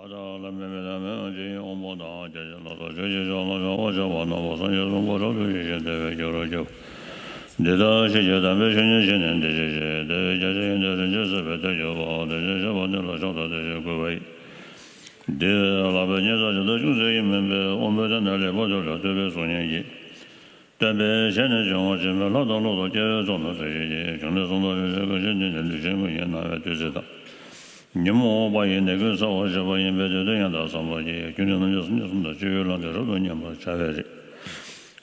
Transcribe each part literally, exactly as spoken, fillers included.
བདག་ལ་མེད་པའི་ལམ་མེད་ཅིང་དབང་པོ་དང་བརྒྱ་བྱིན་ལ་སོགས་ཆོས་ཀྱི་མཆོག་ལ་སོགས་པ་ཆོས་པ་རྣམ་པ་སངས་རྒྱས་གསུམ་གོ་ཆོད་དུ་ཡིད་བཞིན་དེ་བས་རྒྱལ་བར་གྱུར། འདི་ལྟར་ཤེས་བྱའི་དམ་པའི་ཆོས་ཉིད་ཤེས་ནས་འདི་ཕྱིར་ཞེས། དེ་བས་རྒྱ་ཆེར་ཡོན་ཏན་རིན་ཆེན་གསེར་པའི་མཐུས་ཀྱི་དཔལ། དེ་བཞིན་གཤེགས་པ་འདི་ལ་མཆོག་ཏུ་དེ་བཞིན་བསྐུལ་བ་ཡིས། འདི་ལ་ལྷག་པའི་ཉེས་བསགས་ཇི་ལྟར་ཅུང་ཟད་ཀྱང་མིན་པའི་དབང་པོའི་དོན་དང་ལེགས་པར་ཐོས་ལ་ཐོས་པའི་གཟུགས་བརྙན་གྱིས། སྟོན་པས་ཞལ་ནས་བྱོན་པ་ཆེན་པོའི་ལྷ་དང་ཀླུ་དང་སྐྱེ་བོའི་ཚོགས་རྣམས་གཟིགས་ཤིག་ཅེས་བྱུང་ནས་གསུང་དང་རིག་བྱེད་ཀུན་ཤེས་ནི་ནི་ལུས་ཅན་ཀུན་གྱིས་སྣང་བའི་བདུད་རྩི་དང་། ཉོན་མོངས་པ་ཡི་ནད་ཀུན་སེལ་བར་བྱེད་པ་ཡིན་པས་དེ་དོན་ཡང་དག་བསམ་པར་བགྱི། རྒྱུ་ནི་རྣམ་འབྱེད་སངས་རྒྱས་གསུམ་དང་སྤྱོད་ཡུལ་ལམ་དེ་རབ་ཏུ་མཉམ་པར་བྱ་བའི་རིགས།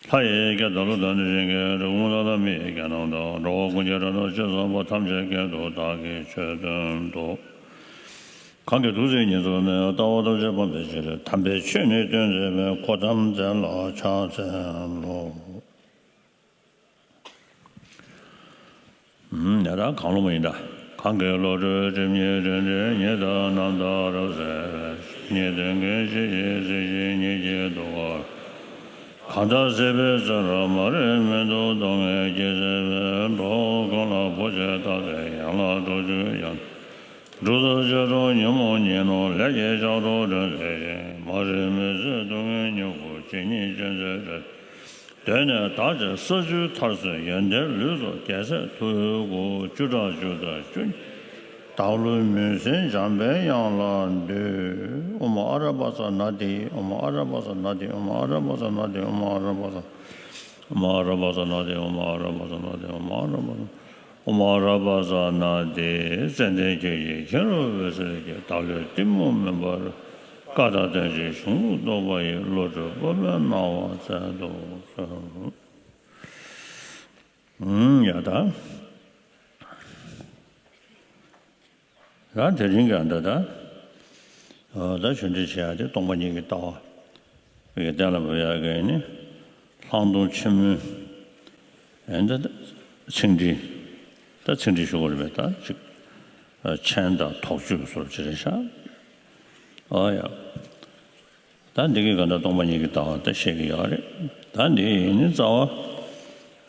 ལྷ་ཡི་སྐད་དང་ཀླུ་དང་གནོད་སྦྱིན་སྐད། རི་བོང་ལ་དང་མི་ཡི་སྐད་རྣམས་དང་། འགྲོ་བ་ཀུན་གྱི་སྒྲ་སྐད་ཆོས་ཟབ་པ་ཐམས་ཅད་སྐད་དུ་བདག་གིས་ཆོས་སྟོན་ཏོ། གང་གིས་ཐུགས་བརྩེ་ཉེར་འཚོ་ནས། ལྟ་བ་ཐམས་ཅད་སྤང་བའི་ཕྱིར། དམ་པའི་ཆོས་ནི་སྟོན་མཛད་པའི། གོ་ཏམ་ཅན་ལ་ཕྱག་འཚལ་ལོ། ཡ་ད་གང་བློ་མ་ཡིན་ད། གང་གིས་བློ་གྲོས་སྒྲིབ་གཉིས་དྲན་ཏེ། ཉིད་དང་རྣམ་དག་རབ་གསལ་བའི། ཉིད་དོན་གྱི་གཞི་ཡི་གཟིགས་ཤིང་ཉིད་ཀྱི་ཐུགས་ཀར། གང་དག་སྲིད་པའི་བཙོན་རར་མ་རིག་མུན་དུ་སྡུག་བསྔལ་གྱིས་གཟིར་བའི་འགྲོ་བ་ཀུན་ལ་བུ་འཆད་བརྟག་དཔྱད་ཡན་ལག་དྲུག་ཅུ་ཡང་། སྒྲུབ་ཐབས་ཆོས་དྲུག་ཉོན་མོངས་ཉིད་རྣམས་ལས་ཀྱི་ལྕགས་སྒྲོག་སྒྲོན་མཛད་ཅིང་། མ་རིག་མུན་སེལ་སྡུག་བསྔལ་མྱུ་གུ་ཇི་སྙེད་ཅན་མཛད་པའི། གདོད་ནས་བདག་ཅག་ས་བཅུའི་མཐར་སོན་ཡོན་ཏན་ལུས་སོགས་རྒྱལ་སྲས་ཐུ་བོའི་སྐུ། བཅུ་ཕྲག་བཅུ་དང་བཅུ་གཉིས་བདག་བློའི་མུན་སེལ་འཇམ་པའི་དབྱངས་ལ་འདུད། ཨོཾ་ཨ་ར་པ་ཙ་ན་དྷཱིཿ་ཨོཾ་ཨ་ར་པ་ཙ་ན་དྷཱིཿ་ཨོཾ་ཨ་ར་པ་ཙ་ན་དྷཱིཿ་ཨོཾ་ཨ་ར་པ་ཙ། ཨོཾ་ཨ་ར་པ་ཙ་ན་དྷཱིཿ་ཨོཾ་ཨ་ར་པ་ཙ་ན་དྷཱིཿ་ཨོཾ་ཨ་ར་པ་ཙ། ཨོཾ་ཨ་ར་པ་ཙ་ན་དྷཱིཿ་ཙནྡན་ཁྱེད་ཀྱི་མཁྱེན་རབ་འོད་ཟེར་གྱིས། བདག་བློའི་གཏི་མུག་མུན་པར་བཀའ་དང་བསྟན་བཅོས་གཞུང་ལུགས་རྟོགས་པ་ཡི། བློ་གྲོས་སྤོབས་པའི་སྣང་བ་སྩལ་དུ་གསོལ། ཡ་ད། ད་དེ་རིང་གི་ཨ་འདྲ་ད། ད་ཆོས་འབྲེལ་བྱེད་ཡ་དེ་སྟོང་པ་ཉིད་ཀྱི་ལྟ་བ་གི་གཏན་ལ་ཕབ་ཡ་གི་ནི་ལྷག་མཐོང་ཆེན་མོའི་ཨ་འདྲ་ད་ཚིག་འགྲེལ། ད་ཚིག་འགྲེལ་ཞུ་དགོས་རེད་པས། ད་ཅིག་མཆན་དང་དོགས་གཅོད་སོགས་ཅིག་རེད་ཤག་ཨ་ཡ། ད་འདི་གི་ག་འདྲ་སྟོང་པ་ཉིད་ཀྱི་ལྟ་བ་ད་བཤད་ཀྱི་ཡོད་རེད། ད་འདི་ཡིན་ནི་རྩ་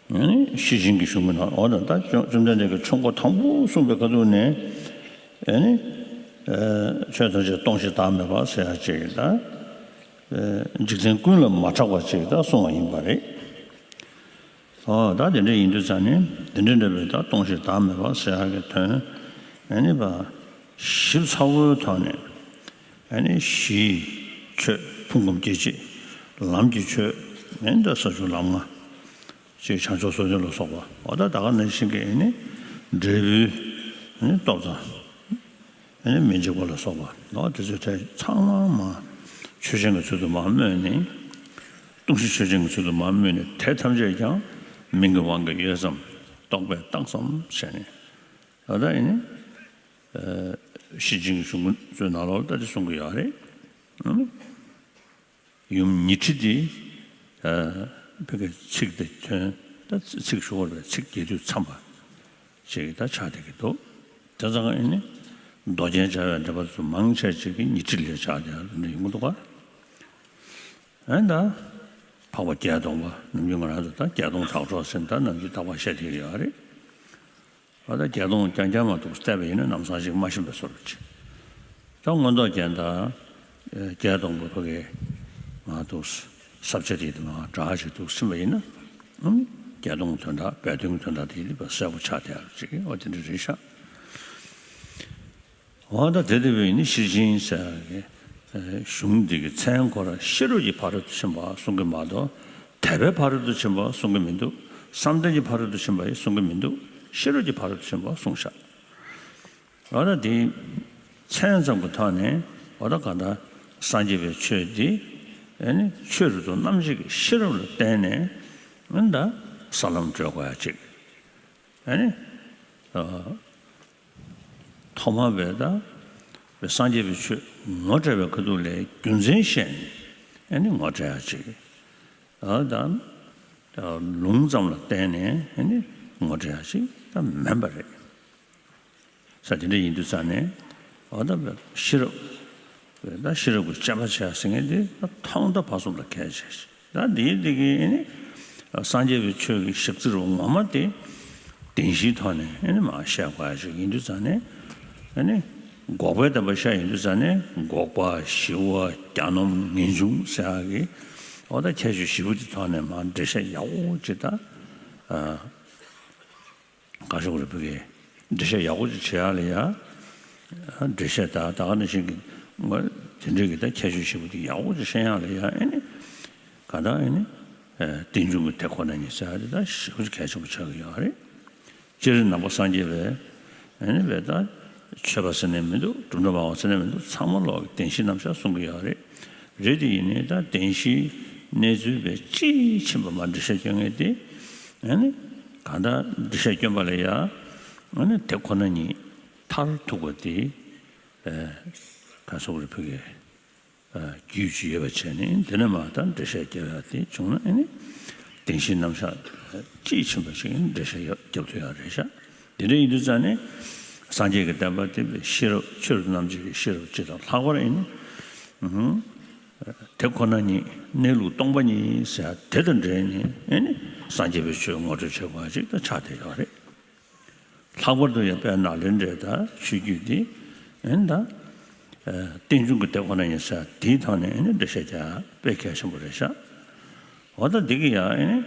བ། ཨ་ནི་ཤེར་ཕྱིན་གྱི་གཞུང་གི་ནང་འོ་ན་ད་བཅོམ་བཅོམ་ལྡན་འདས་ཀྱིས་ཆོས་འཁོར་དང་པོ་གསུངས་པའི་ཁ་ཐུག་ནས་ཨ་ནི་ཆོས་ཐམས་ཅད་སྟོང་ཞིང་བདག་མེད་པ་ཟེར་ཡ་ཅིག་ད་འཇིག་རྟེན་ཀུན་ལ་མ་གྲགས་པ་ཅིག་ད་གསུངས་པ་ཡིན་པ་རེད། ཨོ་ད་དེ་འདྲ་ཡིན་དུས་ཙང་ནས་དེ་འདྲ་འདྲ་བའི་ད་སྟོང་ཞིང་བདག་མེད་པ་ཟེར་ཡ་གི་དོན་ཨ་ནི་བ་ཞིབ་ཚགས་པོའི་ཐོག་ནས་ཨ་ནི་གཞིའི་ཆོས་ཕུང་ཁམས་སྐྱེ་མཆེད་ལམ་གྱི་ཆོས་ཨ་ནི་ད་ས་བཅུ་ལམ་ལྔ་ཅེས་བྱང་ཕྱོགས་སོ་བདུན་ལ་སོགས་པ་འོ་ད་ད་ག་ནང་བཞིན་གྱི་ཨ་ནི་འབྲས་བུའི་ཨ་ནི་སྟོབས་དང་། ཨ་ནི་མི་འཇིགས་པ་ལ་སོགས་པ་ནོ་དེ་ཚོའི་གྲས་ཚང་མ་མ་ཆོས་ཅན་གྱི་ཚུལ་དུ་མ་སྨོས་ནས། ལྟུང་བཤགས་ཆོས་ཅན་གྱི་ཚུལ་དུ་མ་སྨོས་ནས་དེ་ཐམས་ཅད་ཀྱང་མིང་གི་དབང་གིས་ཡོད་ཙམ་རྟོག་པས་བཏགས་ཙམ་བྱས་ནས་ད་ལྟ་ཨ་ནི་ཤེར་ཕྱིན་གྱི་གཞུང་ཚོའི་ནང་ལོགས་ལ་ད་དེ་གསུང་གི་ཡོད་རེད། ཨ་ནི། ཡུམ་ཉི་ཁྲི་དེ། ཨ་ཕ་གི་ཚིག་དེ་དོན་ད་ཚིག་ཞུ་བར་བའི་ཚིག་རྒྱས་བསྡུས་འཚམས་པ་ཞིག་ད་ཆགས་བསྡད་ཀྱི་འདུག་དེ་ཙང་ཨ་ནི་མདོ་རྒྱན་སྦྱར་བའི་འགྲེལ་པ་དེ་ཚོ་མང་ཆེ་ཅིག་གིས་ཉི་ཁྲི་ལ་ཆགས་བསྡད་ཡ་འདི་ཡོང་གི་འདུག་ག་ཨ་ནི་ད་འཕགས་པ་བརྒྱད་སྟོང་པ་ནམ་རྒྱུན་ང་རང་ཚོ་ད་བརྒྱད་སྟོང་དག་གྲོགས་ཟེར་ད་ནམ་རྒྱུན་རྟག་པར་བཤད་བསྡད་ཀྱི་ཡོད་རེད། ཨ་ད་བརྒྱད་སྟོང་རྐྱང་རྐྱང་མ་གཏོགས་བལྟས་པ་ཡིན་ན་ལམ་སང་ཞིག་མ་ཤེས་པའི་བཟོ་འདྲ་ཅིག་ད་མངོན་རྟོགས་རྒྱན་དང་བརྒྱད་སྟོང་པོ་ཕ་གི་མ་གཏོགས་ས་བཅད་དེ་མ་འདྲ་ཞིག་འདུག་ཟིན་པ་ཡིན་ན། ཨང་། བརྒྱད་སྟོང་དོན་དག་སྦས་དོན་གྱི་དོན་དག་དེ་ཡིན་པ་གསལ་པོ་ཆགས་བསྡད་ཡོད་ཅིག་འོ་དེ་འདྲ་རེད་ཤག་འོ་ད་དེ་དེ་བས་ནི་ཤེར་ཕྱིན་ཟེར་བའི་གཞུང་འདི་གི་མཚན་ཁོ་རང་ཤེས་རབ་ཀྱི་ཕ་རོལ་ཏུ་ཕྱིན་པ་གསུང་གི་མ་གཏོགས་དད་པའི་ཕ་རོལ་ཏུ་ཕྱིན་པ་གསུང་གི་མི་འདུག་བསམ་གཏན་གྱི་ཕ་རོལ་ཏུ་ཕྱིན་པ་ཡང་གསུང་གི་མི་འདུག་ཤེས་རབ་ཀྱི་ཕ་རོལ་ཏུ་ཕྱིན་པ་གསུངས་ཤག་འོ་ད་དེ་མཚན་ཙམ་གྱི་ཐོག་ནས་འོ་ད་གང་ལྟར་སངས་རྒྱས་པའི་ཆོས་འདི་ཨ་ནི་ཆོས་རབ་ཏུ་རྣམ་འབྱེད་ཀྱི་ཤེས་རབ་ལ་བརྟེན་ནས་ཨ་ནི་ད་ས་ལམ་བགྲོད་དགོས་ཡ་ཅིག་ཨ་ནི། ཐོག་མར་བས་ད་བས་སངས་རྒྱས་པའི་ཆོས་ངོ་སྤྲད་པའི་ཁ་ཐུག་ལས་རྒྱུ་མཚན་བཤད་ནས་ཨ་ནི་ངོ་སྤྲད་ཡ་ཅིག་ཨ་ད་ལུང་ཙམ་ལ་བརྟེན་ནས་ཨ་ནི་ངོ་སྤྲད་ཡ་ཅིག་ད་མིན་པ་རེད། ས་དེ་འདྲ་ཡིན་དུས་ཙང་ནས་ཨ་ད་བས་ཤེས་རབ་བས་ད་ཤེས་རབ་ཀྱི་དཔྱད་པ་བྱས་ཟེར་མཁན་དེ་ད་ཐོག་མཐའ་བར་གསུམ་ལ་གལ་ཆེ་ཞིང་། ད་འདིའི་འདི་གི་ཨ་ནི་སངས་རྒྱས་པའི་ཆོས་ཀྱི་ཞག་རྩི་རུ་ངོ་མ་དེ་བདེན་བཞིའི་ཐོག་ནས་ཨ་ནི་མར་བཤད་དགོས་ཡ་ཞིག་ཡིན་དུས་ཙང་ནས་ཨ་ནི་ འགོག་པའི་བསྟན་པ་བཤད་ཡོང་དུས་ཙང་ནས་འགོག་པ་ཞི་བ་གྱ་ནོམ་ངེས་འབྱུང་ཟེར་ཡག་གི་འོ་ད་ཁྱད་ཆོས་བཞི་པོ་དེ་ཐོག་ནས་མར་འགྲེལ་བཤད་ཡག་པོ་ཅིག་ད། བཀའ་ཤོག་རེ་བུ་གི་འགྲེལ་བཤད་ཡག་པོ་ཅིག་བྱེད་ཡག་ལ་ཡ། འགྲེལ་བཤད་ད་ད་ག་ནང་བཞིན་གྱི་ང་དེ་འདྲའི་གི་ད་ཁྱད་ཆོས་ཞིག་པོ་དེ་ཡག་པོ་ཅིག་ཤེས་ཡག་ལ་ཡ་ཨེ་ནི། ག་ད་ཨེ་ནི། རྟེན་འབྱུང་གི་དེ་ཁོ་ན་ཉིད་ཟེར་ཡག་དེ་ད་ཞེ་པོ་ཅིག་གལ་ཆེན་པོ་ཆགས་ཀྱི་ཡོད་རེད། སྤྱིར་ནང་པ་སངས་རྒྱས་པས་ཨེ་ནི་བས་ད་ཆོས་པ་ཟེར་ནས་མི་འདུག་སྒྲུབ་གནས་སྨྲ་བ་ཟེར་ནས་མི་འདུག་ཚང་མ་ལོག་གི་བདེན་བཞིའི་རྣམ་གཞག་གསུང་གི་ཡོད་རེད། རེད་དེ་ཡིན་ནའི་ད་བདེན་བཞིའི་གནས་ཚུལ་བས་དཔྱིས་ཕྱིན་པ་མར་འགྲེལ་བཤད་སྐྱོན་མཁན་དེ། ཨ་ནི། གང་ལྟར་འགྲེལ་བཤད་སྐྱོན་པ་ལ་ཡ། ཨ་ནི་དེ་ཁོ་ན་ཉིད་མཐར་ཐུག་པ་དེ། ཨ། ག་སོགས་རེ་ཕུལ་གི། ཨ། རྒྱུད་ཅིག་ཡོད་པ་བྱས་ནས་འདི་ནས་མར་ད་འགྲེལ་བཤད་རྒྱབ་ཡག་དེ་བྱུང་ན་ཨ་ནི། བདེན་བཞིའི་རྣམ་གཞག་དཔྱིས་ཕྱིན་པ་ཞིག་འགྲེལ་བཤད་རྒྱབ་ཐུབ་ཡག་རེད་ཤག་དེ་འདྲ་ཡིན་དུས་ཙང་ནས་སངས་རྒྱས་ཀྱི་བསྟན་པ་དེ་ཤེས་རབ་ཆོས་རབ་རྣམ་འབྱེད་ཀྱི་ཤེས་རབ་སྤྱི་དང་ལྷག་པར་ཨ་ནི། ཨུ། དེ་ཁོ་ན་ཉིད་གནས་ལུགས་སྟོང་པ་ཉིད་ཟེར་དེ་དང་འབྲེལ་ནས་ཨེ་ནི་སངས་རྒྱས་པའི་ཆོས་ངོ་སྤྲོད་བྱེད་དགོས་པ་ཅིག་ད་ཆགས་བསྡད་ཡོད་རེད། ལྷག་པར་དུ་ཡང་དཔལ་ནཱ་ལེནྡྲའི་ད་ཆོས་བརྒྱུད་འདི་ཨེ་ནི་ད། ཨ། རྟེན་འབྱུང་གི་དེ་ཁོ་ན་ཉིད་ཟེར་དེའི་ཐོག་ནས་ཨེ་ནི་འགྲེལ་བཤད་རྒྱག་དཔེ་གལ་ཆེན་པོ་རེད་ཤག་འོ་ད་འདི་གི་ཡང་ཨེ་ནི།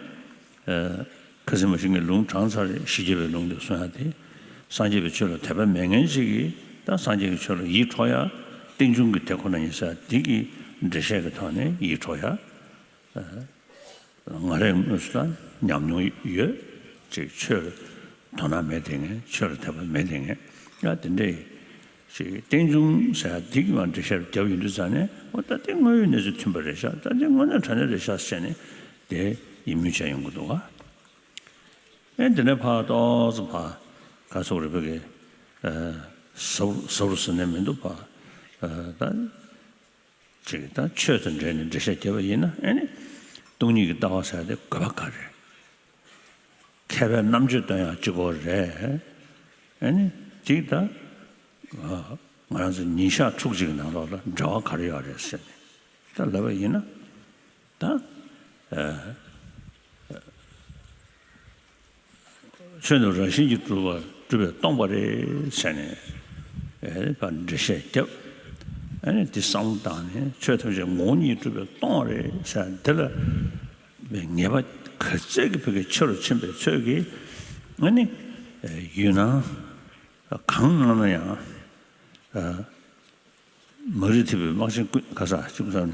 ཨ། ཁ་སིམ་མ་ཤིང་གི་ལུང་དྲངས་ཚར་རེད། ཞི་རྒྱས་པའི་ལུང་དེ་གསུང་ཡག་དེ། སངས་རྒྱས་པའི་ཆོས་ལ་དད་པ་མེད་མཁན་ཞིག་གིས་ད་སངས་རྒྱས་ཀྱི་ཆོས་ལ་ཡིད་འཕྲོག་ཡག་རྟེན་འབྱུང་གི་དེ་ཁོ་ན་ཉིད་ཟེར་འདི་གི་འགྲེལ་བཤད་ཀྱི་ཐོག་ནས་ཡིད་འཕྲོག་ཡག་ང་རང་དངོས་སུ་ད་ཉམས་མྱོང་ཡོད། ཅིག་ཆོས་ལ་དོ་སྣང་མེད་དེ་ངས་ཆོས་ལ་དད་པ་མེད་དེ་ངས་ཡ་དེ་འདྲས་ཅིག་རྟེན་འབྱུང་ཟེར་ཡག་འདི་གི་མར་འགྲེལ་བཤད་རྒྱབ་ཡོང་དུས་ཙང་ནས་འོ་ད་དེ་དངོས་ཡོད་གནས་ཚུལ་མཐུན་པ་རེད་ཤག་ད་དེ་དངོས་གནས་དྲང་གནས་རེད་ཤག་ཟེར་ནས་དེ་ཡིད་སྨོན་བྱས་ཡོང་གི་འདུག་ག་ཨེ་དེ་ནས་ཕར་ཏོག་ཙམ་ཕར་ག་སོགས་རེ་བོད་ཀྱི་ཨ་ཟབ་ཟབ་རུ་ཟེར་ནས་མི་འདུག་ཕར་ཨ་ད་ཅིག་ད་ཆོས་དང་འབྲེལ་ནས་འགྲེལ་བཤད་བརྒྱབ་པ་ཡིན་ན་ཨེ་ནི་སྟོང་ཉིད་ཀྱི་ལྟ་བ་ཟེར་དེ་དགོས་པ་ག་རེ། མཁས་པའི་རྣམ་དཔྱོད་སྟོན་ཡག་གཅིག་པོ་རེད། ཨེ་ནི་ཅིག་ད་ང་རང་ཚོ་ཉིན་ཞག་ཕྲུགས་གཅིག་གི་ནང་ལོགས་ལ་འབྲེལ་བ་ག་རེ་ཡོད་རེད་ཟེར་ནས་ད་ལབ་པ་ཡིན་ན་ད་ཨ། ཆོས་རྣམས་རང་བཞིན་གྱིས་གྲུབ་པ་གྲུབ་པས་སྟོང་པ་རེད་ཟེར་ནས་ཨེ་ཕར་འགྲེལ་བཤད་བརྒྱབ། ཨ་ནི་འདི་བསམ་བློ་བཏང་ནས་ཆོས་ཐམས་ཅད་ངོ་བོ་ཉིད་སྒྲུབ་པས་སྟོང་པ་རེད་ཟེར་འདི་ལ་ངེས་པ་ག་ཚད་ཀྱི་བོད་ཀྱི་ཆེ་རུ་ཕྱིན་པའི་ཚོད་ཀྱིས་ཨ་ནི་ཡུལ་སྣང་གང་སྣང་ན་ཡང་མ་རིག་ཐིབས་པའི་དམག་ཆེན་ཀུན་ག་ས་གཅིག་པུ་ས་ནས།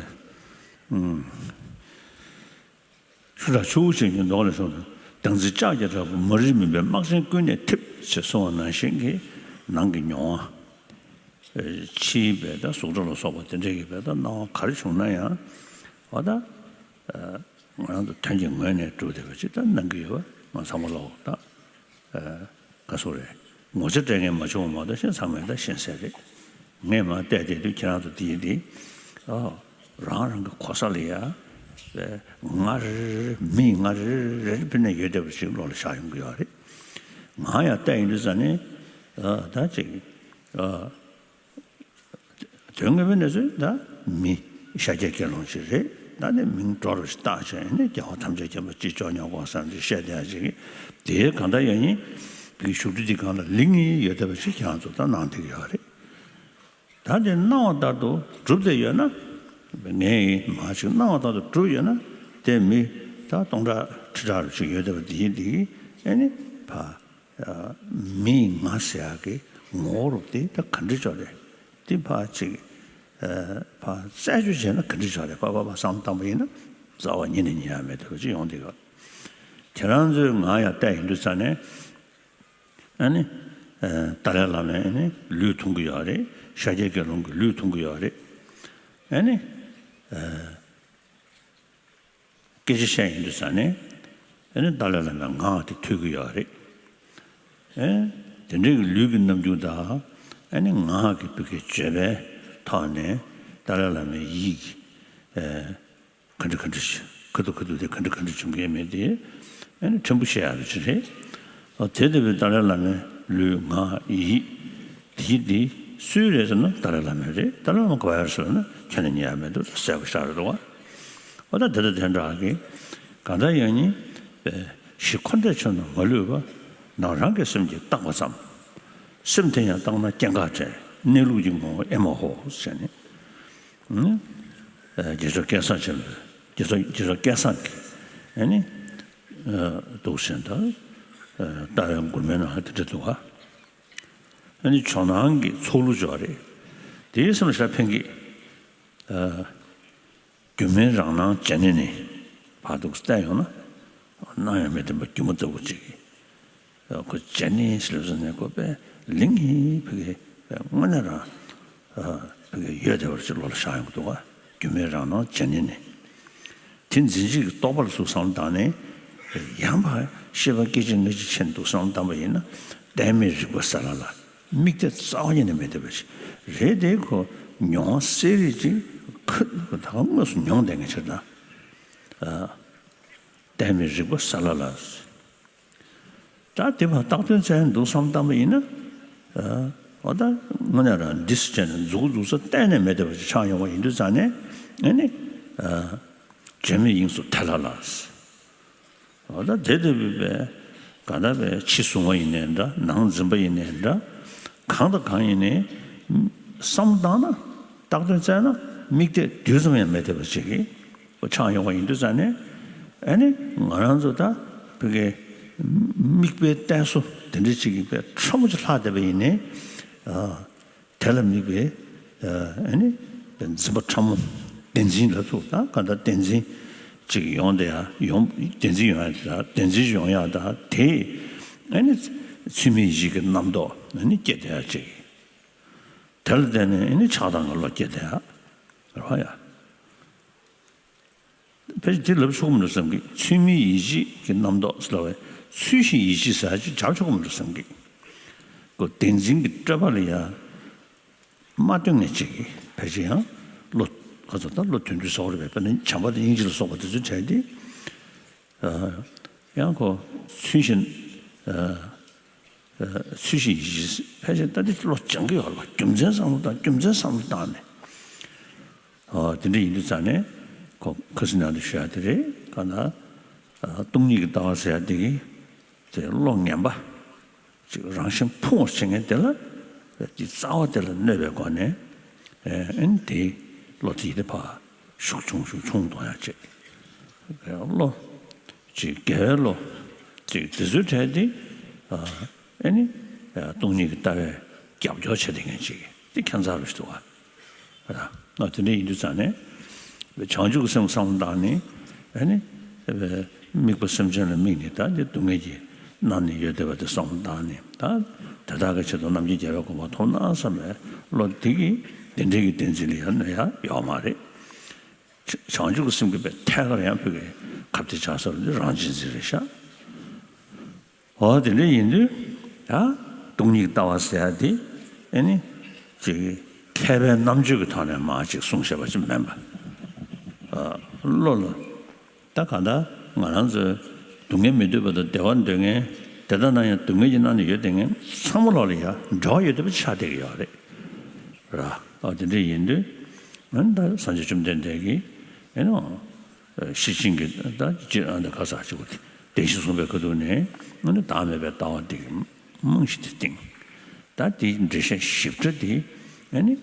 ཤུ་དྲག་ཆུ་བོ་ཆེན་གྱི་མདོག་ལས་བྱུང་སྟེ། སྡང་འཛིན་ལྕགས་ཀྱི་དྲག་པོ་མ་རིག་མུན་པའི་དམག་ཆེན་ཀུན་ནས་ཐིབས་ཞེས་གསུངས་པ་ནང་བཞིན་གྱི་ནང་གི་མྱོང་བ། ཕྱིའི་བས་ད་གཟུགས་སྒྲ་ལ་སོགས་པ་དེ་འདྲའི་གི་བས་ད་སྣང་བ་ག་རེ་བྱུང་ན་ཡང་། འོ་ད། ང་རང་ཚོ་དོན་གྱི་ངོས་ནས་གྲུབ་བསྡད་པ་ཅིག་ད་སྣང་གི་ཡོད་པ་ང་ཚང་མ་ལོག་ད། ག་སོགས་རེད། ངོ་ཚ་སྤྲད་མཁན་མ་བྱུང་བ་མ་གཏོགས་གཞན་ཚང་མས་ད་ཤེས་གསལ་རེད། ངས་མར་བལྟས་བསྡད་དུས་ཁྱེད་རང་ཚོ་དེ་ཡིན་དེ། ཨ། རང་རང་གི་གོ་ས་ལ་ཡ། ང་རེ་རེ་མི་ང་རེ་རེ་རེ་ཕི་ནས་ཡོད་བསྡད་པ་ཞིག་བློ་ལ་ཤར་ཡོང་གི་ཡོད་རེད། ང་ཡང་བལྟས་ཡོང་དུས་ཙ་ནས། ཨ། ད་ཅིག་ཨ། དོན་ངེས་པའི་གནས་ཚུལ་ད་མི་ཤཱཀྱའི་དགེ་སློང་ཞིག་རེད། ད་ནི་མིང་འགྲོ་རུ་ཞིག་བཏགས་བྱས་ནས་རྒྱལ་བ་ཐམས་ཅད་མཁྱེན་པ་ཅིག་ཅོ་ཉོག་གོ་བསམ་ཅིག་བཤད་བསྡད་ཅིག་དེའི་གང་ལྟར་ཡང་ཡིན་པའི་བཞུགས་ཁྲི་འདི་སྒང་ལ་ལིང་ངེ་ཡོད་བསྡད་པ་ཞིག་ཁྱེད་རང་ཚོ་ད་གནང་བསྡད་ཀྱི་ཡོད་རེད། ད་དེ་སྣང་བ་ལྟར་དུ་གྲུབ་བསྡད་ཡོད་ན། ངས་མ་ཅིག་སྣང་བ་ལྟར་དུ་གྲུབ་ཡོད་ན་དེ་མི་ད་སྟོང་ཕྲག་ཁྲི་ཕྲག་རུ་ཞིག་ཡོད་བསྡད་པ་འདི་འདི་ཨེ་ནི་ཕ། མི་ང་ཟེར་ཡག་གི་ངོ་བོ་རུ་དེ་ད་ག་འདྲ་ཅོག་རེད། དེ་ཕར་ཅིག་ཕར་རྩད་གཅོད་བྱས་ན་ག་འདྲ་ཅོག་རེད། ཕ་ཕ་ཕ་བསམ་བཏང་པ་ཡིན་ན་རྩ་བ་ཉིད་ནས་ཉན་ཡག་མེད་དེ་བ་ཅིག་ཡོང་དེ་ག་ཁྱེད་རང་ཚོས་ང་ཡང་བལྟས་ཡིན་དུས་ཙ་ནས་ཨ་ནི་ཏཱ་ལའི་བླ་མས་ཨ་ནི་ལུས་ཐུང་གི་ཡོད་རེད། ཤཱཀྱའི་དགེ་སློང་གི་ལུས་ཐུང་གི་ཡོད་རེད། ཨ་ནི། སྐད་ཆ་བཤད་ཡིན་དུས་ཙ་ནས་ཨ་ནི་ཏཱ་ལའི་བླ་མའི་ངག་དེ་ཐོས་ཀྱི་ཡོད་རེད། ཨེ། དེ་འདྲའི་གི་ལུས་ཀྱི་རྣམ་འགྱུར་དང་ཨ་ནི་ངག་གི་བུ་གའི་བརྗོད་པའི་ཐོག་ནས་ཏཱ་ལའི་བླ་མའི་ཡིད་ཀྱི་ཨེ། ག་འདྲ་ག་འདྲ་ཞིག་ཁ་ཐུག་ཁ་ཐུག་དེ་ག་འདྲ་ག་འདྲ་བྱུང་གི་མེད་དེ་ཨ་ནི་ཕྲན་བུ་བཤད་ཡག་རེ་ཅིག་རེད། ཨོ་དེ་ལྟ་བུའི་ཏཱ་ལའི་བླ་མའི་ལུས་ངག་ཡིད་དེ་དེ་སུའི་རེད་ཟེར་ན་ཏཱ་ལའི་བླ་མའི་རེད། ཏཱ་ལའི་བླ་མ་ག་པར་ཡོད་ཟེར་ན་ཁྱོན་ནས་རྙེད་ཡག་མི་འདུག་གསལ་པོ་ཤར་རེད་འདུག་བ། ཨོ་ད་དེ་ལྟ་དེ་འདྲ་གི་གང་ལྟར་ཡང་ཉིད་པའི་གཞི་འཁོར་འདས་ཆོས་རྣམས་མ་ལུས་པ། ནམ་རང་གི་སེམས་ཀྱིས་བརྟགས་པ་ཙམ། སེམས་དེ་ཡང་བརྟགས་ན་སྐྱེ་འགག་བྲལ། གནས་ལུགས་ཀྱི་ངོ་བོ་ཨེ་མ་ཧོ་ཟེར་ནས། ཨ་ནི། ཨ་རྗེ་བཙུན་སྐལ་བཟང་ཆེན་པོས་རྗེ་བཙུན་རྗེ་བཙུན་སྐལ་བཟང་གིས་ཨ་ནི། ཨ་འདུག་ཟེར་ད། ཨ་ལྟ་བའི་མགུར་མའི་ནང་ལ་དེ་འདྲ་འདུག་ག་ཨ་ནི་ཇོ་ནང་གི་ཚོགས་ལུགས་ཅིག་ཡོད་རེད། དེའི་སེམས་ལ་ཤར་ཕན་གྱི། ཨ། སྒྱུ་མའི་རང་སྣང་བྱས་ནས་ནི། བར་དུ་བལྟས་ཡོང་ན། སྣང་ཡང་མི་བདེན་པ་སྒྱུ་མ་ལྟ་བུ་ཅིག་ཁོ་བྱས་ནས་ཞེས་ལབ་ཟེར་ནས་ཁོ་པས་ལིང་ཧི་ཕ་གི་དངོས་གནས་རང་ཕ་གི་ཡོད་བསྡད་པ་ཅིག་བློ་ལ་ཤར་ཡོང་གི་འདུག་ག་སྒྱུ་མའི་རང་སྣང་བྱས་ནས་ནི། དེ་འཛིན་བྱེད་ཀྱི་རྟོག་པ་ལ་ཟུག་བསམ་བློ་བཏང་ནས། ཡང་ཕར་ཤེས་པ་སྐད་ཅིག་སྔ་ཕྱི་ཕྱིན་འདུག་བསམ་བློ་བཏང་པ་ཡིན་ན། གཏན་མེད་རིག་པ་གསལ་ལྷང་ལྷང་། དམིགས་གཏད་རྩ་བ་ཉིད་ནས་མེད་བསྡད་པ་ཞིག་རེད་དེ། ཁོ་མྱོང་བ་གསལ་རིག་ཅིག་ཁོ་ད་ག་དངོས་སུ་མྱོང་བསྡད་མཁན་ཆགས་ན། ཨ། གཏན་མེད་རིག་པ་གསལ་ལྷང་ལྷང་། ད་དེ་བར་བཏགས་དོན་བཙལ་འདུག་བསམ་བློ་བཏང་པ་ཡིན་ན། ཨ། འོ་ད་དངོས་གནས་རང་འདི་སུ་བྱས་ནས་མཛུག་གུ་འཛུགས་ས་གཏན་ནས་མེད་བསྡད་པ་ཞིག་ཆགས་ཡོང་བ་ཡིན་དུས་ཙང་ནས། ཨ་ནི། ཨ། བརྗོད་མེད་དབྱིངས་སུ་ཐལ་ལྷང་ལྷང་། འོ་ད་དེ་ལྟ་བུའི་པའི་གང་ལྟར་པའི་ཕྱི་གཟུང་བ་ཡིན་ནའི་འདྲ། ནང་འཛིན་པ་ཡིན་ནའི་འདྲ། གང་དང་གང་ཡིན་ནའི་བསམ་བློ་བཏང་ན། བཏགས་དོན་བཙལ་ན་དམིགས་གཏད་རྡུལ་ཙམ་ཡང་མེད་བསྡད་པ་ཅིག་གི་ཆགས་ཡོང་བ་ཡིན་དུས་ཙང་ནས། ཨ་ནི་ང་རང་ཚོ་ད་ཕ་གི་དམིགས་པའི་གཏད་སོ་དེ་འདྲ་ཅིག་གི་པའི་ཕྲ་མོ་ཅིག་ལྷག་བསྡད་པ་ཡིན་ནའི། ཨ། དེ་ལ་དམིགས་པའི་ཨ་ནི་འཛིན་པ་ཕྲ་མོ། བདེན་འཛིན་ལ་ཐུག་ད་ག་ད་བདེན་འཛིན་ཅིག་ཡོང་བསྡད་ཡ། ཡོང་བདེན་འཛིན་ཡོང་ཡ་ད་བདེན་འཛིན་ཡོང་ཡ་ད། དེ་ཨ་ནི་ཚུལ་མིན་ཡིད་ཀྱི་རྣམ་རྟོག་ཨ་ནི་སྐྱེ་བསྡད་ཡ་ཅིག་དེ་ལ་བརྟེན་ནས་ཨ་ནི་ཆགས་སྡང་གི་བློ་སྐྱེ་བསྡད་ཡ་རེད་བ་ཡ། ཕལ་ཆེར་དེ་ལབ་ཆོག་གི་མི་འདུག་བསམ་གི། ཚུལ་མིན་ཡིད་བྱེད་ཀྱི་རྣམ་རྟོག་ཟེར་བའི་ཚུལ་བཞིན་ཡིད་བྱེད་ཟེར་ཡ་ཅིག་སྦྱར་ཆོག་གི་མི་འདུག་བསམ་གི། ཁོ་བདེན་འཛིན་གྱི་སྤྲོས་པ་ལ་ཡ་མ་བསྟུན་ངེས་ཅིག་གི་ཕལ་ཆེར་ཡང་བློ་ཁ་ཚོ་ད་བློ་དོན་དུ་སོགས་རེད་པས། དཔེར་ན་བྱམས་པ་དང་སྙིང་རྗེ་ལ་སོགས་པ་དེ་ཚོ་བྱས་ཏེ། ཡང་ཁོ་ཚུལ་བཞིན། ཚུལ་བཞིན་ཡིད་བྱེད་ཕལ་ཆེར་ད་འདི་བློ་སྦྱང་གི་ཡོད་རེད་པ། རྒྱུ་མཚན་བསམ་བློ་བཏང་། རྒྱུ་མཚན་བསམ་བློ་བཏང་ནས། ཨོ་དེ་འདྲ་ཡིན་དུས་ཙང་ནས་ཁོ་ཁ་སང་ནང་དུ་ཞུ་ཡ་དེ་རེད། གང་ལྟར་སྟོང་ཉིད་ཀྱི་ལྟ་བ་ཟེར་ཡ་དེ་གི་དེ་བློ་ངན་པ་ཅིག་རང་བཞིན་ཕུང་བར་བྱེད་མཁན་དེ་ལ་དེ་རྩ་བ་དེ་ལ་གནོད་པའི་སྒོ་ནས། ཨེ་ཨེན་དེ་བློ་དེ་ཡི་དེ་ཕར་ཤུགས་ཆུང་ཤུགས་ཆུང་གཏོང་ཡ་བྱེད། བློ་ཅིག་དགེ་བའི་བློ་ཅིག་དེ་ཚོའི་གྲས་དེ། ཨ་ཨེ་ནི་སྟོང་ཉིད་ཀྱི་ལྟ་བའི་རྒྱབ་སྐྱོར་བྱེད་བསྡད་མཁན་ཅིག་དེ་ཁྱད་མཚར་རུ་ཞིག་འདུག་བ། ཨ་དེ་འདྲ་ཡིན་དུས་ཙང་ནས་བྱང་ཆུབ་ཀྱི་སེམས་བསམ་བློ་བཏང་ནས། ཨ་ནི་དམིགས་པ་སེམས་ཅན་ལ་དམིགས་ནས་ད་དེ་སྡུག་བསྔལ་གྱིས་མནར་ནས་ཡོད་བསྡད་པ་དེ་བསམ་བློ་བཏང་ནས། ད་དེ་དག་གི་ཆེད་དུ་རྣམ་མཁྱེན་རྒྱལ་བའི་གོ་འཕང་ཐོབ་ན་བསམ་པའི་བློ་དེ་གིས་དེ་འདྲའི་གི་བདེན་འཛིན་ལ་ཡང་གནོད་ཡ་ཡོད་མ་རེད། བྱང་ཆུབ་ཀྱི་སེམས་ཀྱི་པའི་ཐད་ཀར་ཡང་ཕ་གི་ཁ་གཏད་བཅག་ས་རུ་འདི་རང་གཅེས་འཛིན་རེད་ཤག་འོ་དེ་འདྲ་ཡིན་དུས་ད་སྟོང་ཉིད་ལྟ་བ་ཟེར་ཡ་དེ་ཨེ་ནི་ཅིག་མཁས་པའི་རྣམ་དཔྱོད་ཀྱི་ཐོག་ནས་མར་ཅིག་གསུངས་བཞག་པ་ཅིག་མིན་པ། ཨ་བློ་ལ་ད་གང་ལྟར་ང་རང་ཚོའི་སྡུག་བསྔལ་མི་འདོད་པ་དང་བདེ་བ་འདོད་མཁན། དེ་ལྟར་ན་ཡང་སྡུག་བསྔལ་གྱིས་མནར་ནས་ཡོད་བསྡད་མཁན་ཚང་མ་ལོག་ལ་ཡ་འབྲེལ་བ་ཡོད་བསྡད་པ་ཆགས་བསྡད་ཀྱི་ཡོད་རེད། ར། ཨ་དེ་འདྲ་ཡིན་དུས་ཨ་ནི་ད་སངས་རྒྱས་བཅོམ་ལྡན་འདས་ཀྱིས་ཨེ་ནོ། ཤེར་ཕྱིན་གྱི་ད་ཅི་ཨ་འདི་ཁ་ས་ཅིག་གོ་བདེན་བཞི་གསུངས་པའི་ཁ་ཐུག་ནས་ཨ་ནི་བདག་མེད་པའི་ལྟ་བ་འདི་གི་རྨང་གཞི་དེ་བཏིང་། ད་དེའི་འགྲེལ་བཤད་ཞིབ་ཕྲ་དེ་ཨ་ནི་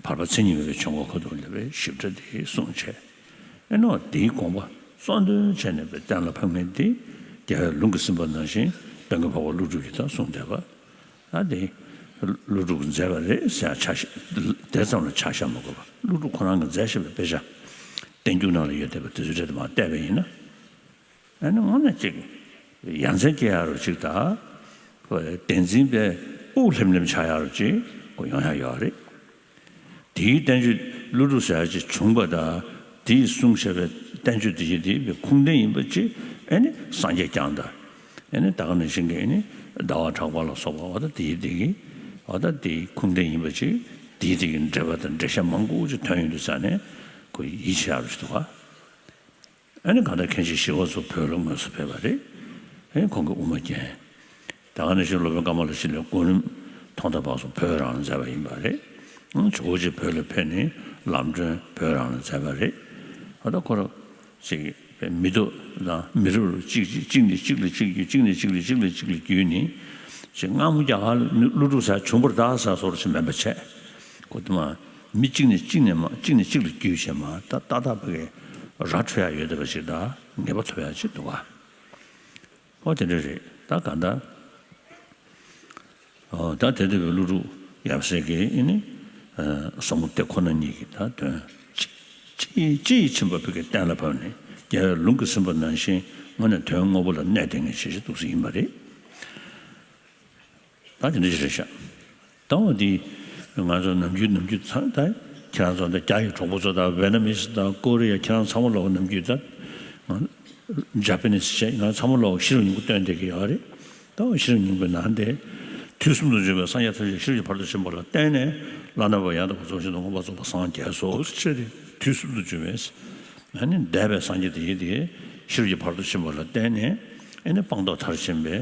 བར་པ་མཚན་ཉིད་མེད་པའི་ཆོས་འཁོར་ཁ་ཐུག་ལ་བའི་ཞིབ་ཕྲ་དེ་གསུངས་བྱས། ཨེ་ནོ་དེའི་དགོངས་པ་གཙོ་འདོན་བྱས་ནས་བའི་གཏན་ལ་ཕབ་མཁན་དེ་རྒྱལ་བའི་ལུང་གིས་ཟིན་པ་ནང་བཞིན་དཔལ་མགོན་འཕགས་པ་ཀླུ་སྒྲུབ་ཀྱིས་ད་གསུངས་བསྡད་པ། ད་དེ་ཀླུ་སྒྲུབ་ཀྱིས་མཛད་པ་རེད་ཟེར་ཡ་ཆ་བཞག་དེ་ཙམ་ལ་ཆ་བཞག་མ་དགོས་པར་ཀླུ་སྒྲུབ་ཁོ་རང་གིས་མཛད་བཞག་པའི་དཔེ་ཆ་བསྟན་འགྱུར་ནང་ལ་ཡོད་བསྡད་པ་དེ་ཚོའི་གྲས་དེ་མར་བལྟས་པ་ཡིན་ན། ཨ་ནི་དངོས་གནས་ཅིག་ཡ་མཚན་སྐྱེ་ཡ་རུ་ཅིག་དང་། བདེན་འཛིན་པའི་དབུགས་ལྷེམ་ལྷེམ་ཆགས་ཡ་རུ་ཅིག་ཁོ་ཡོང་ཡ་ཡོད་རེད། དེའི་བསྟན་བཅོས་ཀླུ་སྒྲུབ་ཟེར་ཡ་ཅིག་བྱུང་བ་དང་། དེས་གསུངས་བཞག་པའི་བསྟན་བཅོས་དེ་བཞིན་དེ་ཁུངས་ལྡན་ཡིན་པ་ཅིག་ཨེ་ནི་སངས་རྒྱས་བསྐྱངས་དང་། ཨེ་ནི་ད་ག་ནང་བཞིན་གྱི་ཨེ་ནི་ཟླ་བ་གྲགས་པ་ལ་སོགས་པ་འོ་ད་དེ་ཡི་དེ་གི་འོ་ད་དེ་ཁུངས་ལྡན་ཡིན་པ་ཅིག་དེ་ཡི་དེ་གི་འགྲེལ་པ་དང་འགྲེལ་བཤད་མང་པོ་ཅིག་ཐོན་ཡོང་དུས་ཙང་ནས་ཁོ་ཡིད་ཆེས་ཡག་རུ་ཞིག་འདུག་ག་ཨ་ནི་གང་ལྟར་མཁན་ཆེན་ཞི་བ་འཚོ་བོད་ལ་དངོས་སུ་ཕེབས་པ་རེད། ཨ་ནི་ཁོང་གིས་དབུ་མ་བརྒྱན། ད་ག་ནང་བཞིན་སློབ་དཔོན་ཀ་མ་ལ་ཤཱི་ལས་གོ་རིམ་ཐོག་མཐའ་བར་གསུམ་བོད་རང་ལ་མཛད་པ་ཡིན་པ་རེད། ཨ་ཇོ་བོ་རྗེ་བོད་ལ་ཕེབས་ནས་ལམ་སྒྲོན་བོད་རང་ལ་མཛད་པ་རེད། ཨ་ད་ཁོ་རང་ཅིག་མི་ཐོག་དང་མི་རབས་རུ་གཅིག་གཅིག་གཅིག་ནས་གཅིག་ལ་གཅིག་བརྒྱུད། གཅིག་ནས་གཅིག་ལ་གཅིག་ལ་གཅིག་ལ་བརྒྱུད་ནས། ཞེས་སྔ་མོ་རྒྱ་གར་ཀླུ་སྒྲུབ་ཟེར་བྱུང་བར་གདའ་ཟེར་སོགས་ཞིག་མིན་པ་བྱས། ཁོ་དེ་མ་མི་གཅིག་ནས་གཅིག་ནས་མ་གཅིག་ནས་གཅིག་ལ་བརྒྱུད་བྱས་མ་ད་ཏག་ཏག་ཕ་གི་ར་འཕྲོད་ཡ་ཡོད་བསྡད་པ་ཞིག་དང་ངེས་པ་ཐོབ་ཡ་ཅིག་འདུག་ག་ཨོ་དེ་འདྲ་རེད། ད་ག་ད། ཨོ་ད་དེ་དེ་བས་ཀླུ་སྒྲུབ་ཡབ་སྲས་ཀྱིས་ཨེ་ནི། ཟབ་མོ་དེ་ཁོ་ན་ཉིད་ཀྱི་ད་དོན། ཅི་ཅི་ཡིས་ཕྱིན་པ་བོད་ཀྱི་གཏན་ལ་ཕབ་ནས་རྒྱལ་བའི་ལུང་གིས་ཟིན་པ་ནང་བཞིན་དངོས་གནས་དོན་དངོས་པོ་ལ་གནས་བསྡད་མཁན་ཞེས་ཞེས་འདུག་སེ་ཡིན་པ་རེད། ད་དེ་འདྲ་ཞིག་རེད་ཤག་ད་འོ་དེ་ང་ཚོ་ནམ་རྒྱུན་ནམ་རྒྱུན་ཚང་ད་ཁྱེད་རང་ཚོ་ད་རྒྱ་ཡི་གྲོགས་པོ་ཚོ་དང་ཝེ་ན་མི་སི་དང་ཀོ་རི་ཡ་ཁྱེད་རང་ཚང་མ་ལོག་ནམ་རྒྱུན་ད་ཇ་པ་ནི་སི་བྱས་ང་ཚང་མ་ལོག་ཤེས་རབ་སྙིང་པོ་སྟོན་བསྡད་ཀྱི་ཡོད་རེད། ད་འོ་ཤེས་རབ་སྙིང་པོའི་ནང་དེ་དུས་གསུམ་དུ་བྱོན་པའི་སངས་རྒྱས་ཐམས་ཅད་ཤེས་རབ་ཀྱི་ཕ་རོལ་ཏུ་ཕྱིན་པ་ལ་བརྟེན་ནས་བླ་ན་མེད་པ་ཡང་དག་པར་རྫོགས་བཞིན་དུ་མངོན་པར་རྫོགས་པར་སངས་རྒྱས་སོ་ཞེས་དེ་དུས་གསུམ་དུ་བྱོན་པའི་ཨ་ནི་འདས་པའི་སངས་རྒྱས་དེ་ཡིན་ཏེ་ཤེས་རབ་ཀྱི་ཕ་རོལ་ཏུ་ཕྱིན་པ་ལ་བརྟེན་ནས་ཨ་ནི་སྤངས་རྟོགས་མཐར་ཕྱིན་པའི་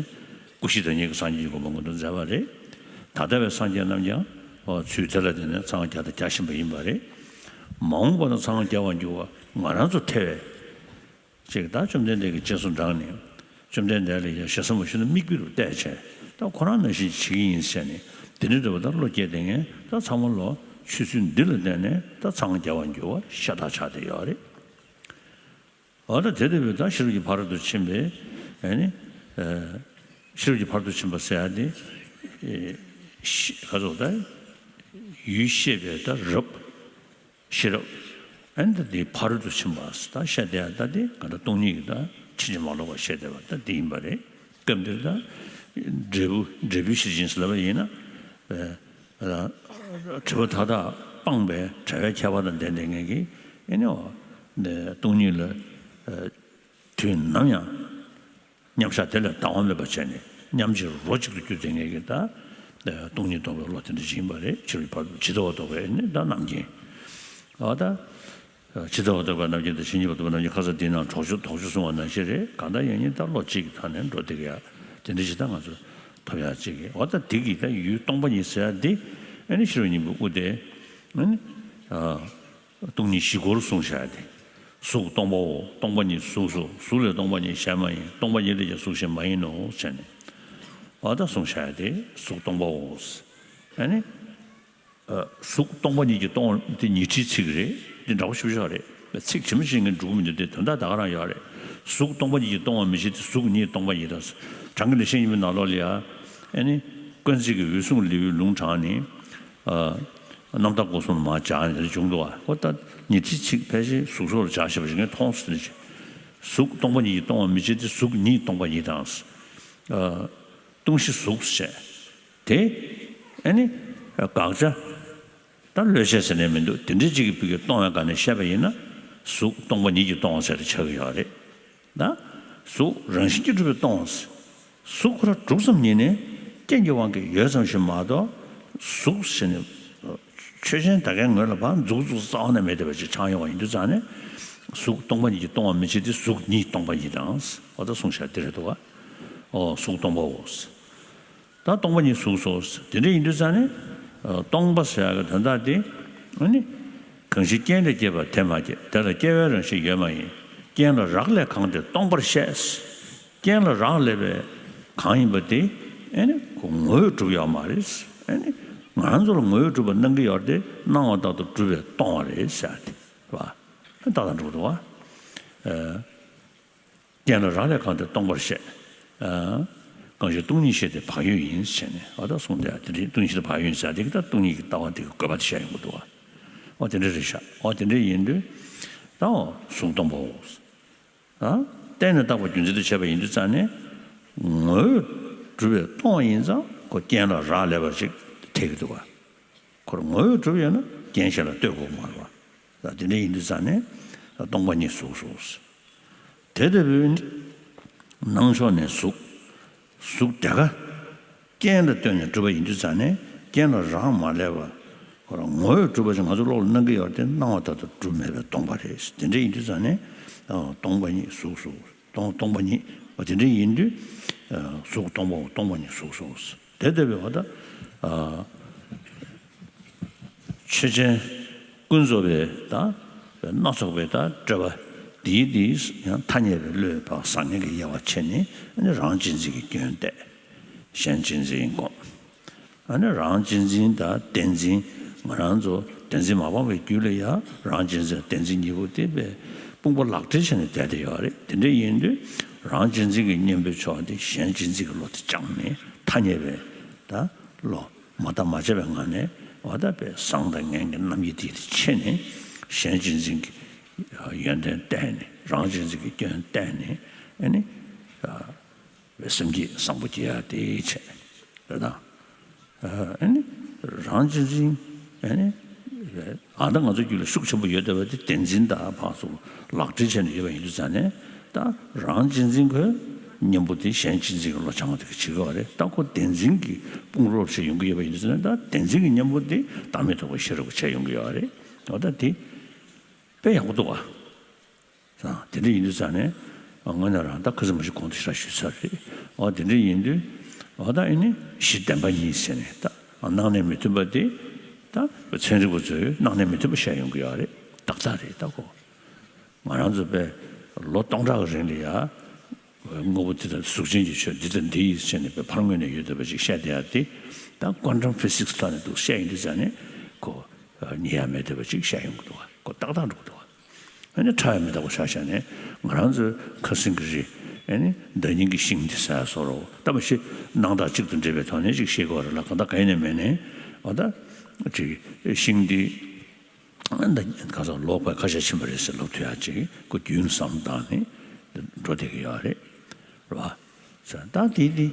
སྐུ་བཞི་བདག་ཉིད་ཀྱི་སངས་རྒྱས་ཀྱི་གོ་འཕང་མངོན་དུ་མཛད་པ་རེད། ད་ལྟ་བའི་སངས་རྒྱས་རྣམས་ཀྱང་ཚུལ་དེ་ལ་བརྟེན་ནས་འཚང་རྒྱ་དང་རྒྱ་བཞིན་པ་ཡིན་པ་རེད། མ་འོངས་པ་ན་འཚང་རྒྱ་བར་འགྱུར་བ་ང་རང་ཚོ་ཐེ་བའི་ཅིག་ད་བཅོམ་ལྡན་འདས་ཀྱི་སྤྱན་གསུམ་དྲངས་ནས་བཅོམ་ལྡན་འདས་ལ་ཡང་ཞེ་ས་མ་ཞུ་ན་མིག་དཔེ་རུ་བལྟས་བྱས་ད་ཁོ་རང་ནང་བཞིན་བྱེད་ཀྱི་ཡིན་ཟེར་ནས་དེ་འདྲ་འདྲ་བ་ད་བློ་སྐྱེས་བསྡད་མཁན་ད་ཚང་མ་ལོ་ཆོས་ཚུལ་འདི་ལ་བརྟེན་ནས་ད་འཚང་རྒྱ་བར་འགྱུར་བ་ཤ་སྟག་ཆགས་བསྡད་ཡོད་རེད། འོ་ད་དེ་ལྟ་བུའི་ད་ཤེས་རབ་ཀྱི་ཕ་རོལ་ཏུ་ཕྱིན་པའི་ཨ་ནི། ཤེས་རབ་ཀྱི་ཕ་རོལ་ཏུ་ཕྱིན་པ་ཟེར་ཡ་དེ། ག་ཚོད་ད། ཡུལ་ཤེས་པའི་ད་རབ། ཤེས་རབ། ཨ་ནི་ད་དེ་ཕ་རོལ་ཏུ་ཕྱིན་པ་ད་བཤད་བསྡད་ཡ་ད་དེ་ག་ད་སྟོང་ཉིད་ཀྱི་ད་ཕྱིན་ཅི་མ་ལོག་པ་བཤད་བསྡད་པ་ད་དེ་ཡིན་པ་རེད། སྐབས་འདིར་ད། འབྲས་བུ་འབྲས་བུའི་ཤེར་ཕྱིན་ཟེར་ལབ་པ་ཡིན་ན། དྲི་བ་མཐའ་དག་སྤངས་པའི་བྲལ་བའི་ཁྱད་པར་དང་ལྡན་ལྡན་ངེས་ཀྱི་ཨེ་ནི་འོ། སྟོང་ཉིད་ལ་དུས་ནམ་ཡང་མཉམ་བཞག་དེ་ལས་ལྡང་བ་མེད་པར་བྱས་ནས་མཉམ་གཅིག་རོ་གཅིག་ཏུ་གྱུར་ཏེ་ངེས་ཀྱི་ད་སྟོང་ཉིད་རྟོགས་པའི་བློ་དེ་འདྲ་ཞིག་ཡིན་པ་རེད། ཕྱི་རོལ་ཕར་ཇི་ལྟ་བ་རྟོགས་པའི་ཨེ་ནི་ད་རྣམ་མཁྱེན། འོ་ད། ཇི་ལྟ་བ་རྟོགས་པའི་རྣམ་མཁྱེན་དང་ཇི་སྙེད་པར་རྟོགས་པའི་རྣམ་མཁྱེན་ཁ་ཚ་འདི་ནང་དོགས་གཅོད་དོགས་གཅོད་གསུང་བ་ནང་བཞིན་རེད། གང་ལྟར་ཡང་སྙིང་ལྟར་བློ་གཅིག་གི་ཐོག་ནས་འགྲོ་བསྡད་ཀྱི་ཡ་དེ་འདྲ་ཞིག་ད་ང་ཚོ་ཐོབ་ཡ་གཅིག་གི་འོ་ད་དེ་གི་ད་ཡུལ་སྟོང་པ་ཉིད་ཟེར་ཡ་འདི་ཨ་ནི་ཤེས་རབ་སྙིང་པོའི་དབུ་དེ་ཨ་ནི་སྟོང་ཉིད་བཞི་སྐོར་གསུངས་བཞག་ཡ་དེ་གཟུགས་སྟོང་པའོ། སྟོང་པ་ཉིད་གཟུགས་སོ། གཟུགས་ལས་སྟོང་པ་ཉིད་གཞན་མ་ཡིན། སྟོང་པ་ཉིད་ལས་ཀྱང་གཟུགས་གཞན་མ་ཡིན་ནོ་ཟེར་ནས་འོ་ད་གསུངས་བཞག་ཡ་དེ་གཟུགས་སྟོང་པའོ། ཨ་ནི། གཟུགས་སྟོང་པ་ཉིད་ཀྱིས་སྟོང་བ་འདི་ཉི་ཁྲིའི་ཚིག་རེད། འདི་འདྲ་པོ་ཞིབ་ཞིག་རེད། ཚིག་ཇི་མ་ཇི་བཞིན་འགྲོ་གི་མི་འདུག་དེ་དོན་དག་ད་ག་རང་ཡོད་རེད། གཟུགས་སྟོང་པ་ཉིད་ཀྱིས་སྟོང་བར་མི་བྱེད་དེ། གཟུགས་ཉིད་སྟོང་པ་ཉིད་དང་། གྲངས་ཀྱི་ལེགས་བཤད་སྙིང་པོའི་ནང་ལོགས་ལ་ཡ། ཨ་ནི། དཀོན་བརྩེགས་ཀྱིས་འོད་སྲུང་ལེའུའི་ལུང་དྲངས་ནས། རྣམ་དག་སྒོ་གསུམ་ལ་མར་སྦྱར་ནས་དེ་འདྲ་བྱུང་འདུག་བ། ཨོ་ད་ཉི་ཁྲིའི་ཚིག་ཕལ་ཆེར་གཟུགས་སོགས་ལ་སྦྱར་བཞག་པ་ཞིག་ངས་མཐོང་སོང་། དེ་འདྲ་ཞིག་གཟུགས་སྟོང་པ་ཉིད་ཀྱིས་སྟོང་བར་མི་བྱེད་དེ། གཟུགས་ཉིད་སྟོང་པ་ཉིད་དང་། སྟོང་གཞི་གཟུགས་ཞེས། དེ། ཨ་ནི། དགག་བྱ། ད་བློས་བྱས་ཟེར་ནས་མི་འདུག་དེ་འདྲའི་གཅིག་གི་ཕུགས་ཀྱི་སྟོང་བའི་སྒང་ནས་བཤད་པ་ཡིན་ན། གཟུགས་སྟོང་པ་ཉིད་ཀྱིས་སྟོང་བ་ཟེར་ཏེ་ཆགས་ཀྱི་ཡོད་རེད། ད། གཟུགས་རང་བཞིན་གྱིས་གྲུབ་པས་སྟོང་བ། གཟུགས་ཁོ་རང་གྲུབ་ཙམ་ཉིད་ནས་རྐྱེན་གྱི་དབང་གིས་ཡོད་ཙམ་ཞིག་མ་གཏོགས། གཟུགས་ཟེར་ནས། ཆོས་ཅན་ད་གའི་ངོས་ལ་ཕར་མཛུབ་གུ་རྩ་བ་ནས་མེད་བསྡད་པ་ཅིག་ཆགས་ཡོང་བ་ཡིན་དུས་ཙང་ནས། གཟུགས་སྟོང་པ་ཉིད་ཀྱིས་སྟོང་བར་མི་བྱེད་དེ། གཟུགས་ཉིད་སྟོང་པ་ཉིད་དང་། འོ་ད་གསུངས་བཞག་དེ་རེད་འདུག་ག་ཨོ་གཟུགས་སྟོང་པའོ། ད་སྟོང་པ་ཉིད་གཟུགས་སོ། དེ་འདྲ་ཡིན་དུས་ཙང་ནས། སྟོང་པ་ཟེར་ཡག་གི་དོན་དག་དེ། ཨ་ནི། གང་ཞིག་རྐྱེན་ལས་སྐྱེས་པ་དེ་མ་སྐྱེས། དེ་ལ་སྐྱེ་བའི་རང་བཞིན་ཡོད་མ་ཡིན། རྐྱེན་ལ་རག་ལས་གང་དེ་སྟོང་པར་བཤད། རྐྱེན་ལ་རག་ལས་པའི་གང་ཡིན་པ་དེ། ཨ་ནི། ཁོ་ངོ་བོས་གྲུབ་ཡོད་མ་རེད། ཨ་ནི། ང་ཚོ་ལ་ངོ་བོས་གྲུབ་པ་སྣང་གི་ཡོད་རེད་དེ། སྣང་བ་ལྟར་དུ་གྲུབ་པས་སྟོང་བ་རེད་ཟེར་ཏེ། བ། ཏག་ཏག་འགྲོ་འདུག་བ། རྐྱེན་ལ་རག་ལས་གང་དེ་སྟོང་པར་བཤད། གང་ཞིག་སྟོང་ཉིད་ཤེས་དེ་བག་ཡོད་ཡིན་ཟེར་ནས་འོ་ད་གསུངས་ཏེ། དེ་འདྲའི་སྟོང་ཉིད་ཤེས་དེ་བག་ཡོད་ཡིན་ཟེར་དེ་གི་ད་སྟོང་ཉིད་ཀྱི་ལྟ་བ་དེ་གི་དགོས་པ་དེ་བཤད་ཡོང་གི་འདུག་བ། འོ་དེ་འདྲ་རེད་ཤག་འོ་དེ་འདྲ་ཡིན་དུས། ད་འོ་གཟུགས་སྟོང་པའོ། བརྟེན་ནས་བཏགས་པ་རྒྱུ་མཚན་དུ་བྱས་པ་ཡིན་དུས་ཙང་ནས། ངོ་བོས་གྲུབ་པས་སྟོང་བ་ཡིན་ཙང་ཁོ་རྐྱེན་ལ་རག་ལས་པ་ཞིག་འཐད་ཀྱི་འདུག་བ། ཁོར་ངོ་བོས་གྲུབ་ཡོད་ན་རྐྱེན་གཞན་ལ་ལྟོས་དགོས་མ་རེད་བ། ད་དེ་འདྲ་ཡིན་དུས་ཙང་ནས་སྟོང་པ་ཉིད་གཟུགས་སོ། དེ་ལྟ་བུའི་སྣང་ཕྱོགས་ནས་གཟུགས། གཟུགས་དེ་ག་རྐྱེན་ལ་ལྟོས་ནས་གྲུབ་པ་ཡིན་དུས་ཙང་ནས་རྐྱེན་ལ་རག་མ་ལས་པ། ཁོ་རང་ངོ་བོས་གྲུབ་པ་ཞིག་ང་ཚོ་བློ་ལ་སྣང་གི་ཡོད་དེ་སྣང་བ་ལྟར་དུ་གྲུབ་མེད་པས་སྟོང་པ་རེད། དེ་འདྲ་ཡིན་དུས་ཙང་ནས་སྟོང་པ་ཉིད་གཟུགས་སོ། སྟོང་སྟོང་པ་ཉིད་པ་དེ་འདྲ་ཡིན་དུས། གཟུགས་སྟོང་པའོ། སྟོང་པ་ཉིད་གཟུགས་སོ། དེ་ལྟ་བུའི་བ་ད། ཆོས་ཅན། ཀུན་རྫོབ་པའི་ད། སྣ་ཚོགས་པའི་ད་སྤྲོས་པ། འདིའི་འདིའི་ཡང་ཐ་སྙད་པའི་བློས་བ་བཟང་ངན་གྱི་དབྱེ་བ་ཕྱེ་ནས་རང་གཅེས་འཛིན་གྱི་སྐྱོན་བལྟས། གཞན་གཅེས་འཛིན་སྒོམ། ཨ་ནི་རང་གཅེས་འཛིན་དང་བདེན་འཛིན། ང་རང་ཚོ་བདེན་འཛིན་མ་སྤངས་པའི་རྒྱུད་ལ་ཡང་རང་གཅེས་འཛིན་བདེན་འཛིན་གཉིས་པོ་དེ་དཔེ་དཔུང་པ་ལག་བྲལ་བྱས་ནས་བསྡད་བསྡད་ཡོད་རེད། དེ་འདྲ་ཡིན་དུས་རང་གཅེས་འཛིན་གྱི་གཉེན་པོའི་ཕྱོགས་དེ་གཞན་གཅེས་འཛིན་གྱི་བློ་དེ་བཅངས་ནས་ཐ་སྙད་པའི་ད་བློ་མ་བརྟགས་མ་དཔྱད་པའི་ངང་ནས་འོ་ད་དཔེ་བཟང་དང་ངན་གྱི་རྣམ་དབྱེ་དེ་དེ་ཕྱེ་ནས་གཞན་གཅེས་འཛིན་གྱི་ཡོན་ཏན་བསྟན་ནས་རང་གཅེས་འཛིན་གྱི་སྐྱོན་བསྟན་ནས་ཨ་ནི། བའི་སེམས་བསྐྱེད་བཟང་པོ་སྐྱེ་ཡ་དེའི་ཆེད་རེད་དང་། ཨ་ནི་རང་གཅེས་འཛིན་ཨ་ནི་ཨ་ད་ང་ཚོ་རྒྱུད་ལ་ཤུགས་ཆེན་པོ་ཡོད་བསྡད་པ་དེ་བདེན་འཛིན་དང་ཕར་ཚུར་ལག་སྦྲེལ་བྱས་ནས་ཡོད་པ་ཡིན་དུས་ཙང་ནས་ད་རང་གཅེས་འཛིན་ཁོའི་གཉེན་པོ་དེ་གཞན་གཅེས་འཛིན་གྱི་བློ་སྦྱང་བ་དེ་ག་བྱེད་དགོས་པ་རེད། ད་ཁོ་བདེན་འཛིན་གྱི་དཔུང་རོགས་བྱས་ཡོང་གི་ཡོད་པ་ཡིན་དུས་ཙང་ནས་ད་བདེན་འཛིན་གྱི་གཉེན་པོ་དེ་བདག་མེད་རྟོགས་པའི་ཤེས་རབ་བྱས་ཡོང་གི་ཡོད་རེད། འོ་ད་དེ་དཔེ་ཡག་པོ་འདུག་བ། དེ་འདྲ་ཡིན་དུས་ཙང་ནས་དངོས་གནས་རང་ད་ཁ་སང་མ་ཞིག་གོང་དུ་ཞེ་དྲག་ཞུས་ཚར་རེད། འོ་དེ་འདྲ་ཡིན་དུས་འོ་ད་ཨེ་ནི་གཞི་བདེན་པ་གཉིས་ཟེར་ནས་ད་སྣང་གནས་མི་མཐུན་པ་དེ་ད་ཚན་རིག་པ་ཚོས་སྣང་གནས་མི་མཐུན་པ་བཤད་ཡོང་གི་ཡོད་རེད། ཏག་ཏག་རེད་ད་གོ། ང་རང་ཚོ་དཔེ་ལོ་སྟོང་ཕྲག་གི་རིང་ལ་ཡ་དངོས་པོ་འདི་དང་གཟུགས་ཅན་གྱི་ཆོས་འདི་དང་འདི་ཡིན་ཟེར་ནས་དཔེ་ཕར་ངོས་ནས་ཡོད་བསྡད་པ་ཅིག་བཤད་བསྡད་ཡ་དེ་ད་ཀོན་ཊམ་ཕི་སིག་སི་ཐོག་ནས་འདུག་བཤད་ཡིན་དུས་ཙང་ནས་ཁོ་ཉེ་ཡ་མེད་བསྡད་པ་ཅིག་བཤད་ཡོང་གི་འདུག་ག་ཁོ་ཏག་ཏག་འགྲོ་གི་འདུག་ག་ཨ་ནི་ཁྲ་ཡ་མི་རྟག་པ་ཆ་བཞག་ནས་ང་རང་ཚོའི་ཁ་སང་གི་རི་ཨ་ནི་ཟླ་ཉིན་གྱི་ཤིང་འདི་ཟ་ཡ་བཟོ་རོགས་ད་མ་གཞི་སྣང་བཏགས་གཅིག་ཏུ་འདྲེས་པའི་ཐོག་ནས་ཅིག་ཤེས་དགོས་རེད་ལ། གང་ལྟར་ག་ཡིན་ནས་མིན་ནས་འོ་ད་ཅིག་ཤིང་འདི་ད་ག་ཚོད་ལོ་ཁ་ཤས་ཕྱིན་པ་རེད་ཟེར་ལབ་ཐུབ་ཡ་ཅིག་ཁོ་རྒྱུན་བསམ་བཏང་ནས་འགྲོ་བསྡད་ཀྱི་ཡོད་རེད། རེད་བ། ད་དེ་དེ་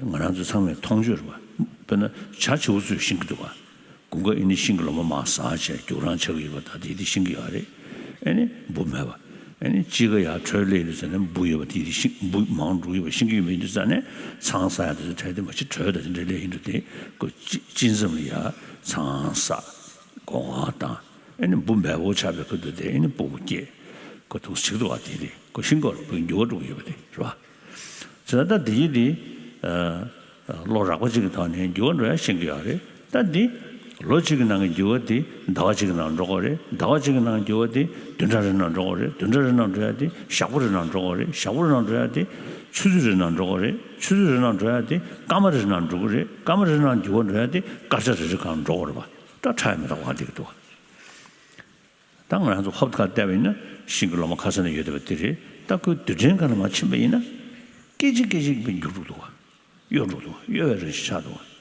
ང་རང་ཚོ་ཚང་མས་མཐོང་ཆོས་རེད་བ། དཔེར་ན་བྱ་བྱིའུ་ཚོས་ཤིང་གི་འདུག་བ། དགུན་ཁ་ཨེ་ནི་ཤིང་གི་ལོ་མ་མང་ཟ་བྱས་རྒྱུག་རང་ཆགས་ཀྱི་ཡོད་པ་ད་དེ་དེ་ཤིང་གི་ཡོད་རེད། ཨེ་ནི་འབུ་མེད་པ། ཨེ་ནི་དཔྱིད་ཀ་ཡར་དྲོད་སླེབས་ཡོད་ཟེར་ནས་འབུ་ཡོད་པ་དེ་དེ་ཤིང་འབུ་མང་འགྲོ་གི་ཡོད་པ་ཤིང་གི་ཡོད་མིན་དུས་ཙང་ནས་ཚང་ཟ་ཡ་དེ་ཚོ་དྲོད་དེ་མ་གཞི་དྲོད་ད་དེ་འདྲ་སླེབས་ཡིན་འགྲོ་དེ་ཁོ་ཅི་ཅི་འཛམ་ལ་ཡ་ཚང་ཟ་སྒོ་ང་དང་ཨེ་ནི་འབུ་མེད་པོ་ཆགས་པའི་ཁུལ་དུ་དེ་ཨེ་ནི་སྤུ་གུ་སྐྱེས་ཁོ་ཐུག་ཅིག་འདུག་བ། དེ་དེ་ཁོ་ཤིང་སྐོར་བུ་འགྱུར་བ་འགྲོ་གི་ཡོད་པ་དེ་རེད་བ། ཟེར་ན་ད་འདི་ཡི་འདི། ལོ་རགས་པ་གཅིག་གི་ཐོག་ནས་འགྱུར་བ་འགྲོ་ཡ་ཤེས་ཀྱི་ཡོད་རེད། ད་འདི་ལོ་གཅིག་གི་ནང་གི་འགྱུར་བ་འདི་ཟླ་བ་གཅིག་གི་ནང་འགྲོ་གི་རེད། ཟླ་བ་གཅིག་གི་ནང་འགྱུར་བ་འདི་བདུན་ཕྲག་རེ་ནང་འགྲོ་གི་རེད། བདུན་ཕྲག་རེ་ནང་འགྲོ་ཡ་འདི་ཞག་པོ་རེ་ནང་འགྲོ་གི་རེད། ཞག་པོ་རེ་ནང་འགྲོ་ཡ་འདི་ཆུ་ཚོད་རེ་ནང་འགྲོ་གི་རེད། ཆུ་ཚོད་རེ་ནང་འགྲོ་ཡ་འདི་སྐར་མ་རེ་ནང་འགྲོ་གི་རེད། སྐར་མ་རེ་ནང་འགྱུར་བ་འགྲོ་ཡ་འདི་སྐར་ཆ་རེ་རེ་གང་འགྲོ་གི་རེད་པ། ད་ཁྲ་ཡ་མི་རྟག་པ་འདི་གི་འདུག་ད་ང་རང་ཚོ་ཧོབ་ཁ་བལྟས་པ་ཡིན་ན་ཤིང་གི་ལོ་མ་ཁ་སང་ནས་ཡོད་བསྡད་པ་འདི་རེད། ད་ཁོའི་རྡུལ་ཕྲན་སྒང་ལ་མར་ཕྱིན་པ་ཡིན་ན་སྐད་ཅིག་སྐད་ཅིག་པའི་འགྱུར་འགྲོ་འདུག་ག་གཡོ་འགྲོ་འདུག་གཡོ་བའི་རང་བཞིན་ཆགས་འདུག་ག་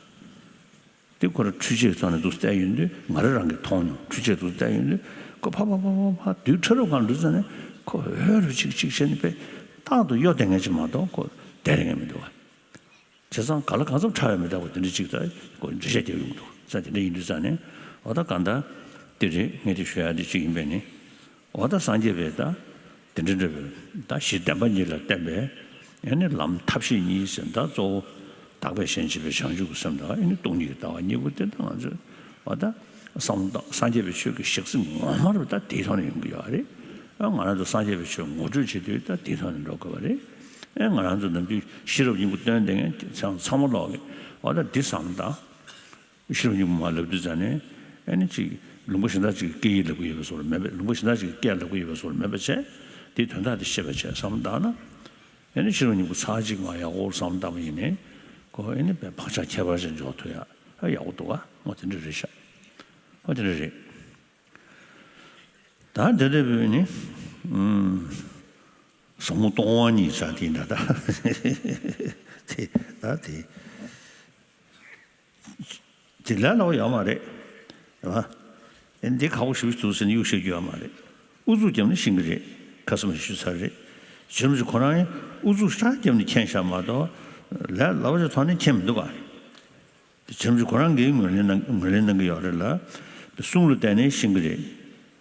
དེ་ཁོ་རང་འཕྲུལ་ཆས་ཐོག་ནས་འདུག་བལྟས་ཡོང་དུས་ང་རང་རང་གིས་མཐོང་མྱོང་། འཕྲུལ་ཆས་འདུག་བལྟས་ཡོང་དུས་ཁོ་ཕ་ཕ་ཕ་ཕ་ཕ་རྡུལ་ཕྲ་རབ་སྒང་འགྲོ་ཙ་ནས་ཁོ་ཧོལ་རུ་ཅིག་ཅིག་བྱས་ནས་པས་རྟག་ཏུ་གཡོ་བསྡད་མཁན་ཅིག་མ་གཏོགས་ཁོ་བསྡད་མཁན་མི་འདུག་ག་བྱས་ཙང་ག་ལ་གང་འཚམ་ཁྲ་ཡ་མི་རྟག་པ་དེ་འདྲ་ཅིག་ད་ཁོ་འགྲེལ་བཤད་རྒྱག་ཡོང་འདུག་ས་དེ་འདྲ་ཡིན་དུས་ཙང་ནས་འོ་ད་གང་ལྟར་དེ་རེད། ངས་དེ་ཞུ་ཡ་དེ་ཅིག་ཡིན་པས་ནི་འོ་ད་སངས་རྒྱས་པའི་ད་དེ་འདྲ་འདྲ་བའི་ད་གཞི་བདེན་པ་གཉིས་ལ་བརྟེན་པའི་ཨེ་ནི་ལམ་ཐབས་ཤེས་གཉིས་ཟེར་ད་གཙོ་བོ་དག་པའི་ཞེན་བྱེད་པའི་བྱང་ཆུབ་ཀྱི་སེམས་དང་ཨེ་ནི་སྟོང་ཉིད་ཀྱི་ལྟ་བ་གཉིས་པོ་དེ་ད་ང་ཚོས་འོ་ད་བསམ་བློ་བཏང་སངས་རྒྱས་པའི་ཆོས་ཀྱི་གཞི་རྩ་ངོ་མ་རུ་ད་དེའི་ཐོག་ནས་ཡོང་གི་ཡོད་རེད། ཨ་ང་རང་ཚོ་སངས་རྒྱས་པའི་ཆོས་ངོ་སྤྲོད་བྱེད་དུས་ད་དེའི་ཐོག་ནས་འགྲོ་དགོས་པ་རེད། ཨེ་ང་རང་ཚོ་ནམ་རྒྱུན་ཤེས་རབ་སྙིང་པོ་སྟོན་བསྡད་མཁན་ཚང་ཚང་མ་ལོག་གི་འོ་ད་འདི་བསམ་བློ་བཏང་། ཤེས་རབ་སྙིང་པོ་མར་ལབ་དུས་ཙང་ནས་ཨེ་ནི་ཅིག་ལུང་པ་གཞན་དག་ཅིག་གི་སྐད་ཡིག་ལབ་ཀྱི་ཡོད་པའི་བཟོ་འདྲ་མེད་པ། ལུང་པ་གཞན་དག་ཅིག་གི་སྐད་ལབ་ཀྱི་ཡོད་པའི་བཟོ་འདྲ་མེད་པ་བྱས། དེའི་དོན་དག་དེ་ཤེས་པ་བྱས་བསམ་བློ་བཏང་ན། ཨེ་ནི་ཤེས་རབ་སྙིང་པོ་ཚར་གཅིག་མར་ཡག་པོ་བསམ་བློ་བཏང་བ་ཡིན་ནའི་ཁོ་ཨེ་ནི་བག་ཆགས་ཁྱད་པར་ཅན་འཇོག་ཐུབ་ཡ་ཨ་ཡག་པོ་འདུག་ག་འོ་དེ་འདྲ་རེད་ཤག་འོ་དེ་འདྲ་རེད། ད་དེ་འདྲ་བོད་ནི་ཨུམ། ཟབ་མོ་སྟོང་པ་ཉིད་ཟེར་དེ་འདྲ་ད། དེ་ད་དེ། དེ་ལས་སླ་པོ་ཡོད་མ་རེད། རེད་བ། ཨེ་འདི་ཁག་པོ་ཞེ་པོ་ཅིག་འདུག་ཟེར་ནས་གཡུག་བཤད་རྒྱུ་ཡོད་མ་རེད། ཨུ་ཚུགས་བརྒྱབ་ན་ཤེས་ཀྱི་རེད། ཁ་སང་མ་ཞུས་ཚར་རེད། རྗེ་རིན་པོ་ཆེ་ཁོ་རང་ཨུ་ཚུགས་ཞེ་དྲག་བརྒྱབ་ནས་མཁྱེན་བཞག་མ་གཏོགས། ལས་སླ་པོ་ཅིག་ཐོག་ནས་མཁྱེན་མི་འདུག་ག་རྗེ་རིན་པོ་ཆེ་ཁོ་རང་གིས་ངོས་ལེན་གནང་ངོས་ལེན་གནང་གི་ཡོད་རེད་ལ། གསུང་ལ་བརྟེན་ནས་ཤེས་ཀྱི་རེད།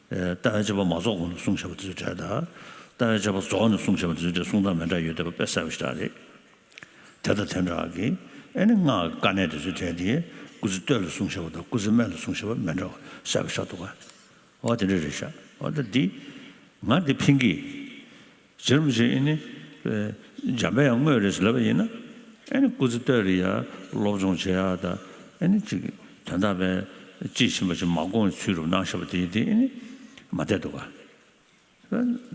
ལྟ་བའི་དཔྱད་པ་མ་རྫོགས་གོང་དུ་གསུངས་བཞག་པ་དེ་ཚོའི་གྲས་དང་། ལྟ་བའི་དཔྱད་པ་རྫོགས་ནས་གསུངས་བཞག་པ་དེ་ཚོའི་གྲས་གསུང་སྟངས་མི་འདྲ་ཡོད་བསྡད་པ་དཔེ་གསལ་པོ་ཞེ་དྲག་རེད། དེ་དང་དེ་འདྲ་གི་ཨེ་ནི་སྔགས་ཀྱི་དཀའ་གནད་དེ་ཚོའི་གྲས་དེ་སྐུ་ཚེ་སྟོད་ལ་གསུངས་བཞག་པ་དང་སྐུ་ཚེ་སྨད་ལ་གསུངས་བཞག་པ་མི་འདྲ་བ་གསལ་པོ་ཞིག་འདུག་ག་འོ་དེ་འདྲ་རེད་ཤག་འོ་ད་འདི་ང་འདི་ཕན་གི་རྗེ་རིན་པོ་ཆེ་ཨེ་ནི་འཇམ་པའི་དབྱངས་དངོས་རེད་ཟེར་ལབ་པ་ཡིན་ན། ཨེ་ནི་སྐུ་ཚེ་སྟོད་ལ་ཡ་སློབ་སྦྱོང་བྱེད་ཡ་ད་ཨེ་ནི་ཅིག་དོན་དག་པའི་དཔྱིས་ཕྱིན་པ་ཅིག་མ་དགོངས་པའི་ཚུལ་རུ་གནང་བཞག་པ་དེ་དེ་ཨེ་ནི་མ་བསྡད་འདུག་ག་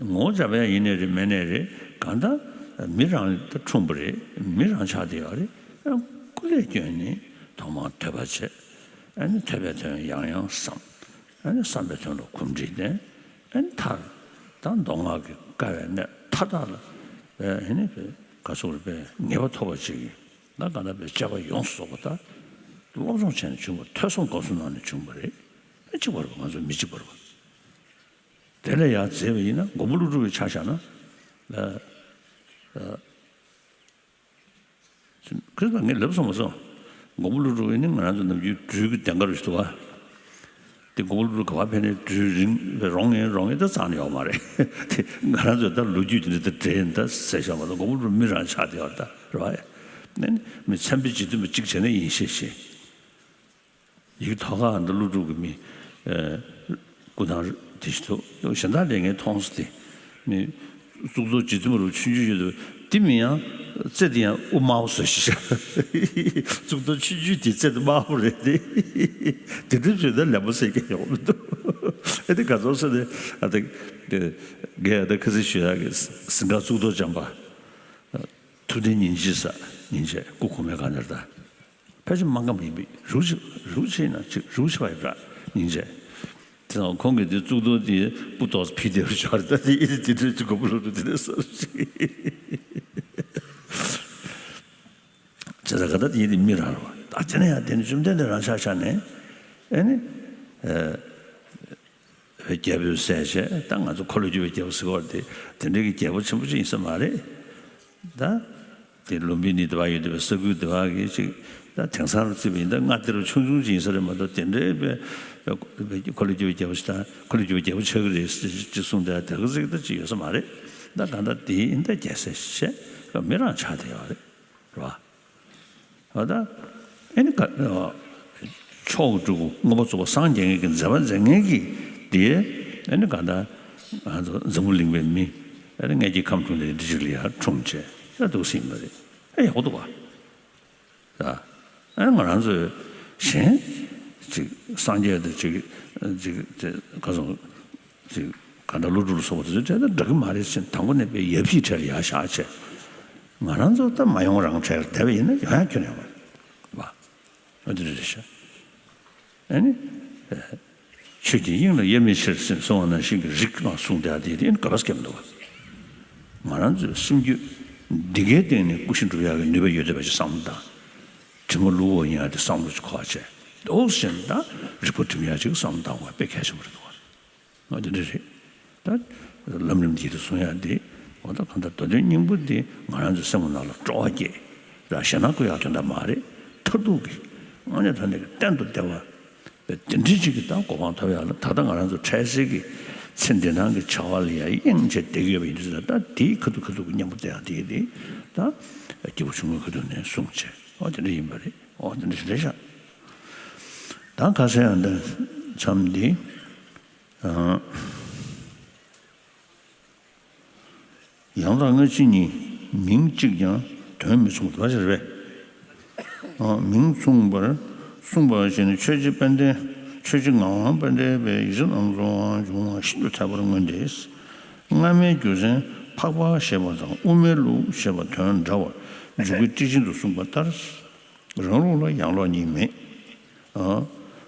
ངོ་བོ་འཇམ་པའི་དབྱངས་ཡིན་ནའི་རེད་མིན་ནའི་རེད། གང་ལྟར་མི་རང་ད་འཁྲུངས་པ་རེད། མི་རང་ཆགས་བསྡད་ཡོད་རེད། ཨ་ཀུ་ལས་བསྐྱོན་ནས་ཐོག་མར་ཐོས་པ་བྱས། ཨ་ནི་ཐོས་པའི་དོན་ཡང་ཡང་བསམ། ཨ་ནི་བསམ་པའི་དོན་ལ་གོམས་འདྲིས་ལྡན། ཨ་ནི་མཐར་ད་མདོ་སྔགས་ཀྱི་དཀའ་བའི་གནད་མཐའ་དག་ལ་ཨ་ནི་ག་ཚོད་རེད་པས་ངེས་པ་ཐོབ་པ་ཅིག་ཡིན། ད་ག་ན་པའི་དཔྱད་པ་ཡོངས་སུ་རྫོགས་པ་དག་སློབ་སྦྱོང་བྱས་ནས་བྱུང་བ། ཐོས་བསམ་སྒོམ་གསུམ་གནང་ནས་བྱུང་བ་རེད། ཨ་གཅིག་པ་རེད་པ། ང་ཚོ་མི་གཅིག་པ་རེད་པ། དེ་ལས་ཡར་འཛེགས་པ་ཡིན་ན་མགོན་པོ་ཀླུ་སྒྲུབ་ཀྱི་ཆ་བཞག་ན། ཨ་ཨ་ཁྱོད་ལ་ངས་ལབ་སོང་མ་སོང་། མགོན་པོ་ཀླུ་སྒྲུབ་ནི་ང་རང་ཚོ་ནམ་རྒྱུན་སྦྲུལ་གྱི་གདེངས་ཀ་རུ་ཞིག་འདུག་བ། དེ་མགོན་པོ་ཀླུ་སྒྲུབ་ག་པར་ཕེབས་ནས་སྦྲུལ་རིང་རོང་ངན་རོང་ངན་ད་རྩ་ནས་ཡོད་མ་རེད། དེ་ང་རང་ཚོ་ད་ལོ་རྒྱུས་དེ་འདྲ་ད་འདྲེན་ད་ཟེར་ཤོག་མ་གཏོགས། མགོན་པོ་ཀླུ་སྒྲུབ་མི་རང་ཆགས་བསྡད་ཡོད་རེད་ད། རེད་བ། ནི་མི་མཚན་དཔེ་ཇི་ལྟ་བུ་གཅིག་བྱས་ན་ཡིན་ཤེས་ཤེས། ཡིག་ཐོག་ཁ་འདི་ཀླུ་སྒྲུབ་ཀྱི་མི་ཨེ་སྐུ་ཐང་དེ་ཞིག་འདུག་གཞན་དག་ལས་ངས་མཐོང་སོང་། དེ་མི་གཙུག་ཏོར་ཇི་ལྟ་བུ་རུ་ཆུང་ཆུང་ཡོད་དུས་དེ་མི་ཡང་རྩེ་དེ་ཡང་དབུ་དམར་པོ་བཟོས་ཤིག་གཙུག་ཏོར་ཆུང་ཆུང་དེ་རྩེ་དེ་དམར་པོ་རེད་དེ། དེ་འདྲ་བྱས་ན་ལན་པོ་ཟེར་མཁན་ཡོང་མི་འདུག་ཨེ་དེ་ག་ཚོད་ཟེར་ནས་ཨ་དེ་དེ་ངས་ཨ་དེ་ཁ་སང་ཞུ་ཡག་གི་ཟིན་ཁ་གཙུག་ཏོར་འཇམ་པ། ཐུབ་བསྟན་སྙིང་རྗེ་ས་སྙིང་རྗེ་སྐུ་གོང་མའི་སྒང་ནས་ད། ཕལ་ཆེར་སྨར་ཁམས་ཡིན་པས། རུ་ཆེ་རུ་ཆེ་ན་ཅིག་རུ་ཆེ་བ་ཡིན་པ་སྙིང་རྗེ། དེ་དང་ཁོང་གིས་དེ་གཙུག་ཏོར་དེ་སྤུ་ཏོག་ཕི་དེ་རུ་ཤར་ད་དེ་ཨེ་དེ་དེ་འདྲ་ཅིག་མགོན་པོ་ཀླུ་སྒྲུབ་དེ་འདྲ་ཟེར་ཅིག་བྱས་ཙང་ག་ད་དེ་ཡིན་དེ་མི་རང་རེད་བ། ད་དེ་ནས་ཡང་དེ་ནི་བཅོམ་ལྡན་འདས་རང་ཆ་བཞག་ནས་ཨེ་ནི། རྒྱལ་པོའི་སྲས་བྱས། ད་ང་ཚོ་འཁོར་ལོས་སྒྱུར་བའི་རྒྱལ་པོ་ཟེར་བ་དེ་དེ་འདྲའི་གི་རྒྱལ་པོ་ཆེན་པོ་ཅིག་ཡིན་ས་མ་རེད། ད་དེ་ལུམ་བི་ནི་དེ་བ་ཡོད་དེ་བའི་ས་ཁུལ་དེ་བ་གི་ཅིག་ད་དེང་སང་རུ་བརྩིས་པ་ཡིན་ད་མངའ་སྡེ་རུ་ཆུང་ཆུང་ཅིག་ཡིན་ས་རེད་མ་གཏོགས། དེ་འདྲའི་བའི་འཁོར་ལོས་སྒྱུར་བའི་རྒྱལ་པོ་ཞིག་དང་འཁོར་ལོས་སྒྱུར་བའི་རྒྱལ་པོ་ཆགས་ཀྱི་རེད་ཅེས་གསུངས་ཏེ་དེ་ག་ཟིག་ད་ཅིག་ཡོད་ས་མ་རེད། ད་གང་ལྟར་དེ་ཡིན་ད་རྒྱལ་སྲས་ཞིག་བྱས་མི་རང་ཆགས་བསྡད་ཡོད་རེད། རེད་བ། ཨ་ད་ཨེ་ནི་ག་ཨ་མཆོག་གི་སྤྲུལ་སྐུ་མངོན་པར་རྫོགས་པར་སངས་རྒྱས་མཁན་གྱི་མཛད་པ་མཛད་མཁན་གྱི་དེ་ཨེ་ནི་ག་ད་ང་ཚོ་འཛམ་བུ་གླིང་པའི་མི་ཨེ་ནི་མངལ་སྐྱེས་ཁམས་གསུམ་ལས་འདི་ཅིག་ལ་ཡར་འཁྲུངས་བྱས་ད་འདུག་སེ་ཡིན་པ་རེད། ཨེ་ཡག་པོ་འདུག་བ། ད་ཨེ་ང་རང་ཚོས་གཞན་ཅིག་སངས་རྒྱས་དང་ཅིག་ཅིག་དེ་ག་སོང་། ཅིག་ག་འདྲ་ཀླུ་སྒྲུབ་ལ་སོགས་པ་དེ་ཚོའི་གྲས་དང་འདྲ་གི་མ་རེད་ཟེར། དང་པོ་ནས་དཔེ་ཡ་ཕྱིའི་གྲས་ལ་ཡར་བཞག་བྱས། ང་རང་ཚོ་ད་མ་ཡོང་རང་གྲས་ལ་བསྡད་པ་ཡིན་ན་ཡོང་ཡ་ཁྱོན་ནས་ཡོད་མ་རེད་བ། འོ་དེ་འདྲ་རེད་ཤག་ཨ་ནི་ཆོས་ཀྱི་དབྱིངས་ལ་དབྱེར་མེད་ཕྱིར་ཟེར་གསུངས་པ་ནང་བཞིན་གྱི་རིགས་མ་གསུངས་བསྡད་དེ་དེ་ཨ་ནི་ག་པ་སྐྱེ་མི་འདུག་བ། ང་རང་ཚོའི་སེམས་རྒྱུད་འདི་གའི་སྟེང་ནས་ཀུན་གཞི་འགྲུབ་ཡག་གི་ནུས་པ་ཡོད་བསྡད་པ་ཞིག་བསམ་བློ་བཏང་། དྲི་མ་བླུག་འོ་ཡིན་ཡ་དེ་བསམ་བློ་ཅིག་འཁོར་བྱས། འདུག་ཟེར་ན་ད་རིག་པ་སྒྲིམ་ཡ་ཅིག་བསམ་བློ་བཏང་བ་དཔེ་གལ་ཆེན་པོ་རེད་འདུག་བ། འོ་དེ་འདྲ་རེད། ད་ལམ་རིམ་འདི་དེ་གསུང་ཡ་དེ་འོ་ད་གང་ལྟར་མདོ་དོན་སྙིང་པོ་འདི་ང་རང་ཚོའི་སེམས་ནང་ལ་སྤྲོ་བ་སྐྱེས། ད་ཞེད་སྣང་སྐུལ་ཡག་དོན་དག་མ་རེད། མཐར་ཐུག་གི་དངོས་གནས་དྲང་གནས་ཀྱི་གཏན་དུ་བདེ་བ་དེ་འདྲ་ཅིག་གི་ད་གོ་འཕང་ཐོབ་ཡག་ལ་ད་ལྟ་ང་རང་ཚོ་འཕྲལ་སེལ་གྱི་ཚེ་འདི་སྣང་གི་བྱ་བ་ལ་ཡང་གཡེང་བྱས་བསྡད་ཀྱི་ཡོད་པ་ཡིན་དུས་ད་དེའི་ཁ་ཐུག་ཁ་ཐུག་གི་མཉམ་པོ་བསྡད་ཡག་དེ་དེ་ད་སྐྱེས་བུ་ཆུང་ངུའི་ཁ་ཐུག་ནས་གསུངས་བྱས། འོ་དེ་འདྲ་ཡིན་པ་རེད། འོ་དེ་འདྲ་ཞིག་རེད་ཤག་ད་ཁ་སང་ཡང་འདི་མཚམས་འདི། ཡང་དག་སྔ་ཕྱི་གཉིས། མིང་གཅིག་ཀྱང་དོན་མི་མཚུངས་པ་ཞིག་རེད་པས། མིང་མཚུངས་པར་གསུངས་པ་བཞིན་ཆོས་རྗེ་དཔལ་ལྡན། ཆོས་རྗེ་ངག་དབང་དཔལ་ལྡན་པའི་ཡིག་ཆ་རྣམས་སུའང་འབྱུང་བ་ཤིན་ཏུ་ཐལ་བར་མངོན་ཏེ། སྔ་མའི་རྒྱུ་མཚན་འཕགས་པ་ཞེས་པ་དང་དབུ་མའི་ལུགས་ཞེས་པ་དོན་འདྲ་བར་འཇུག་པའི་ཊཱིཀ་ཆེན་དུ་གསུངས་པ་ལྟར། རང་ལུགས་ལ་ཡང་ལོག་གཉིས་མེད།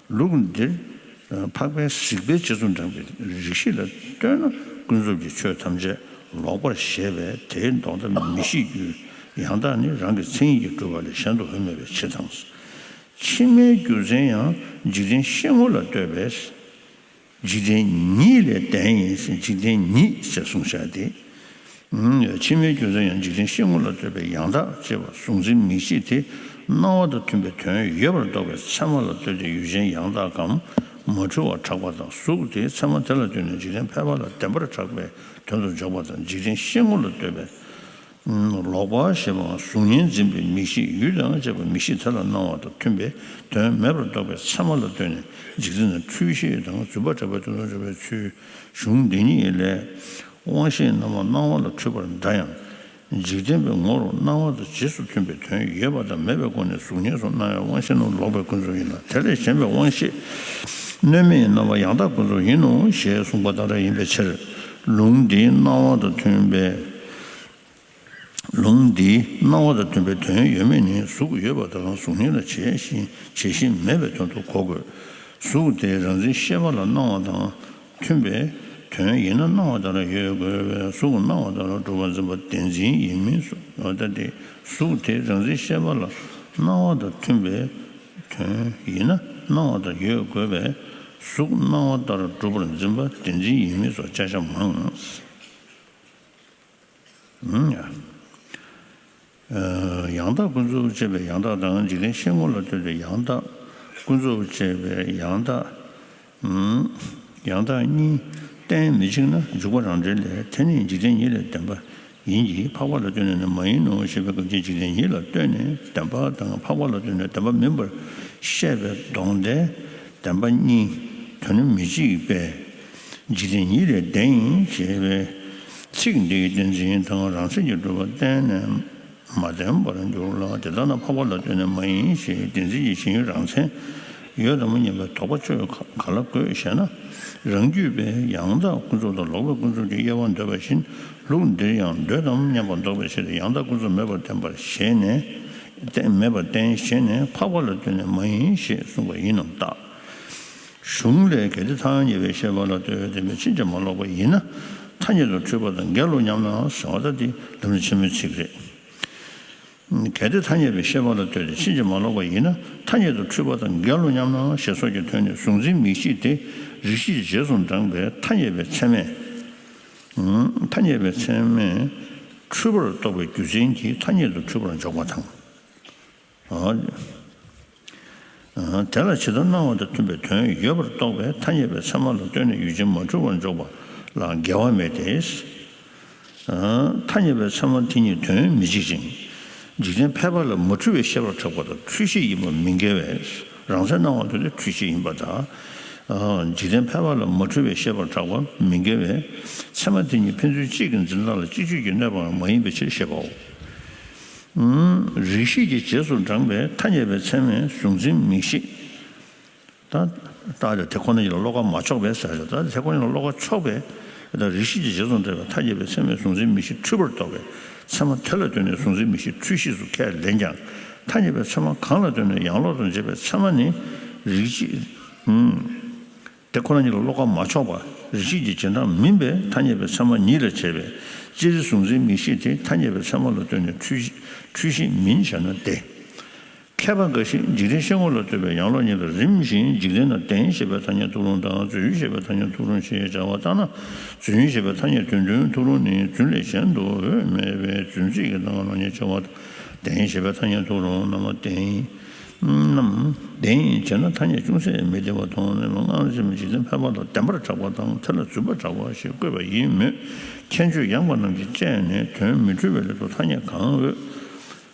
ལུགས་འདིར་འཕགས་པའི་གཟིགས་པའི་རྗེས་སུ་འབྲངས་པའི་རིགས་ཤེས་ལ་ལྟོས་ན་ཀུན་རྫོབ་ཀྱི་ཆོས་ཐམས་ཅད་ལོག་པར་བཞེད་པས་དེའི་ལྡོག་ཟླ་མི་ཤེས་རྒྱུའི་ཡང་དག་ནི་རང་གི་མཚན་ཉིད་ཀྱིས་གྲུབ་པ་ལས་གཞན་དུ་ཧུར་མེད་པའི་ཕྱིར་དང་། ཕྱི་མའི་རྒྱུ་མཚན་ཡང་འཇིག་རྟེན་ཤེས་ངོ་ལ་ལྟོས་པས། འཇིག་རྟེན་ཉིད་ལས་བདེན་ཡིན་ཟེར། འཇིག་རྟེན་ཉིད་ཟེར་གསུངས་བཞག་སྟེ། ཕྱི་མའི་རྒྱུ་མཚན་ཡང་འཇིག་རྟེན་ཤེས་ངོ་ལ་ལྟོས་པའི་ཡང་དག་ཅེས་པ་གཟུང་འཛིན་མིག་ཤེས་དེ་སྣང་བ་དང་མཐུན་པའི་དོན་ཡོད་པར་རྟོགས་པའི་ཚད་མ་ལ་ལྟོས་ཏེ་ཡུལ་ཅན་ཡང་དག་གམ་མ་འཁྲུལ་བར་གྲགས་པ་དང་། གཟུགས་དེ་ཚད་མ་དེ་ལ་ལྟོས་ནས་འཇིག་རྟེན་ཕལ་པ་ལ་བདེན་པར་གྲགས་པའི་དོན་དུ་འཇོག་པ་དང་། འཇིག་རྟེན་ཤེས་ངོ་ལ་ལྟོས་པའི་ལོག་པ་ཞེས་པའང་གཟུགས་བརྙན་འཛིན་པའི་མིག་ཤེས་ཡུལ་དང་བཅས་པ་མིག་ཤེས་དེ་ལ་སྣང་བ་དང་མཐུན་པའི་དོན་མེད་པར་རྟོགས་པའི་ཚད་མ་ལ་ལྟོས་ནས་འཇིག་རྟེན་ན་འཁྲུལ་ཤེས་དང་རྫུན་པ་གྲགས་པའི་དོན་དུ་འཇོག་པའི་ཚུལ། གཞུང་འདི་ཉིད་ལས། དབང་ཤེས་རྣམ་པ་སྣང་བ་ལ་འཁྲུལ་པར་འདྲ་ཡང་། འཇིག་རྟེན་པའི་ངོར་སྣང་བ་དང་རྗེས་སུ་མཐུན་པའི་དོན་ཡོད་པ་དང་མེད་པའི་སྒོ་ནས་གཟུགས་བརྙན་སོགས་སྣང་བའི་དབང་ཤེས་རྣམས་ལོག་པའི་ཀུན་རྫོབ་ཡིན་ལ། དེ་ལས་གཞན་པའི་དབང་ཤེས་གནོད་མེད་རྣམ་པ་ཡང་དག་ཀུན་རྫོབ་ཡིན་ནོ་ཞེས་གསུངས་པ་དང་འདྲ་ཡིན་པའི་ཕྱིར། ལུང་འདིའི་སྣང་བ་དང་མཐུན་པའི་ ལུང་འདིའི་སྣང་བ་དང་མཐུན་པའི་དོན་ཡོད་མེད་ནི་གཟུགས་ཡོད་པ་དང་གཟུགས་བརྙན་ལ་བྱད་བཞིན་བྱད་བཞིན་མེད་པའི་དོན་དུ་གོ་དགོས། གཟུགས་དེ་རང་འཛིན་ཤེས་པ་ལ་སྣང་བ་དང་མཐུན་པའི་དོན་ཡིན་ན་སྣང་བ་ལྟར་ཡོད་དགོས་པས་གཟུགས་སྣང་བ་ལྟར་སྒྲུབ་པར་འཛིན་པ་བདེན་འཛིན་ཡིན་མིན་སོ། འོ་ད་དེ་གཟུགས་དེ་རང་འཛིན་ཤེས་པ་ལ་སྣང་བ་དང་མཐུན་པའི་དོན་ཡིན་ན་སྣང་བ་ལྟར་ཡོད་དགོས་པས་གཟུགས་སྣང་བ་ལྟར་སྒྲུབ་པར་འཛིན་པ་བདེན་འཛིན་ཡིན་མིན་སོགས་དཔྱད་བྱ་མང་། ཨང་། ཡང་དག་ཀུན་རྫོབ་ཅེས་པའི་ཡང་དག་དང་འཇིག་རྟེན་ཤེས་ངོ་ལ་ལྟོས་ཏེ་ཡང་དག་ཀུན་རྫོབ་ཅེས་པའི་ཡང་དག་ཡང་དག་གཉིས་གཏན་མི་འཇིག་ན་འཇུག་པ་རང་འགྲེལ་ལས། དེ་ནི་འཇིག་རྟེན་ཉིད་ལས་བདེན་པ་ཡིན་གྱི་འཕགས་པ་ལ་ལྟོས་ནས་ནི་མ་ཡིན་ནོ་ཞེས་པའི་སྐབས་ཀྱི་འཇིག་རྟེན་ཉིད་ལ་ལྟོས་ནས་བདེན་པ་དང་འཕགས་པ་ལ་ལྟོས་ནས་བདེན་པ་མིན་པར་བཤད་པའི་ལྡོག་ཟླའི་བདེན་པ་གཉིས་དོན་མི་གཅིག་པས། འཇིག་རྟེན་ཉིད་ལས་བདེན་ཞེས་པའི་ཚིག་འདིའི་བདེན་འཛིན་དང་རང་མཚན་གྱི་སྒྲུབ་པ་གཏན་ནས་མ་བདེན་པར་འགྱུར་ལ། དེ་ལྟར་ན་འཕགས་པ་ལ་ལྟོས་ནས་མ་ཡིན་ཞེས་བདེན་འཛིན་གྱི་ཞེན་ཡུལ་རང་མཚན་ཡོད་དམ་སྙམ་པའི་དོགས་པ་གཅོད་ག་ལ་དགོས་ཞེ་ན། རང་རྒྱུད་པའི་ཡང་དག་ཀུན་རྫོབ་དང་ལོག་པའི་ཀུན་རྫོབ་ཀྱི་དབྱེ་བ་འདོད་པ་བཞིན་ལུགས་འདིར་ཡང་འདོད་དམ་སྙམ་པ་འདོགས་པའི་ཕྱིར་ཡང་དག་ཀུན་རྫོབ་མེད་པར་བསྟན་པར་བཞེད་ནས་བསྟན་མེད་པར་བསྟན་བཞེད་ནས་འཕགས་པ་ལ་ལྟོས་ནས་མ་ཡིན་ཞེས་གསུངས་པ་ཡིན་ནམ་བརྟག། གཞུང་ལས་གལ་ཏེ་ཐ་སྙད་པའི་ཤེས་པ་ལ་ལྟོས་ཏེ་ཕྱིན་ཅི་མ་ལོག་པ་ཡིན་ན་ཐ་སྙད་དུ་འཁྲུལ་པ་དང་འགལ་ལོ་སྙམ་ན་ཟེར་བ་ལྟ་སྟེ་ལམ་རིམ་ཆེན་མོའི་ཚིག་རེད། གལ་ཏེ་ཐ་སྙད་པའི་ཤེས་པ་ལ་ལྟོས་ཏེ་ཕྱིན་ཅི་མ་ལོག་པ་ཡིན་ན་ཐ་སྙད་དུ་འཁྲུལ་པ་དང་འགལ་ལོ་སྙམ་ན་ཞེས་སོགས་ཀྱི་དོན་ནི་གཟུང་འཛིན་མིག་ཤེས་དེ་རིགས་ཤེས་ཀྱི་རྗེས་སུ་འབྲངས་པའི་ཐ་སྙད་པའི་ཚད་མས། ཐ་སྙད་པའི་ཚད་མས་འཁྲུལ་པར་རྟོགས་པའི་རྒྱུ་མཚན་གྱིས་ཐ་སྙད་དུ་འཁྲུལ་པར་འཇོག་པ་དང་། དེ་ལ་ཇི་ལྟར་སྣང་བ་དང་མཐུན་པའི་དོན་ཡོད་པར་རྟོགས་པའི་ཐ་སྙད་པའི་ཚད་མ་ལ་ལྟོས་ནས་ཡུལ་ཅན་མ་འཁྲུལ་བར་འཇོག་པ་ལ་འགལ་བ་མེད་དེ། ཐ་སྙད་པའི་ཚད་མ་དེ་ཉིད་དོན་མི་འཇིག་ཅིང་། འཇིག་རྟེན་ཕལ་པ་ལ་མ་འཁྲུལ་བའི་ཤེས་པར་གྲགས་པ་དང་འཁྲུལ་ཤེས་ཡིན་པ་མི་འགལ་བས་རང་མཚན་སྣང་བ་དེ་ལ་འཁྲུལ་ཤེས་ཡིན་པ་དང་། འཇིག་རྟེན་ཕལ་པ་ལ་མ་འཁྲུལ་བའི་ཤེས་པར་གྲགས་པ་མི་འགལ་བས་ཚད་མ་དེ་ཉིད་ཕན་ཚུན་གཅིག་གི་འཛིན་སྟངས་ལ་སྤྱི་ཆོས་ཀྱིས་གནོད་པའང་མ་ཡིན་པའི་ཕྱིར་ཞེས་པའོ། རིགས་ཤེས་ཀྱི་རྗེས་སུ་འབྲངས་པའི་ཐ་སྙད་པའི་ཚད་མས་གཟུང་འཛིན་མིག་ཤེས། ད་ལྟ་དེ་ཁོ་ན་ཉིད་ལ་བློ་ཁ་མ་ཕྱོགས་པས་ཟེར་ཞིང་ད་དེ་ཁོ་ན་ཉིད་ལ་བློ་ཁ་ཕྱོགས་པས་ད་རིགས་ཤེས་ཀྱི་རྗེས་སུ་འབྲངས་པའི་ཐ་སྙད་པའི་ཚད་མས་གཟུང་འཛིན་མིག་ཤེས་འཁྲུལ་པར་རྟོགས་པའི་ཚད་མ་དེ་ལ་ལྟོས་ནས་གཟུང་འཛིན་མིག་ཤེས་འཁྲུལ་ཤེས་སུ་ཁས་ལེན་ཀྱང་ཐ་སྙད་པའི་ཚད་མ་གང་ལ་ལྟོས་ནས་ཡང་ལོག་ཏུ་འབྱེད་པའི་ཚད་མ་ནི་རིགས་ཤེས། དེ་ཁོ་ན་ཉིད་ལ་བློ་ཁ་མ་ཕྱོགས་པ་རིགས་ཤེས་ཀྱི་རྗེས་འབྲང་མིན་པས་ཐ་སྙད་པའི་ཚད་མ་ཉིད་ལ་བྱེད་པས་སྤྱིར་གཟུང་འཛིན་མིག་ཤེས་དེ་ཐ་སྙད་པའི་ཚད་མ་ལ་ལྟོས་ནས་འཁྲུལ་འཁྲུལ་ཤེས་མིན་བཞག་ན་སྟེ། མཁས་པ་འགའ་ཞིག་འཇིག་རྟེན་ཤེས་ངོ་ལ་ལྟོས་པའི་ཡང་ལོག་ཉིད་ལ་རིམ་བཞིན་འཇིག་རྟེན་ན་བདེན་ཞེས་པའི་ཐ་སྙད་ཐུག་རུང་དང་རྫུན་ཞེས་པའི་ཐ་སྙད་ཐུག་རུང་ཞེས་བྱ་བ་ལྟར་ན་རྫུན་ཞེས་པའི་ཐ་སྙད་དོན་མཐུན་ཐུག་རུང་ནི་རྫུན་ལས་གཞན་དུ་འོས་མེད་པས་རྫུན་ཚིག་གི་ནང་ལ་ཉེ་ཆེ་བ་དང་བདེན་ཞེས་པའི་ཐ་སྙད་ཐུག་རུང་རྣམ་པ་བདེན། རྣམས་བདེན་ཡིན་ཅེ་ན་ཐ་སྙད་ཅུང་ཟད་མི་བདེ་བ་མཐོང་ནས་སྔར་བཞིན་འཇིག་རྟེན་ཕལ་པ་ལ་བདེན་པར་གྲགས་པ་དང་དེ་ལ་རྫུན་པར་གྲགས་པ་ཞེས་བཀོད་པ་ཡིན་མོད། མཁྱེན་དཔྱོད་ཡངས་པ་རྣམས་ཀྱིས་དཔྱད་ནས་དོན་མི་འཁྲུལ་བའི་སླད་དུ་ཐ་སྙད་གང་འོས།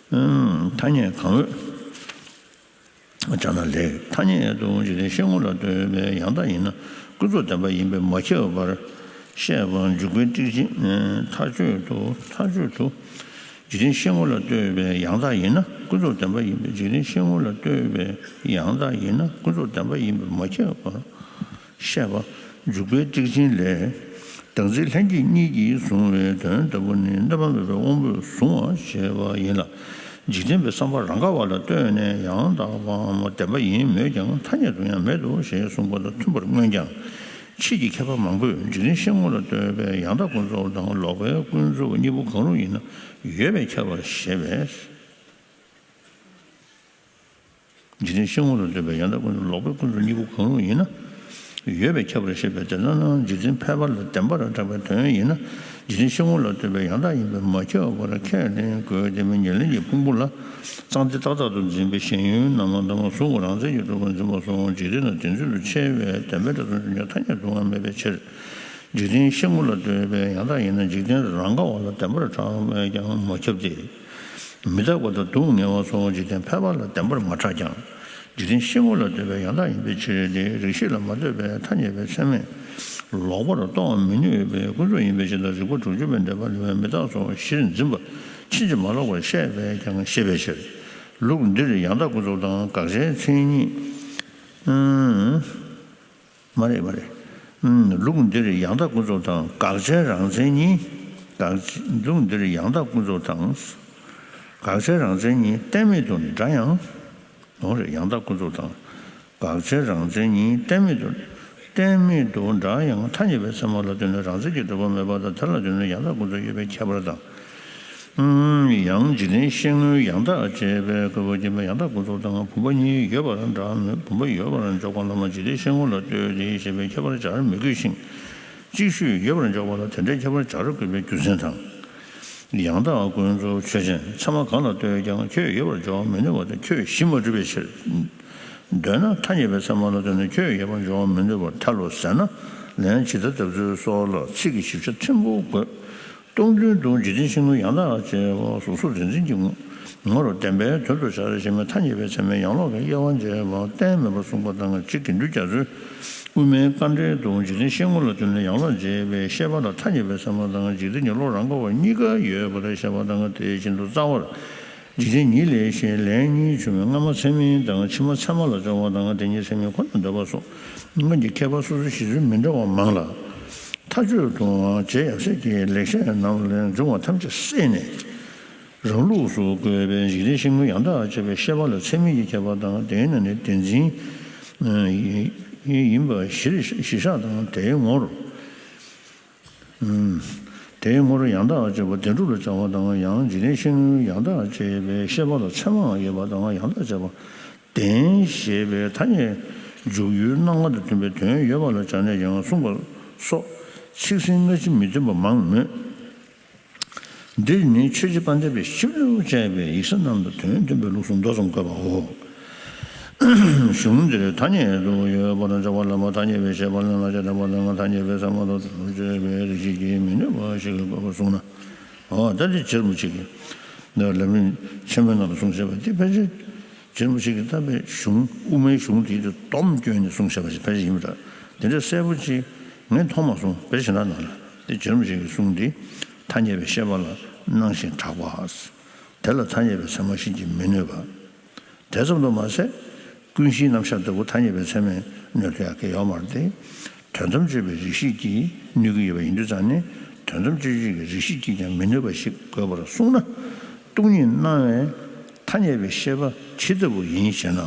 ཐ་སྙད་གང་འོས། བྱ་ན་ལེགས། ཐ་སྙད་དུ་འཇིག་རྟེན་ཤེས་ངོ་ལ་ལྟོས་པའི་ཡང་དག་ཡིན་ན་ཀུན་རྫོབ་བདེན་པ་ཡིན་པས་མ་ཁྱབ་པར་བཤད་པ་འཇུག་པའི་ཊཱིཀ་ཆེན་མཐའ་དཔྱོད་དུ་མཐའ་དཔྱོད་དུ། འཇིག་རྟེན་ཤེས་ངོ་ལ་ལྟོས་པའི་ཡང་དག་ཡིན་ན་ཀུན་རྫོབ་བདེན་པ་ཡིན་པས་འཇིག་རྟེན་ཤེས་ངོ་ལ་ལྟོས་པའི་ཡང་དག་ཡིན་ན་ཀུན་རྫོབ་བདེན་པ་ཡིན་པས་མ་ཁྱབ་པར་བཤད་པ་འཇུག་པའི་ཊཱིཀ་ཆེན་ལས། བདག་འཛིན་ལྷན་སྐྱེས་གཉིས་ཀྱིས་བཟུང་བའི་དོན་ལྟ་བུ་ནི་གནོད་པ་མེད་པའི་དབང་པོས་བཟུང་བ་ཞེས་པ་ཡིན་ལ། འཇིག་རྟེན་པའི་བསམ་པ་རང་ག་བ་ལ་ལྟོས་ནས་ཡང་དག་པའམ་བདེན་པ་ཡིན་མོད་ཀྱང་ཐ་སྙད་དུ་ཡང་མེད་དོ་ཞེས་གསུངས་པ་དང་མཐུན་པར་མངོན་ཀྱང་། ཕྱིས་ཀྱི་མཁས་པ་མང་པོས་འཇིག་རྟེན་ཤེས་ངོ་ལ་ལྟོས་པའི་ཡང་དག་ཀུན་རྫོབ་དང་ལོག་པའི་ཀུན་རྫོབ་གཉིས་པོ་གང་རུང་ཡིན་ན་ཡོད་པས་ཁྱབ་པར་བཞེད་པས། འཇིག་རྟེན་ཤེས་ངོ་ལ་ལྟོས་པའི་ཡང་དག་ཀུན་རྫོབ་ལོག་པའི་ཀུན་རྫོབ་གཉིས་པོ་གང་རུང་ཡིན་ན་ཡོད་པས་ཁྱབ་པར་བཞེད་པས། དེ་ལྟར་ན་འཇིག་རྟེན་ཕལ་པ་ལ་བདེན་པར་གྲགས་པའི་དོན་ཡིན་ན་འཇིག་རྟེན་ཤེས་ངོ་ལ་ལྟོས་པའི་ཡང་དག་ཡིན་པས་མ་ཁྱབ་པར་ཁས་ལེན་དགོས། དེ་མིན་ཉེར་ལེན་གྱི་ཕུང་པོ་ལ་གཙང་སྟེ་རྟག་བདག་ཏུ་འཛིན་པའི་ཞེན་ཡུལ་རྣམས་ལ་ལྟ་བ་གཟུགས་རང་མཚན་གྱིས་གྲུབ་པར་འཛིན་པ་སོགས་འཇིག་རྟེན་ན་བདེན་རྫུན་དུ་ཕྱེ་བའི་བདེན་པའི་སྒྲ་དང་འཇུག་ཀྱང་ཐ་སྙད་དུའང་མེད་པའི་ཕྱིར། འཇིག་རྟེན་ཤེས་ངོ་ལ་ལྟོས་པའི་ཡང་དག་ཡིན་ན་འཇིག་རྟེན་རང་ག་བ་ལ་བདེན་པར་གྲགས་པས་ཀྱང་མ་ཁྱབ་སྟེ། མི་རྟག་པ་དང་སྡུག་བསྔལ་བ་སོགས་འཇིག་རྟེན་ཕལ་པ་ལ་བདེན་པར་མ་གྲགས་ཀྱང་། འཇིག་རྟེན་ཤེས་ངོ་ལ་ལྟོས་པའི་ཡང་དག་ཡིན་པའི་ཕྱིར་ཏེ། རིགས་ཤེས་ལ་མ་ལྟོས་པའི་ཐ་སྙད་པའི་ཚད་མས་ལོག་པར་རྟོགས་མི་ནུས་པས་ཀུན་རྫོབ་ཡིན་པའི་ཕྱིར་དང་རིགས་པ་དྲུག་ཅུ་པའི་འགྲེལ་པ་ལས་མི་རྟག་སོགས་གཞིར་འཛིན་པ་ཕྱིན་ཅི་མ་ལོག་པར་བཤད་པས་ཀྱང་བཤད་པའི་ཕྱིར། ལུགས་འདིར་ཡང་དག་ཀུན་རྫོབ་དང་དགག་བྱའི་མཚན་ཉིད། མ་རེད་མ་རེད། ལུགས་འདིར་ཡང་དག་ཀུན་རྫོབ་དང་དགག་བྱའི་རང་མཚན་གཉིས། དགག་བྱ་ལུང་འདིར་ཡང་དག་ཀུན་རྫོབ་དང་། དགག་བྱའི་རང་མཚན་གཉིས་གཏན་མེད་དུ་འདྲ་ཡང་། འོང་རེད། ཡང་དག་ཀུན་རྫོབ་དང་། དགག་བྱའི་རང་མཚན་གཉིས་གཏན་མེད་དུ། གཏན་མེད་དུ་འདྲ་ཡང་ཐ་སྙད་པའི་ཚད་མ་ལ་ལྟོས་ནས་རང་མཚན་གྱི་འགྲེལ་པ་མེད་པ་དང་། དེ་ལ་ལྟོས་ནས་ཡང་དག་ཀུན་རྫོབ་ཡོད་པའི་ཁྱད་པར་དང་། ཡང་འཇིག་རྟེན་ཤེས་ངོའི་ཡང་དག་ཅེས་པའི་དགོས་པ་རྐྱེན་པས་ཡང་དག་ཀུན་རྫོབ་དང་བུམ་པ་གཉིས་ཡོད་པར་འདྲ་མོད། བུམ་པ་ཡོད་པར་འཇོག་པ་ལ་མ་འཇིག་རྟེན་ཤེས་ངོ་ལ་ལྟོས་ཏེ་ཞེས་པའི་ཁྱད་པར་སྦྱར་མི་དགོས་ཤིང་། ཅིག་ཤོས་ཡོད་པར་འཇོག་པ་ལ་དེ་འདྲའི་ཁྱད་པར་སྦྱར་དགོས་པའི་རྒྱུ་མཚན་དང་། ཡང་དག་ཀུན་རྫོབ་ཆོས་ཅན། ཚད་མ་གང་ལ་ལྟོས་ཀྱང་ཁྱོད་ཡོད་པར་འཇོག་མི་ནུས་པ་དང་ཁྱོད་གཞི་མ་གྲུབ་པའི་ཕྱིར། འདོད་ན་ཐ་སྙད་པའི་ཚད་མ་ལ་ལྟོས་ནས་ཁྱོད་ཡོད་པར་འཇོག་མི་ནུས་པར་ཐལ་ལོ་ཟེར་ན། ལན་ཇི་ལྟར་བཏབ་ཚུལ་སོགས་ལ་ཚིག་གི་ཞིབ་ཆ་ཕྲན་བུ་དགོས། སྟོང་ཐུན་དུ་འཇིག་རྟེན་ཤེས་ངོའི་ཡང་དག་ཅེས་པ་གཟུགས་སོགས་རིག་འཛིན་གྱི་ངོར་བདེན་པའི་དོན་དུ་སྦྱར་ཞེས་པའི་ཐ་སྙད་པའི་ཚད་མས་ཡང་ལོག་གི་དབྱེ་བ་འབྱེད་པ་གཏན་མེད་པར་གསུངས་པ་དང་། རྗེ་དགེ་འདུན་རྒྱ་མཚོས་དབུ་མའི་དཀའ་འགྲེལ་དུ་འཇིག་རྟེན་ཤེས་ངོ་ལ་ལྟོས་ནས་ཡང་ལོག་འབྱེད་པའི་བཤད་པ་ལ་ཐ་སྙད་པའི་ཚད་མ་དང་འཇིག་རྟེན་གྱི་བློ་རང་གོ་བ་གཉིས་ཀ་ཡོད་པར་བཤད་པ་དང་། དེ་བཞིན་དུ་རྩ་བར་འཇིག་རྟེན་ཉིད་ལས་གཞན་ལན་གཉིས་བྱུང་བའི་སྔ་མ་ཚད་མིན་དང་ཕྱི་མ་ཚད་མ་ལ་སྦྱོར་བ་དང་། དེ་ཉིད་ཚད་མིན་ཁོ་ནར་འདོད་པ་སོགས་སྔོན་གྱི་མཁས་པ་སོ་སོའི་བཞེད་ཚུལ་མི་འདྲ་བ་མང་ལ། མཐའ་དཔྱོད་དུའང་རྗེ་ཡབ་སྲས་ཀྱི་ལེགས་བཤད་རྣམས་ལས་འབྱུང་བ་ཐམས་ཅད་བསྲེས་ནས། རང་ལུགས་སུ་བཀོད་པའི་འཇིག་རྟེན་ཤེས་ངོའི་ཡང་དག་ཅེས་པའི་བཤད་པ་ལ་ཚད་མིན་གྱི་ཁྱད་པར་དང་། དེས་ན་ནི་བདེན་འཛིན་ཡིན་པ་གཞིར་གཞི་བཞག་དང་། དེའི་ངོར་དེའི་ངོར་ཡང་དག་ཅེས་པ་བདེན་གྲུབ་ལ་སྦྱར་བ་དང་། ཡང་འཇིག་རྟེན་ཤེས་ངོའི་ཡང་དག་ཅེས་པའི་བཤད་པ་ལ་ཚད་མའང་ཡོད་པ་དང་། ཡང་དག་ཅེས་པ་བདེན་ཞེས་པའི་ཐ་སྙད་འཇུག་ཡུལ་སྣང་བ་དང་མཐུན་པའི་དོན་ཡོད་པ་ལ་སྦྱར་ནས་ཀྱང་གསུངས་པ་སོགས་ཚིག་ཟིན་སྔ་ཕྱི་མི་མཐུན་པ་མང་མོད། འདིར་ནི་ཆོས་རྗེ་དཔལ་ལྡན་པས་ཞིབ་ཏུ་དཔྱད་པའི་ཡིག་ཆ་རྣམས་དང་དོན་མཐུན་པའི་ལུགས་སུ་མདོ་ཙམ་བཀོད་པའོ། གཞུང་འདིར་ཐ་སྙད་དུ་ཡོད་པར་འཇོག་པ་ལ་མ་ཐ་སྙད་པའི་བཤད་པ་ལ་ང་རྒྱལ་དྲག་པ་དང་། ཐ་སྙད་པའི་ཚད་མ་དང་དོན་དམ་དཔྱོད་པའི་རིགས་ཤེས་ཀྱིས་མི་ནུས་པ་ཞིག་གི་དགོས་པར་གསུངས་ན། འོ་ད་འདི་རྗེ་རིན་པོ་ཆེ་གིས་ནི་ལམ་རིམ་ཆེན་མོའི་ནང་དུ་གསུངས་བཞག་པ་འདི་ཕལ་ཆེར་རྗེ་རིན་པོ་ཆེ་གིས་བཏབ་པའི་གཞུང་དབུ་མའི་གཞུང་དེའི་དུ་སྡོམ་བསྐྱོན་ནས་གསུངས་བཞག་པ་ཞིག་ཕལ་ཆེར་ཡིན་པ་འདྲ། དེ་འདྲ་གསལ་པོ་ཅིག་ངས་མཐོང་མ་སོང་། དཔེ་གཞན་དག་ནང་ལ་དེ་རྗེ་རིན་པོ་ཆེ་གི་གསུང་འདི་ཐ་སྙད་པའི་བཤད་པ་ལ་སྣང་ཞིང་གྲགས་པ། དེ་ལ་ཐ་སྙད་པའི་ཚད་མ་ཤེས་ཀྱི་མི་ནུས་པ། དེ་ཙམ་དུ་མ་ཟད། ཀུན་གཞིའི་རྣམ་གཞག་ལྟ་བུ་ཐ་སྙད་པའི་ཚད་མས་གནོད་ཐུབ་ཡག་གི་ཡོད་མ་རེད་དེ། དོན་དམ་དཔྱོད་པའི་རིགས་ཤེས་ཀྱིས་གནོད་ཀྱི་ཡོད་པ་ཡིན་དུས་ཙང་ནས། དོན་དམ་དཔྱོད་བྱེད་ཀྱི་རིགས་ཤེས་ཀྱིས་ཀྱང་མི་གནོད་པ་ཞིག་དགོས་པར་གསུངས་ན། སྟོང་ཉིད་སྣང་བའི་ཐ་སྙད་པའི་བཤད་པ་ཇི་ལྟ་བུ་ཡིན་ཞེ་ན།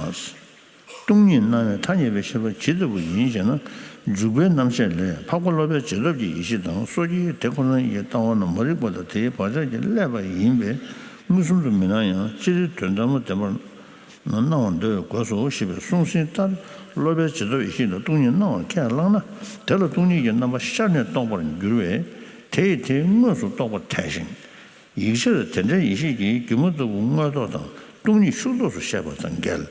སྟོང་ཉིད་སྣང་བའི་ཐ་སྙད་པའི་བཤད་པ་ཇི་ལྟ་བུ་ཡིན་ཞེ་ན། འཇུག་པའི་རྣམ་བཤད་ལས་འཕགས་པ་སློབ་པའི་བྱེད་སྟོབས་ཀྱི་ཡེ་ཤེས་དང་སོ་སྐྱེའི་དེ་ཁོ་ན་ཡི་ལྟ་བ་རྣམས་མ་རིག་པ་དང་དེའི་བག་ཆགས་ཀྱིས་བསླད་པ་ཡིན་པས་མངོན་སུམ་དུ་མི་སྣང་ཡང་། སྤྱིར་དོན་དམ་བདེན་པར་སྣང་བར་འདོད་དགོས་སོ་ཞེས་པའི་གསུང་ཟིན་ལྟར། སློབ་པའི་བྱེད་སྟོབས་ཡེ་ཤེས་ལ་སྟོང་ཉིད་སྣང་བར་ཁས་བླངས་ན། དེ་ལ་སྟོང་ཉིད་ཀྱི་རྣམ་པ་ཤར་ནས་རྟོགས་པར་འགྱུར་བས། དེ་ཡིས་དེ་དངོས་སུ་རྟོགས་པར་ཐལ་ཞིང་། ཡིག་ཆར་དེ་འདྲའི་ཡེ་ཤེས་ཀྱིས་སྒྱུ་མ་ལྟ་བུ་དངོས་རྟོགས་དང་སྟོང་ཉིད་ཤུགས་རྟོགས་སུ་བཤད་པ་དང་འགལ།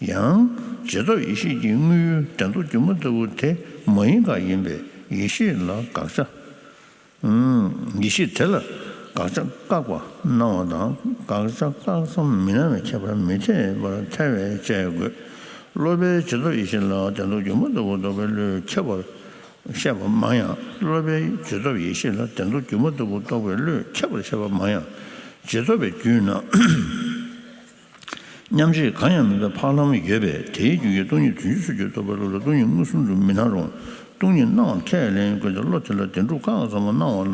ཡང་། རྗེས་ཐོབ་ཡེ་ཤེས་ཀྱི་དངོས་ཡུལ་བདེན་རྟོག་སྒྱུ་མ་ལྟ་བུ་དེ་མ་ཡིན་པ་ཡིན་པས་ཡེ་ཤེས་ལ་དགག་བྱ། ཡེ་ཤེས་དེ་ལ་དགག་བྱ་བཀག་པ་སྣང་བ་དང་། དགག་བྱ་བཀག་ཙམ་མི་སྣང་བའི་ཁྱད་པར་མི་འཐད་པར་ཐལ་བས་དཔྱད་དགོས། སློབ་པའི་རྗེས་ཐོབ་ཡེ་ཤེས་ལ་བདེན་རྟོག་སྒྱུ་མ་ལྟ་བུ་རྟོགས་པའི་བློས་ཁྱབ་པར་བཤད་པ་མང་ཡང་། སློབ་པའི་རྗེས་ཐོབ་ཡེ་ཤེས་ལ་བདེན་རྟོག་སྒྱུ་མ་ལྟ་བུ་རྟོགས་པའི་བློས་ཁྱབ་པར་བཤད་པ་མང་ཡང་། རྗེས་ཐོབ་པའི་རྒྱུད་ན་མཉམ་རྗེས་གང་ཡང་མེད་པའི་འཕགས་ལམ་ཡོད་པས། དེའི་རྒྱུད་ཀྱི་སྟོང་ཉིད་དོན་སྤྱི་ཚུལ་གྱིས་རྟོགས་པའི་བློ་ལ་སྟོང་ཉིད་མངོན་སུམ་དུ་མི་སྣང་རུང་སྟོང་ཉིད་སྣང་བར་ཁས་ལེན་དགོས་ཏེ། བློ་དེ་ལ་བདེན་གྲུབ་བཀག་ཙམ་སྣང་བ་ལ་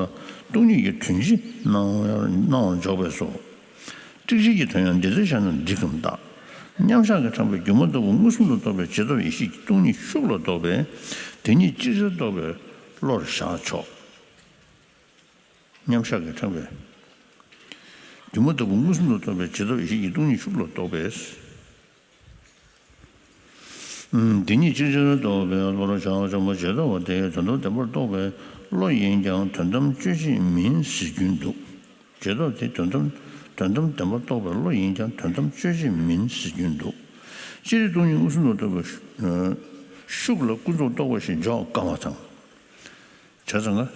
སྟོང་ཉིད་ཀྱི་དོན་སྤྱི་སྣང་བར་སྣང་བར་འཇོག་པས་སོ། ཀྲིག་ཀྲིག་གི་དོན་ཡང་འདི་ལྟར་བཞག་ན་འགྲིག་གམ་བརྟག། མཉམ་བཞག་གིས་དྲངས་པའི་སྒྱུ་མ་ལྟ་བུ་མངོན་སུམ་དུ་རྟོགས་པའི་རྗེས་ཐོབ་ཡེ་ཤེས་ཀྱིས་སྟོང་ཉིད་ཤུགས་ལ་རྟོགས་པས། དེ་ཉིད་ཅིག་ཅར་རྟོགས་པའི་བློར་བཞག་ཆོག། མཉམ་བཞག་གིས་དྲངས་པའི་སྒྱུ་མ་ལྟ་བུ་མངོན་སུམ་དུ་རྟོགས་པའི་རྗེས་ཐོབ་ཡེ་ཤེས་ཀྱིས་སྟོང་ཉིད་ཤུགས་ལ་རྟོགས་པས། དེ་ཉིད་ཅིག་ཅར་རྟོགས་པའི་བློར་བྱ་བ་བྱང་བ་ཇི་ལྟ་བ་དེ་དོན་དམ་བདེན་པར་རྟོགས་པའི་བློ་ཡིན་ཀྱང་དོན་དམ་དཔྱོད་བྱེད་མིན་ཟེར་རྒྱུན་འདུག། ཇི་ལྟ་བ་དེ་དོན་དམ་དོན་དམ་བདེན་པར་རྟོགས་པའི་བློ་ཡིན་ཀྱང་དོན་དམ་དཔྱོད་བྱེད་མིན་ཟེར་རྒྱུན་འདུག། སྤྱིར་སྟོང་ཉིད་མངོན་སུམ་དུ་རྟོགས་པའི་ཤུགས་ལ་ཀུན་རྫོབ་རྟོག་པ་ཞེས་འཇོག་དཀའ་བ་དང་། བྱས་ཙང་ང་།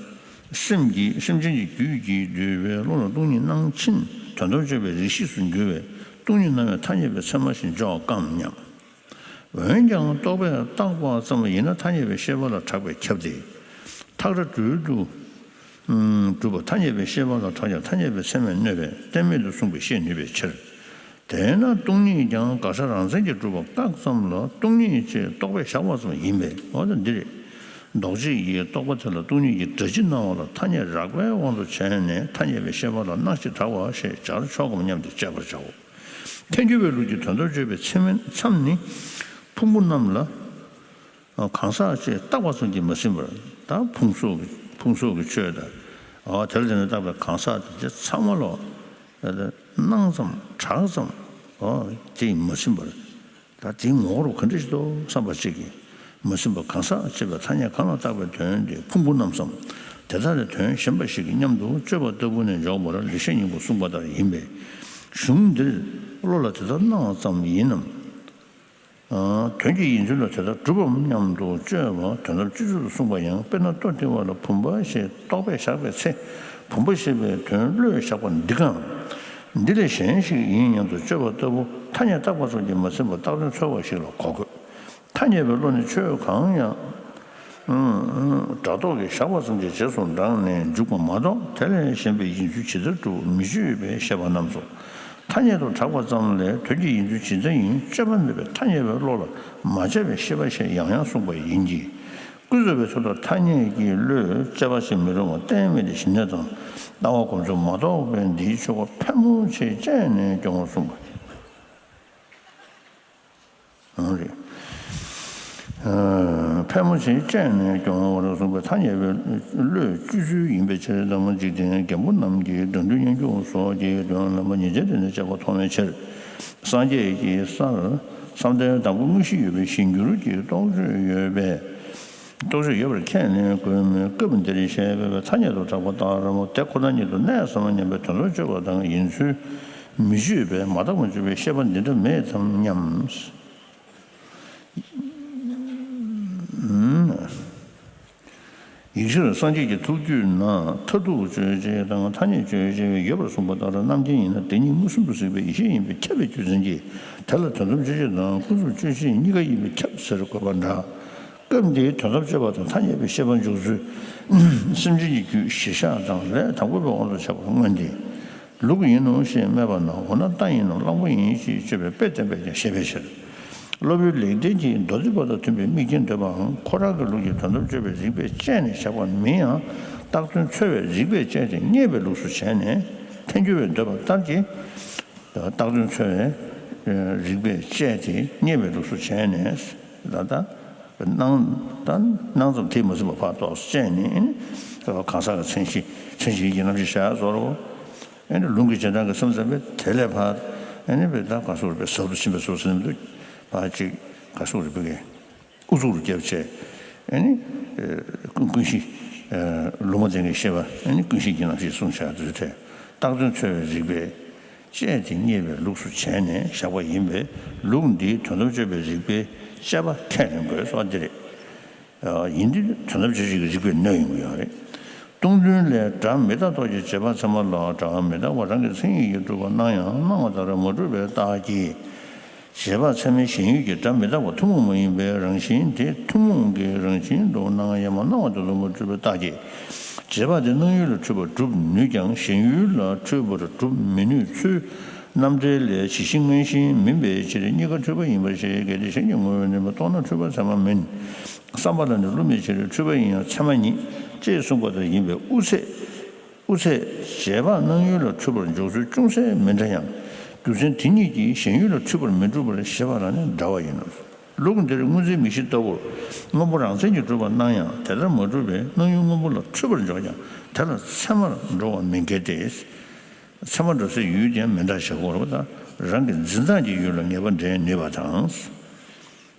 སེམས་ཀྱི་སེམས་ཅན་གྱི་རྒྱུད་ཀྱིས་བསྡུས་པའི་བློ་ལ་སྟོང་ཉིད་སྣང་ཕྱིན་དོན་དམ་དཔྱོད་པའི་རིགས་ཤེས་སུ་འགྱུར་བས་སྟོང་ཉིད་སྣང་བའི་ཐ་སྙད་པའི་ཚད་མ་ཞེས་འཇོག་དཀའ་སྙམ། འོན་ཀྱང་རྟོག་པས་བཏགས་པ་ཙམ་ཡིན་ན་ཐ་སྙད་པའི་ཤེས་པ་ལ་གྲགས་པས་ཁྱབ་སྟེ། ཐག་ར་སྦྲུལ་དུ་གྲུབ་པ་ཐ་སྙད་པའི་ཤེས་པ་ལ་གྲགས་ཀྱང་ཐ་སྙད་པའི་ཚད་མས་གནོད་པས་གཏན་མེད་དུ་གསུངས་པས་ཤེས་ནུས་པའི་ཕྱིར། དེས་ན་སྟོང་ཉིད་ཀྱང་དགག་བྱ་རང་མཚན་གྱིས་གྲུབ་པ་བཀག་ཙམ་ལ་སྟོང་ཉིད་ཅེས་རྟོག་པས་བཞག་པ་ཙམ་ཡིན་པས། འོ་ད་འདི་རེད། ལྡོག་བྱེད་ཀྱི་རྟོག་པ་དེ་ལ་སྟོང་ཉིད་ཀྱི་སྒྲ་ཇི་སྣང་བ་ལ་ཐ་སྙད་རགས་པའི་དབང་དུ་བྱས་ནས་ཐ་སྙད་པའི་ཤེས་པ་ལ་སྣང་ཞེས་གྲགས་པ་ཞེས་སྦྱར་ཆོག་གམ་སྙམ་སྟེ་དཔྱད་པར་བྱའོ། ཐལ་འགྱུར་བའི་ལུགས་ཀྱི་དོན་དམ་དཔྱོད་པའི་མཚམས་ནི་ཕུང་པོ་རྣམས་ལ། གང་ཟག་ཅེས་བཏགས་པ་ཙམ་གྱིས་མ་ཟིན་པར། ད་ཕུང་སོགས་ཀྱི་ཕུང་སོགས་ཀྱི་ཆོས་དང་། དེ་ལ་བརྟེན་ནས་བཏགས་པའི་གང་ཟག་དེ་ཚང་མ་ལོ། སྣང་ཙམ་གྲགས་ཙམ་ཅིག་མ་ཟིན་པར། ད་དེའི་ངོ་བོ་ག་འདྲ་ཞིག་འདུག་བསམ་པ་ཅིག་གིས་མ་ཟིན་པར་གང་ཟག་ཅེས་པའི་ཐ་སྙད་གང་ལ་བཏགས་པའི་དོན་དེ་ཕུང་པོ་རྣམས་སམ། དེ་དག་ལས་དོན་གཞན་པ་ཞིག་གི་སྙམ་དུ་དཔྱོད་པ་ལྟ་བུ་ནས་འཇོག་པར་ལེགས་བཤད་སྙིང་པོས་གསུངས་པ་ལྟར་ཡིན་པས། གཞུང་འདིར་བློ་ལ་དེ་ལྟར་སྣང་བ་ཙམ་ཡིན་ནམ། དོན་གྱི་ཡིན་ཚུལ་ལ་དེ་ལྟར་གྲུབ་བམ་སྙམ་དུ་དཔྱོད་པ་དོན་དམ་སྤྱོད་ཚུལ་དུ་གསུངས་པ་ཡང་དཔེར་ན་ལྟོ་ལྡིར་བ་ལ་བུམ་པ་ཞེས་རྟོག་པས་བཞག་པའི་ཚེ། བུམ་པ་ཞེས་པའི་དོན་བློས་བཞག་པ་འདི་གང་། འདི་ལས་གཞན་ཞིག་ཡིན་སྙམ་དུ་དཔྱོད་པ་ལྟ་བུ་ཐ་སྙད་བཏགས་པ་ཙམ་གྱིས་མ་ཟིན་པར་བཏགས་དོན་འཚོལ་བ་ཞིག་ལ་གོ་དགོས། ཐ་སྙད་པའི་བློ་ནི་ཆོས་གང་ཡང་སྒྲ་རྟོག་གིས་བཞག་པ་ཙམ་གྱི་རྗེས་སུ་འབྲངས་ནས་འཇུག་པ་མ་གཏོགས་དེ་ལས་གཞན་པའི་ཡིན་ཚུལ་ཇི་ལྟར་གྲུབ་མི་དཔྱོད་པའི་ཤེས་པ་རྣམས་སོ། ཐ་སྙད་དུ་གྲགས་པ་ཙམ་ལས་དོན་གྱི་ཡིན་ཚུལ་ཇི་ལྟར་ཡིན་དཔྱོད་པ་མེད་པའི་ཐ་སྙད་པའི་བློ་ལ་མ་དཔྱད་པའི་ཤེས་པ་ཞེས་ཡང་ཡང་གསུངས་པ་ཡིན་གྱི། ཀུན་རྫོབ་པའི་ཐོག་ལ་ཐ་སྙད་ཀྱི་བློས་དཔྱད་པ་ཞིག་མི་རུང་བ་གཏན་མེད་དེ་ཞི་གནས་དང་ལྟ་བ་གོམས་ཚུལ་མ་གཏོགས་པའི་འདིའི་ཆོས་འགོ་ཕལ་མོ་ཆེ་དཔྱད་ནས་སྐྱོང་བར་གསུངས་པ། ཨང་རེད། ཕལ་མོ་ཆེ་དཔྱད་ནས་སྐྱོང་བར་གསུངས་པའི་ཐ་སྙད་པའི་བློས་དཔྱོད་ཚུལ་ཡིན་པའི་ཕྱིར། ད་མ་འཇིག་རྟེན་རྒན་པོ་རྣམས་ཀྱིས་དགྲ་འདུལ་སྙན་བརྒྱུད་སོགས་ཀྱི་དོན་ལ་མ་ཉེས་ཅན་དེ་ནི་དཔྱད་པ་མཐོང་བའི་ཕྱིར། སངས་རྒྱས་ཀྱི་སར་བསམ་གཏན་དང་པོ་དངོས་གཞི་ཡོད་པའི་གཞན་འགྱུར་གྱི་རྟོག་དཔྱོད་ཡོད་པས། རྟོག་དཔྱོད་ཡོད་པར་ཁས་ལེན་དགོས་མོད། སྐབས་འདིར་བཤད་པའི་ཐ་སྙད་དུ་གྲགས་པ་ལྟར་མོ་དེ་ཁོ་ན་ཉིད་དུ་གནས་སམ་སྙམ་པའི་དོན་དམ་དཔྱོད་པ་དང་ཡིན་ཚུལ་མི་དཔྱོད་པས་མ་བརྟགས་པར་འཇོག་པའི་ཤེས་པ་འདི་འདྲ་མེད་དམ་སྙམ། ཡིག་ཆར་སངས་རྒྱས་ཀྱི་ཐུགས་རྒྱུད་ན་མཐར་ཐུག་དཔྱོད་བྱེད་དང་ཐ་སྙད་དཔྱོད་བྱེད་ཡོད་པར་གསུངས་པ་ལྟར་རྣམ་མཁྱེན་ཡིན་ན་དེ་ཉིད་མངོན་སུམ་དུ་གཟིགས་པའི་ཡེ་ཤེས་ཡིན་པས་ཁྱབ་པའི་རྒྱུ་མཚན་གྱིས་དེ་ལ་དོན་དམ་དཔྱོད་བྱེད་དང་ཀུན་རྫོབ་དཔྱོད་བྱེད་གཉིས་ཀ་ཡིན་པས་ཁྱབ་ཟེར་དགོས་པ་འདྲ། སྐབས་འདིའི་དོན་དམ་དཔྱོད་པ་དང་ཐ་སྙད་པའི་ཤེས་པ་འཇོག་ཚུལ། སེམས་ཅན་གྱི་རྒྱུད་གཞིར་བཞག་དང་ལས་དང་པོ་པའི་དབང་དུ་བྱས་པར་མངོན་ཏེ། ལུགས་ཡིན་ནོ་ཞེས་སྨྲས་པ་ན་འོ་ན་རྟ་ཡིན་ནོ་གླང་པོ་ཡིན་ཞེས་དཔྱོད་པའི་དཔེ་བསྟན་པས་ཀྱང་བཤད་པའི་ཕྱིར། སློབ་དཔོན་ལེགས་ལྡན་གྱིས་མདོ་སྡེ་པ་དང་མཐུན་པའི་དམིགས་རྐྱེན་འདོད་པའང་ཁོ་རང་གི་ལུགས་ཀྱི་དོན་དམ་དཔྱོད་པའི་རིགས་པས་དཔྱད་ནས་བཞག་པ་མིན་ཡང་བཏགས་དོན་འཚོལ་བའི་རིགས་པས་དཔྱད་དེ་རྙེད་པའི་ལུགས་སུ་བྱས་ནས་ཐལ་འགྱུར་བའི་འདོད་པ་ལྟར་གྱི། བཏགས་དོན་འཚོལ་བའི་རིགས་པས་དཔྱད་དེ་རྙེད་པའི་ལུགས་སུ་བྱས་ནས་ལ་ད། སྣང་ད་སྣང་ཙམ་དེས་མ་ཟིན་པ་ཕར་ཏོག་ཙམ་དཔྱད་ནས་གང་ཟག་གི་མཚན་གཞི་མཚན་གཞིའི་རྣམ་གཞག་བྱ་བཟོ་རོ། ཨེ་ནི་ལུང་གི་རྗེས་འབྲང་གི་སེམས་ཙམ་པས་དེ་ལས་ཕར་ཨེ་ནི་བེ་ད་ག་སོགས་རེ་བེ་ཟབ་ཏུ་ཕྱིན་པའི་སོགས་ཟིན་དུ་ཕར་ཅིག་ག་སོགས་རེ་བེ་གའི་ཨུ་ཚུགས་རུ་རྒྱབ་བྱས་ཨེ་ནི་ཀུན་གཞི་ལུང་མ་བསྟན་གྱི་བཤད་པ་ཨེ་ནི་ཀུན་གཞི་གྱི་རྣམ་གཞག་གསུངས་བྱ་དུས་དེ་བཏགས་དོན་འཚོལ་བའི་རིགས་པས། དཔྱད་དེ་རྙེད་པའི་ལུགས་སུ་བྱས་ནས་བཞག་པ་ཡིན་པས་ལུགས་འདིའི་དོན་དམ་དཔྱོད་པའི་རིགས་པའི་དཔྱད་པ་ཁས་ལེན་དགོས་སོགས་འདི་རེད། ཡིན་དུས་དོན་དམ་དཔྱོད་བྱེད་ཀྱི་རིགས་པའི་སྣོད་ཡིན་དགོས་ཡོད་རེད། སྟོང་ཐུན་ལས་སྒྲ་མི་རྟག་རྟོགས་ཀྱི་རྗེས་དཔག་ཚད་མ་ལ་སྒྲ་མི་རྟག་པ་རང་གི་མཚན་ཉིད་ཀྱིས་གྲུབ་པར་སྣང་ཡང་སྣང་བ་ལྟར་མ་གྲུབ་པའི་རྟགས་ཀྱིས། རྗེས་དཔག་ཚད་མའི་ཞེན་ཡུལ་གྱི་སྒྲ་མི་རྟག་པ་ཐུན་མོང་མ་ཡིན་པའི་རང་བཞིན་དེ་ཐུན་མོང་གི་རང་བཞིན་དུ་སྣང་ཡང་མ་སྣང་བ་དེ་ལ་མ་གྲུབ་པའི་རྟགས་ཀྱིས། རྗེས་དཔག་དེ་སྣང་ཡུལ་ལ་འཁྲུལ་པར་སྒྲུབ་ནུས་ཀྱང་ཞེན་ཡུལ་ལ་འཁྲུལ་པར་སྒྲུབ་མི་ནུས་ཚུལ། རྣམ་འགྲེལ་ལས་ཇི་ཞིག་སྔ་ཞིག་མིན་པའི་ཕྱིར་གཉིས་ཀ་འཁྲུལ་པ་ཡིན་པར་བཞེད། གལ་ཏེ་གཞན་གྱི་ངོ་བོས་ནུས་པ་རྟོགས་ན་འཁྲུལ་པ་ཚད་མ་མིན། བསམ་པ་ལ་ནི་བསླུ་མེད་ཕྱིར་འཁྲུལ་པ་ཡིན་ཡང་ཚད་མ་ཉིད་ཅེས་གསུངས་པ་ལྟར་ཡིན་པས་དབུ་ཚད། དབུ་ཚད། རྗེས་དཔག་སྣང་ཡུལ་ལ་འཁྲུལ་པར་འཇོག་ཚུལ་ཅུང་ཟད་མི་འདྲ་ཡང་། རྒྱུ་མཚན་དེ་ཉིད་ཀྱིས་ཞེན་ཡུལ་ལ་འཁྲུལ་པར་མི་འགྲུབ་པར་བཞེད་པ་ལ་ནི་འདྲ་བ་ཡིན་ནོ། ལུགས་འདིར་སྔོ་འཛིན་མིག་ཤེས་ལྟ་བུར་སྔོན་པོ་རང་མཚན་གྱིས་གྲུབ་པར་སྣང་ཡང་དེ་ལྟར་མ་གྲུབ་པས་སྣང་ཡུལ་སྔོན་པོ་ལ་འཁྲུལ་པར་འཇོག་ཀྱང་དེ་ལ་ཚད་མར་འགྲོ་བ་མི་འགལ་ཏེ། ཚད་མར་འགྲོ་སའི་ཡུལ་དེ་མི་འདྲ་བཞག་གོ་རེད་པ། ད་རང་གི་འཛིན་སྟངས་ཀྱི་ཡུལ་ལ་ངེས་པ་འདྲེན་ནུས་པ་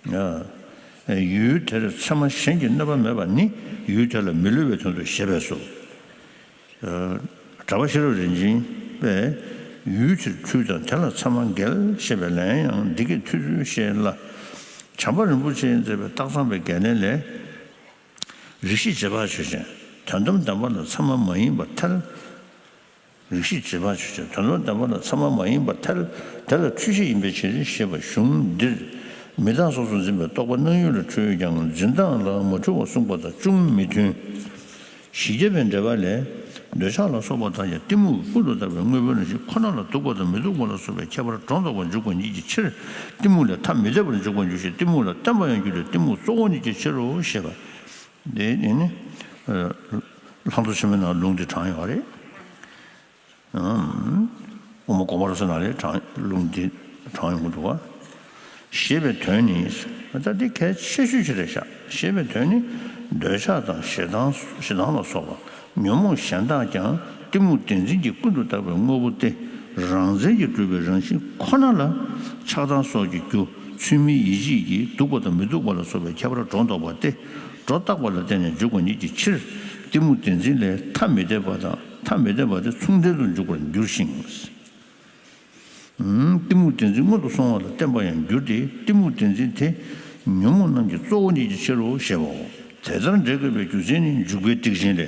དང་། ཡུལ་དེར་ཚད་མ་གཞན་གྱི་གནོད་པ་མེད་པ་ནི་ཡུལ་དེ་ལ་མི་སླུ་བའི་དོན་དུ་བཞེད་པས་སོ། གྲགས་པ་ཤེས་རབ་རིན་ཆེན་པས་ཡུལ་དེར་འཁྲུལ་དང་དེ་ལ་ཚད་མ་འགལ་ཞེས་པའི་ལན་ཡང་འདི་སྐད་ཐོས་ཚུལ་བཤད་ལ། བྱམས་པ་རིན་པོ་ཆེས་མཛད་པའི་སྟག་ཚང་པའི་རྒྱལ་བསྟན་ལས། རིགས་ཤེས་རྗེས་དཔག་ཆོས་ཅན། དོན་དམ་བདེན་པ་ལ་ཚད་མ་མ་ཡིན་པར་ཐལ། རིགས་ཤེས་རྗེས་དཔག་ཆོས་ཅན། དོན་དམ་བདེན་པ་ལ་ཚད་མ་མ་ཡིན་པར་ཐལ། དེ་ལ་འཁྲུལ་ཤེས་ཡིན་པའི་ཕྱིར་ཞེས་པ་གཞུང་འདིར། མི་རྟག་སོགས་སུ་འཛིན་པའི་རྟོག་པ་སྣང་ཡུལ་ལ་འཁྲུལ་ཀྱང་འཛིན་སྟངས་ལ་མ་འཁྲུལ་བར་གསུངས་པ་དང་ཅུང་མི་མཐུན། བཞི་བརྒྱ་པའི་འགྲེལ་པ་ལས། འདོད་ཆགས་ལ་སོགས་པ་དག་ཀྱང་གཏི་མུག་ཀུན་ཏུ་བརྟགས་པའི་དངོས་པོའི་རང་བཞིན་ཁོ་ན་ལ་སྡུག་པ་དང་མི་སྡུག་པ་ལ་སོགས་པའི་ཁྱད་པར་སྒྲོ་འདོགས་པར་འཇུག་པ་ཉིད་ཀྱི་ཕྱིར། གཏི་མུག་ལས་ཐ་མི་དད་པར་འཇུག་པར་འགྱུར་ཞིང་གཏི་མུག་ལ་བརྟེན་པ་ཡང་འགྱུར་ཏེ་གཏི་མུག་གཙོ་བོ་ཉིད་ཀྱི་ཕྱིར་རོ་ཞེས་པ། དེ་ནི་ལྷག་མཐོང་ཆེན་མོའི་ནང་ལུང་དེ་དྲངས་ཡོད་རེད། དབུ་མ་དགོངས་པ་རབ་གསལ་ནང་ལས་དྲངས་ལུང་དེ་དྲངས་ཡོང་གི་འདུག་བ། ཞེས་པའི་དོན་ནི། ད་འདི་གལ་ཆེ་ཤོས་ཅིག་རེད་ཤག་ཞེས་པའི་དོན་ནི། འདོད་ཆགས་དང་ཞེ་སྡང་ཞེ་སྡང་ལ་སོགས་པ་ཉོན་མོངས་གཞན་དག་ཀྱང་གཏི་མུག་བདེན་འཛིན་གྱིས་ཀུན་ཏུ་བརྟགས་པའི་དངོས་པོ་སྟེ། རང་མཚན་གྱིས་གྲུབ་པའི་རང་བཞིན་ཁོ་ན་ལ་ཆགས་སྡང་སོགས་ཀྱི་རྒྱུ་ཚུལ་མིན་ཡིད་བྱེད་ཀྱིས་སྡུག་པ་དང་མི་སྡུག་པ་ལ་སོགས་པའི་ཁྱད་པར་སྒྲོ་འདོགས་པ་སྟེ། སྒྲོ་བཏགས་པ་ལ་བརྟེན་ནས་འཇུག་པ་ཉིད་ཀྱི་ཕྱིར། གཏི་མུག་བདེན་འཛིན་ལས་ཐ་མི་དད་པ་དང་ཐ་མི་དད་པ་དེ་མཚུངས་ལྡན་དུ་འཇུག་པར་འགྱུར་ཞིང་། གཏི་མུག་བདེན་འཛིན་སྔོན་དུ་སོང་བ་ལ་བརྟེན་པ་ཡང་འགྱུར་ཏེ། གཏི་མུག་བདེན་འཛིན་དེ་ཉོན་མོངས་རྣམས་ཀྱི་གཙོ་བོ་ཉིད་ཀྱི་ཕྱིར་རོ་ཞེའོ། དེ་ལྟར་འབྲེལ་དགོས་པའི་རྒྱུ་མཚན་ནི། འཇུག་པའི་ཊིཀ་ཆེན་ལས།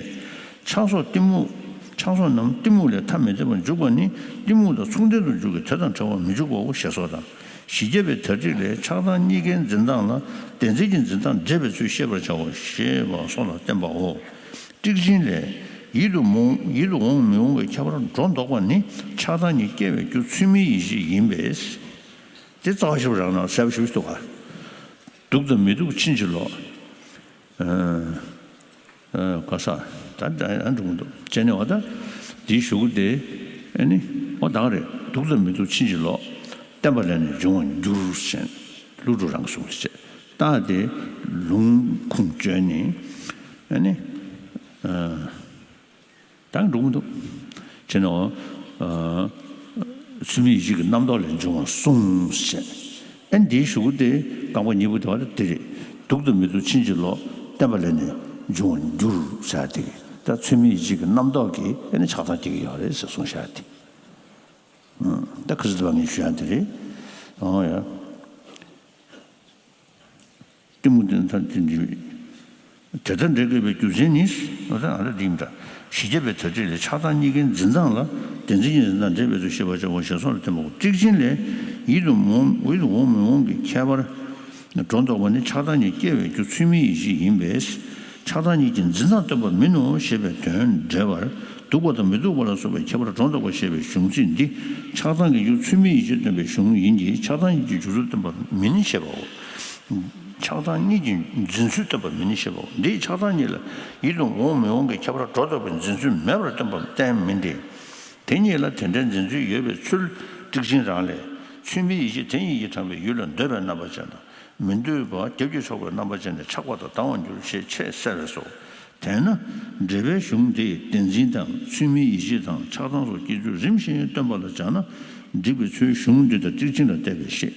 ཆགས་སོགས་གཏི་མུག་ཆགས་སོགས་རྣམས་གཏི་མུག་ལས་ཐ་མི་དད་པར་འཇུག་པ་ནི། གཏི་མུག་དང་མཚུངས་ལྡན་དུ་འཇུག་གི་དེ་དང་བྲལ་བར་མི་འཇུག་པའོ་ཞེས་སོགས་དང་། ཞི་རྒྱས་པའི་དར་ཊིཀ་ལས། ཆགས་སྡང་གཉིས་ཀའི་འཛིན་སྟངས་ལ་བདེན་འཛིན་གྱི་འཛིན་སྟངས་འདྲེས་པའི་ཚུལ་ཤེས་པར་བྱའོ་ཞེས་པ་སོགས་ལ་བརྟེན་པའོ། ཊིཀ་ཆེན་ལས། ཡིད་དུ་མི་འོང་ཡིད་དུ་འོང་མི་འོང་གི་ཁྱད་པར་སྒྲོ་འདོགས་པ་ནི་ཆགས་སྡང་གཉིས་སྐྱེ་བའི་རྒྱུ་ཚུལ་མིན་ཡིད་བྱེད་ཡིན་པས། དེ་རྩ་བ་ཞིབ་རང་ན་གསལ་པོ་ཞིབ་ཏུ་ག་སྡུག་དང་མི་སྡུག་ཕྱིན་ཅི་ལོག་ཨ་ཨ་ག་ས་ད་ད་ཡང་འགྲོ་གི་འདུག་ཅེས་ནས་བ་ད་དེའི་གཞུག་གུ་དེ་ཨ་ནི་འོ་ད་ག་རེད། སྡུག་དང་མི་སྡུག་ཕྱིན་ཅི་ལོག་བསྟན་པ་ལས་ནི་འབྱུང་བར་འགྱུར་ཞེས་ཀླུ་སྒྲུབ་རང་གི་གསུང་དེ་བྱས། རྟགས་དེ་ལུང་ཁུངས་བཅོལ་ནས་ཨ་ནི་ཨ། ད་འགྲོ་གི་འདུག་ཅེས་ནོ། ཚུལ་མིན་ཡིད་བྱེད་ཀྱི་རྣམ་རྟོག་ལས་འབྱུང་བར་གསུངས་ཞེས། ཨེ་འདིའི་གཞུག་གུ་དེ་རྐང་པ་གཉིས་པོ་དེ་བ་དེ་རེད། སྡུག་དང་མི་སྡུག་ཕྱིན་ཅི་ལོག་བསྟན་པ་ལས་ནི་འབྱུང་བར་འགྱུར་ཟེར་དེ། ད་ཚུལ་མིན་ཡིད་བྱེད་ཀྱི་རྣམ་རྟོག་གིས་ཨེ་ནི་ཆགས་སྡང་སྐྱེ་གི་ཡོད་རེད་ཟེར་གསུངས་བཞག་དེ། ད་ཁ་སང་དེ་བ་ངས་ཞུ་ཡ་དེ་རེད། ཨོ་ཡ། གཏི་མུག་དེ་ད་དེ་འདི། དེ་ལྟར་འབྲེལ་དགོས་པའི་རྒྱུ་མཚན་ནི། འོ་ད་ཨ་ད་འདི་མི་འདྲ། ཞི་རྒྱས་པའི་དར་ཊིཀ་ལས། ཆགས་སྡང་གཉིས་ཀའི་འཛིན་སྟངས་ལ་བདེན་འཛིན་གྱི་འཛིན་སྟངས་འདྲེས་པའི་ཚུལ་ཤེས་པར་བྱའོ་ཞེས་སོགས་ལ་བརྟེན་པའོ། ཊིཀ་ཆེན་ལས། ཡིད་དུ་འོང་ཡིད་དུ་འོང་མི་འོང་གི་ཁྱད་པར་སྒྲོ་འདོགས་པ་ནི་ཆགས་སྡང་གཉིས་སྐྱེ་བའི་རྒྱུ་ཚུལ་མིན་ཡིད་བྱེད་ཡིན་པས། ཆགས་སྡང་གཉིས་ཀྱི་འཛིན་སྟངས་སྟོན་པ་མིན་ནོ་ཞེས་པའི་དོན་འགྲེལ་བར། སྡུག་པ་དང་མི་སྡུག་པ་ལ་སོགས་པའི་ཁྱད་པར་སྒྲོ་འདོགས་པ་ཞེས་པའི་གཞུང་ཚིག་འདི་ཆགས་སྡང་གི་རྒྱུ་ཚུལ་མིན་ཡིད་བྱེད་སྟོན་པའི་གཞུང་ཡིན་གྱི། ཆགས་སྡང་གཉིས་ཀྱི་འཇུག་ཚུལ་སྟོན་པ་མིན་ཞེས་པའོ། ཆགས་སྡང་གཉིས་ཀྱི་འཛིན་ཚུལ་སྟོན་པ་མིན་ཞེས་པའོ། འདིས་ཆགས་སྡང་གཉིས་ལ་ཡིད་དུ་འོང་མི་འོང་གི་ཁྱད་པར་སྒྲོ་འདོགས་པའི་འཛིན་ཚུལ་མེད་པར་སྟོན་པ་གཏན་མིན་ཏེ། དེ་གཉིས་ལ་དེ་འདྲའི་འཛིན་ཚུལ་ཡོད་པའི་ཚུལ་ཊིཀ་ཆེན་རང་ལས། ཚུལ་མིན་ཡིད་བྱེད་དེ་ཉིད་ཀྱིས་དྲངས་པའི་ཡུལ་ལ་འདོད་པའི་རྣམ་པ་ཅན་དང་། མི་འདོད་པ་རྒྱབ་ཀྱིས་ཕྱོགས་པའི་རྣམ་པ་ཅན་ནི་ཆགས་པ་དང་ལྡང་བར་འགྱུར་ཞེས་ཆེས་གསལ་བས་སོ། དེས་ན་འགྲེལ་པའི་གཞུང་འདིས་བདེན་འཛིན་དང་ཚུལ་མིན་ཡིད་བྱེད་དང་ཆགས་སྡང་སོགས་སྐྱེ་ཚུལ་རིམ་བཞིན་སྟོན་པ་ལ་སྦྱར་ན་འགྲིག་པའི་ཚུལ་གཞུང་འདི་དང་ཊིཀ་ཆེན་ལ་བལྟས་པས་ཤེས།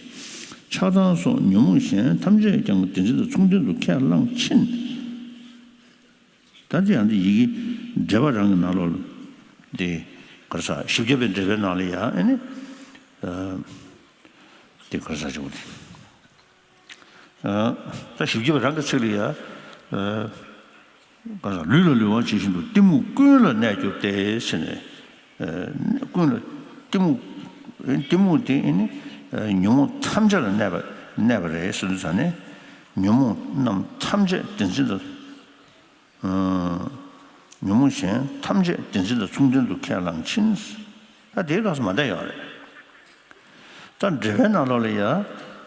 ཆགས་སྡང་སོགས་ཉོན་མོངས་གཞན་ཐམས་ཅད་ཀྱང་བདེན་འཛིན་དང་མཚུངས་ལྡན་དུ་ཁས་བླངས་ཕྱིན། ད་དེ་ཡང་དེ་ཡི་གེ་འགྲེལ་པ་རང་གི་ནང་ལོགས་ལ་དེ་ག་རེ་ཟ། ཞིབ་རྒྱས་པའི་འགྲེལ་པའི་ནང་ལ་ཡང་ཨེ་ནི་དེ་ག་རེ་ཟ་བྱུང་དེ། ད་ཞིབ་རྒྱས་པ་རང་གི་ཚིག་ལ་ཡ། ག་ལུས་ལ་ལུས་པ་ཇི་བཞིན་དུ་གཏི་མུག་ཀུན་ལ་གནས་གྱུར་ཏེ་ཟེར་ནས། ཀུན་ལ་གཏི་མུག་གཏི་མུག་དེ་ནི་ཉོན་མོངས་ཐམས་ཅད་ལ་གནས་པ་གནས་པ་རེད་ཟེར་དུས་ཙང་ནས། ཉོན་མོངས་རྣམས་ཐམས་ཅད་བདེན་འཛིན་དང་། ཉོན་མོངས་གཞན་ཐམས་ཅད་བདེན་འཛིན་དང་མཚུངས་ལྡན་དུ་ཁས་བླངས་ཕྱིན། ད་དེའི་སྐབས་སུ་མ་བསྡད་ཡོད་རེད། ད་འགྲེལ་པའི་ནང་ལོགས་ལ་ཡ།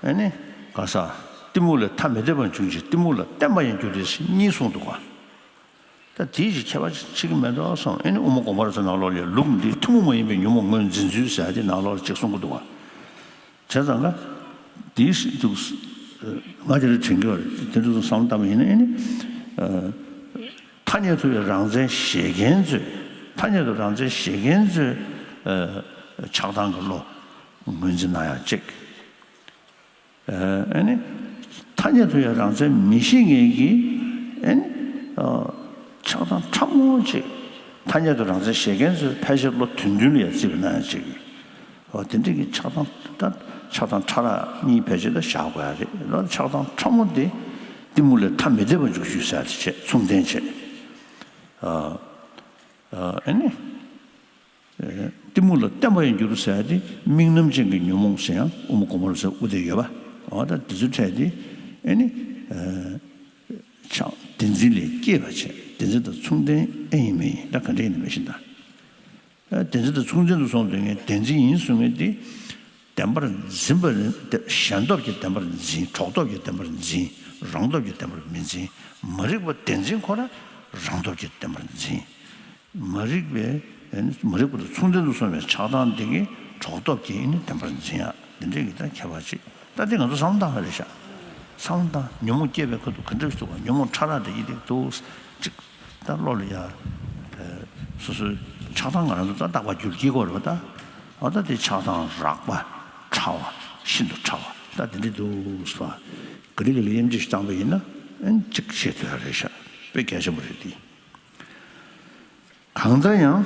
ཨེ་ནི་ག་ས། གཏི་མུག་ལས་ཐ་མི་དད་པར་འཇུག་ཅིང་གཏི་མུག་ལ་བརྟེན་པ་ཡང་འགྱུར་ཏེ་གཉིས་གསུངས་འདུག་ག་ད་དེའི་ཅིག་ཁྱད་པར་ཕྱེ་གི་མེད་འགྲོ་བསམ། ཨེ་ནི་དབུ་མ་དགོངས་པ་རབ་གསལ་ནང་ལོགས་ལ་ཡ་ལུགས་འདི་ཐུན་མོང་མ་ཡིན་པའི་ཉོན་མོངས་ངོས་འཛིན་ཚུལ་ཟེར་ཡ་དེ་ནང་ལོགས་ལ་ཅིག་གསུང་གི་འདུག་ག་བྱས་ཙང་ཀ། དེའི་སྲིད་དུ། ང་དེ་འདྲ་དྲན་གྱི་ཡོད་རེད། དེ་འདྲ་དུ་བསམ་བློ་བཏང་བ་ཡིན་ན་ཨེ་ནི། ཐ་སྙད་དུ་ཡང་རང་མཚན་བཞེད་མཁན་ཚོས། ཐ་སྙད་དུ་རང་མཚན་བཞེད་མཁན་ཚོས། ཆགས་སྡང་གི་བློ་ངོས་འཛིན་གནང་ཡག་གཅིག་ཨེ་ནི། ཐ་སྙད་དུ་ཡང་རང་མཚན་མི་བཞེད་མཁན་གྱི། ཨེ་ནི། ཆགས་སྡང་ཕྲ་མོ་གཅིག་ཐ་སྙད་དུ་རང་མཚན་བཞེད་མཁན་ཚོས་ཕལ་ཆེར་བློ་དོན་མཐུན་ལ་ཡང་བརྩིས་པ་གནང་ཡག་གཅིག་འོ་དེ་འདྲ་གི་ཆགས་སྡང་ད་ཆགས་སྡང་ཕྲ་རགས་གཉིས་ཕལ་ཆེར་ད་བཞག་དགོས་ཡ་རེད་ལ། ཆགས་སྡང་ཕྲ་མོ་དེ་གཏི་མུག་ལས་ཐ་མི་དད་པར་འཇུག་ཞུས་ཟེར་ཡ་དེ་བྱས། མཚུངས་ལྡན་བྱས། ཨ་ཨ་ཨེ་ནི། གཏི་མུག་ལ་བརྟེན་པ་ཡང་འགྱུར་ཟེར་ཡ་དེ་དམིགས་རྣམ་ཅན་གྱི་ཉོན་མོངས་ཟེར་ཡང་དབུ་མ་དགོངས་པ་རབ་གསལ་དབུ་དེ་ཡོད་པ། འོ་ད་དེ་ཚོའི་གྲས་དེ་ཨེ་ནི། ཆགས་བདེན་འཛིན་ལས་སྐྱེས་པ་བྱས། བདེན་འཛིན་དང་མཚུངས་ལྡན་ཨེ་ཡིན་མིན་ཡིན་ད་ག་འདྲ་ཡིན་ན་མི་ཤེས་ད། བདེན་འཛིན་དང་མཚུངས་ལྡན་དུ་སོང་དུས་ངས་བདེན་འཛིན་ཡིན་གསུང་མཁན་དེ། བདེན་པར་འཛིན་པ་ནི་ཞེན་སྟོབས་ཀྱིས་བདེན་པར་འཛིན། གྲོགས་སྟོབས་ཀྱིས་བདེན་པར་འཛིན། རང་སྟོབས་ཀྱིས་བདེན་པར་མི་འཛིན། མ་རིག་པ་བདེན་འཛིན་ཁོ་རང་རང་སྟོབས་ཀྱིས་བདེན་པར་འཛིན། མ་རིག་པའི་མ་རིག་པ་དང་མཚུངས་ལྡན་དུ་སོང་བའི་ཆགས་སྡང་འདི་གིས་གྲོགས་སྟོབས་ཀྱིས་ནི་བདེན་པར་འཛིན་ཡ། འདི་འདྲའི་གི་ད་ཁྱད་པར་ཅིག་ད་འདི་ང་ཚོ་བསམ་བློ་བཏང་བ་རེད་ཤག་བསམ་བློ་བཏང་། ཉོན་མོངས་སྐྱེས་པའི་ཁ་ཐུག་ག་འདྲ་ཞིག་འདུག་ག་ཉོན་མོངས་ཕྲ་རགས་དེ་ཡི་དེ་འདུག་ཅིག་ད་བློ་ལ་ཡ། སོ་སོའི་ཆགས་སྡང་ང་རང་ཚོ་ད་རྟག་པར་འགྱུར་གྱི་ཡོད་རེད་པ། ད་འོ་ད་དེ་ཆགས་སྡང་རགས་པ་ཕྲ་བ་ཤིན་ཏུ་ཕྲ་བ་ད་དེ་འདྲ་འདུག་ཟེར་བ། ག་རེ་ག་རེ་དབྱེ་འབྱེད་ཞིག་བཏང་པ་ཡིན་ན་ཨེ་གཅིག་ཤེས་ཐུབ་ཡ་རེད་ཤག་དཔེ་གལ་ཆེན་པོ་རེད་དེ། གང་ལྟར་ཡང་།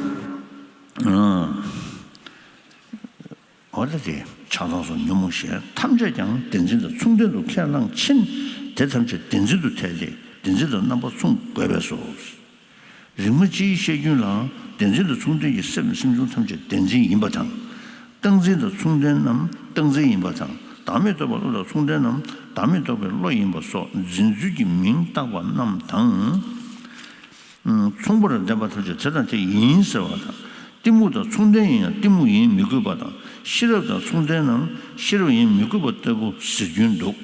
འོ་ད་དེ་ཆགས་སྡང་སོགས་ཉོན་མོངས་གཞན་ཐམས་ཅད་ཀྱང་བདེན་འཛིན་དང་མཚུངས་ལྡན་དུ་ཁས་བླངས་ཕྱིན། དེ་ཐམས་ཅད་བདེན་འཛིན་དུ་ཐལ་ཏེ་བདེན་འཛིན་དང་རྣམ་པ་མཚུངས་དགོས་པས་སོ། རིག་མ་སྤྱིའི་བཤད་རྒྱུན་ལའང་བདེན་འཛིན་དང་མཚུངས་ལྡན་གྱི་སེམས་སེམས་བྱུང་ཐམས་ཅད་བདེན་འཛིན་ཡིན་པ་དང་། རྟག་འཛིན་དང་མཚུངས་ལྡན་རྣམས་རྟག་འཛིན་ཡིན་པ་དང་། བདག་མེད་རྟོགས་པའི་བློ་དང་མཚུངས་ལྡན་རྣམས་བདག་མེད་རྟོགས་པའི་བློ་ཡིན་པ་སོགས་འཛིན་ཚུལ་གྱི་མིང་བཏགས་པ་རྣམས་དང་། མཚུངས་པར་ལྡན་པ་ཐམས་ཅད་དེ་དང་དེ་ཡིན་ཟེར་བ་དང་། གཏི་མུག་དང་མཚུངས་ལྡན་ཡིན་ཡང་གཏི་མུག་ཡིན་མི་དགོས་པ་དང་། ཤེས་རབ་དང་མཚུངས་ལྡན་རྣམས་ཤེས་རབ་ཡིན་མི་དགོས་པ་ལྟ་བུ་ཟེར་རྒྱུན་འདུག་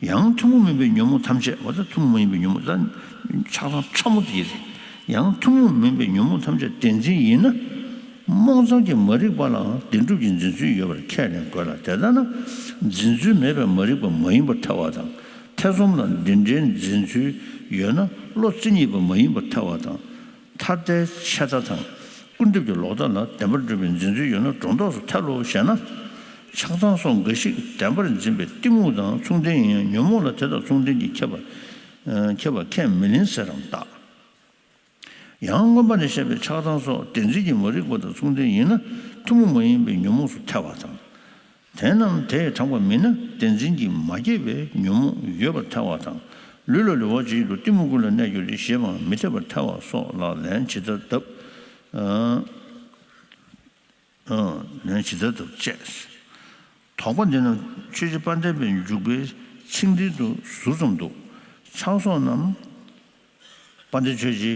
ཡང་ཐུན་མོང་མིན་པའི་ཉོན་མོངས་ཐམས་ཅད། འོ་ད་ཐུན་མོང་མིན་པའི་ཉོན་མོངས་ད་ཆགས་སྡང་ཕྲ་མོ་དེ་རེད། ཡང་ཐུན་མོང་མིན་པའི་ཉོན་མོངས་ཐམས་ཅད་བདེན་འཛིན་ཡིན་ན། རྨོངས་ཙམ་གྱི་མ་རིག་པ་ལའང་བདེན་གྲུབ་ཀྱི་འཛིན་ཚུལ་ཡོད་པར་ཁས་ལེན་དགོས་ལ། དེ་ལྟར་ན་འཛིན་ཚུལ་མེད་པའི་མ་རིག་པ་མ་ཡིན་པར་ཐལ་བ་དང་། ཐེ་ཚོམ་ལ་འདི་འདྲའི་འཛིན་ཚུལ་ཡོད་ན་བློ་རྩེ་ཉིད་པ་མ་ཡིན་པར་ཐལ་བ་དང་། ཐ་དད་ཆད་ལྟ་དང་སྐུར་འདེབས་ཀྱི་ལོག་ལྟ་ལ་བདེན་པར་གྲུབ་པའི་འཛིན་ཚུལ་ཡོད་ན་སྒྲོ་འདོགས་སུ་ཐལ་ལོ་ཞེ་ན། ཆགས་སྡང་སོགས་འགའ་ཞིག་བདེན་པར་འཛིན་པའི་གཏི་མུག་དང་མཚུངས་ལྡན་ཡིན་ཡང་ཉོན་མོངས་ལ་དེ་དང་མཚུངས་ལྡན་གྱིས་ཁྱབ་པ། ཁྱབ་པ་ཁས་མི་ལེན་ཟེར་རམ་བརྟག་ཡང་མངོན་པ་ནས་བཤད་པའི་ཆགས་སྡང་སོགས་བདེན་འཛིན་གྱི་མ་རིག་པ་དང་མཚུངས་ལྡན་ཡིན་ན་ཐུན་མོང་མ་ཡིན་པའི་ཉོན་མོངས་སུ་ཐལ་བ་དང་། དེ་རྣམས་དེས་དྲངས་པ་མིན་ན་བདེན་འཛིན་གྱིས་མ་སྐྱེས་པའི་ཉོན་མོངས་ཡོད་པར་ཐལ་བ་དང་། ལུས་ལ་ལུས་པ་ཇི་བཞིན་དུ་གཏི་མུག་ཀུན་ལ་གནས་གྱུར་ཅིག་ཞེས་པའང་མི་འཐད་པར་ཐལ་བ་སོགས་ལ་ལན་ཇི་ལྟར་བཏབ། ཨ། ཨ། ལན་ཇི་ལྟར་བཏབ་ཅེས། དོགས་པ་འདི་རྣམས་ཆོས་རྗེ་དཔལ་ལྡན་པའི་འཇུག་པའི་ཚིག་འགྲེལ་དུ་ཟུར་ཙམ་འདུག་ཆགས་སོགས་རྣམས། དཔལ་ལྡན་ཆོས་རྗེ།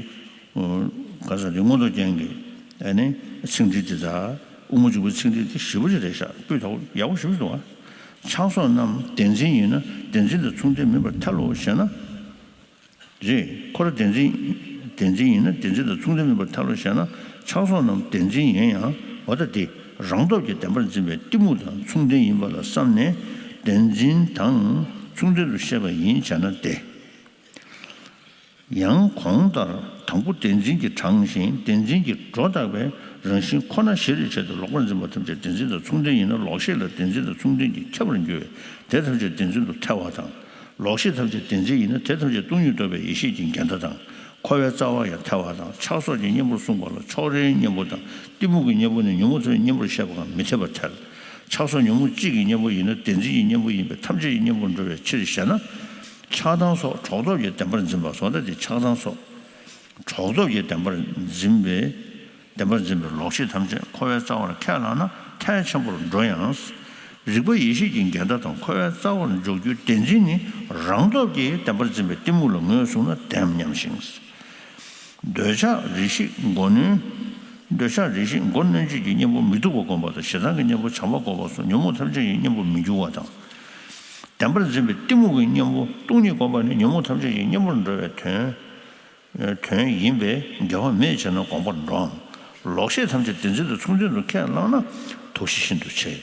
ག་ས་དེ་མངོན་རྟོགས་རྒྱན་གྱི་ཨ་ནི་ཚིག་འགྲེལ་དེ་དག་དབུ་མ་འཇུག་པའི་ཚིག་འགྲེལ་དེ་ཞིབ་པོ་ཞིག་རེད་ཤག་སྤུས་དག་ཡག་པོ་ཞིབ་པོ་འདུག་ཨ། ཆགས་སོགས་རྣམས་བདེན་འཛིན་ཡིན་ན་བདེན་འཛིན་དང་མཚུངས་ལྡན་མིན་པར་ཐལ་ལོ་ཞེ་ན། རེད། ཁོ་རང་བདེན་འཛིན། བདེན་འཛིན་ཡིན་ན་བདེན་འཛིན་དང་མཚུངས་ལྡན་མིན་པར་ཐལ་ལོ་ཞེ་ན། ཆགས་སོགས་རྣམས་བདེན་འཛིན་ཡིན་ཡང་འོ་ད་དེ་རང་སྟོབས་ཀྱིས་བདེན་པར་འཛིན་པའི་གཏི་མུག་དང་མཚུངས་ལྡན་ཡིན་པ་ལ་བསམས་ནས་བདེན་འཛིན་དང་མཚུངས་ལྡན་དུ་བཤད་པ་ཡིན་བྱས་ན་སྟེ། ཡང་གོང་ལྟར་དང་པོ་བདེན་འཛིན་གྱིས་དྲངས་ཤིང་བདེན་འཛིན་གྱིས་སྒྲོ་བཏགས་པའི་རང་བཞིན་ཁོ་ན་གཞིར་བྱས་ཏེ་ལོག་པར་འཛིན་པ་ཐམས་ཅད་བདེན་འཛིན་དང་མཚུངས་ལྡན་ཡིན་ན་ལོག་ཤེས་ལ་བདེན་འཛིན་དང་མཚུངས་ལྡན་གྱིས་ཁྱབ་པར་འགྱུར་བས་དེ་ཐམས་ཅད་བདེན་འཛིན་དུ་ཐལ་བ་དང་། ལོག་ཤེས་ཐམས་ཅད་བདེན་འཛིན་ཡིན་ན་དེ་ཐམས་ཅད་སྟོང་ཉིད་རྟོགས་པའི་ཡེ་ཤེས་ཀྱི་འགལ་ཟླ་དང་འཁོར་བའི་རྩ་བ་ཡང་ཐལ་བ་དང་ཆགས་སོགས་ཀྱི་གཉེན་པོར་གསུངས་པ་ལ་ཕྱོགས་རེའི་གཉེན་པོ་དང་གཏི་མུག་གི་གཉེན་པོ་ནི་ཉོན་མོངས་ཚོགས་ཀྱི་གཉེན་པོར་བཤད་པའང་མི་འཐད་པར་ཐལ། ཆགས་སོགས་ཉོན་མོངས་གཅིག་གི་གཉེན་པོ་ཡིན་ན་བདེན་འཛིན་གྱི་གཉེན་པོ་ཡིན་པས་ཐམས་ཅད་ཀྱི་གཉེན་པོར་འགྲོ་བའི་ཕྱིར་ཞེ་ན། ཆགས་སྡང་སོགས་གྲོགས་སྟོབས་ཀྱིས་བདེན་པར་འཛིན་པ་སོགས་ད་དེ་ཆགས་སྡང་སོགས་གྲོགས་སྟོབས་ཀྱིས་བདེན་པར་འཛིན་པའི་བདེན་པར་འཛིན་པའི་ལོག་ཤེས་ཐམས་ཅད་འཁོར་བའི་རྩ་བར་ཁས་བླངས་ན་ཐལ་ཆེན་པོར་འགྲོ་ཡང་། རིག་པ་ཡེ་ཤེས་ཀྱི་འགལ་ཟླ་དང་འཁོར་བའི་རྩ་བར་འཇོག་རྒྱུའི་བདེན་འཛིན་ནི་རང་སྟོབས་ཀྱིས་བདེན་པར་འཛིན་པའི་གཏི་མུག་ལ་ངོས་བཟུང་ན་བདེན་སྙམ་ཞིང་། འདོད་ཆགས་རིགས་ཤིག་མགོ་གནོན། འདོད་ཆགས་རིགས་ཤིག་མགོ་གནོན་བྱེད་ཀྱི་གཉེན་པོ་མི་སྡུག་པ་བསྒོམ་པ་དང་ཞེ་སྡང་གི་གཉེན་པོ་བྱམས་པ་བསྒོམ་པ་སོགས་ཉོན་མོངས་ཐམས་ཅད་ཀྱི་གཉེན་པོར་མི་འགྱུར་བ་དང་། བདེན་པར་འཛིན་པའི་གཏི་མུག་གི་གཉེན་པོ་སྟོང་ཉིད་བསྒོམ་པ་ནི་ཉོན་མོངས་ཐམས་ཅད་ཀྱི་གཉེན་པོར་འགྲོ་བའི་དོན། དོན་ཡིན་པས་འགལ་བ་མེད་བྱས་ན་དགོངས་པར་འགྲོའམ། ལོག་ཤེས་ཐམས་ཅད་བདེན་འཛིན་དང་མཚུངས་ལྡན་དུ་ཁས་བླངས་ན་དོགས་གཞི་ཤིན་ཏུ་ཆེ།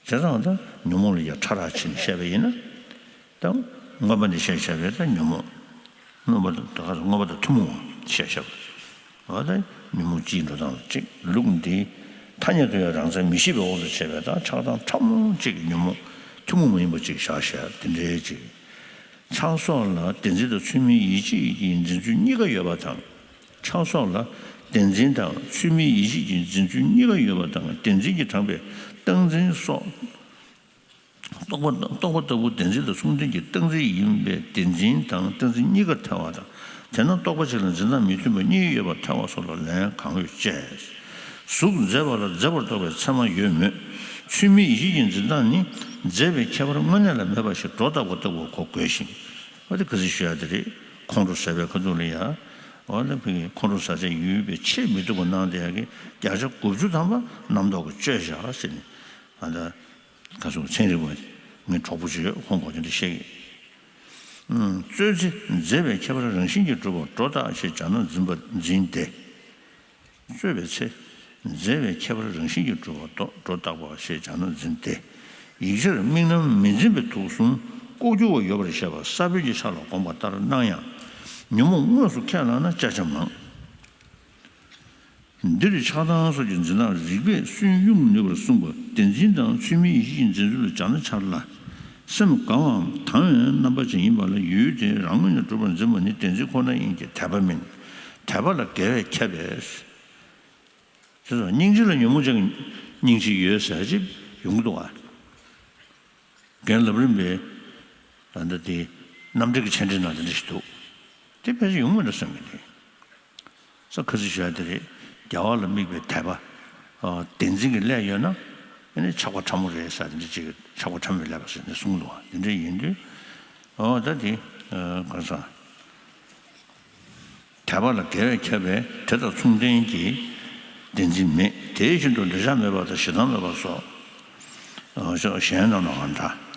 བྱས་ཙང་ད་ཉོན་མོངས་ལ་ཡང་ཕྲ་རགས་ཕྱེ་ནས་བཤད་པ་ཡིན་ན། ད་མངོན་པ་ནས་བཤད་བཤད་པས་ད་ཉོན་མོངས། མངོན་པ་དང་ད་ག་ཚོད་མངོན་པ་དང་ཐུན་མོང་བ་བཤད་བཤད་པ། འོ་ད་ཉོན་མོངས་སྤྱིའི་འགྲོ་སྟངས་ལ་གཅིག་ལུགས་འདི་ཐ་སྙད་དུ་ཡང་རང་མཚན་མི་ཤེས་པའི་འོག་ཏུ་བྱས་པས་ད་ཆགས་སྡང་ཕྲ་མོ་གཅིག་གི་ཉོན་མོངས་ཐུན་མོང་མ་ཡིན་པ་གཅིག་བཞག་བཤད་དེ་འདྲའི་གཅིག་ཆགས་སོགས་ལ་བདེན་འཛིན་དང་ཚུལ་མིན་ཡིད་ཆེས་ཀྱི་འཛིན་ཚུལ་གཉིས་ཀ་ཡོད་པ་དང་། ཆགས་སོགས་ལ་བདེན་འཛིན་དང་ཚུལ་མིན་ཡིད་ཆེས་ཀྱི་འཛིན་ཚུལ་གཉིས་ཀ་ཡོད་པ་དང་བདེན་འཛིན་གྱིས་དྲངས་པའི་རྟག་འཛིན་སོགས། རྟོག་པ་རྟོག་པ་ལྟ་བུ་བདེན་འཛིན་དང་མཚུངས་ལྡན་གྱི་རྟག་འཛིན་ཡིན་པས་བདེན་འཛིན་དང་རྟག་འཛིན་གཉིས་ཀར་ཐལ་བ་དང་། དེས་ན་རྟོག་པ་གཅིག་ལ་འཛིན་སྟངས་མི་མཐུན་པ་གཉིས་ཡོད་པར་ཐལ་བ་སོགས་ལ་ལན་གང་ཡོད་ཅེས། གཟུགས་མཛེས་པ་ལ་མཛེས་པར་རྟོགས་པའི་ཚད་མ་ཡོད་མོད། ཚུལ་མིན་ཡིད་ཆེས་ཀྱི་འཛིན་སྟངས་ནི་མཛེས་པའི་ཁྱད་པར་དངོས་གནས་ལ་མེད་པ་ཞིག་སྒྲོ་བཏགས་པ་ལྟ་བུར་གོ་དགོས་ཤིང་། འོ་དེ་ག་ཚོད་ཞུ་ཡ་དེ་རེད། ཁོང་ཁྲོ་ཟ་བའི་ཁ་ཐུག་ལ་ཡ། འོ་ན་ཕ་གི་ཁོང་ཁྲོ་ཟ་བྱ་ཡུལ་པའི་ཆེས་མི་སྡུག་པ་གནང་བསྡད་ཡ་གི་བརྒྱ་ཆ་དགུ་བཅུ་ཐམ་པ་རྣམ་རྟོག་གིས་གཅོད་བཞག་ཟེར་ནས། ད་ལྟ་ག་ཚོད་ཚན་རིག་པ་ངའི་གྲོགས་པོ་ཅིག་ཡོད། ཁོང་གོ་དེ་འདྲ་བཤད་ཀྱི། ཨུམ། རྩོད་རྩེ་མཛད་པའི་ཁྱད་པར་རང་བཞིན་གྱིས་གྲུབ་པ་སྒྲོ་བཏགས་ཞེས་བྱ་ན་འཛིན་པ་འཛིན་ཏེ། རྩོད་པའི་ཚེ། མཛད་པའི་ཁྱད་པར་རང་བཞིན་གྱིས་གྲུབ་པ་སྒྲོ་སྒྲོ་བཏགས་པ་ཞེས་བྱ་ན་འཛིན་ཏེ། ཡིག་ཆར་དམིགས་རྣམ་མི་འཛིན་པའི་དུག་གསུམ་ལྐོག་གྱུར་བ་ཡོད་པར་བཤད་པ་ས་བོན་གྱི་ཆ་ལ་དགོངས་པ་ལྟར་སྣང་ཡང་། ཉོན་མོངས་དངོས་སུ་ཁས་བླངས་ན་སྐྱར་ཆ་མང་། འདིར་ཆགས་སྡང་སོགས་ཀྱི་འཛིན་སྟངས་རིགས་པས་སུན་དབྱུང་ནུས་པར་གསུངས་པ། བདེན་འཛིན་དང་ཚུལ་མིན་ཡིད་ཆེས་ཀྱི་འཛིན་ཚུལ་ལ་སྦྱར་ན་འཆར་ལ། སེམས་དགའ་བའམ་དང་བའི་རྣམ་པ་ཅན་ཡིན་པ་ལ་ཡུལ་དེ་རང་ངོས་ནས་གྲུབ་པར་འཛིན་པ་ནི་བདེན་འཛིན་ཁོ་ན་ཡིན་གྱི་དད་པ་མིན། དད་པ་ལ་འགལ་བས་ཁྱབ་པས། དེ་ཚོ་སྙིང་རྗེ་ལ་ཉོན་མོངས་ཅན་གྱི་སྙིང་རྗེ་ཡོད་ཟེར་ཅིག་ཡོང་གི་འདུག་ག་རྒན་ལབ་རིམ་པས་ད་ལྟ་དེ་རྣམ་འགྲེལ་གྱི་མཆན་འགྲེལ་ནང་དེ་འདྲ་ཞིག་འདུག་དེ་ཕལ་ཆེར་ཡོང་མི་འདྲ་བསམ་གྱི་འདུག་ས་ཁ་ཚིག་ཞུ་ཡ་དེ་རེད། རྒྱལ་བ་ལ་དམིགས་པའི་དད་པ། ཨ། བདེན་འཛིན་གྱི་སླད་ཡོད་ན། ཨ་ནི་ཆགས་པ་ཕྲ་མོ་རེད་ཟེར་དེ་འདྲ་ཅིག་ཆགས་པ་ཕྲ་མོའི་སླད་པ་ཟེར་ནས་གསུངས་འདུག་དེ་འདྲ་ཡིན་དུས། ཨོ་ད་དེ། ཨ། ག་རེ་ཟེར། དད་པ་ལ་འགལ་བས་ཁྱབ་པས་དེ་དང་མཚུངས་ལྡན་གྱི་བདེན་འཛིན་མེད། དེ་བཞིན་དུ་འདོད་ཆགས་མེད་པ་དང་ཞེ་སྡང་མེད་པ་སོགས། ཨ། གཞན་རྣམས་ལའང་འདྲ།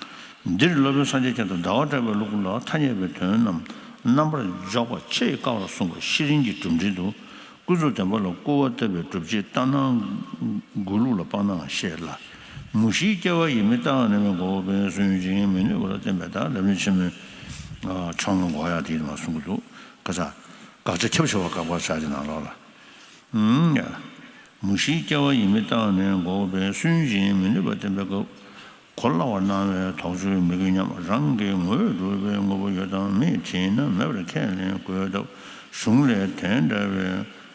འདིར་སློབ་དཔོན་སངས་རྒྱས་བསྐྱངས་དང་ཟླ་བ་གྲགས་པའི་ལུགས་ལ་ཐ་སྙད་པའི་དོན་རྣམས་རྣམ་པར་འཇོག་པ་ཆེས་དཀའ་བར་གསུངས་པ་ཤེས་རིག་གི་གྲུབ་འབྲས་དུ། ཀུན་རྫོབ་བདེན་པ་ལ་སྐུར་བ་བཏབ་པའི་སྒྲུབ་བྱེད་ལྟར་སྣང་དགུ་ལུགས་ལ་དཔག་ནའང་ཤེས་ལ། མུ་བཞིའི་སྐྱེ་བ་ཡིན་མིན་བརྟགས་ནས་མི་འགོག་པས་སུན་འབྱིན་མི་ནུས་པ་ལ་བརྟེན་པས། ད་ལམ་རིམ་ཆེན་མོའི་ཨ་ཕྱོགས་སྔ་འགོག་ཡག་དེ་ཡིན་མ་གསུང་གི་འདུག་ག་ས། དགག་བྱ་ཁྱབ་ཆེ་བ་དགག་པ་བྱ་དེ་ནང་ལོགས་ལ། ཨུམ། ཡ། མུ་བཞིའི་སྐྱེ་བ་ཡིན་མིན་བརྟགས་ནས་འགོག་པས་སུན་འབྱིན་མི་ནུས་པ་བསྟན་པའི་སྐབས། གོ་སླ་བར་སྣང་བའི་དོགས་གཅོད་མི་དགོས་སྙམ། རང་གི་ངོས་སྒྲུབ་པའི་དངོས་པོ་ཡོད་དམ་མེད་དྲིས་ན་མེད་པར་ཁས་ལེན་དགོས་སྟབས། གཞུང་ལས་དེ་འདྲ་བའི་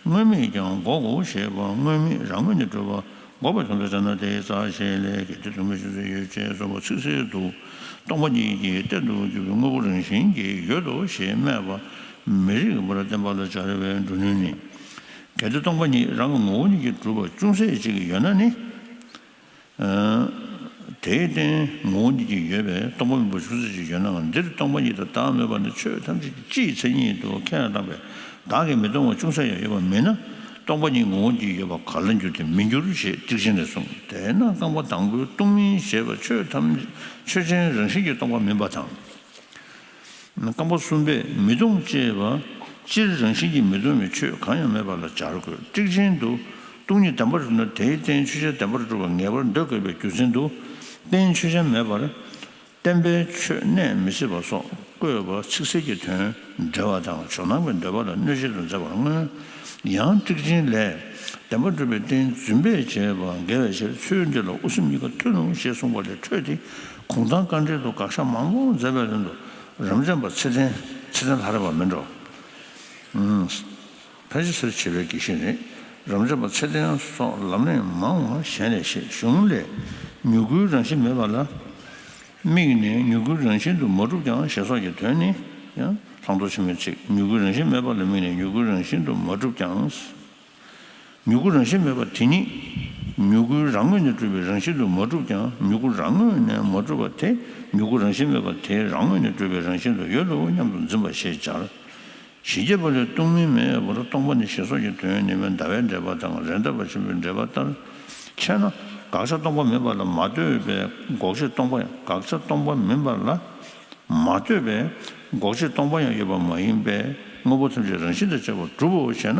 དངོས་མེད་ཀྱང་འགོག་གོ་ཞེས་པ་དངོས་མེད་རང་ངོས་ནས་གྲུབ་པ་འགོག་པའི་དོན་དུ་སྦྱར་ན་དེའི་རྩ་ཤེས་ལས་གལ་ཏེ་སྟོང་པའི་ཆོས་ཅན་ཡོད་ཅེས་གསུངས་པ་ཚིག་གསལ་དུ་སྟོང་པ་ཉིད་ཀྱི་རྟེན་དུ་གྱུར་པའི་དངོས་པོ་རང་བཞིན་གྱིས་ཡོད་དོ་ཞེས་སྨྲས་པ་མི་རིགས་པར་བསྟན་པ་ལ་སྦྱར་བའི་འབྲུ་ནུས་ནི། གལ་ཏེ་སྟོང་པ་ཉིད་རང་གི་ངོ་བོ་ཉིད་ཀྱིས་གྲུབ་པ་ཅུང་ཟད་ཅིག་ཡོད་ན་ནི། ཨ། དེའི་རྟེན་ངོ་བོ་ཉིད་ཀྱིས་ཡོད་པས་སྟོང་པ་མིན་པ་ཅུང་ཟད་ཅིག་ཡོད་ནའང་འདིར་སྟོང་པ་ཉིད་དང་བདག་མེད་པ་ནི་ཆོས་ཐམས་ཅད་ཀྱི་སྤྱིའི་མཚན་ཉིད་དུ་ཁས་བླངས་པས་བདག་གིས་མི་སྟོང་བ་ཅུང་ཟད་ཡང་ཡོད་པ་མིན་ན་སྟོང་པ་ཉིད་ངོ་བོ་ཉིད་ཀྱིས་ཡོད་པ་ག་ལ་འགྱུར་ཏེ་མི་འགྱུར་ཞེས་ཊཱིཀ་ཆེན་ལས་གསུངས། དེས་ན་རྐང་པ་དང་པོའི་སྟོང་མིན་ཞེས་པ་ཆོས་ཐམས་ཆོས་ཅན་རང་བཞིན་གྱིས་སྟོང་པ་མིན་པ་དང་། རྐང་པ་གསུམ་པས་མི་སྟོང་ཅེས་པ་སྤྱིར་རང་བཞིན་གྱིས་མི་སྟོང་བའི་ཆོས་གང་ཡང་མེད་པ་ལ་སྦྱར་དགོས། ཊཱིཀ་ཆེན་དུ་སྟོང་ཉིད་བདེན་པར་གྲུབ་ན་དེའི་རྟེན་ཆོས་ཅན་བདེན་པར་གྲུབ་པ་ངེས་པར་འདོད་དགོས་པའི་རྒྱུ་མཚན་དུ། རྟེན་ཆོས་ཅན་མེད་པར་བསྟན་པའི་ཆོས་གནས་མི་སྲིད་པ་སོགས་བཀོད་པ་ཚིག་གསལ་གྱི་དོན་འགྲེལ་བ་དང་ཇོ་ནང་གི་འདོད་པ་ལ་གནོད་བྱེད་དུ་མཛད་པར་མངོན། ཡང་ཊཱིཀ་ཆེན་ལས། བདེན་པར་གྲུབ་པའི་རྟེན་རྫུན་པས་བྱས་པ་འགལ་བའི་ཕྱིར་ཚུལ་འདི་ལ་དབུ་སེམས་གཉིས་ཀ་མཐུན་ནོ་ཞེས་གསུངས་པ་ལས་འཕྲོས་ཏེ་གུང་ཐང་དཀའ་འགྲེལ་དུ་དགག་བཞག་མང་པོ་མཛད་པའི་ལན་དུ་རབ་འབྱམས་པ་ཚེ་བརྟན་ཚེ་བརྟན་ལྷ་རམས་པ་མིན་འགྲོ། ཨུམ། ཕལ་ཆེར་ཆེ་བའི་དགེ་བཤེས་རེད། རབ་འབྱམས་པ་ཚེ་བརྟན་སོགས་ལམ་རིམ་མང་བ་གཞན་ལས་ཤེས། གཞུང་ལས། མྱུ་གུའི་རང་བཞིན་མེད་པ་ལ། དམིགས་ནས་མྱུ་གུའི་རང་བཞིན་དུ་མ་གྲུབ་ཀྱང་ཞེས་སོགས་ཀྱི་དོན་ནི་ཡང་བླང་དོར་ཆེན་མོའི་ཚིག་མྱུ་གུའི་རང་བཞིན་མེད་པ་ལ་དམིགས་ནས་མྱུ་གུའི་རང་བཞིན་དུ་མ་གྲུབ་ཀྱང་། མྱུ་གུ་རང་བཞིན་མེད་པ་དེ་ཉིད་མྱུ་གུའི་རང་ངོས་ནས་གྲུབ་པའི་རང་བཞིན་དུ་མ་གྲུབ་ཀྱང་མྱུ་གུ་རང་ངོས་ནས་མ་གྲུབ་པ་དེ་མྱུ་གུ་རང་བཞིན་མེད་པ་དེའི་རང་ངོས་ནས་གྲུབ་པའི་རང་བཞིན་དུ་ཡོད་དོ་སྙམ་དུ་འཛིན་པ་ཞེས་སྦྱར། ཞེས་བྱ་བ་ལས་སྟོང་མིན་མེད་པར་སྟོང་པ་ནི་ཞེས་སོགས་ཀྱི་དོན་ནི་མེད་ཟླ་བའི་འགྲེལ་པ་དང་རེད་མདའ་བ་ཆེན་པོའི་འགྲེལ་པ་ལྟར་འཆད་ན་དགག་བྱ་སྟོང་པ་མིན་པ་ལ་མ་ལྟོས་པའི་འགོག་བྱེད་སྟོང་པ་ཡང་དགག་བྱ་སྟོང་པ་མིན་པ་ལ། མ་ལྟོས་པས་འགོག་བྱེད་སྟོང་པ་ཡང་ཡོད་པ་མ་ཡིན་པས་དངོས་པོ་ཐམས་ཅད་རང་བཞིན་དང་བཅས་པར་གྲུབ་བོ་ཞེ་ན།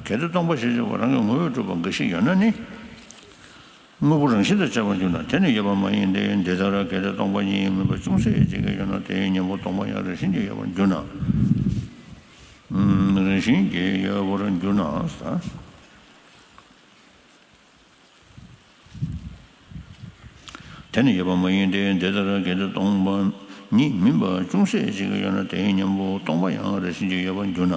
གལ་ཏེ་སྟོང་པ་ཞེས་བྱ་བ་རང་གི་ངོ་བོས་གྲུབ་པ་འགའ་ཞིག་ཡོད་ན་ནི། དངོས་པོ་རང་བཞིན་དང་བཅས་པར་འགྱུར་ན་དེ་ནི་ཡོད་པ་མ་ཡིན་ཏེ། འདི་ལྟར་གལ་ཏེ་སྟོང་པ་ཉིད་མིན་པ་ཅུང་ཟད་ཅིག་ཡོད་ན་དེའི་གཉེན་པོ་སྟོང་པ་ཡང་རང་བཞིན་གྱིས་ཡོད་པར་འགྱུར་ན། རང་བཞིན་གྱིས་ཡོད་པར་འགྱུར་ན། དེ་ནི་ཡོད་པ་མ་ཡིན་ཏེ། འདི་ལྟར་གལ་ཏེ་སྟོང་པ་ཉིད་མིན་པ་ཅུང་ཟད་ཅིག་ཡོད་ན་དེའི་གཉེན་པོ་སྟོང་པ་ཡང་རང་བཞིན་གྱིས་ཡོད་པར་འགྱུར་ན།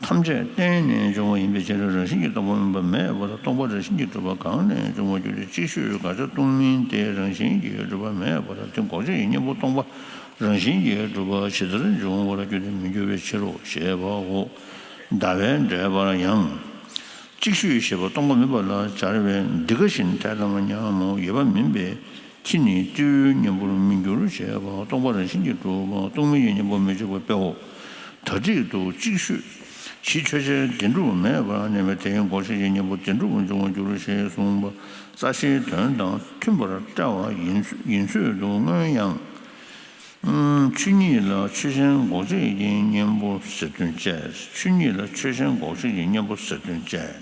ཐམས་ཅད་རྟེན་ནས་བྱུང་བ་ཡིན་པའི་ཕྱིར་རང་བཞིན་གྱིས་སྟོང་པ་མིན་པ་མེད་པར་སྟོང་པ་རང་བཞིན་གྱིས་གྲུབ་པ་གང་ནས་བྱུང་བར་འགྱུར་ཏེ། ཅིག་ཤོས་དགག་བྱ་སྟོང་མིན་དེ་རང་བཞིན་གྱིས་གྲུབ་པ་མེད་པར་དེ་འགོག་བྱ་ཡི་གཉེན་པོ་སྟོང་པ་རང་བཞིན་གྱིས་གྲུབ་པ་ཇི་ལྟར་འབྱུང་བར་འགྱུར་ཏེ་མི་འགྱུར་བའི་ཕྱིར་རོ་ཞེས་པའོ། ཟླ་བའི་འགྲེལ་པར་ཡང་། ཅིག་ཤོས་ཞེས་པ་སྟོང་པ་མིན་པ་ལ་སྦྱར་བས་འདི་ག་བཞིན་དེ་ལྟ་མ་ཉམས་མོ་ཡོད་པ་མིན་པས་ཁྱི་ནི་སྤྲེའུའི་གཉེན་པོར་མི་འགྱུར་ཞེས་པ་སྟོང་པ་རང་བཞིན་གྱིས་གྲུབ་པ་སྟོང་མིན་གྱི་གཉེན་པོར་མི་འཇུག་པ་དཔེའོ། ད་འགྲིག་ཏུ་ཅིག་ཤོས་ གཞི་ཆོས་ཅན་བདེན་གྲུབ་མེད་པར་གནས་པའི་དེའི་འགོག་བྱེད་ཀྱི་གཉེན་པོ་བདེན་གྲུབ་འབྱུང་བར་འགྱུར་ཞེས་གསུངས་པ་རྩ་ཤེའི་དོན་དང་མཐུན་པར་བཀྲལ་བ་ཡིན་ཡིན་ཚོད་དུ། སྔོན་ཡང་། ཆོས་ཉིད་ལ་ཆོས་ཅན་འགོག་བྱེད་ཀྱི་གཉེན་པོ་ཟེར་དོན་བཅས། ཆོས་ཉིད་ལ་ཆོས་ཅན་འགོག་བྱེད་ཀྱི་གཉེན་པོ་ཟེར་དོན་བཅས།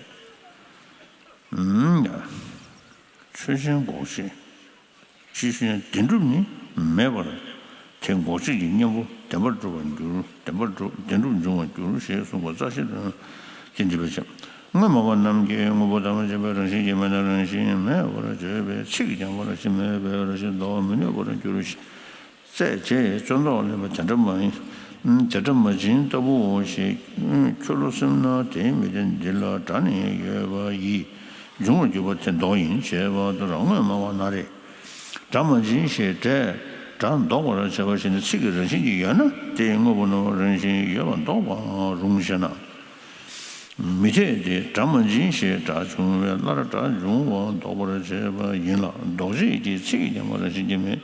ཆོས་ཅན་འགོག་བྱེད། ཆོས་ཅན་བདེན་གྲུབ་ནི་མེད་པར་དེ་འགོག་བྱེད་ཀྱི་གཉེན་པོ་བདེན་པར་གྲུབ་པར་འགྱུར། བདེན་པར་གྲུབ། བདེན་གྲུབ་འབྱུང་བར་འགྱུར་ཞེས་གསུངས་པ་རྩ་ཤེ་དང་། དེ་འདི་པའི་ཕྱིར། དངོས་མ་པ་རྣམས་ཀྱིས་དངོས་པོ་ཐ་མ་ཆད་པའི་རང་བཞིན་གྱིས་མེད་ན་རང་བཞིན་མེད་པར་བརྗོད་པའི་ཚིག་ཀྱང་རང་བཞིན་མེད་པའི་རང་བཞིན་འདོགས་མི་ནུས་པར་འགྱུར་ཞེས། རྩད་བཅད། རྩོད་ཟློག་ལེན་པ་དེ་འདྲ་མ་ཡིན། དེ་འདྲ་མ་བྱིན་ལྟ་བུའོ་ཞེས་ཁྱོད་བློ་སེམས་ན་དེའི་མི་ལྡན་འདི་ལ་སྒྲ་ནི་ཡོད་པ་ཡིས་འབྱུང་བར་གྱུར་པ་དེ་འདོགས་ཡིན་བྱས་པ་ལྟར་དངོས་སྨྲ་བ་ན་རེ། སྒྲ་མ་འབྱིན་ཞེས་སྒྲས་སྒྲ་འདོགས་པར་བྱ་བ་ཞིག་ནི་ཚིག་གི་རང་བཞིན་གྱིས་ཡོད་ན་དེའི་དངོས་པོ་རྣམ་པར་རང་བཞིན་ཡོད་པར་འདོགས་པའང་རུང་ཞེ་ན། མི་འཐད་དེ། སྒྲ་མ་འབྱིན་ཞེས་སྒྲ་བྱུང་བས་སླར་སྒྲ་འབྱུང་བ་འདོགས་པར་བྱེད་པ་ཡིན་ལ། འདོགས་བྱེད་ཀྱི་ཚིག་ཀྱང་རང་བཞིན་གྱིས་མེད།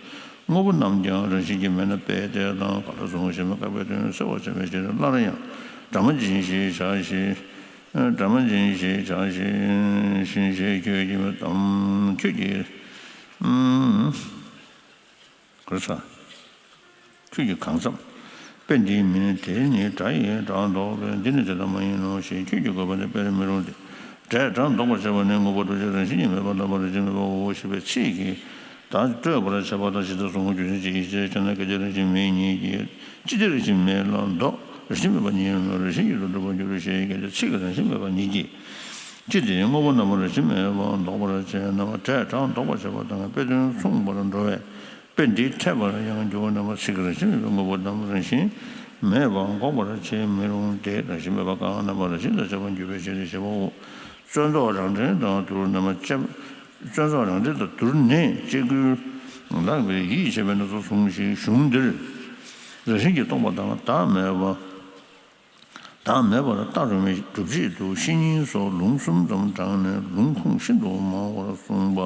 དངོས་པོ་རྣམས་ཀྱང་རང་བཞིན་གྱིས་མེད་ན་དཔེ་དེ་དང་ག་ལ་སོང་ཞེས་པའི་བཀག་པའི་དོན་གསལ་བར་བྱ་བའི་ཕྱིར། སླར་ཡང་སྒྲ་མ་འབྱིན་ཞེས་བྱ་ཞེས། སྒྲ་མ་འབྱིན་ཞེས་བྱ་ཞེས་ཞེས་ཁྱོད་ཀྱིས་མི་དམ། ཁྱོད་ཀྱིས། ག་རེ་ཟ། ཁྱོད་ཀྱིས་གང་འཚམ། དཔེ་འདིའི་མིང་དེ་ནི་སྒྲ་ཡིས་སྒྲ་འདོགས་པས་འདི་ནི་དེ་ལྟར་མ་ཡིན་ནོ་ཞེས་ཁྱོད་ཀྱིས་དགོས་པ་ནི་དཔེར་མི་རུང་སྟེ། སྒྲས་སྒྲ་འདོགས་པར་བྱ་བ་ནི་དངོས་པོ་འདོགས་བྱེད་རང་བཞིན་གྱིས་མེད་པ་ལབ་པ་རང་བཞིན་མེད་པའོ་ཞེས་པའི་ཚིག་གིས་བརྡ་སྤྲོད་པར་བྱ་བ་དང་། ཇི་ལྟར་གཟུང་འཛིན་ཆོས་ཅན་གྱི་ཡིད་ཆེས་ཁྱབ་ན་སྐད་ཅིག་རང་བཞིན་མེད་ཉིད་ཀྱིས། ཅི་སྟེ་རང་བཞིན་མེད་ལ་འདོགས། རང་བཞིན་མེད་པ་ཉིད་ཡིན་ནོ། རང་བཞིན་ཉིད་དུ་འགྲུབ་པར་འགྱུར་ཞེས་སྐད་ཅིག་ཚིག་གི་རང་བཞིན་མེད་པ་ཉིད་ཀྱིས། ཅི་སྟེ་དངོས་པོ་རྣམ་པར་རང་བཞིན་མེད་པར་འདོགས་པར་བྱེད་ན་སྒྲས་སྒྲ་འདོགས་པར་བྱེད་པ་དང་དཔེ་དོན་མཚུངས་པར་འགྲོ་བས། དཔེ་འདི་འཐད་པར་ཡང་འགྱུར་བ་རྣམ་པ་ཚིག་རང་བཞིན་མེད་པའི་དངོས་པོ་རྣམས་རང་བཞིན་མེད་པར་འགོག་པར་བྱེད་མི་རུང་སྟེ། རང་བཞིན་མེད་པ་གང་རྣམ་པ་རང་བཞིན་དུ་བྱ་བར་འགྱུར་བའི་ཕྱིར་ཞེས་པའོ། རྩོད་ཟློག་རང་འགྲེལ་དང་བསྡུར་ན་མ་དཔྱད། རྩོད་ཟློག་རང་འགྲེལ་དང་བསྡུར་ནས་དཔྱད་བསྡུར་ལགས་པས་ཡིད་ཆེས་པའི་སྣ་ཚོགས་གསུངས་ཤིང་གཞུང་འདིར་རང་བཞིན་གྱིས་སྟོང་པ་དང་བདག་མེད་པ། བདག་མེད་པར་ལྟ་རུང་བའི་སྒྲུབ་བྱེད་དུ་བཤེས་གཉེན་སོགས་ལུང་གསུམ་ཙམ་དྲངས་ནས་ལུང་ཁུངས་ཤིན་ཏུ་མང་བར་གསུངས་པ་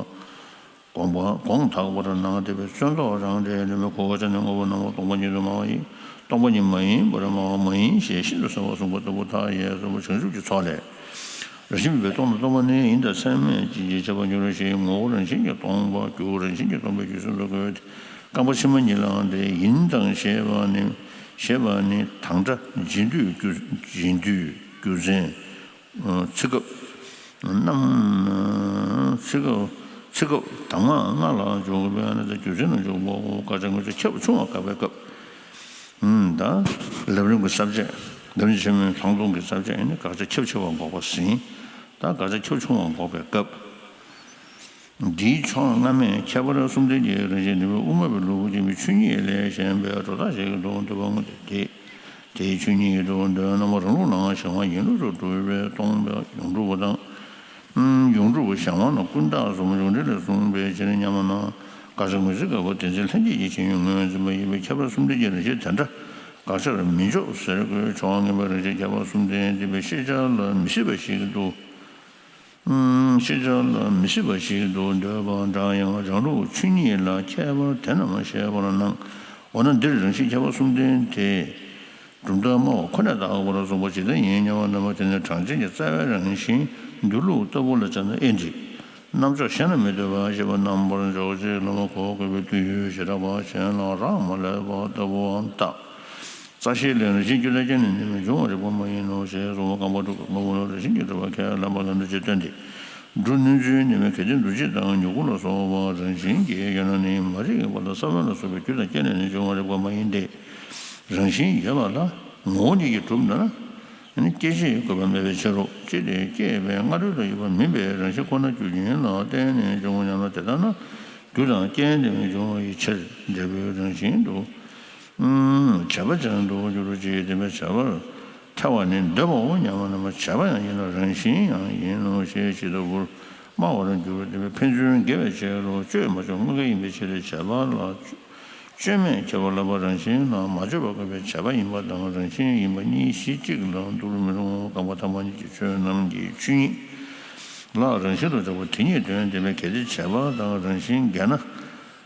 དགོངས་པ་དགོངས་དག་པར་གནང་སྟེ། རྩོད་ཟློག་རང་འགྲེལ་ནི་མི་གོ་བ་ཅན་ནི་དངོས་པོ་རྣམས་སྟོང་པ་ཉིད་དུ་སྨྲ་བ་ཡིན། སྟོང་པ་ཉིད་མ་ཡིན་པར་སྨྲ་བ་མ་ཡིན་ཞེས་ཤིན་ཏུ་གསལ་བར་གསུངས་པ་ལྟ་བུ་མཐའ་ཡས་གསུངས་པ་བྱང་ཆུབ་ཀྱི་ཚོགས་ལས། རང་བཞིན་མེད་པའི་སྟོང་དང་སྟོང་པ་ནི་ཡིན་དང་ཚད་མས་ཅན་གྱི་ཁྱབ་པར་འགྱུར་ཞེས་ངོ་བོ་རང་བཞིན་གྱིས་སྟོང་པ་རྒྱུ་རང་བཞིན་གྱིས་སྟོང་པའི་རྒྱུ་མཚན་དུ་བཀོད་དེ། རྐང་པ་ཕྱི་མ་གཉིས་ལའང་སྟེ། ཡིན་དང་ཞེས་པ་ནི། ཞེས་པ་ནི་དང་སྒྲ་འབྱིན་སྡུད་རྒྱུ། འབྱིན་སྡུད་རྒྱུ་མཚན། ཚེ་སྐབས། རྣམ། ཚེ་སྐབས། ཚེ་སྐབས་གདམས་ངག་ལྔ་ལ་འཇུག་པའི་ཨ་ནི་རྒྱུ་མཚན་ལ་འཇུག་པའོ། དགག་བྱ་དངོས་གཞི་ཁྱབ་ཆུང་བ་དགག་པའི་སྐབས། ད་ལམ་རིམ་གྱི་ས་བཅད། ལམ་རིམ་ཆེན་མོའི་ལྷག་མཐོང་གི་ས་བཅད་ནི་དགག་བྱ་ཁྱབ་ཆེ་བ་འགོག་པ་ཟིན། ད་དགག་བྱ་ཁྱབ་ཆུང་བ་འགོག་པའི་སྐབས། འདིའི་ཕྱོགས་སྔ་མས་ཁྱད་པར་གསུམ་ལྡན་གྱི་རང་བཞིན་ནུས་པའི་དབུ་མ་པའི་ལུགས་ཀྱི་མི་ཆོས་ཉིད་ལས་གཞན་པའི་སྒྲོ་བཏགས་ཤིག་ཏུ་འདོད་པ་དངོས་དེ། དེའི་ཆོས་ཉིད་དུ་འདོད་རྣམ་པ་རང་ལུགས་ལའང་གཞན་དབང་ཡིན་ལུགས་སུ་སྒྲུབ་པས་སྟོང་པའི་ཡོངས་གྲུབ་པ་དང་། ཡོངས་གྲུབ་པ་གཞན་དབང་ལ་ཀུན་བརྟགས་སུ་ཡོངས་འབྲེལ་ལས་གསུངས་པའི་ཕྱིར་སྙམ་ན། དགག་བྱ་དངོས་གཞིའི་དགག་པ་དེ་ཚེ་ལྷན་སྐྱེས་ཀྱི་ཆོས་ཉིད་ངོས་འཛིན་པ་ཡིན་པས་ཁྱད་པར་གསུམ་ལྡན་གྱི་རང་བཞིན་དེ་འདྲ་དགག་བྱར་མི་འཇོག་ཟེར་དགོས། ཕྱོགས་སྔ་མའི་རང་བཞིན་ཁྱད་པར་གསུམ་ལྡན་འདི་པའི་ཤེས་བྱ་ལ་མི་སྲིད་པ་ཞིག་ཏུ། ཤེས་བྱ་ལ་མི་སྲིད་པ་ཞིག་ཏུ་འདོད་པ་འདྲ་ཡང་རང་ལུགས་ཆོས་ཉིད་ལ་ཁྱད་པར་དེ་རྣམས་བཤད་པར་སྣང་། འོ་ན་འདིར་རང་བཞིན་ཁྱད་པར་གསུམ་ལྡན་དེ། གྲུབ་མཐའ་སྨྲ་བ་ཁོ་ནས་བཏགས་པར་གསུངས་པ་ཇི་ལྟར་ཡིན་སྙམ་པ་རྣམ་པ་དེ་ནི་གྲངས་ཅན་གྱི་རྩ་བའི་རང་བཞིན་འདུས་ལུགས་ལྟ་བུ་ལ་སྦྱར་ན་ཨེ་འགྲིག། རྣམ་འཇོག་གཞན་ལ་མི་ལྟོས་པ་ཞེས་པ་རྣམ་པར་འཇོག་བྱེད་ལ་མ་གོ་དགོས་པའི་དུས་ཡུན་ཞེ་དྲག་པ་གཞན་ལ་རག་མ་ལས་པ་ལྟ་བུའམ་བཏགས། རྩ་ཤེ་ལས་རང་བཞིན་རྒྱུ་དང་རྐྱེན་ལས་ནི་མི་འབྱུང་བར་རིགས་པ་མ་ཡིན་ནོ་ཞེས་གསུངས་པ་རྐང་པ་དྲུག་གི་དངོས་པོ་ལ་རང་བཞིན་གྱིས་གྲུབ་པ་ཁས་ལེན་པ་ལ་འདུ་བྱེད་སྟོན་ཏེ། འབྲུ་བསྣུན་ཚུལ་ནི་མི་གལ་ཏེ་འདུ་བྱེད་དང་མྱུ་གུ་ལ་སོགས་པ་རང་བཞིན་གྱིས་ཡོད་ན་ནི་མ་རིག་པ་ལ་ས་བོན་ལ་སོགས་པའི་རྒྱུ་དང་རྐྱེན་ལས་ནི་འབྱུང་བར་རིགས་པ་མ་ཡིན་ཏེ། རང་བཞིན་ཡོད་པ་ལ་ངོ་བོ་ཉིད་ཀྱིས་གྲུབ་ན་ནི་སྐྱེད་བྱེད་དགོས་པ་མེད་པའི་ཕྱིར་རོ། ཅི་སྟེ་སྐྱེས་པའི་སྔ་རོལ་དུ་ཡོད་པ་མིན་པའི་རང་བཞིན་ཁོ་ན་རྒྱུ་རྐྱེན་ལ་བརྟེན་ནས་འབྱུང་བ་ཉམས་ན་དེ་ལྟར་ན་རྒྱུ་དང་རྐྱེན་དེ་མི་འབྱུང་བའི་ཕྱིར་འབྲས་བུའི་རང་བཞིན་དུ། བྱས་པ་ཅན་དུ་འགྱུར་ཅིག་དེ་མིན་བྱ་བར་ཐལ་བ་ནི་འདོད་པའོ་སྙམ་པ་རྣམ་པ་བྱས་པ་ཡང་ཡིན་ལ་རང་བཞིན་ཡང་ཡིན་ནོ་ཞེས་ཇི་ལྟ་བུར་སྨྲ་བར་འགྱུར། དེ་བས་ཕན་ཚུན་འགལ་བའི་ཕྱིར་རོ། གཅོད་མ་གཅོད་དངོས་འགལ་ཡིན་པའི་ཕྱིར། བྱས་པ་ལ་གཅོད་མེད་ཁྱད་པར་ལ་བར་རང་བཞིན་ལ་མ་བརྗོད་པར་དགོས་པས་བྱས་པ་ཡིན་པ་དང་རང་བཞིན་ཡིན་པ་གཉིས་གཞི་གཅིག་ལ་འདུར་མི་རུང་། རྐང་པ་ཐ་མ་གཉིས་ཀྱི་ཆོས་རྣམས་ཀྱི་ཆོས་ཉིད་ལ་རང་བཞིན་དུ་གྲགས་པ་དེ་ཉིད་དོན་བདེན་པས། གལ་ཏེ་བྱས་པ་དང་རང་བཞིན་འགལ་ན།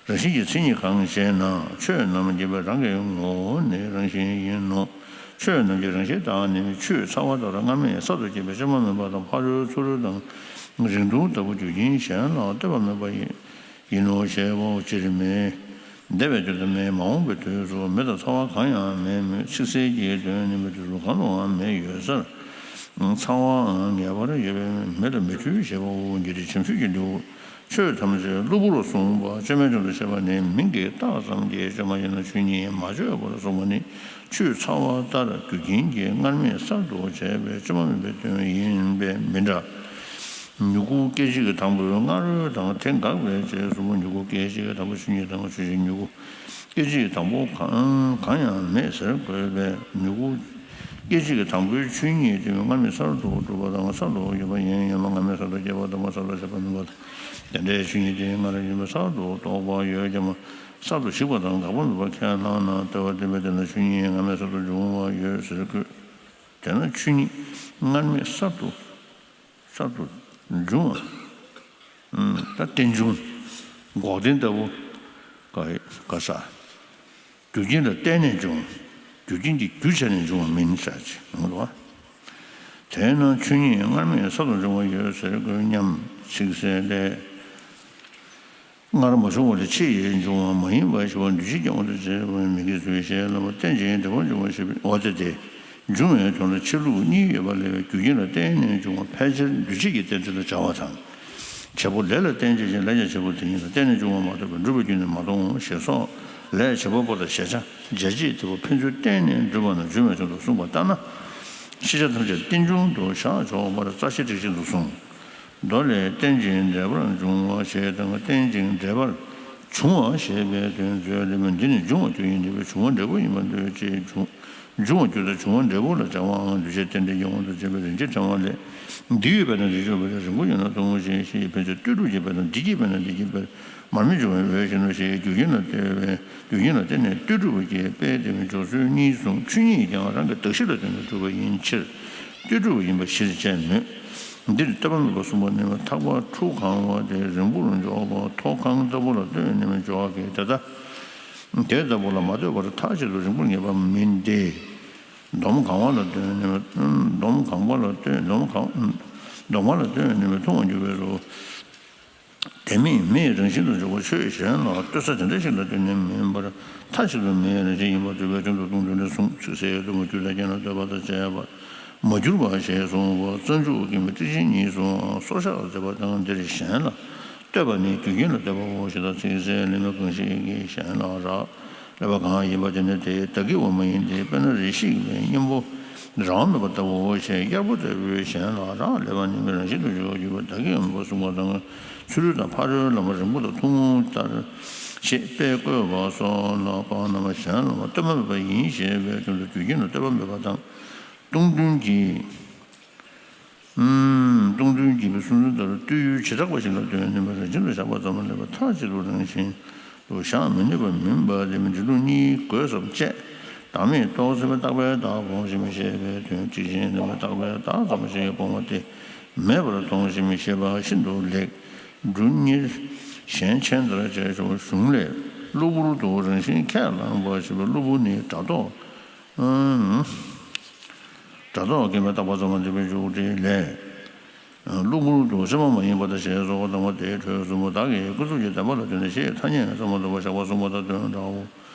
རང་བཞིན་གྱི་མཚན་ཉིད་གང་ཞེ་ན། ཆོས་རྣམས་ཀྱི་བས་རང་གི་ངོ་བོ་ནི་རང་བཞིན་ཡིན་ནོ། ཆོས་རྣམས་ཀྱི་རང་བཞིན་དག་ནི་ཆུ་ཚ་བ་ལྟར་སྔར་མེད་གསར་དུ་སྐྱེས་པའི་སྐྱེ་མ་མེད་པ་དང་ཕ་རོལ་ཚུ་རོལ་དང་རིང་ཐུང་ལྟ་བུ་རྒྱུ་རྐྱེན་གཞན་ལ་ལྟོས་པ་མེད་པ་ཡིན། ཡིན་ནོ་ཞེས་པའོ། སྤྱིར་མེ། འདས་པའི་དུས་དང་མེ་མ་འོངས་པའི་དུས་སུ་མེ་དང་ཚ་བ་གང་ཡང་མེད་མོད། ཚིག་གསལ་གྱི་དོན་ནི་མེ་དུས་སུ་གང་དུའང་མེ་ཡོད་སར་ཚ་བའང་ངེས་པར་ཡོད་པས་མེ་ལ་མེ་མཐུད་ཞེས་པའོ། འཇིག་རྟེན་བྱམས་ཆོས་ཀྱི་ལེའུ། ཆོས་ཐམས་ཅད་གློ་བུར་གསུངས་པ་སྤྱོད་མེད་དོན་དུ་བཤད་པ་ནི་མིང་གི་རྟགས་ཙམ་གྱིས་སྤྱོད་མ་ཡིན་ལ་ཆོས་ཉིད་མ་བརྗོད་པར་གསུངས་པ་ནི་ཆུ་ཚ་བ་ལྟར་རྒྱུ་རྐྱེན་གྱིས་སྔར་མེད་གསར་དུ་བྱས་པའི་སྤྱོད་མ་མེད་པའི་དོན་ཡིན་པས་མི་འདྲ། མྱུ་གུ་སྐད་ཅིག་གི་དང་པོའི་སྔ་རོལ་དང་དེ་འགག་པའི་རྗེས་སུ་མྱུ་གུ་སྐད་ཅིག་གི་དང་པོ་ཆོས་ཉིད་དང་ཆོས་ཅན། མྱུ་གུ་སྐད་ཅིག་གི་དང་པོ་གང་གང་ཡང་མེད་ཟེར་དགོས་པས་མྱུ་གུ་སྐད་ཅིག་གི་དང་པོའི་ཆོས་ཉིད་དེ་སྔར་མེད་གསར་དུ་གྲུབ་པ་དང་གསར་དུ་ཡོད་པ་ཡིན་ཡང་སྔར་མེད་གསར་དུ་སྐྱེ་བ་དང་གསར་དུ་བྱེད་པ་མིན་པ་དང་། དེ་འདྲའི་ཆོས་ཉིད་དེ་སྔར་ཡོད་པའི་གསར་དུ་རྟོགས་པ་ཡོད་ཀྱང་གསར་དུ་ཞིག་པ་དང་འགག་པ་མེད་པར་ཁས་བླངས་ན་ལྟོས་པ་བསྟན་པས། དེ་ལ་ཆོས་ཉིད་སྔར་མེད་གསར་དུ་འབྱུང་བ་ཡོད་ཟེར་དགོས། དེས་ན་ཆོས་ཉིད་སྔར་མེད་གསར་དུ་གསར་དུ་འབྱུང་བ། ད་རྟེན་འབྱུང་། འགོག་བདེན་ལྟ་བུ་ག་ག་ས། རྒྱུ་རྐྱེན་ལ་བརྟེན་ནས་འབྱུང་། རྒྱུ་རྐྱེན་གྱི་རྒྱུ་བྱས་ནས་འབྱུང་བ་མིན་ཟེར་ཅིག་ཡོང་འདུག་བ། དེས་ན་ཆོས་ཉིད་སྔར་མེད་གསར་དུ་འབྱུང་བ་ཡོད་ཟེར་དགོས་སྙམ་ཚིག་གསལ་ལས། སྔར་མ་བྱུང་བ་ལས་ཕྱི་ཡི་འབྱུང་བ་མ་ཡིན་པ་ཞེས་པ་འདུས་བྱས་ཀྱི་དབང་དུ་བྱས་པའི་མིང་གི་ཚུལ་ཞེས་ལབ་པ་རྟེན་ཅིང་འབྲེལ་པར་འབྱུང་བ་ཞེས་པའི་འོ་དེ་སྟེ། འབྱུང་བའི་དོན་ལ་ཕྱི་ལུགས་གཉིས་ཡོད་པ་ལས་རྒྱུ་རྐྱེན་ལ་བརྟེན་ནས་འབྱུང་བ་ཕལ་ཆེར་འདུས་བྱས་ཀྱི་རྟེན་འབྲེལ་དུ་སྦྱར་བ་དང་། བྱེད་པོ་ལས་ལ་བརྟེན་བྱས་ཤིང་ལས་ཀྱང་བྱེད་པོ་དེ་ཉིད་ལ་བརྟེན་ནས་འབྱུང་བ་མ་གཏོགས་པའི་འགྲུབ་པའི་རྒྱུ་ནི་མ་མཐོང་ཞེས་སོགས་ལས་བྱེད་པ་པོ་དང་གཞལ་བྱ་འཇལ་བྱེད་དེ་པོ་ཕན་ཚུན་བརྟེན་ནས་འགྲུབ་པ་ན་འབྱུང་བའི་དོན་དུ་གསུངས་པ་ལྟར་ན། ཤེས་བྱ་ཐམས་ཅད་རྟེན་འབྱུང་དུ་བཞག་ཆོག་པར་རྩ་ཤེ་ཊཱིཀ་བཞིན་དུ་གསུངས། མདོ་ལས་རྟེན་ཅིང་འབྲེལ་པར་འབྱུང་བ་ཞེས་དང་རྟེན་ཅིང་འབྲེལ་པར་འབྱུང་བ་ཞེས་པའི་དོན་མཛོད་ལས་མི་འདི་ནི་འབྱུང་བ་རྒྱུ་ཡིན་འདུས་པའི་འབྱུང་བ་འབྲས་བུ་ཡིན་པར་འདོད་ཅེས་འབྱུང་འབྱུང་བ་རྒྱུ་དང་འབྱུང་བ་འབྲས་བུ་ལ་སྦྱར་བའང་འདུས་བྱས་རྟེན་འབྲེལ་གྱི་དབང་དུ་བྱས་པའི་རིན་ཆེན་ཕྲེང་བ་ལས། འདི་ཡོད་པས་ན་འདི་ཡོད་པ་ལས་རིང་པོ་ཡོད་ན་ཐུང་ངུ་ཞེས་ཞེས་ཕན་ཚུན་ལྟོས་གྲུབ་ཀྱི་དཔེ་དང་འདི་སྐྱེས་པས་ན་འདི་སྐྱེས་པས། མར་མེ་འབྱུང་བའི་འོད་བཞིན་ནོ་ཞེས་རྒྱུ་རྐྱེན་ལ་ལྟོས་པའི་རྒྱུ་རྐྱེན་ལ་བརྟེན་ནས་ལྟོས་གྲུབ་ཀྱི་དཔེ་དེ་མི་འཇོག་ཚུལ་གཉིས་གསུངས། ཆོས་ཉིད་ཀྱང་རང་གི་གདགས་གཞི་ལ་བརྟེན་ནས་གྲུབ་པ་ཡིན་ཕྱིར་ལྟོས་གྲུབ་ཡིན་པ་གཞིར་བྱས་མོད། འདིར་ལྟོས་པ་མེད་པར་གསུངས་པ་ནི་ཐག་པ་ཁྲུ་གང་བ་དེ་རིང་པོར་འཇོག་པ་མཐོ་གང་ལྟ་བུ་ལ་ལྟོས་ནས་མི་འཇོག་གི་དེ་ལྟ། དེ་ལྟ་བུ་ལ་མ་ལྟོས་པར་མཐའ་གཅིག་ཏུ་རིང་པོར་ངེས་པ་མིན་ཏེ། འདོམ་གང་བ་ལ་ལྟོས་ནས་མི་འདོམ་གང་བ་ལ་ལྟོས་འདོམ་གང་འདོམ་བ་ལ་ལྟོས་ནས་མི་ཐུང་བར་འགྱུར་བས་སོ། དེ་མིན་མེའི་རང་བཞིན་དུ་འཇོག་པ་ཆོས་གཞན་ལ་ལྟོས་ས་དེ་འདྲ་ཞིག་ལ་ལྟོས་ནས་མིན་པར་མཐའ་གཅིག་ཏུ་མེའི་རང་བཞིན་ཡིན་པར་འདོད་པའི་དོན་དུ་སྟོང་ཐུན་ལས་གསུངས། ཚིག་གསལ་ཡང་ལྟོས་མ་གྱུར་ལས་རྐྱེན་ལ་ལྟོས་པ་དང་བཅས་པར་མ་གྱུར་པ་ཞེས་གསུངས་པ། རྩ་འཇུག་གི་མི་ཏི་ཤིན་གཉིས་སུའང་སོར་བཞག་ལ་མཛད་པ་དང་། འདིར་གཞན་ལ་ལྟོས་པ་ནི་རྒྱུ་རྐྱེན་ལ་ལྟོས་པའོ་ཞེས་དང་ཚིག་གསལ་ལས་མི་གང་ཞིག་གིས་གཞན་ལ་རག་ལས་པ་གང་ཡིན་པ་དེ་ནི་དེ་བདག་གི་དབང་མ་ཡིན་ཏེ། དཔེར་ན་རེ་ཞིག་པའི་གཉེན་པོ་རང་མེད་པ་ལྟ་བུའོ་ཞེས་གཡར་པོ་ལྟ་བུའི་གཞན་ལ་རག་ལས་པ་ནི་མི་རང་བཞིན་དུ་འཇོག་གྱུར་པ་བདག་གི་དབང་པོ་གསུངས་པ་དང་། ཚུ་རོལ་དང་ཕ་རོལ་ལ་མ་རིང་པོ་དང་ཐུང་ངུ་ལྟར་ཞེས་དཔེ་བཀོད་པ་སོགས་ལ་དཔག་ན་མ་གཞན་ལ་མ་ལྟོས་པ་མེད་པ་ཡིན་ཞེས་པའི་དོན་དུ་རྒྱུ་རྐྱེན་ལ་ལྟོས་པ་མེད་པ་དང་། སྟོང་ཐུན་གྱི་སྟོང་ཐུན་གྱི་སུན་ཚོན་ལྟར་ལྟོས་ཡུལ་བྱེ་བྲག་པ་ཞིག་ལ་ལྟོས་ནས་མ་རང་བཞིན་དུ་བཞག་པ་ཙམ་ལས་པ་མཐའ་གཅིག་ཏུ་རང་བཞིན་དུ་བཞག་མི་ནུས་པ་མིན་པ་དེ་མི་འདི་ལུགས་གཉིས་དགོས་སམ་དཔྱད། བདག་མེད་རྟོགས་ཚད་པའི་རྟག་པའི་བདག་སྤོང་ཞིང་མི་ཤེས་པའི་དོན་གཅིག་གཞན་ནི་མི་རྟག་པའི་བདག་ཙམ་ཞིག་སྤོང་བ་སྟེ། མེད་པར་མཐོང་ཞིང་མི་ཤེས་པ་ཤིན་ཏུ་ལེགས། འབྲུ་གཉེར་གཞན་ཆེན་ལྟར་བྱས་ཆོག་གཞུང་ལས་གློ་བུར་དུ་རང་བཞིན་ཁས་བླངས་པ་ཞེས་པའི་གློ་བུར་ནི་སྒྲ་རྟོག་སྒྲ་རྟོག་གེགས་མེད་རྟག་པ་ཙམ་པ་འདི་པའི་འཇུག་འགྲེལ་ལས། གློ་བུར་དུ་སེམས་པ་མ་ཡིན་པ་དང་ཞེས་སོགས་དང་པོ་དེའི་འཕྲོས་གསུམ་པོ་བདག་གིས་ཀུན་རྫོབ་ཀྱི་བདེན་པ་ལ་ལྟོས་ནས་ཞེས་ཐ་སྙད་ཙམ་པ་ལྟ་བུ་བཞག་པ་གསུངས་པ་དང་དོན་འདྲའོ།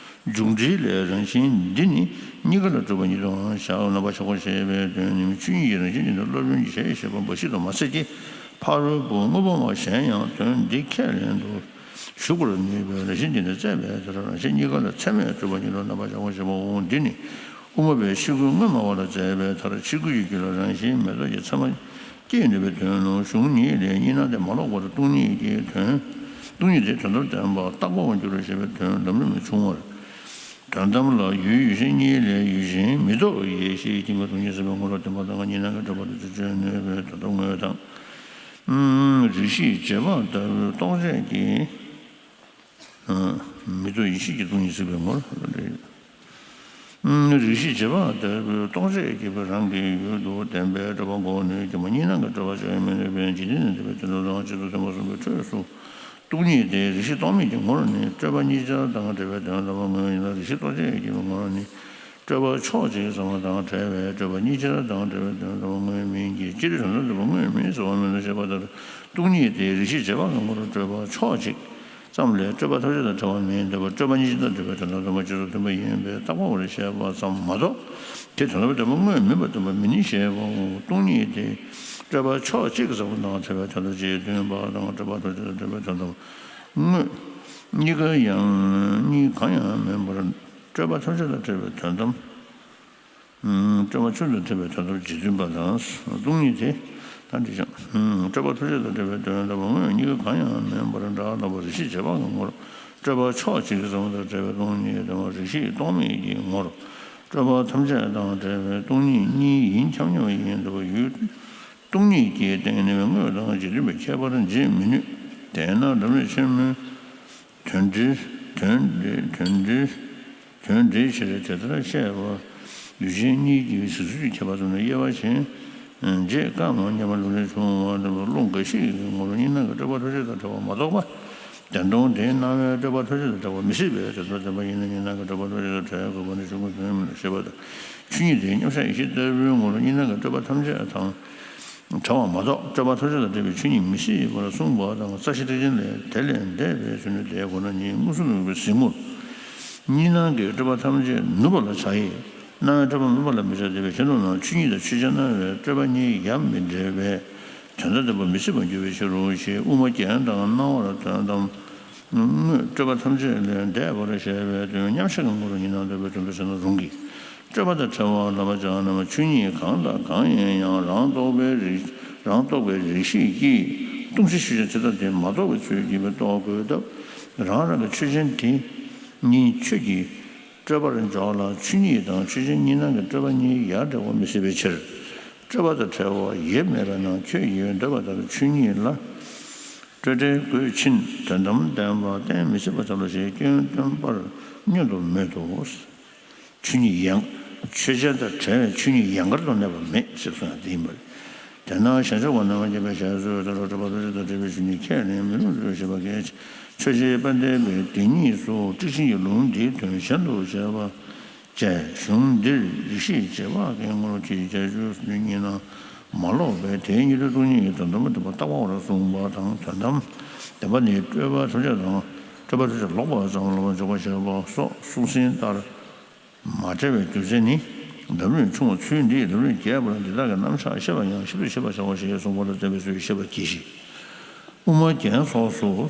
འཇུག་འགྲེལ་ལས་རང་བཞིན་འདི་ནི་གཉིས་ཀ་ལ་གྲུབ་པ་ཉིད་དུའང་བཞག་རྣམ་པ་གཞག་གོ་ཞེས་པའི་དོན་ནི་ཆོས་ཉིད་ཀྱི་རང་བཞིན་ཉིད་དུ་སློབ་དཔོན་གྱིས་ཞེས་བཤད་པ་འབའ་ཞིག་ཏུ་མ་ཟད་ཀྱི་ཕ་རོལ་པོ་དངོས་པོ་མ་གཞན་ཡང་དོན་འདི་ཁས་ལེན་དུ་ཞུགས་པར་ནུས་པའི་རང་བཞིན་འདི་ནི་བཙལ་བའི་མཐར་རང་བཞིན་གཉིས་ཀ་ལ་ཚད་མས་གྲུབ་པ་ཉིད་དུ་རྣམ་པ་གཞག་གོ་ཞེས་པའོ། འདི་ནི་དབུ་མ་པའི་ཕྱི་རྒོལ་དངོས་སྨྲ་བ་ལ་མཛད་པའི་མཐར་ཕྱི་རྒོལ་གྱི་རྒྱུད་ལ་རང་བཞིན་མེད་རྟོགས་ཀྱི་ཚད་མ་སྐྱེས་ནུས་པའི་དོན་ནོ། གཞུང་ཉིད་ལས་གཉིས་སྣང་སྟེ་མ་ལོག་པར་སྟོང་ཉིད་ཀྱི་དོན། སྟོང་ཉིད་དེ་དོན་དམ་བདེན་པ་རྟག་པ་དབང་སྒྱུར་ཞེས་པའི་དོན་ལམ་རིམ་ལས་བྱུང་བར། དོན་དམ་ལ་ཡུལ་ཡུལ་ཅན་གཉིས་ལས་ཡུལ་ཅན་མི་རྟོག་ཡེ་ཤེས་ཀྱི་མི་སྟོང་ཉིད་སེམས་དཔའི་ངོ་བོ་བདེན་པ་དང་གཉིས་སྣང་གི་གྲུབ་པ་དེ་ཚུལ་བརྗོད་ནུས་པའི་དོན་དམ་དངོས་དང་། རིགས་ཤེས་རྗེས་དཔག་ལྟ་བུའི་རྟོག་བཅས་ཀྱི། མི་རྟོག་ཡེ་ཤེས་ཀྱི་སྟོང་ཉིད་སེམས་དཔའི་ངོ་བོ་རེད། རིགས་ཤེས་རྗེས་དཔག་ལྟ་བུའི་རྟོག་བཅས་ཀྱི་རང་གི་ཡུལ་དུ་བདེན་པའི་གྲུབ་པ་འགོག་ནུས་ཀྱང་གཉིས་སྣང་གི་གྲུབ་པ་བཅོས་མི་ནུས་པས་འཇིག་རྟེན་ནས་འདས་པའི་དོན་དམ་དང་རྗེས་སུ་མཐུན་པ་གསུངས་པའི་འཕྲོས་སུ། སྟོང་ཉིད་དེ་རིགས་ཤེས་རྟོག་མེད་ཀྱི་ངོར་ནི་སྤྲོས་པ་གཉིས་ཆར་དང་བྲལ་བའི་དོན་དམ་པ་དངོས་ཡིན་ལ། རིགས་ཤེས་རྟོག་བཅས་ཀྱི་ངོར་ནི་སྤྲོས་ སྤྲོས་པ་ཕྱོགས་གཅིག་ཟེར་བ་དང་བྲལ་བའི་སྤྲོས་པ་གཉིས་ཆར་དང་བྲལ་བའི་དོན་དམ་དངོས་མིན་གྱི། སྤྱིར་དོན་དམ་བྲལ་བ་དངོས་མིན་ཟེར་བ་མིན་ནོ་ཞེས་པ་ལྟར། སྟོང་ཉིད་དེ་རིགས་ཤེས་རྗེས་དཔག་གི་ངོར་སྤྲོས་པ་ཕྱོགས་གཅིག་ཙམ་ལས་སྤྲོས་པ་ཐམས་ཅད་དང་བྲལ་བ་མིན་འདུག་པ། སྤྲོས་པ་གཉིས་ཆར་དང་བྲལ་བའི་དོན་དམ་དོན་པ་རྗེས་སུ་མཐུན་པ་ཡིན་པས་རྟག་པ་འོ་རེད་ཞེས་པ་ཙམ་མ་གཏོགས། དེ་དོན་དམ་བྲལ་བ་དངོས་མིན་པ་སྟོན་པ་མིན་ཞེས་པའོ། སྟོང་ཉིད་དེ་སྤྲོས་པ་ཕྱོགས་གཅིག་ཙམ་དང་བྲལ་བའི་དོན་དམ་རྗེས་མཐུན་པ་དང་། སྤྲོས་པ་ཐམས་ཅད་དང་བྲལ་བའི་དོན་དམ་དངོས་གཉིས་ཀ་ཡང་གཉིས་གང་ཡང་མིན་པར། སྤྲོས་པ་ཐམས་ཅད་དང་བྲལ་བའི་དོན་དམ། སྤྲོས་པ་ཕྱོགས་གཅིག་དང་བྲལ་བའི་དོན་དམ་རྗེས་མཐུན་པ་དང་། སྟོང་ཉིད་དེ་ད་འདི་ཀྱང་། སྤྲོས་པ་ཐམས་ཅད་དང་བྲལ་བའི་དོན་དམ་དངོས་གཉིས་ཀ་གང་ཡང་མིན་པར་སྒྲ་ལ་བ་རིགས་ཤེས་རྗེས་དཔག་གི་ངོར་སྤྲོས་པ་ཕྱོགས་གཅིག་ཙམ་དང་བྲལ་བའི་སྟོང་ཉིད་དེ་རིགས་ཤེས་སྟོང་མིན་གྱི་ངོར་སྤྲོས་པ་ཐམས་ཅད་དང་བྲལ་བའི་སྟོང་ཉིད་གཉིས་ཡིན་ཁྱབ་མཉམ་ཡིན་འདུག་པ་ཡུལ། སྟོང་ཉིད་ཀྱི་སྟེང་ནས་དངོས་དང་རྗེས་མཐུན་པའི་ཁྱད་པར་འབྱེད་མི་ནུས། དེས་ན་འབྲུམ་རིན་ཆེན་མོའི་དོན་འགྲེལ་དོན་འགྲེལ་དོན་འགྲེལ་དོན་འགྲེལ་ཕྱིར་དེ་ལྟར་བཤད་པ། ཡུལ་ཅན་གཉིས་ཀྱི་གཟིགས་ཚུལ་གྱི་ཁྱད་པར་ཙམ་ལས་དབྱེ་བ་ཕྱེ། རྗེས་དཔག་མ་ཉམས་པ་ལུགས་ལས་བྱུང་བ་ལྟ་བུ་བློ་འགའ་ཞིག་གི་ངོར་གཉིས་སྣང་གི་སྤྲོས་པ་ཐམས་ཅད་དང་བྲལ་བ་མ་གཏོགས་པ། བདེན་སྟོང་དེའི་སྣང་བའི་སྤྲོས་པ་ཐམས་ཅད་དང་བྲལ་བ་མི་སྲིད་པས། དེ་ལྟར་བདེན་པ་ཡིན་ན་གཉིས་སྣང་གི་སྤྲོས་པ་ཐམས་ཅད་དང་བྲལ་དགོས་པ་ནི་ཆོས་ཀུན་ཡོད་མིན་ལ་ཞེས་པ་དང་། ཆོས་ཉིད་དེའི་མཉམ་གཞག་ཡེ་ཤེས་ལྟ་བུའི་ངོར་གཉིས་སྣང་གི་སྤྲོས་པ་ཐམས་ཅད་དང་བྲལ་བ་མ་གཏོགས་སྤྲོས་པ་ཐམས་ཅད་དང་བྲལ་བའི་ཆོས་ཉིད་མི་སྲིད་པར་གསུངས་པ་དང་། རྩ་ཤེ་ཐེག་ཆེན་ལས་དེ་ལས་འདས་པའི་ཚུལ་ནི་དེའི་སྒོ་ན་ཉིད་མངོན་སུམ་ཡོད་པའི་གཟིགས་ངོར། གཉིས་སྣང་གི་སྤྲོས་པ་ཐམས་ཅད་ནུབ་པ་ལ་བྱ་ཡི། སྣང་བའི་སྤྲོས་པ་ནུབ་པ་ལ་མི་བྱ་སྟེ། དཔེ་ཆ་ནང་ན་ཆོས་ཉིད་དང་ཆོས་ཅན་སྣང་བའི་སྤྲོས་པ་གཉིས་ཡ་མི་འབྲེལ་བས་དོན་དམ་བདེན་པ་མི་སྲིད་པར་འགྱུར་བའི་ཕྱིར་རོ་ཞེས། དབུ་མ་རྒྱན་དང་སྣང་བར་དོན་དམ་དངོས་སྤྲོས་པ་ཐམས་ཅད་ལས་འདས་པར་བཤད་པའི་དོན་མཉམ་གཞག་གི་ངོར་གཉིས་སྣང་འདོད་པའི་དོན་དུ་ཟེར་ན་རུང་གི། སྤྲོས་པ་དང་བྲལ་བ་ལ་བ་ཅང་རྣམས་ཆོས་ཉིད་གང་དང་གང་ཡིན་ཡང་རང་རྟོག་པའི་རིགས་རང་རྟོག་པའི་རིགས་ཤེས་ཀྱིས་སྟོང་གཞི་ཆོས་ཅན་དེ་དག་དེ་མ་རྟོགས་པའི་ཚུལ་གྱིས་མི་རྟོགས་དགོས་སྟབས། རང་རང་གི་ཆོས་ཅན་དེ་ཉིད་ཆོས་ཀྱི་སྤྲོས་པར་འཇོག་ལ། ཆོས་ཉིད་དང་ཆོས་ཅན་གཉིས་སྣང་གི་སྤྲོས་པ་གཉིས་ཡ་འབྲེལ་བ་མི་སྲིད་པའི་ཕྱིར། སྤྲོས་པ་དང་བྲལ་བ་ཡེ་མེད་པ་ན་ཁྱོད་ཡོད་འདོད་པ་ལྟར་ཆོས་ཉིད་ལ་སྤྲོས་བྲལ་དགོས་ཕྱིན། དོན་དམ་བདེན་པ་གཏན་མི་ཚིགས་པ་ཙམ་ལ་ཞེས་སྐྱོན་སྟོན་པར་བསྙོན་དུ་མེད་དོ། ཆོས་ཉིད་ཡང་། ཆོས་ཅན་དང་བྲལ་བའི་ཆོས་ཉིད་ཡན་གར་དུ་གནས་པ་མེད་ཅེས་གསུངས་ཡང་དེ་ཡིན་པ་རེད། དེས་ན་གཞལ་བྱ་བ་རྣམས་ཀྱི་པའི་ཞལ་གསོའི་ལྟར་སྤྲོས་པ་ཐམས་ཅད་དང་བྲལ་བའི་ཆོས་ཉིད་ཁས་ལེན་མི་རུང་ཞེས་པ་གལ་ཆེ། ཆོས་རྗེ་དཔལ་ལྡན་པས་དེ་ཉིད་སོགས་ཊཱིཀ་ཆེན་གྱི་ལུང་འདིའི་དོན་གཞན་དུ་བྱས་པ་བཅས་གཞུང་འདིར་རིགས་ཤེས་རྗེས་དཔག་གི་ངོར་གྱི་ཁྱད་ཆོས་སུ་གཉིས་སྣང་མ་ལོག་པས་དེའི་ཉིད་དུ་སྟོང་ཉིད་ཀྱི་དོན་དམ་པ་བདེན་པ་རྟག་པ་འོ་ར་གསུངས་པ་དང་། དོན་དམ་བདེན་པ་ནི་སྤྲོས་པ་ཐམས་ཅད་དང་སྤྲོས་པ་ཐམས་ཅད་ལོག་པ་ཙམ་ལ་འཇོག་པར་བྱེད་པ་སོགས་གསུང་ཟིན་ལྟར། མ་བྲལ་བའི་རྒྱུ་མཚན་ནི། འདམ་རིམ་ཆུང་བ་ཚུལ་འདིས་འདམ་རིམ་རྒྱས་པར་འདི་དག་གི་རྣམ་གཞག་ཤེས་པ་ཡང་ཞིབ་ཏུ་ཤེས་པར་བྱའོ་ཞེས་གསུངས་པ་ལ་བརྟེན་པའི་ཚུལ་ཤེས་པར་གྱིས་ཤིག་དབུ་མ་རྒྱན་སོགས་སུ།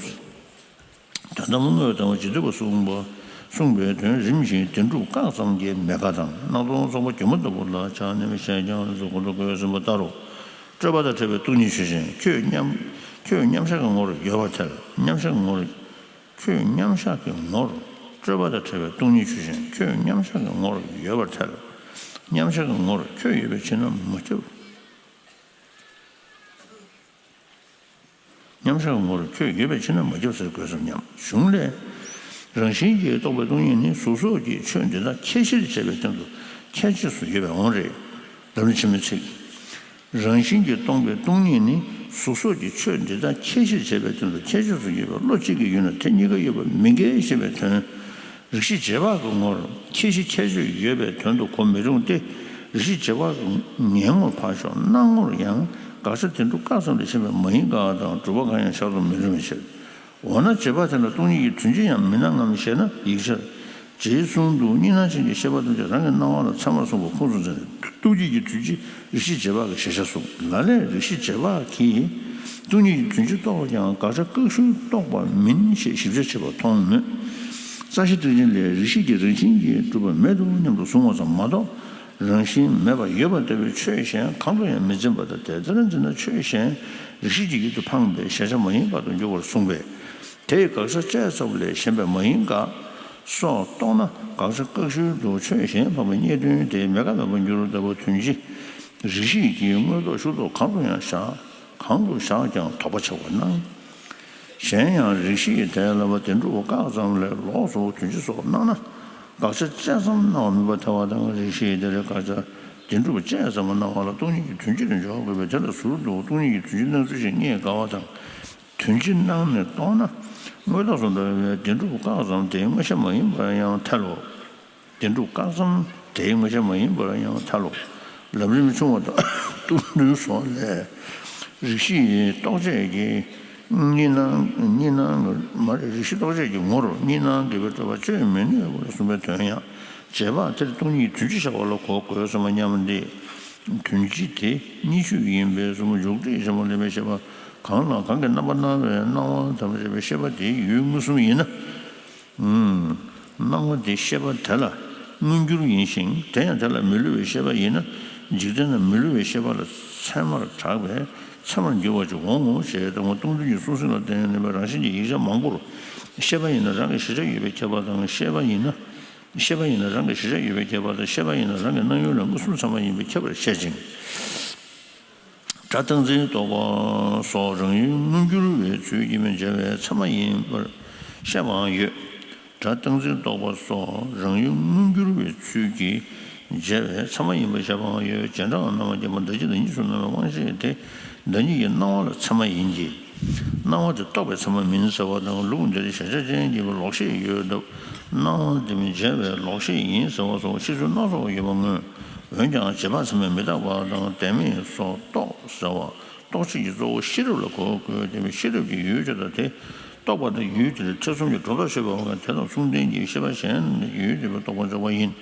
དོན་དམ་དངོས་དང་རྗེས་མཐུན་པ་གསུངས་པ། གསུངས་པའི་དོན་རིམ་བཞིན་བདེན་གྲུབ་བཀག་ཙམ་གྱི་མེད་དགག་དང་སྣང་སྟོང་རྫོགས་པ་སྒྱུ་མ་ལྟ་བུ་ལ་ཆ་མཉམ་བཤད་ཀྱང་ལས་སུ་གོ་ལ་བཀོད་ཟིན་པ་ལྟར་རོ། སྤྲོས་པ་དང་བྲལ་བའི་སྟོང་ཉིད་ཆོས་ཅན་ཁྱོད་མཉམ་ཁྱོད་མཉམ་གཞག་གི་ངོར་ཡོད་པར་ཐལ། མཉམ་གཞག་གི་ངོར། ཁྱོད་མཉམ་གཞག་གི་ངོར། སྤྲོས་པ་དང་བྲལ་བའི་སྟོང་ཉིད་ཆོས་ཅན་ཁྱོད་མཉམ་གཞག་གི་ངོར་ཡོད་པར་ཐལ། མཉམ་གཞག་གི་ངོར་ཁྱོད་ཡོད་པའི་ཕྱིར་ན་མ་ཁྱབ། མཉམ་གཞག་གི་ངོར་ཁྱོད་ཡོད་པའི་ཕྱིར་ན་མ་ཁྱབ་ཟེར་དགོས་སམ་སྙམ། གཞུང་ལས། རང་བཞིན་གྱིས་རྟོགས་པའི་སྟོང་ཉིད་ནི་གཟུགས་སོགས་ཀྱི་ཆོས་འདི་དག་ཁྱད་གཞིར་བྱས་པའི་སྟེང་དུ་ཁྱད་ཆོས་སུ་ཡོད་པའི་དབང་རེད། ལམ་རིམ་ཆེན་མོའི་ཚིག་རང་བཞིན་གྱིས་སྟོང་པའི་སྟོང་ཉིད་ནི་གཟུགས་སོགས་ཀྱི་ཆོས་འདི་དག་ཁྱད་གཞིར་བྱས་པའི་སྟེང་དུ་ཁྱད་ཆོས་སུ་ཡོད་པའི་བློ་གཅིག་གི་ཡུལ་ན་དེ་གཉིས་ཀ་ཡོད་པ་མི་འགལ་ཞེས་པའི་དོན། རིགས་ཤེས་རྗེས་དཔག་གི་ངོར་ཁྱད་གཞི་ཁྱད་ཆོས་ཡོད་པའི་དོན་དུ་གོ་མི་རུང་སྟེ། རིགས་ཤེས་རྗེས་དཔག་གི་ངེས་ངོར་ཕར་ཞོག་སྣང་ངོར་ཡང་དགག་བྱ་བདེན་གྲུབ་བཀག་ཙམ་ལས་གཞན་པའི་མ་ཡིན་དགག་དང་སྒྲུབ་པ་གང་ཡང་བཞག་ཏུ་མི་རུང་བའི་ཕྱིར། འོ་ན་རྗེས་དཔག་དེ་ལ་སྟོང་ཉིད་ཀྱི་དོན་སྤྱི་ཡང་མི་སྣང་ངམ་ཞེ་ན། ཡིག་ཆར། རྗེའི་གསུང་དུ་གཉིས་སྣང་ཅན་གྱི་ཤེས་པ་ཐམས་ཅད་རང་གི་སྣང་བ་ལ་ཚད་མར་གསུངས་པ་ཁུངས་སུ་མཛད་ནས། སྟོང་ཉིད་ཀྱི་དོན་སྤྱི་རིགས་ཤེས་རྗེས་དཔག་གི་གཞལ་བྱ་གསུངས། ལ་ལས་རིགས་ཤེས་རྗེས་དཔག་གིས་སྟོང་ཉིད་ཀྱི་དོན་སྤྱི་རྟོགས་ཀྱང་དགག་བྱ་བཀག་ཤུལ་རྟོགས་པ་མིན་ཞེས་ཞིབ་ཆ་ཆེ་བར་མཐོང་མོད། རྩ་ཤེ་ཐེག་ཆེན་ལས་རིགས་ཤེས་ཀྱི་རང་བཞིན་གྱིས་གྲུབ་པ་མེད་དོ་སྙམ་དུ་གཟུང་བ་ཙམ་མ་གཏོགས། རང་བཞིན་མེད་པར་ཡོད་པར་ལྟ་བུའི་ཆོས་གཞན་གང་དུ་ཡང་མི་འཛིན་པ་དང་། དེ་ལྟར་འཛིན་ན་ཆོས་གཞན་རིགས་ཤེས་ཀྱི་ཡུལ་དུ་འཕངས་པས་གཞལ་བྱ་མ་ཡིན་དགག་ཏུ་འགྱུར་བར་གསུངས་པས། དེས་དགག་བྱ་བཅས་ཙམ་ལས་གཞན་པའི་མ་ཡིན་དགག་སོགས་རྟོགས་ན། དགག་བྱ་བཀག་ཤུལ་དུ་ཆོས་གཞན་འཕངས་པའི་རྙེད་དོན་དེ་མེད་དགག་མེད་པར་འགྱུར་ལྟ་བུ་དོན་སྤྱི་རིགས་ཤེས་ཀྱི་དངོས་རྟོགས་ཤུགས་རྟོགས་གང་དུ་ཡང་བཞག་གང་དུ་བཞག་ཀྱང་དོགས་པ་ཆགས་པར་སྣང་། གཞན་ཡང་རིགས་ཤེས་ཀྱི་དེ་ལ་བ་བདེན་གྲུབ་བཀག་ཙམ་ལས་ལོགས་སུ་དོན་སྤྱི་སོགས་སྣང་ན། དགག་བྱ་བཅས་ཙམ་སྣང་བ་མིན་པར་ཐལ་བ་དང་། རིགས་ཤེས་དེ་ལས་དགག་བྱ་བདེན་གྲུབ་བཅས་ཙམ་སྣང་བ་ལ་སྟོང་ཉིད་ཀྱི་དོན་སྤྱི་དུ་འཇོག་དགོས་པས། དེ་ལ་ཟུར་དུ་སྟོང་ཉིད་ཀྱི་དོན་སྤྱི་སྣང་ཚུལ་ཞིག་རྙེད་དཀའ་བ་དང་། དོན་སྤྱི་སྣང་ནས་རྟོགས་ན། དངོས་རྟོགས་སུ་འགྲོ་བའི་བདེན་གྲུབ་བཀག་ཙམ་དེ་དངོས་ཤེས་མ་ཡིན་པར་ཡང་ཐལ་ལོ། བདེན་གྲུབ་བཀག་ཙམ་དེའི་ངོ་ཤེས་མ་ཡིན་པར་ཡང་ཐལ་ལོ། ལམ་རིམ་ཆུང་བ་དང་སྟོང་ཐུན་སོགས་ལས། རིགས་ཤེས་རྟོག་བཅས་ཀྱི་གཉིས་སྣང་། གཉིས་སྣང་མ་རེད། རིགས་ཤེས་རྟོག་བཅས་ཀྱི་ངོར་གཉིས་སྣང་གི་བའི་སྤྲོས་པ་བཅོས་མི་ནུས་པར་གསུངས་པའི་དོན་ཡང་རྗེས་དཔག་དེར་སྟོང་ཉིད་དོན་སྤྱི་བཞག་པ་ལ་གོ་དགོས་སམ་སྙམ་སྟེ། དོན་སྤྱི་དེ་གཉིས་ཆོས་ཡིན་པས་གསུངས། འཇུག་འགྲེལ་ཆེན་མོ་ལས་མི་ཤེས་པ་གང་ལ་གང་གི་རྣམ་པར་སྣང་བའི་སྣང་བ་དམ་པར་བྱས་པའི་ཤེས་པ་དེའི་ཡུལ་མངོན་སུམ་ཡིན་ན། སྣང་བ་དེ་ཤེས་པ་དེ་ལ་མངོན་གྱུར་ཡིན་ཞིང་། དེ་ཡང་དེ་ལ་མི་སླུ་བའི་ཤེས་པ་ཡིན་ན། འཇིག་རྟེན་ན་མི་སླུ་བའི་ཤེས་པ་ལ་ཚད་མར་གྲགས་པས་ཚད་མར་འགྱུར་བ་ཅིག་འོང་ངོ་། ཞེས་དང་པོ་སྟོང་ཐུན་གྱི་གསུང་ཟིན་ལ་བརྟེན་ནས་པའི་རང་བཞིན་གྱི་ཡིག་ཆ་མང་པོར། ཤེས་པ་ཡིན་ན་རང་གི་གཞིར་བྱ་ཡོད་པའི་ཁྱད་པར་དང་། ཤེས་པ་ཡིན་ན། ཤེས་པ་ཡིན་ན་རང་གི་གཞིར་བྱ་ཡོད་པའི་ཁྱད་པར་དང་། ཤེས་པ་ཡིན་ན་རང་གི་སྣང་ཡུལ་ལ་མངོན་སུམ་ཚད་མ་ཡིན་པའི་ཁྱད་པར་བཤད་ཅིང་། སྒྲ་རྟག་འཛིན་རྟོག་པ་སོགས་རང་ཡུལ་མངོན་གྱུར་བའི་ཚུལ་གྱིས་མི་འཇལ་བའི་ཚད་མ་ཡིན་པར་བཤད་པའང་ཡོད། སྒྲ་རྟག་འཛིན་རྟོག་པ་སོགས་རང་ཡུལ་མངོན་གྱུར་བའི་ཚུལ་གྱིས་འཇལ་བའི་ཚད་མ་ཡིན་པར་བཤད་པའང་ཡོད། བྱེ་བྲག་རྣམ་པར་བརྒྱན་པ་བདག་གཅིག་དང་གཉིས་སུ་སྣང་བའི་དབང་ཤེས་དེ་བདག་ཉིད་ཀྱི་སྣང་བ་ལ་ཚད་མ་ཡིན་གྱི། སྣང་བ་དེ་རྟོག་པའི་ཚད་མ་མིན་ཟེར་བ་དང་། ལུགས་འདིར་གཞལ་བྱ་ཅན་གྱི་ལོག་ཤེས་ཡོད་སྟབས་སྣང་བ་དེ་མི་འཇལ་བའི་ལོག་ཤེས་ཡིན་ཟེར་བ་སོགས་བཤད་ཚུལ་སྣ་ཚོགས་ཡོད་པ་མངོན། འོན་ཀྱང་རྗེས་དཔག་ཚད་མས་མི་རྟག་པ་དང་བདེན་མེད་སོགས་རྟོག་ཟེར་བ་རྟོག་བྱེད་ཀྱི་གཙོ་བོ་ཤེས་རབ་ལ་གོ་དགོས་ཏེ། ཤེས་རབ་ཀྱི་ཡུལ་དེ་དང་དེ་རྟོག་པ་དང་ཡུལ་དེར་ཐེ་ཚོམ་གྱི་སྒྲོ་འདོགས་ཆོད་པའི་དབང་གིས་དེ་དང་མཚུངས་ལྡན་གྱི་ཤེས་པ་གཞན་ཡུལ་དེ་བས་རྟོགས་པ་འཇོག་པ་ཡིན།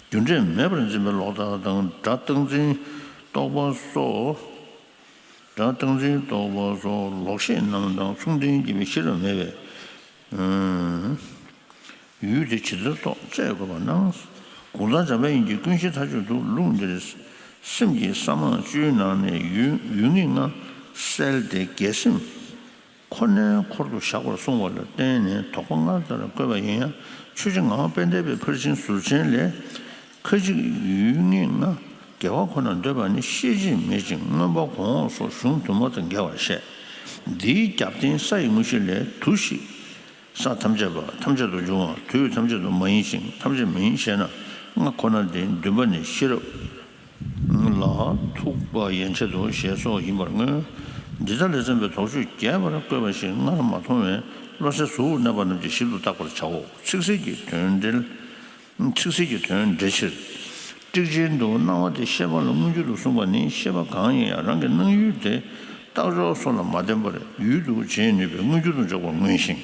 རྒྱུ་འབྲས་མེད་པར་འཛིན་པའི་ལོག་ལྟ་དང་། སྒྲ་རྟག་འཛིན་རྟོག་པ་སོགས། སྒྲ་རྟག་འཛིན་རྟོག་པ་སོགས་ལོག་ཤེས་རྣམས་དང་མཚུངས་ལྡན་གྱི་ཤེས་རབ་མེད་པས། ཡུལ་དེ་ཇི་ལྟར་རྟོགས་དཔྱད་དགོས་པར་སྣང་། གུང་ཐང་འཇམ་དཔལ་དབྱངས་ཀྱི་ཀུན་གཞི་མཐའ་དཔྱོད་དུ། ལུགས་འདིར་སེམས་ཀྱི་གསང་མང་བཅུའི་ནང་ནས་ཡུལ་ཡུལ་ངེས་ལྔ་བསལ་ཏེ་རྒྱལ་སེམས་ཁོ་ནའི་འཁོར་དུ་བཞག་པར་གསུངས་པ་ལ་བརྟེན་ནས་དོགས་པ་ལྔ་ལྟར་བཀོད་པ་ཡིན་ཡང་། ཆོས་རྗེ་ངག་དབང་དཔལ་ལྡན་པའི་ཕར་ཕྱིན་ཟུར་ཆེན་ལས། ཁ་ཅིག་ཡུལ་ངེས་ལྔ་དགེ་བ་ཁོ་ནར་འདོད་པ་ནི་ཤེས་བྱེད་མེད་ཅིང་མངོན་པ་གོང་འོག་སོགས་གཞུང་དུ་མ་དང་འགལ་བར་བཤད། འདིའི་རྒྱབ་རྟེན་ས་ཡི་དངོས་གཞི་ལས། དུ་ཞིག་ས་ཐམས་ཅད་པ་ཐམས་ཅད་དུ་འབྱུང་བ་དུས་ཐམས་ཅད་དུ་མ་ཡིན་ཞིང་ཐམས་ཅད་མིན་ཞེ་ན། ལྔ་ཁོ་ན་སྟེ། བདུན་པ་ནི་ཤེས་རབ་ལ་ཐུག་པ་ཡན་ཆད་དུ་ཞེས་སོགས་ཡིན་པར་མངོན། འདི་དག་ལས་བརྩམས་པའི་དོགས་གཅོད་རྒྱས་པར་བཀོད་པ་ཞིག་སྔར་མ་མཐོང་བས་བློ་གསལ་གཟུགས་གནས་པ་རྣམས་ཀྱིས་ཞིབ་ཏུ་བརྟག་པར་བྱའོ། ཚིག་གསལ་གྱི་དོན་འགྲེལ། ཚིག་གསལ་གྱི་དོན་འགྲེལ་ཕྱིར། ཊཱིཀ་ཆེན་དུ་སྣང་བ་དེ་ཤེས་པ་ལ་མངོན་གྱུར་དུ་གསུངས་པ་ནི། ཤེས་པ་གང་ཡིན་ཡང་རང་གི་སྣང་ཡུལ་དེ་རྟགས་འཇོག་སོགས་ལ་མ་བརྟེན་པར་ཡུལ་དུ་བྱེད་ནུས་པས་མངོན་གྱུར་དུ་འཇོག་པར་མངོན་ཞིང་།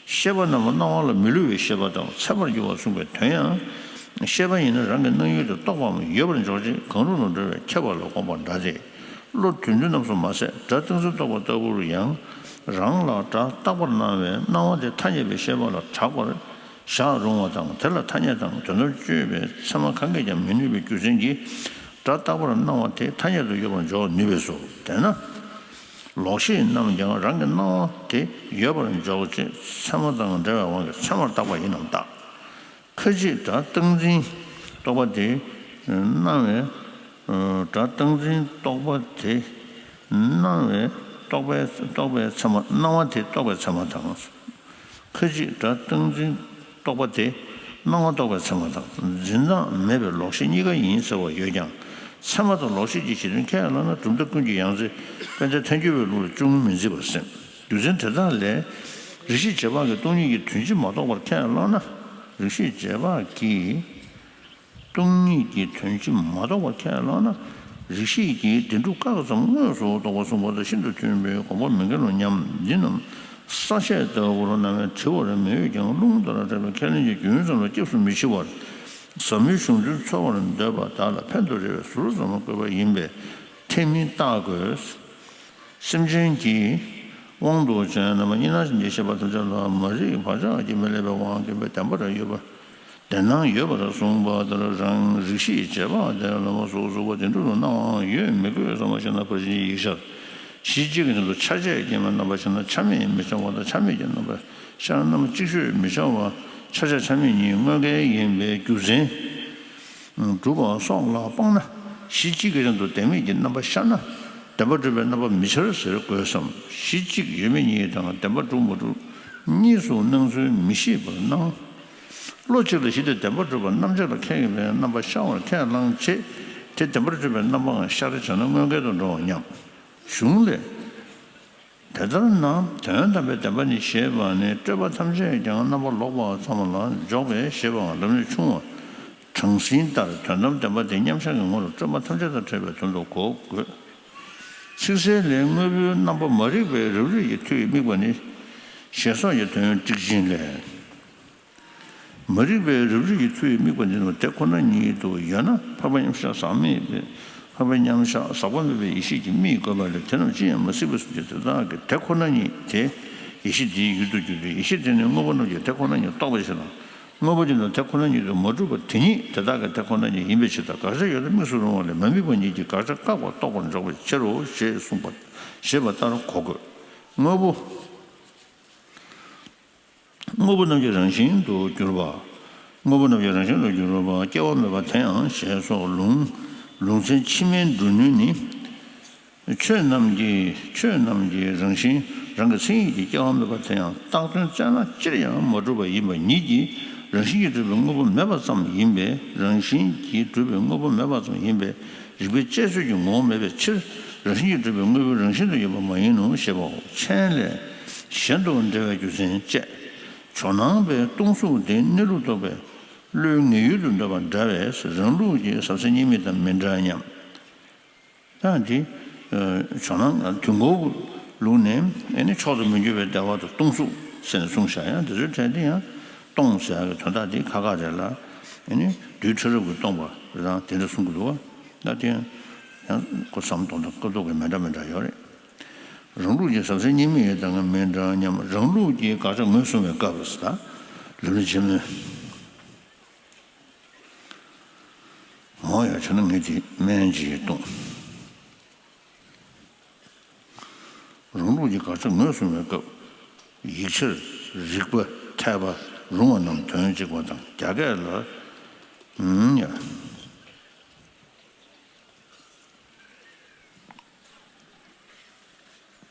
ཤེས་པ་རྣམས་སྣང་བ་ལ་མི་སླུ་བའི་ཤེས་པ་དང་ཚད་པར་འགྱུར་བར་གསུངས་པའི་དོན་ཡང་། ཤེས་པ་ཡིན་ན་རང་གི་སྣང་ཡུལ་དེ་རྟོག་པའམ་ཡོད་པར་འཇོག་བྱེད་གང་རུང་ལ་འགྲོ་བའི་ཁྱབ་པ་ལ་དགོངས་པ་འདྲ་སྟེ། བློ་དོན་མཐུན་རྣམས་སུ་མ་ཟད་སྒྲ་རྟག་འཛིན་རྟོག་པ་ལྟ་བུར་ཡང་། རང་ལ་སྒྲ་རྟག་པར་སྣང་བའི་སྣང་བ་དེ་ཐ་སྙད་པའི་ཤེས་པ་ལ་གྲགས་པར་བཞག་རུང་བ་དང་། དེ་ལ་ཐ་སྙད་དང་དོན་དམ་དཔྱོད་པའི་ཚད་མ་གང་གིས་ཀྱང་མི་ནུས་པའི་རྒྱུ་མཚན་གྱིས། སྒྲ་རྟག་པར་སྣང་བ་དེ་ཐ་སྙད་དུ་ཡོད་པར་འཇོག་ནུས་པས་སོ། དེས་ན། ལོག་ཤེས་རྣམས་ཀྱང་རང་གི་སྣང་བ་དེ་ཡོད་པར་འཇོག་བྱེད་ཚད་མ་དང་འབྲེལ་བའི་དབང་གིས་ཚད་མར་བཏགས་པ་ཡིན་ནམ་བརྟག། ཁ་ཅིག་སྒྲ་རྟག་འཛིན་རྟོག་པ་དེ་སྣང་བས། སྒྲ་རྟག་འཛིན་རྟོག་པ་དེ་སྣང་བས་རྟོག་པའི་རྟོག་པའི་ཚད་མ། སྣང་བ་དེ་རྟོག་པའི་ཚད་མ་དང་། ཁ་ཅིག་སྒྲ་རྟག་འཛིན་རྟོག་པ་དེ་སྣང་བ་རྟོག་པའི་ཚད་མ་དང་། འཛིན་སྟངས་མེད་པའི་ལོག་ཤེས་གཉིས་ཀ་ཡིན་ཟེར་བ་ཡོད་ཀྱང་། ཚད་མ་དང་ལོག་ཤེས་ཀྱི་གཞི་དོན་ཁས་བླངས་ན་གྲུབ་མཐའ་ཀུན་གྱི་ཡང་རྩེ་དཔལ་ལྡན་ཐལ་འགྱུར་བའི་ལུགས་ལ་ཅུང་མི་མཛེས་པར་སེམས། རྒྱུ་མཚན་དེ་དག་ལས། རིགས་ཤེས་རྗེས་དཔག་གིས་སྟོང་ཉིད་ཀྱི་དོན་སྤྱི་མ་རྟོགས་པར་ཁས་བླངས་ན། རིགས་ཤེས་རྗེས་དཔག་གིས་སྟོང་ཉིད་ཀྱི་དོན་སྤྱི་མ་རྟོགས་པར་ཁས་བླངས་ན། རིགས་ཤེས་ཀྱིས་བདེན་གྲུབ་བཀག་ཙམ་དངོས་སུ་རྟོགས་པ་གསུངས་པ་དང་ཤིན་ཏུ་མཐུན་པའི་དགོངས་པ་མི་འགལ་ལོ་སྙམ། འདི་རྣམས་ས་བཤད་ལྟ་བུར་སྣང་བས་བྲི་བར་མི་འོས་ཀྱང་རླུང་ལྟར་འགྲེལ་པའི་ཁས་ལེན་གྱི་རྒྱུ་མཚན་ལ་སྐྱབས་སུ་མི་མཆི་བར། ཟབ་མོའི་གཞུང་དོན་འཚོལ་བར་འདོད་པ་དག་ལ་ཕན་དུ་རེ་བའི་ཟུར་ཙམ་བཀོད་པ་ཡིན་པས་ཐེག་དམན་བརྟག་དགོས། སེམས་ཅན་གྱི་དབང་དུ་བྱས་རྣམ་པ་གཉིས་སྣང་ཞེན་གྱི་ཤེས་པ་ཐམས་ཅད་ལ་མ་རིག་བག་ཆགས་ཀྱིས་མི་བསླད་པའི་དབང་གིས་བདེན་པར་ཡོད་པ། བདེན་སྣང་ཡོད་པར་གསུངས་པ་ལྟར་རང་རིགས་ཤེས་རྗེས་དཔག་དེ་ལ་མ་སོགས་སུ་བ་བདེན་གྲུབ་ལ་སྣང་བའང་ཡོད་མི་དགོས་བསམ་པ་ཞིག་ན་ཕར་ཕྱིན་གྱི་ཡིག་ཆར་གཞི་གཅིག་གི་སྟེང་དུ་ཆ་བྱད་སྐྱེས་མའི་རྣམ་པ་ཤར་ན་ཆ་མེད་མི་འཆར་བ་དང་ཆ་མེད་ཀྱི་རྣམ་པ་ཤར་ན་རྣམ་པ་གཅིག་ཤོས་མི་འཆར་བ་ཆ་བྱད་ཆ་མེད་གཉིས་དངོས་འགལ་ཡིན་པའི་རྒྱུ་མཚན། གྲུབ་པ་སོགས་ལ་དཔག་ན་གཞི་གཅིག་གི་སྟེང་དུ་བདེན་མེད་ཀྱི་རྣམ་པ་ཤར་ན་བདེན་པར་གྲུབ་པའི་རྣམ་པ་མི་འཆར་ཟེར་དགོས་སམ། གཞི་གཅིག་ཡོད་མེད་གཉིས་དང་བདེན་པར་གྲུབ་མ་གྲུབ་གཉིས་སུ་སྣང་ཚུལ་མི་ཤེས་པར་སྣང་། བློ་གཅིག་ལ་གཞི་དེ་བདེན་པར་གྲུབ་པ་རྣམ་གཅིག་ལ་ཁེགས་པའི་རྣམ་པ་ཤར་བར་ཁས་བླངས་བྱས་དེ་བདེན་པར་གྲུབ་པའི་རྣམ་པའང་ཤར་བྱས་ན་དངོས་འགལ་དུ་འགྲོ་བར་སྙམ། གཞུང་ལས། དེ་ལྟར་ན་དོན་དམ་པའི་བདེན་པ་ནི་ཞེས་པ་ནི་སྤྲོས་པ་ཐམས་ཅད་ཀྱང་རྣམ་པ་ལོག་པ་ཙམ་ལ་འཇོག་པས་ཞེས་པའང་ལམ་རིམ་ཆུང་ གང་ཟིན་ལྟར་དོན་དམ་བདེན་པ་དེ་མཉམ་གཞག་གི་ངོ་ལ་སྤྲོས་པ་ཐམས་ཅད་དང་བྲལ་བའི་དོན་དུ་གོ་དགོས། ཚིག་གསལ་ལས། དངོས་པོའི་རྣམ་པ་མ་རིག་པའི་རབ་རིབ་ཀྱི་མཐུ་ཡིས་དམིགས་པ་ནི། ཞེས་སོགས་ཀྱི་དོན་བསྒྲིགས་ཕྱིན་ལས། མ་རིག་པའི་རབ་རིབ་ཀྱི་མཐུ་ཡིས་དམིགས་པ་འདི་ནི་དེ་ཁོ་ན་ཉིད་དུ་ཡོད་ན་འཕགས་པ་མཉམ་གཞག་ཟག་མེད་པའི་འཕགས་པ་མཉམ་གཞག་ཟག་པ་མེད་པའི་ཡེ་ཤེས་ཀྱི་མིག་བཀོད་པ་ལས། དེ་རྣམས་ཅི་ཡང་མ་གཟིགས་པའི་སེམས་ཀྱིས་དེ་དག་གི་དེ་ཁོ་ན་ཉིད་དེ་ཡེ་ཤེས་དེའི་ཡུལ་དུ་གྱུར་ཏེ། ཡེ་ཤེས་དེ་ནི་དངོས་པོ་རྣམས་ཀྱི་དེ་ཁོ་ན་ཉིད་རྟོགས་པའི་ཕྱིར་དང་། དངོས་པོ་དེ་ནི་དེ་ཁོ་ན་ཉིད་དུ་མ་གྲུབ་པ་དེ་ཉིད་དེ་དག་གི་དེ་ཁོ་ན་ཉིད་ཡིན་པའི་ཕྱིར་དང་། དགག་བྱ་ཡོད་ན་དམིགས་སུ་རུང་བ་ལས་མ་དམིགས་པ་ཉིད་ཀྱིས་དགག་བྱ་བཀག་པ་རྟོགས་པར་འཇོག་པའི་ཕྱིར་རོ་ཞེས་གསུངས་པ། ཞེས་པ་ལྟར་གོ་དགོས། དངོས་པོ། དངོས་པོ་རྣམས་ཀྱི་རང་བཞིན་དུ་གྱུར་པ། དངོས་པོ་རྣམས་ཀྱི་རང་བཞིན་དུ་གྱུར་པ་སྐྱེ་བ་མེད་པ་དེ་ཡང་ཞེས་སོགས་ལུང་། ལུང་ཚན་ཕྱི་མའི་འགྲོ་ནུས་ནི། ཆོས་རྣམས་ཀྱི་ཆོས་རྣམས་ཀྱི་རང་བཞིན་རང་གི་མཚན་ཉིད་ཀྱིས་སྐྱེ་བ་མེད་པ་དེ་ཡང་བཏགས་དོན་བཙལ་ན་ཅིར་ཡང་མ་གྲུབ་པ་ཡིན་པ་ཉིད་ཀྱིས་རང་བཞིན་གྱིས་གྲུབ་པའི་དངོས་པོ་མེད་པ་ཙམ་ཡིན་པས། རང་བཞིན་གྱིས་གྲུབ་པའི་དངོས་པོ་མེད་པ་ཙམ་ཡིན་པས་རིགས་པས་དཔྱད་བཟོད་ཀྱི་ངོ་བོ་མེད་པའི་ཕྱིར། རང་བཞིན་གྱིས་གྲུབ་པའི་དངོས་པོའི་རང་བཞིན་དུ་ཡོད་པ་མ་ཡིན་ནོ་ཞེས་པའོ། མཆན་ལས། གཞན་དུ་འགྲེལ་བའི་རྒྱུ་མཚན་བཅས། ཇོ་ནང་པའི་སྟོང་གཟུགས་དེ་གནས་ལུགས་རྟོགས་པའི་བློའི་ངེས་ཡུལ་དུ་འདོད་པ་འདྲ་བས་རང་ལུགས་ཀྱི་ཟབ་གསལ་གཉིས་མེད་དང་མི་འདྲ་སྙམ། ད་འདི། ཇོ་ནང་དུས་འཁོར་ལུགས་ནས་ཨེ་ནི་མཆོག་ཏུ་མི་འགྱུར་བའི་བདེ་བ་དང་སྟོང་གཟུགས་ཟེར་ནས་གསུངས་བཞག་ཡང་འདི་ཚོའི་གྲས་འདི་ཡང་སྟོང་ཟེར་ཡག་གི་དོན་དག་འདི་ཁ་ཁ་རེད་ལ། ཨེ་ནི་རྡུལ་ཕྲ་རབ་ཀྱིས་སྟོང་པ་རང་དེ་འདྲ་གསུང་གི་འདུག་བ། ད་དེ་ཡང་ཁོ་བསམ་བློ་གཏོང་སྟངས་སྐབས་ཐོག་གི་མི་འདྲ་མི་འདྲ་ཡོད་རེད། རང་ལུགས་ཀྱི་ཟབ་གསལ་གཉིས་མེད་དང་མི་འདྲ་སྙམ། རང་ལུགས་ཀྱི་དགག་བྱ་ངོས་བཟུང་བའི་སྐབས་སུ་ད་ལམ་རིམ་ཆེན་མོའི། འོ་ཡ་བྱས་ན་ངས་དེ་སྨན་ཅིག་བཏུང་། རང་ལུགས་ཀྱི་དགག་བྱ་ངོས་བཟུང་བའི་སྐབས། ཡིག་ཆར་རིགས་པ་འཐད་པ་རུང་བ་རྣམས་དོན་གཅིག་པ་དང་རྒྱ་སྐད་ལ། ཨུམ་ཡ།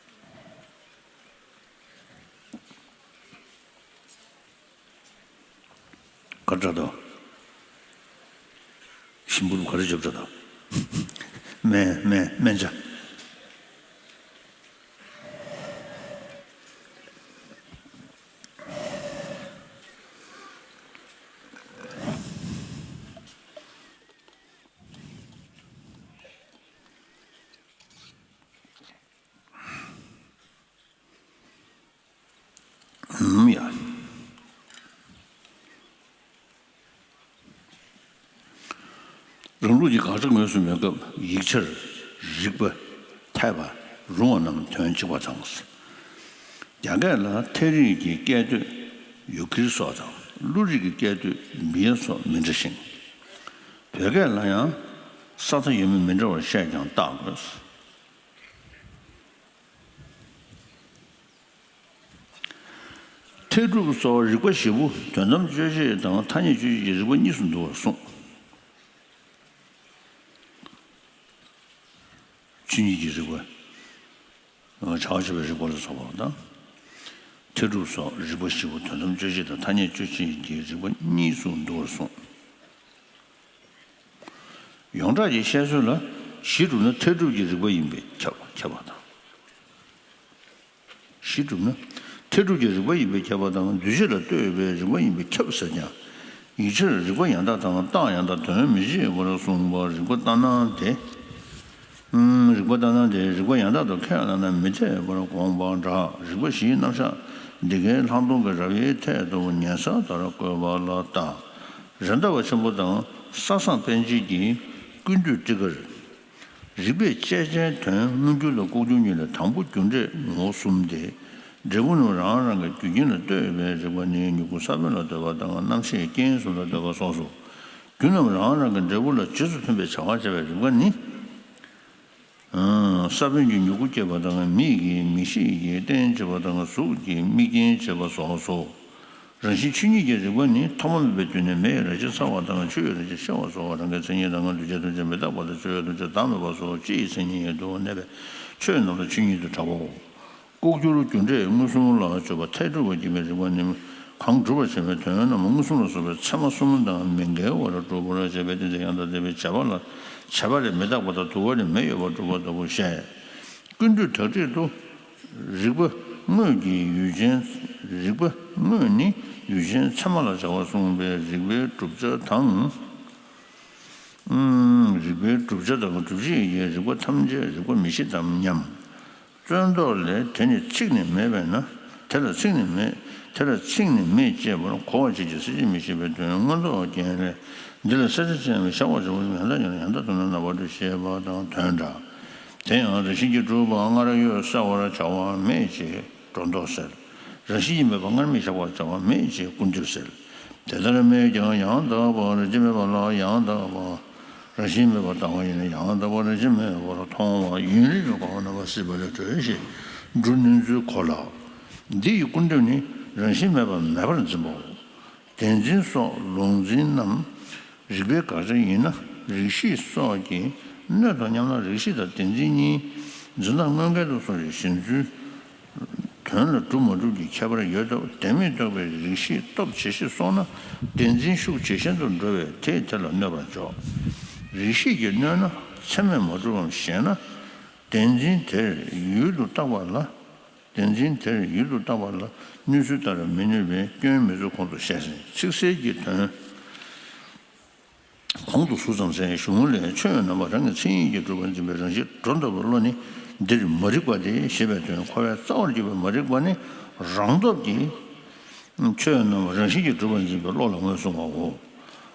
ག་འདྲ་དང་། ཞིམ་པོ་ག་རེ་བརྗོད་འདྲ་དང་། སྨན་སྨན་སྨན་ཆ། ཨུམ་ཡ། རང་ལུགས་ཀྱི་དགག་བྱ་ངོས་བཟུང་བའི་སྐབས་ཡིག་ཆར་རིགས་པ་འཐད་པ་རུང་བ་རྣམས་དོན་གཅིག་པ་དང་། རྒྱ་སྐད་ལ་ཐད་རིགས་ཀྱི་སྐད་དོད་ཡུ་གིར་སོགས་དང་གླུ་རིགས་ཀྱི་སྐད་དོད་བི་ཡ་སོགས་མི་འདྲ་ཞིང་། བོད་སྐད་ལ་ཡང་ས་མཐའ་ཡོད་མེད་མི་འདྲ་བར་བཤད་ཀྱང་བརྟག་དགོས། འཐད་སྒྲུབ་སོགས་རིགས་པ་བཞི་པོ་དོན་དམ་དཔྱོད་བྱེད་དང་ཐ་སྙད་དཔྱོད་བྱེད་ཀྱི་རིགས་པ་གཉིས་སུ་འདུ་བར་གསུངས། ཆོས་ཉིད་ཀྱི་རིགས་པ། བྱ་བ་བྱེད་པའི་རིགས་པ་ལ་སོགས་པ་དང་། འཐད་སྒྲུབ་སོགས་རིགས་པ་བཞི་པོ་དོན་དམ་དཔྱོད་བྱེད་དང་ཐ་སྙད་དཔྱོད་བྱེད་ཀྱི་རིགས་པ་གཉིས་སུ་འདུ་བར་གསུངས། ཡོངས་གྲགས་ཀྱི་བཤད་སྲོལ་ལ་གཞི་གྲུབ་ན་འཐད་སྒྲུབ་ཀྱི་རིགས་པ་ཡིན་པས་ཁྱབ་ཁྱབ་པ་དང་། གཞི་གྲུབ་ན་འཐད་སྒྲུབ་ཀྱི་རིགས་པ་ཡིན་པས་ཁྱབ་པ་དང་། འདུས་བྱས་ལ་ལྟོས་པའི་རིགས་པ་ཡིན་པས་ཁྱབ་ཟེར་ཀྱང་། ཡིག་ཆར་རིགས་པ་ཡང་དག་དང་རྟགས་ཡང་དག་དོན་མི་བྱེད་པར་གསུངས་པ་རིགས་པ་ལྟར་སྣང་དེ། ཨུམ། རིགས་པ་ལྟར་སྣང་དེ་རིགས་པ་ཡང་དག་ཏུ་ཁས་བླངས་ན་མི་འཐད་པར་དགོངས་པ་འདྲ། རིགས་པ་བཞིའི་རྣམ་གཞག་འདི་གའི་ལྷག་མཐོང་གི་རབ་དབྱེའི་ཐད་དུ་ཉན་ས་ལྟར་བཀོད་པ་ལ་ལྟ། རེད་མདའ་བ་ཆེན་པོ་དང་ས་སངས་པཎ་ཆེན་གྱིས་ཀུན་བཏུས་ཊཱི་ཀར། རིགས་པས་དཔྱད་བྱའི་དོན་མངོན་གྱུར་དང་ལྐོག་གྱུར་གཉིས་ལས་དང་པོ་རྒྱུ་འབྲས་ངོ་བོ་གསུམ་སྟེ། འབྲས་བུ་རྣམས་རང་རང་གི་རྒྱུ་རྐྱེན་ལ་ལྟོས་པའི་རིགས་པ་ནི་མྱུ་གུ་ས་བོན་ལ་ལྟོས་པ་དང་རྣམ་ཤེས་རྐྱེན་གསུམ་ལ་ལྟོས་པ་སོགས་སོ། རྒྱུ་རྣམས་རང་རང་གི་འབྲས་བུ་ལ་རྗེས་སུ་མཐུན་པའི་བྱ་བ་བྱ་བའི་རིགས་པ་ནི། ས་བོན་གྱིས་མྱུ་གུ་སྐྱེད་པ་དང་མིག་གིས་མིག་ཤེས་ཀྱི་རྟེན་བྱེད་པ་དང་གཟུགས་ཀྱིས་དམིགས་རྐྱེན་བྱེད་པ་སོགས་སོ། རང་བཞིན་ཆོས་ཉིད་ཀྱི་རིགས་པ་ནི་ཐོག་མ་མེད་པའི་དུས་ནས་མེ་ཡི་རང་བཞིན་ཚ་བ་དང་ཆུ་ཡི་རང་བཞིན་གཤེར་བ་སོགས་རང་གི་མཚན་ཉིད་དང་འདུས་བྱས་ཐམས་ཅད་མི་རྟག་པ་དང་ཆོས་ཀྱི་དོན་ཆོས་བདག་མེད་པ་སོགས་སྤྱི་ཡི་མཚན་ཉིད་དུ་གནས་པའི་ཆོས་རྣམས་ལ་ཆོས་ཉིད་དུ་གྲགས་པའོ། ལྐོག་གྱུར་རྒྱུ་འབྲས་མངོན་སུམ་ལ་བརྗོད་པ་མཐས་གྲུབ་པར་བགྱི་བའི་རིགས་པ་ནི། གང་སྒྲུབ་པར་བྱ་བའི་དོན་རྣམས་མངོན་སུམ་ལ་སོགས་པའི་ཚད་མ་གསུམ་དང་མི་འགལ་བར་སྒྲུབ་པར་བྱ་བའི་རྟེན་ཚིག་ཡང་དག་བསྟན་པའི་བྱ་བ་ལ་བྱ་བ་ལས་མི་རྟག་པ་དང་དུ་བ་ལས་མེ་ཡོད་པར་སྒྲུབ་པ་ལྟ་བུ་བཤད། ཀུན་བཏུས་དག་ཊཱིཀ་ཏུ། རིགས་པ་དངོས་ཀྱི་ཡུལ་ཅན། རིགས་པ་དངོས་ནི་ཡུལ་ཅན་ཚད་མ་ལ་བྱ་བར་གསུངས་པའི་རིགས་པའི་བསྒྲུབ་བྱ་དང་། རིགས་པའི་བསྒྲུབ་བྱ་དང་སྒྲུབ་བྱེད་ཀྱི་རིགས་པ་ཐམས་ཅད་རིགས་པ་མི་ཤེས་དམ་སྙམ། རྩོད་ཟློག་ལས་དེ་ནི་ཚིག་ནི་མེད་པས་ན། དེ་ལ་ཚིག་ནི་མེད། དེ་ལ་ཚིག་ནི་མེད་ཅེས་པར་གོ་བ་བྱེད་ཀྱི་སེམས་ཅན་མི་ཤེས་པའི་དོན་མངོན་རྟོགས་རྒྱན་ལས། འདི་ལ་གསལ་བྱེད་ཅེས་པའི་ཤ་འོག་ཆེན་པོ་ཡང་དག་ཉིད་ལ་ཡང་དག་ཏུ་ན་ན་བར་དུ་ཞེས་པ་དང་དོན་འདྲ། དེ་ཡང་རང་བཞིན་གྱིས་གྲུབ་པ་སྔར་ཡོད་བསལ་བར་བྱ་བ་མེད་ཅེས་སྒྲོ་འདོགས་སེལ། རང་བཞིན་གྱིས་མེད་པ་སྔར་མེད་བཞག་པར་བྱ་བ་མེད་ཅེས་ཀུན་བཏུས་སེལ། དེ་ལྟར་མེད་ཀྱང་ཡང་དག་པར་ཅི་མེད་པ་ལ་ཡང་དག་པ། རང་བཞིན་མེད་པར་ལྟ་བ་ཡིན་ན་ཡང་དག་པར་རང་བཞིན་མེད་པར་མཐོང་བ་ཡུན་རིང་གི་གོ་བ་རྣམ་པར་སྲིད་པ་ལས་གྲོལ་ཞེས་འབྲུ་གནོན་ཚུལ་གོ་ལ། འདི་ཡི་ཀུན་བཏུས་ནི་རང་བཞིན་མེད་པ་མེད་པར་འཛིན་པའོ། བདེན་འཛིན་སོགས་ལུགས་འཛིན་རྣམས་རིགས་པའི་དགག་བྱ་ཡིན་ན་རིགས་ཤེས་སོགས་ཀྱི་སྣོད་དང་མཉམ་ན་རིགས་ཤེས་དང་བདེན་འཛིན་གཉིས་འཛིན་སྟངས་དངོས་འགལ་དུ་སོང་ཞིང་གཞན་ཚུལ་དོན་ལ་གྲུབ་མ་གྲུབ་ཀྱི་ཁྱད་པར་ཡོད་སྟབས་བདེན་མེད་རྟོགས་པའི་རིགས་ཤེས་སྟོབས་ཇེ་ཆེར་སོང་ན་བདེན་འཛིན་ཤུགས་ཇེ་ཞན་དུ་འགྲོ་བས་དེས་དེ་ལ་གནོད་པར་འཇོག་རིགས་ཤེས་ཀྱིས་གནོད་ན་ཚད་མས་མ་གྲུབ་བམ་ཞེ་ན། བདེན་འཛིན་དེར་ཡུལ་དུ་བཏགས་པ་ལ། བདེན་འཛིན་དེར་ཡུལ་དུ་བཏགས་པ་ལ་གནོད་ཚུལ་ལྟར་མི་གནོད་པའི་སྐྱོན་མེད་ཚུལ་གོང་དུ་བཤད་ཟིན། ཚིག་གསལ་གྱི་དོན་གོང་དུ་ཟུར་ཙམ་གསན། གཞུང་ལས་ཆོས་རྣམ་པ་རང་གི་མཚན་ཉིད་ཀྱིས་གྲུབ་པར་འཛིན་པའི་རང་བཞིན་སྒྲོ་འདོགས་པའི་བློ་ནི་འདིར་མ་རིག་པ་སྟེ་ཞེས་པའི་དོན་འཁོར་བའི་རྩ་བར་གྱུར་པའི་མ་རིག་པ་ནི་རང་སྟོབས་ཀྱིས་ཆོས་རྣམས་རང་བཞིན་གྱིས་གྲུབ་པར་འཛིན་པའི་བློ་ལ་ངོས་བཟུང་བའོ།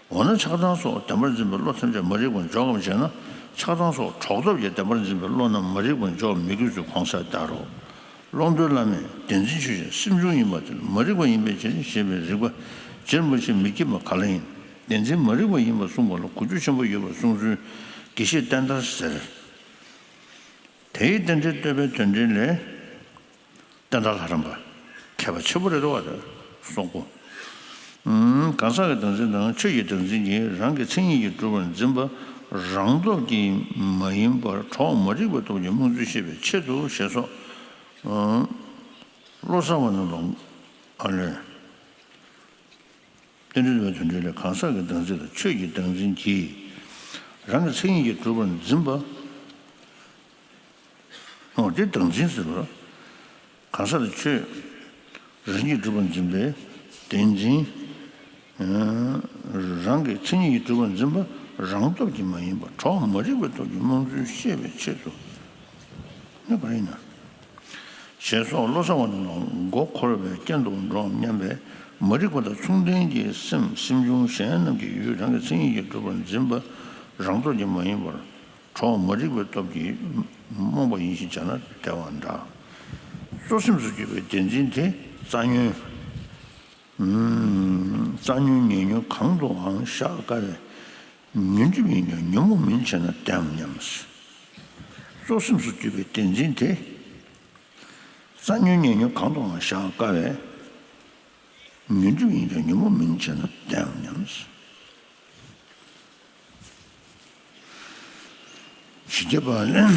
འོ་ན་ཆགས་སྡང་སོགས་བདེན་པར་འཛིན་པའི་བློ་ཐམས་ཅད་མ་རིག་པར་འཇོག་གམ་ཞེ་ན། ཆགས་སྡང་སོགས་གྲོགས་སྟོབས་ཀྱིས་བདེན་པར་འཛིན་པའི་བློ་རྣམས་མ་རིག་པར་འཇོག་མི་དགོས་ཚུལ་གོང་གསལ་ལྟར་རོ། ཀློང་རྡོལ་བླ་མས་བདེན་འཛིན་ཆོས་ཅན་སེམས་བྱུང་ཡིན་པ་དེ་མ་རིག་པ་ཡིན་པའི་ཕྱིར་ཞེས་པའི་རིགས་པ་རྗེ་རིན་པོ་ཆེས་མི་བསྐྱེད་པ་ག་ལ་ཡིན། བདེན་འཛིན་མ་རིག་པ་ཡིན་པར་གསུངས་པ་ལ་གོ་རྒྱུ་ཆེན་པོ་ཡོད་པར་གསུངས་ཚུལ་དགེ་བཤེས་བསྟན་དར་ཟེར། དེའི་རྟེན་འབྲེལ་བསྟོད་པའི་དོན་འགྲེལ་ལས། བསྟན་དར་ལྷ་རམས་པ། མཁས་པ་ཆེན་པོ་རེད་འདུག་བ་དེ་སོག་པོ། གང་ཟག་གི་བདག་འཛིན་དང་ཆོས་ཀྱི་བདག་འཛིན་གྱིས་རང་གི་མཚན་ཉིད་ཀྱིས་གྲུབ་པར་འཛིན་པ་རང་སྟོབས་ཀྱིས་མ་ཡིན་པར་གྲོགས་མ་རིག་པའི་སྟོབས་ཀྱིས་རྨོངས་ཚུལ་ཤེས་པའི་ཆེད་དུ་ཞེས་སོགས། བློ་གསར་བ་རྣམས་ལ་ཨ་ལས། རྟེན་འབྲེལ་བསྟོད་པའི་དོན་འགྲེལ་ལས། གང་ཟག་གི་བདག་འཛིན་དང་ཆོས་ཀྱི་བདག་འཛིན་གྱིས་རང་གི་མཚན་ཉིད་ཀྱིས་གྲུབ་པར་འཛིན་པ། འོ་དེ་བདག་འཛིན་ཟེར་བ། གང་ཟག་དང་ཆོས་རང་གིས་གྲུབ་པར་འཛིན་པའི་བདེན་འཛིན། རང་གི་མཚན་ཉིད་ཀྱིས་གྲུབ་པར་འཛིན་པ་རང་སྟོབས་ཀྱིས་མ་ཡིན་པར་གྲོགས་མ་རིག་པའི་སྟོབས་ཀྱིས་རྨོངས་ཚུལ་ཤེས་པའི་ཆེད་དུ་ནི་ག་རེ་ཡིན་ན། ཞེས་སོགས་བློ་གསར་བ་རྣམས་ལ་མགོ་འཁོར་བའི་རྐྱེན་དུ་འགྲོའམ་སྙམ་པའི་མ་རིག་པ་དང་མཚུངས་ལྡན་གྱི་སེམས་སེམས་བྱུང་གཞན་རྣམས་ཀྱི་ཡུལ་རང་གི་མཚན་ཉིད་ཀྱིས་གྲུབ་པར་འཛིན་པ་རང་སྟོབས་ཀྱིས་མ་ཡིན་པར་གྲོགས་མ་རིག་པའི་སྟོབས་ཀྱིས་རྨོངས་པ་ཡིན་ཞེས་བྱ་ན་དེ་བ་འདྲ། གཙོ་སེམས་སུ་གྱུར་པའི་བདེན་འཛིན་དེ་རྩ་ཉོན། རྩ་ཉོན་ཉེ་ཉོན་གང་དུའང་བཞག་དཀའ་བས་ཉོན་སྒྲིབ་ཡིན་ཀྱང་ཉོན་མོངས་མིན་བྱས་ན་བདེན་སྙམ། གཙོ་སེམས་སུ་གྱུར་པའི་བདེན་འཛིན་དེ། རྩ་ཉོན་ཉེ་ཉོན་གང་དུའང་བཞག་དཀའ་བས། ཉོན་སྒྲིབ་ཡིན་ཀྱང་ཉོན་མོངས་མིན་བྱས་ན་བདེན་སྙམ། ཞི་རྒྱས་པ་ལས།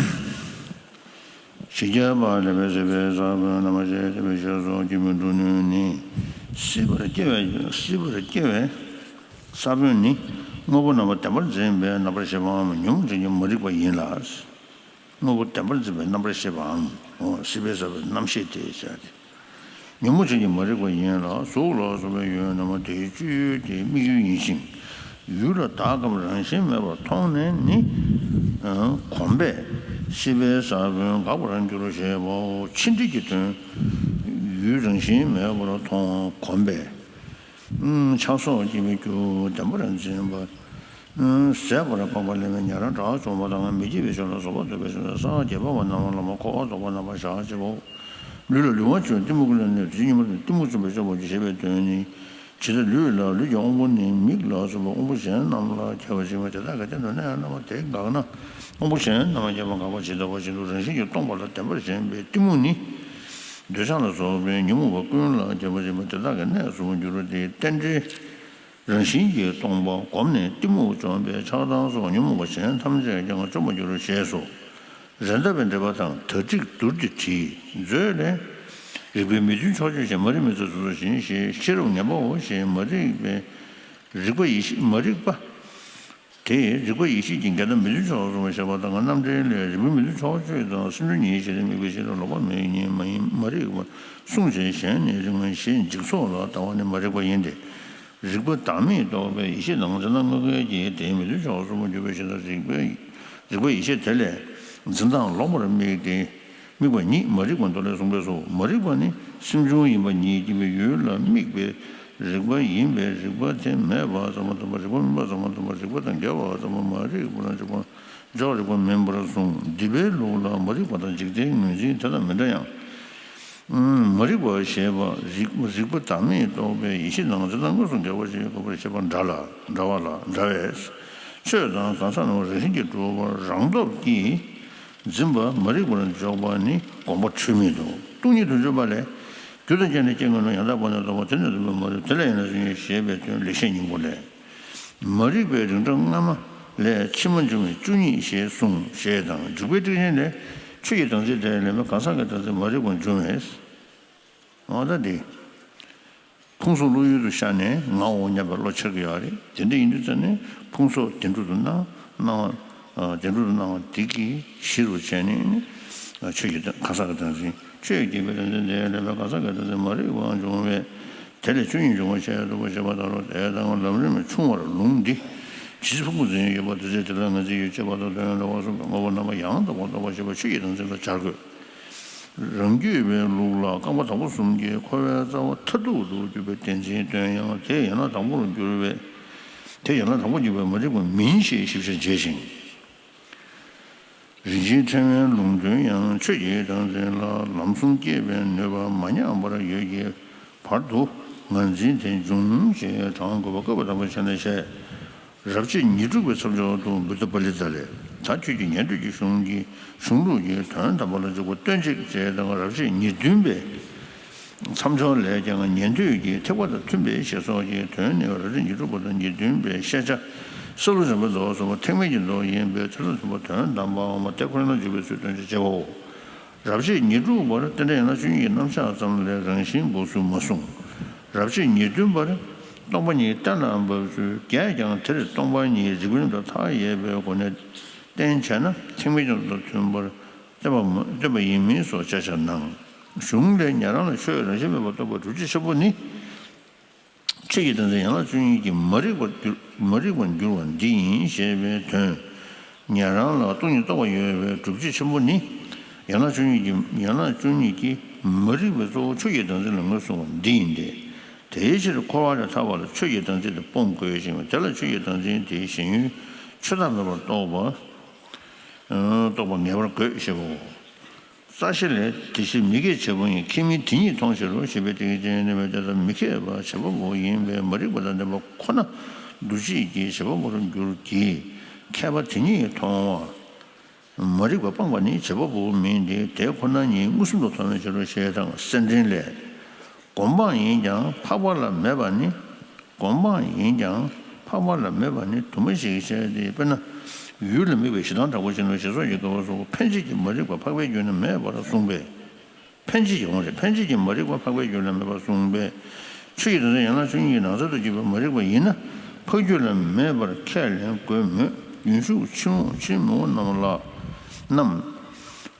ཞི་རྒྱས་པ་ལས་པའི་སྲིད་པའི་ས་བོན་རྣམ་པར་ཤེས་ཏེ་བའི་ཤེས་སོགས་ཀྱི་མི་འགྲོ་ནུས་ནི། སྲིད་པར་སྐྱེ་བའི་སྲིད་པར་སྐྱེ་བའི་ས་བོན་ནི་དངོས་པོ་རྣམ་པ་བདེན་པར་འཛིན་པའི་རྣམ་པར་ཤེས་པའམ་ཉོན་མོངས་ཅན་གྱི་མ་རིག་པ་ཡིན་ལ། དངོས་པོ་བདེན་པར་འཛིན་པའི་རྣམ་པར་ཤེས་པའམ། སྲིད་པའི་ས་བོན་རྣམ་ཤེས་ཏེ་བྱ་སྟེ། ཉོན་མོངས་ཅན་གྱི་མ་རིག་པ་ཡིན་ལ། གཟུགས་ལ་སོགས་པའི་ཡུལ་རྣམས་དེའི་སྤྱོད་ཡུལ་གྱི་དམིགས་ཡུལ་ཡིན་ཞིང་། ཡུལ་ལ་བདག་གམ་རང་བཞིན་མེད་པར་མཐོང་ནས་ནི། གོམས་པས་སྲིད་པའི་ས་བོན་འགག་པར་འགྱུར་ཞེས་པའོ། ཕྱིན་དྲིལ་གྱི་དོན། ཡུལ་རང་བཞིན་མེད་པར་མཐོང་གོམས་པས། ཆགས་སོགས་ཀྱིས་མི་རྒྱུ་བདེན་པར་འཛིན་པ། ཟད་པར་སྤངས་པ་ལས་མི་ཉམས་རང་དགྲ་བཅོམ་པ་དང་མི་བསྐྱེད་པའི་ཆོས་ལ་སོགས་པ་འདོད་པའི་ཆོས་དང་གསང་བ་རྒྱས་པ་བ་རྣམས་ལ་མ་འཁོར་བ་རྫོགས་པ་རྣམ་པར་བཞག་ཅེས་པའོ། ལུས་ལ་ལུས་དབང་བྱུང་གཏི་མུག་ལ་གནས་དེ་ཉོན་མོངས་གཏི་མུག་བཅོམ་པའི་ཆོས་པོ་ཞེས་པའི་དོན་ནི། ཇི་ལྟར་ལུས་ལ་ལུས་ཀྱི་དབང་པོ་ནི་མིག་ལ་སོགས་པའི་དབང་པོ་གཞན་རྣམས་ལ་ཁྱབ་པ་ཞིག་མ་དེ་དག་གི་སྟེང་དུ་གནས་རྣམ་པ་དེ་འགགས་ན་དབང་པོ་གཞན་རྣམ་པ་ཁྱབ་པ་འགག་པ་ཇི་ལྟ་བ་བཞིན་དུ་རང་བཞིན་གྱིས་སྟོང་པ་ལ་བདེན་པར་ཞེན་པའི་གཏི་མུག་ནི། འདོད་ཆགས་ལ་སོགས་པའི་ཉོན་མོངས་པ་ཀུན་ལ་ཁྱབ་པ་ཞིག་མ་དེ་དག་གི་གནས་སུ་འགྱུར་ཏེ་རྟེན་འབྲེལ། རང་བཞིན་གྱིས་སྟོང་པ་བསྒོམས་ནས་གཏི་མུག་བཅོམ་པས་ཆགས་སྡང་སོགས་ཉོན་མོངས་པ་གཞན་ཐམས་ཅད་ཀྱང་བཅོམ་པར་འགྱུར་རོ་ཞེས་སོ། རེད་མདའ་བའི་འགྲེལ་པ་དང་དར་ཊིཀ་དུར་ཏེ་བྲིས་མཛོད་ལས། རིགས་པའི་མི་མཐུན་ཕྱོགས་ཆོས་བཞིན་མ་རིག་མི་ཚོགས་སོ་སོ་བཞིན་ཞེས་ཤེས་རབ་ངན་པའོ་ཞེས་མ་རིག་པའི་རིགས་པ་ཡེ་ཤེས་མ་རིག་པ། དེས་རིགས་པ་ཡེ་ཤེས་ཀྱི་འགལ་ཟླ་མི་མཐུན་ཕྱོགས་སོ་སོ་བཞག་པ་དང་རྣམ་འགྲེལ་ལས་རིགས་པའི་མི་མཐུན་ཕྱོགས་ཆོས་དང་སེམས་བྱུང་ཉིད་ཡེ་ཤེས་ལས་དམིགས་པའི་ཤེས་རབ་ལོག་པ་མེད་ཉིད་མ་ཡིན་མ་རིག་པ་གསུངས་ཞེས་གཞན་ནི་རིགས་མིན་ཞེས་འཇིག་ཚོགས་ལ་ལྟ་བ་ནི་མ་རིག་པ་ཡིན་ཏེ། རིག་པ་བདག་མེད་རྟོགས་པའི་ཡེ་ཤེས་དང་། འཛིན་སྟངས་ལྔ་ཀའི་རྐྱེན་དེའི་མི་མཐུན་ཕྱོགས་གསུམ་པོ་འགྱུར་བའི་ཕྱིར་དང་། རིག་པའི་རིག་པ་ཡེ་ཤེས་དེ་ལས་འཛིན་སྟངས་ལོག་པར་དམིགས་ཏེ་དམིགས་པ་ཉིད་མ་རིག་པ་མདོ་ལས་གསུངས་པས་སོ། མ་རིག་པ་ནི་སེམས་བྱུང་ཡིན་པ་ཉིད་ཀྱི་ཡུལ་ལ་དམིགས་པའི་རིག་པ་ཡིན་པས། རིག་པ་དེ་མེད་པ་ཙམ་པ་དང་། རིག་པ་མིན་པ་ཙམ་པ་དང་། རིག་པ་དང་འགལ་བ་ཙམ་པ། མ་རིག་པ་ལ་འཇོག་པ་འཇོག་རིག་པ་མིན་པར་གསུངས། སྡིག་པའི་ལུགས་ལ་མ་རིག་པ་དང་འཇིག་རྟེན་ངོས་འཛིན་དེ་དང་མི་འདྲ་ཡང་། མ་རིག་པ་ཞེས་པ་རིག་རིག་པ་བདག་མེད་རྟོགས་པའི་ཡེ་ཤེས་དང་འཛིན་སྟངས་དངོས་སུ་འགལ་བ་ཞིག་ཡོད་པར་བཤད་པ་འདྲ་ལ་འདྲ་བ་ལ་འདྲ་བས། ཆོས་དང་གང་ཟག་རྣམས་རང་བཞིན་གྱིས་གྲུབ་པར་རང་སྟོབས་ཀྱིས་འཛིན་པ་མ་རིག་པར་འཇོག་པ་ནི་དགོངས་པ་འཁྲུལ་མེད་དོ། སྟོང་ཉིད་དུ་འཇོག་པ་ལས། རྒྱུ་དང་རྐྱེན་ལས་སྐྱེ་དངོས་རྣམས་ཡང་དག་པར་ནི་རྟོགས་པ་དེ་ནི་རིག་པ་མ་རིག་དེ་ལས་ཡང་དག་ཆོས་ཉིད་ཞེས་པའི་དོན་ལེགས་བཤད་སྙིང་པོ་ལས། མ་རིག་པའི་རིགས་འདྲ་སྔ་མ་ལས་ཕྱི་མ་འབྱུང་བའི་བཅུ་གཉིས་ཞེས་གསུངས་ཞེས་དང་། འཇུག་པའི་ཊཱིཀ་ཆེན་ལས། ཆོས་ཀྱི་བདག་འཛིན་དེ་ལས་མེད། གང་ཟག་གི་བདག་འཛིན་མ་རིག་པར་འབྱུང་བས། འོ་ད་འདི། ཕུང་གསུམ་བློ་ཡུལ་དུ་ཤར་ནས་ངའོ་སྙམ་པའི་བློ་འཆར་གྱི་ཡོད་རེད། དེ་འདྲ་ཡིན་དུས་ཙ་ནས་ཕུང་གསུམ་བདེན་གྲུབ་ཏུ་སྣང་སྣང་བ། བདེན་གྲུབ་ཏུ་སྣང་བ་འདི་གི་གཞི་རུ་བྱས་ནས་ནི། ཆོས་ཀྱི་གང་ཟག་གི་བདག་འཛིན། ཆོས་ཀྱི་བདག་འཛིན་དེ་ལས་མེད། གང་ཟག་གི་བདག་འཛིན་མ་རིག་པར་འབྱུང་བས། དེ་ལས་ཆོས་ཉིད་འབྱུང་བ་ཞེས་འདོད་པ་བྱེད་པ་དང་། དེ་དང་ལམ་རིམ་ཆུང་བར་ལུང་འདི། ཇི་སྲིད་ཕུང་པོ་འཛིན་ཡོད་པ་དེ་ཚེ་དེ་ལ་ངེས་འཛིན་ཡོད་ཅེས་བར་དུ་དོན་འདྲ་བ་གསུངས་པའི་དངོས་པོ་རྣམ་པ་ཡང་དག་པར་རྟོགས་པ་ཞེས་པ་ཆོས་ཀྱི་བདག་འཛིན་ལ་སྦྱར་དགོས། རང་རྒྱུད་པའི་ལུགས་ལ་རྐང་པ་དང་པོ་གསུམ་གྱི་འཁོར་བའི་རྩ་བ་མཐར་ཐུག་ཏུ་གྱུར་པའི་བདེན་འཛིན་དོན་ཡང་དེ་ཡན་ལག་དང་པོར་གྱུར་པའི། དེ་ཡན་ལག་དང་པོར་གྱུར་པའི་མ་རིག་པ་མིན་ཞེས་ཞིབ་ཆ་འབྱེད་ཅིང་། རིན་ཆེན་ཕྲེང་བའི་ལུང་དོན་ཡང་ཆོས་ཀྱི་བདག་འཛིན་ལ་ལམ་གསུམ་སྐྱེད་པའི་ནུས་པ་མ་ཉམས་པར་ཡོད་ཀྱི་བར་དུ་ངར་འཛིན་དེ་འབྱུང་ཞེས་དྲང་དགོས་པ་བཀོད་པ་དང་པོ་བྱས་ནས་བཤད། རབ་བྱེད་ཉི་དྲུག་པའི་མཚམས་སྦྱོར་དུ་བུདྡྷ་པཱ་ལི་ཏ་ལས། ད་ཁྱོད་ཀྱིས་ཉན་ཐོས་ཀྱི་གཞུང་གི་གཞུང་ལུགས་ཀྱི་དོན་དམ་པ་ལ་འཇུག་པ་སྟོན་ཅིག་ཅེས་དང་། རབ་བྱེད་ཉེར་བདུན་པའི་མཚམས་སྦྱོར་ལས་ཀྱང་ཉན་ཐོས་ཀྱི་ཐེག་པ་དང་མཐུན་པའི་ཞེས་སོགས་ཀྱི་དོན་ནི། རབ་བྱེད་ཉེར་དྲུག་པ་དང་ཉེར་བདུན་པའི་ཤེས་བྱ་སཱ་ལུ་ཙམ་པའི་མདོ་གསུམ་པོ་ཐེག་དམན་གྱི་མདོ་ཡིན་པས། དེ་དང་མཐུན་པ་དོན་དམ་པའམ་དེ་ཁོ་ན་ལ་འཇུག་པའི་ཚུལ་སྟོན་ཅིག་ཅེས་པའོ། རབ་བྱེད་ཉེར་དྲུག་པར། རྟེན་འབྲེལ་ཡན་ལག་བཅུ་གཉིས་ཀྱི་རྣམ་གཞག་ཙམ་ལས་རང་བཞིན་འབབ་ཚུལ་མ་གསུངས། རབ་བྱེད་ཉེར་བདུན་པར། སྟོང་པ་ཉིད་གཏན་ལ་འབབ་ཚུལ་བརྒྱད་ཀྱང་། དེར་སྟོང་པ་ཉིད་རིགས་པའི་རྣམ་གྲངས་མཐའ་ཡས་པའི་སྒོ་ནས་བསྟན་བྱས་ན་ཐེག་དམན་གྱི་མདོ་དང་མཐུན་པར་བསྟན་པ་མ་བསྟན་པ་ཡིན་མིན་སོགས་དཔྱད་བྱར་སྣང་། གཞུང་ལས་ཉན་རང་ལ་ཆོས་རང་བཞིན་མེད་པར་རྟོགས་པའི་སྒྲུབ་བྱེད་ཆེན་པོ་ནི། ཆོས་ཀྱི་བདག་འཛིན་ཡན་ལག་བཅུ་གཉིས་ཀྱིས་མ་རིག་པར་འགྱུར་མ་རིག་པར་འགྱུར་བ་འདི་ཡིན་ཞེས་པའི་དོན། ཉན་རང་ལ་སྟོང་ཉིད་རྟོགས་པ་ཡོད་པའི་སྒྲུབ་བྱེད་ཆེན་པོ་ནི། ཡན་ལག་བཅུ་གཉིས་ཀྱི་ཡན་ལག་བཅུ་གཉིས་ཀྱིས་མ་རིག་པའི་གཙོ་བོ་ཆོས་ཀྱི་བདག་འཛིན་ལ་ངོས་བཟུང་བ་འདི་ཡིན་ཏེ། དེའི་ཕྱིར་འཁོར་བ་ལས་ཐར་བ་ལ་ཆོས་ཀྱི་བདག་འཛིན་དེ་སྤོང་དགོས་ཤིང་། དེ་ལ་ཆོས་ཀྱི་བདག་འཛིན་དེའི་ཞེན་ཡུལ་ཆོས་བདག་མེད་པར་རྟོགས་པ། རྟོགས་པ་ངེས་པར་དགོས་ཞེས་པའོ། རྩ་ཤེ་ལས། དེ་ཕྱིར་མི་སྐྱེ་བྱེད་པོ་ཡིན། ཁྱད་མིན་དེ་ཉིད་མཐོང་ཕྱིར་རོ་ཞེས་པའི་ཐེག་ཆེན་ནི། མེད་དེ་ལ་མི་སྐྱེ་བ་བྱེད་པ་པོ་ཡིན་པས། མ་རིག་པ་དང་ལྡན་པ་ཁོ་ན་འདུ་བྱེད་ཀྱི་བྱེད་པ་པོར་འགྱུར་གྱི། མཁས་པ་དེ་ཉིད་མཐོང་བ། མ་རིག་པ་སྤངས་པ་ནི་བྱེད་པ་པོ་མིན་ཏེ། དེ་ཁོ་ན་ཉིད་མངོན་སུམ་དུ་མཐོང་བའི་ཕྱིར་རོ་ཞེས་དང་། གསེར་ཕྲེང་ལས། སྒོམ་སྤང་ཡིན་ཀྱང་འཕགས་པ་ལ་མེད་པ་ནི། སྒོམ་སྤང་ཡིན་ཀྱང་འཕགས་པ་ལ་མེད་པ་ནི་དུ་མ་ཞིག་བཤད་དེ། དཔེར་ན། ཡུལ་ལ་དམིགས་པའི་ཞེ་སྡང་དྲག་པོ་ཅན་ལ་ཞེས་སོགས་ཀྱི་དགོས་པ་སོགས་ཕན་ཆད་ཀྱི་མ་རིག་པ་འཕགས་པའི་རྒྱུད་ན་མེད་པར་གསུངས་པས། ཕན་ཆད་ཀྱི་འོང་རེད། ཕན་ཆད་ཀྱི་མ་རིག་པ་འཕགས་པའི་རྒྱུད་ན་མེད་པར་གསུངས་པས། ཆོས་ཀྱི་དོན་དུ་ཡན་ལག་བཅུ་གཉིས་ཀྱི་ནང་ཚན་དུ་གྱུར་པའི་མ་རིག་པ་ཡིན་ན་འཕགས་རྒྱུད་ལ་མེད་པར་ཁས་ལེན་དགོས་མོད། རྒྱུན་ཞུགས་ཕྱི་མོ་ཕྱི་མོ་རྣམས་ལ་རྣམས།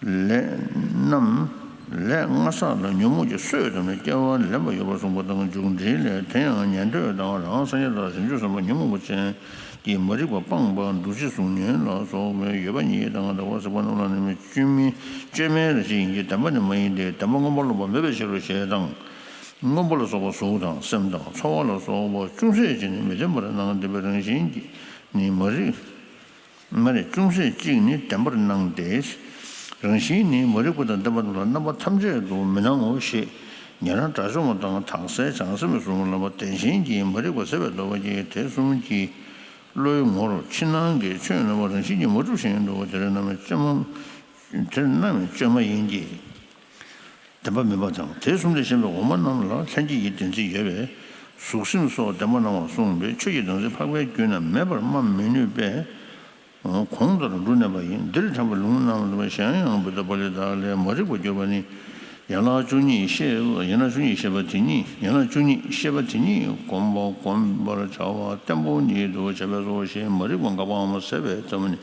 ལས་རྣམས་ལས་སྔ་ས་ལ་ཉོན་མོངས་ཀྱི་གསོས་བཏབ་ནས་སྐྱེ་བ་ལེན་པ་ཡོད་པར་གསུངས་པ་དང་། མཇུག་འབྲས་ལས། དེ་ཡང་ཉན་ཐོས་དང་རང་སངས་རྒྱས་དང་བྱང་ཆུབ་སེམས་དཔའ་ཉོན་མོངས་པ་ཅན་གྱི་མ་རིག་པ་སྤངས་པ་འདུ་བྱེད་གཟུགས་བརྙན་ལ་སོགས་པའི་ཡོད་པ་ཉིད་དང་། འདག་པ་ཟེགས་པ་རྣམས་ལ་ནི་བཅོས་མིན་བཅོས་མིན་རེ་ཞིག་ཡིན་གྱི། བདེན་པ་ནི་མ་ཡིན་ཏེ། བདེན་པ་མངོན་པར་རློམ་པ་མེད་པའི་ཕྱིར་རོ་ཞེས་དང་། མངོན་པ་ལ་སོགས་པ་གཟུགས་དང་སེམས་དང་ཚོར་བ་ལ་སོགས་པ་ཅུང་ཟད་ཅིག་ནི་མི་བདེན་པར་སྣང་། བདེན་པའི་རང་བཞིན་གྱིས་ནི་མ་རིག་མ་རེད། ཅུང་ཟད་གཅིག་ནི་བདེན་པར་སྣང་སྟེ། རང་བཞིན་ནི་མ་རིག་པ་དང་ལྡན་པ་རྣམས་ལ་རྣམ་པ་ཐམས་ཅད་དུ་མི་སྣང་ངོ་ཞེས་ཉན་རང་དགྲ་བཅོམ་པ་དང་དག་སའི་བྱང་སེམས་སུ་ལམ་པ་བདེན་ཞེན་གྱིས་མ་རིག་པ་ཟད་པའི་འདོད་པ་ཀྱིས་དེ་གསུམ་གྱི་བློའི་ངོར་ཕྱི་ནང་གི་ཆོས་རྣམ་པ་རང་བཞིན་གྱིས་མ་གྲུབ་བཞིན་དུ་དེར་རྣམ་བཅོས་མ་དེར་རྣམ་བཅོས་མ་ཡིན་གྱི། བདེན་པ་མིན་པ་དང་། དེ་གསུམ་ལས་གཞན་པའི་འོག་མ་རྣམས་ལ་ལྷན་སྐྱེས་ཀྱི་བདེན་འཛིན་ཡོད་པས། གཟུགས་སེམས་སོགས་བདེན་པ་སྣང་བར་གསུངས་པས། ཆོས་ཀྱི་བདག་འཛིན་འཕགས་པའི་རྒྱུད་ན་མེད་པར་སྨྲ་མི་ནུས་པས། གོང་ལྟར་འབྲུ་གནས་པ་ཡིན། འདིར་དྲངས་པའི་ལུང་རྣམས་ལ་གཞན་ཡང་བུདྡྷ་པཱ་ལི་ཏ་ལས། མ་རིག་པར་གྱུར་པ་ནི་ཡན་ལག་བཅུ་གཉིས་ཤེས་ཡན་ལག་བཅུ་གཉིས་ཤེས་པ་དེ་ཉིད། ཡན་ལག་བཅུ་གཉིས་ཤེས་པ་དེ་ཉིད་སྒོམ་པ་བསྒོམ་པར་བྱ་བ་བརྟན་པོ་ཉིད་དུ་བྱས་པས་སོ་ཞེས་མ་རིག་པ་འགག་པའམ་ཟད་པའི་ཚད་མ་ནི།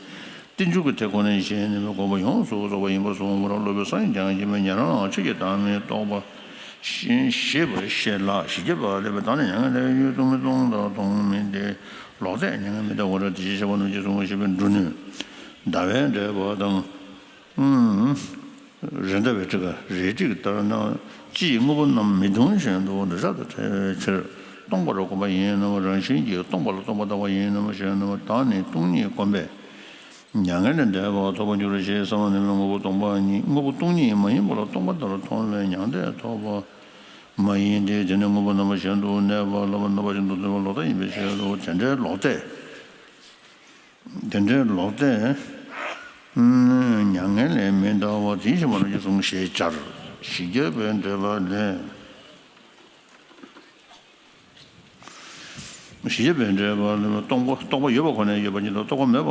རྟེན་འབྱུང་གི་དེ་ཁོ་ནའི་གཞན་ནི་མེད། སྒོམ་པ་ཡོངས་སུ་རྫོགས་པ་ཡིན་པར་གསུངས་པ་ལ། སློབ་དཔོན་སངས་རྒྱས་བྱང་ཆུབ་མས་ཉན་རང་ལ་ཆོས་ཀྱི་བདག་མེད་རྟོགས་པ་ ཞེས་པར་ཤེས་ལ། བཞི་བརྒྱ་པ་ལ་ལེགས་པའི་བདག་ནི་མྱ་ངན་ལས་འདས་ཡུལ་སྟོང་མིན་སྟོང་དང་སྟོང་མིན་ཏེ། ལོག་ལྟས་མྱ་ངན་མི་འདའ་བ་ར། དེ་བཞིན་གཤེགས་པ་རྣམས་ཀྱིས་གསུངས་པ་ཞེས་པའི་འབྲུ་ནི་ཟླ་བས་འགྲེལ་པ་དང་། རེད་མདའ་བའི་ཊཱི་ཀ་རེ་ཊཱི་ཀ་ལྟར་ན། ཅི་ཡིས་དངོས་པོ་རྣམས་མི་སྟོང་བཞིན་དུ་འདོད་ཆགས་དང་བྲལ་བའི་ཕྱིར་སྟོང་པར་གོམས་པ་ཡིན་ནམ། རང་བཞིན་གྱིས་སྟོང་པ་ལ་རྟོག་པ་ལྟ་བ་ཡིན་ནམ་ཞེ་ན། བདག་ནི་སྟོང་ཉིད་བསྒོམས་པས་མྱ་ངན་ལས་འདས་པ་ཐོབ་པར་འགྱུར་ཞེས་བསམ་པ་ནི་དངོས་པོ་སྟོང་པ་ཉིད་དངོས་པོ་སྟོང་ཉིད་མ་ཡིན་པ་ལ་སྟོང་པ་ལྟར་མཐོང་བས་མྱང་འདས་ཐོབ་པ་མ་ཡིན་ཏེ། དེ་ནི་དངོས་པོ་རྣམ་པ་གཞན་དུ་གནས་པ་ལ་རྣམ་པ་གཞན་དུ་གནས་པ་ལོག་ལྟ་ཡིན་པའི་ཕྱིར་རོ། དེ་འདྲའི་ལོག་ལྟས། དེ་འདྲའི་ལོག་ལྟས་མྱ་ངན་ལས་མི་འདའ་བ་དེ་བཞིན་པ་རྣམས་ཀྱིས་གསུངས་ཞེས་སྦྱར། བཞི་བརྒྱ་པའི་འགྲེལ་པ་ལས། བཞི་བརྒྱ་པའི་འགྲེལ་པ་ལས། རྟོག་པ་རྟོག་པ་ཡོད་པ་ཁོ་ནས་ཡོད་པ་ཉིད་དང་རྟོག་པ་མེད་པ་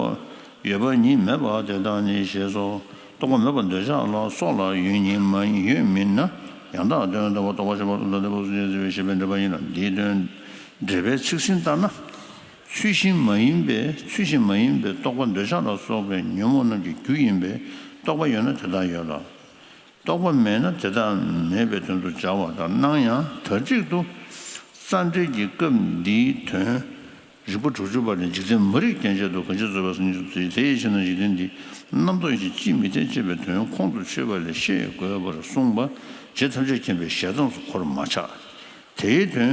ཡོད་པ་ཉིད་མེད་པ་དེ་དག་ནི་ཞེས་སོ། རྟོག་པ་མེད་པ་འདོད་ཆགས་ལ་སོགས་ལ་ཡོད་ཉིད་མ་ཡོད་མིན་ན་ཡང་དག་དོན་དམ་པར་རྟོགས་པ་ཞེས་པ་ལ་འདོད་པ་སོགས་ཀྱིས་བརྩམས་པའི་ཞེས་པའི་འགྲེལ་པ་ཡིན་ལ། འདིའི་དོན་འགྲེལ་པའི་ཚིག་ཟིན་ལྟར་ན། ཚུལ་བཞིན་མ་ཡིན་པའི་ཚུལ་བཞིན་མ་ཡིན་པའི་རྟོག་པ་འདོད་ཆགས་ལ་སོགས་པའི་ཉོན་མོངས་རྣམས་ཀྱི་རྒྱུ་ཡིན་པས་རྟོག་པ་ཡོད་ན་དེ་དག་ཡོད་ལ། རྟོག་པ་མེད་ན་དེ་དག་མེད་པའི་དོན་དུ་སྦྱར་བ་ལྟར་སྣང་ཡང་། དར་ཅིག་ཏུ་རྩ་འགྲེལ་གྱི་སྐབས་འདིའི་དོན་རིགས་པ་དྲུག་ཅུ་པ་ནས་འཇིག་རྟེན་མ་རིག་རྐྱེན་གཅིག་ཏུ་གང་ཞིག་རྫོགས་པ་སེམས་ཅན་དེ་ཡི་ཕྱིར་ན་འཇིག་རྟེན་འདི་རྣམ་རྟོག་ཡིད་བྱེད་ཅིས་མི་འཐད་ཅེས་པའི་དོན་ཁོང་དུ་ཆུད་པ་ལས་ཤེས་དགོས་པར་གསུངས་པ་རྗེ་ཐམས་ཅད་མཁྱེན་པའི་ཞལ་མཚམས་སུ་གོར་མ་ཆག། དེའི་དོན་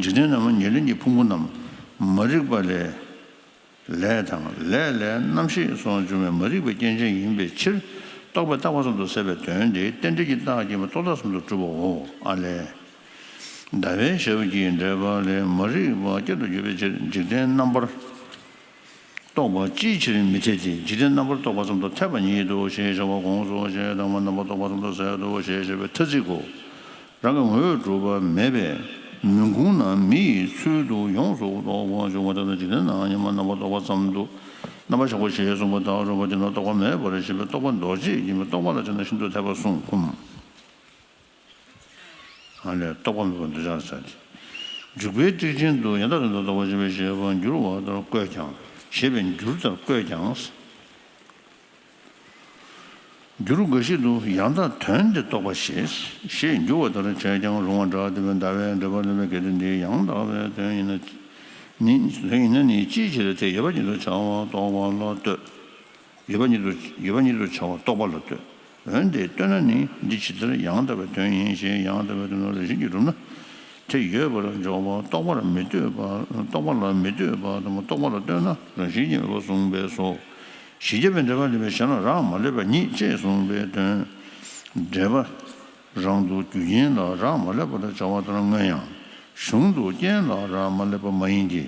འཇིག་རྟེན་རྣམས་ཉེར་ལེན་གྱི་ཕུང་པོ་རྣམས་མ་རིག་པ་ལས། ལས་དང་ལས་ལས་རྣམ་ཤེས་སོགས་འབྱུང་བའི་མ་རིག་པའི་རྐྱེན་ཅན་ཡིན་པའི་ཕྱིར་རྟོག་པས་བཏགས་པ་ཙམ་དུ་ཟད་པའི་དོན་དེ་རྟེན་འབྲེལ་གྱི་རྟགས་ཀྱིས་རྟོག་བཏགས་ཙམ་དུ་གྲུབ་པའོ། ཨ་ལས། ཟླ་བའི་ཞབས་ཀྱི་འགྲེལ་པ་ལས། མ་རིག་པ་བསྐྱར་དུ་གྱུར་པའི་ཕྱིར་འཇིག་རྟེན་རྣམ་པར་རྟོག་པ་ཅིའི་ཕྱིར་མི་འཐད་དེ། འཇིག་རྟེན་རྣམ་པར་རྟོག་པ་ཙམ་དུ་འཐད་པ་ཉིད་དོ་ཞེས་བྱ་བ་དགོངས་སོ་ཞེས་དང་པོ་རྣམ་པར་རྟོག་པ་ཙམ་དུ་ཟད་དོ་ཞེས་བྱ་བའི་ཐ་ཚིག་གོ། རང་གི་ངོས་གྲུབ་པ་མེད་པས་མི་ཁོང་ན་མི་ཡི་ཚུལ་དུ་ཡོངས་སུ་རྟོག་པར་འགྱུར་བ་དེ་ལ་འཇིག་རྟེན་ན་སྔ་མ་རྣམ་པར་རྟོག་པ་ཙམ་དུ་རྣམ་པར་ཆགས་པ་ཞེས་གསུངས་པ་དག་རུང་བ་དེ་ན་རྟོག་པ་མེད་པར་ཞེས་པའི་རྟོག་པ་འདོགས་བྱེད་ཡིན་པས་རྟོག་པ་ལ་བྱས་ན་ཤིན་ཏུ་འཐད་པར་གསུངས་ཁུམས། ཨ་ལས། རྟོག་པ་མེད་པར་འདོད་ཆགས་ཟད་དེ། འཇུག་པའི་ཊཱིཀ་ཅན་དུ་ཡང་དག་དོན་དུ་རྟོག་པ་ཞེས་པའི་བཤད་པ་འགྱུར་བ་ལྟར་བཀོད་ཀྱང་ཞེས་པས་འགྱུར་ལྟར་བཀོད་ཀྱང་། འགྱུར་འགའ་ཞིག་ཏུ་ཡང་དག་དོན་དེ་རྟོགས་པ་ཞེས་ཞེས་འགྱུར་བ་ལྟར་བྱས་ཀྱང་རུང་བ་འདྲ། དེ་བས་ཟླ་བས་འགྲེལ་པ་ལ་མེད་གལ་ཏེ་འདི་ཡང་དག་པའི་དོན་ཡིན་ན་ནི་དོན་ཡིན་ན་ནི་ཅིའི་ཕྱིར་དེ་ཡོད་པ་ཉིད་དུ་བྱ་བ་རྟོགས་པ་ལ་ལྟོས། ཡོད་པ་ཉིད་དུ་ཡོད་པ་ཉིད་དུ་བྱ་བ་རྟོགས་པ་ལ་ལྟོས། འོན་ཏེ་ལྟོས་ན་ནི་འདི་ཇི་ལྟར་ཡང་དག་པའི་དོན་ཡིན་ཞེས་ཡང་དག་པའི་དོན་ལ་རང་བཞིན་གྱིས་གྲུབ་ན། དེ་ཡོད་པར་འཇོག་པ་རྟོགས་པར་མི་ལྟོས་པ་རྟོགས་པ་ལ་མི་ལྟོས་པ་དང་རྟོགས་པ་ལ་ལྟོས་ན་རང་བཞིན་གྱིས་མེད་པར་གསུངས་པས་སོ། ཞེས་བྱ་བའི་འགྲེལ་པ་ལས་པའི་གཞན་ལ་རག་མ་ལས་པ་ཉིད་ཅེས་གསུངས་པའི་དོན། འགྲེལ་པ། རང་དུ་རྒྱུ་རྐྱེན་ལ་རག་མ་ལས་པ་ལ་བྱ་བ་ལྟར་མངོན་ཡང་། གཞུང་དུ་རྐྱེན་ལ་རག་མ་ལས་པ་མ་ཡིན་གྱི།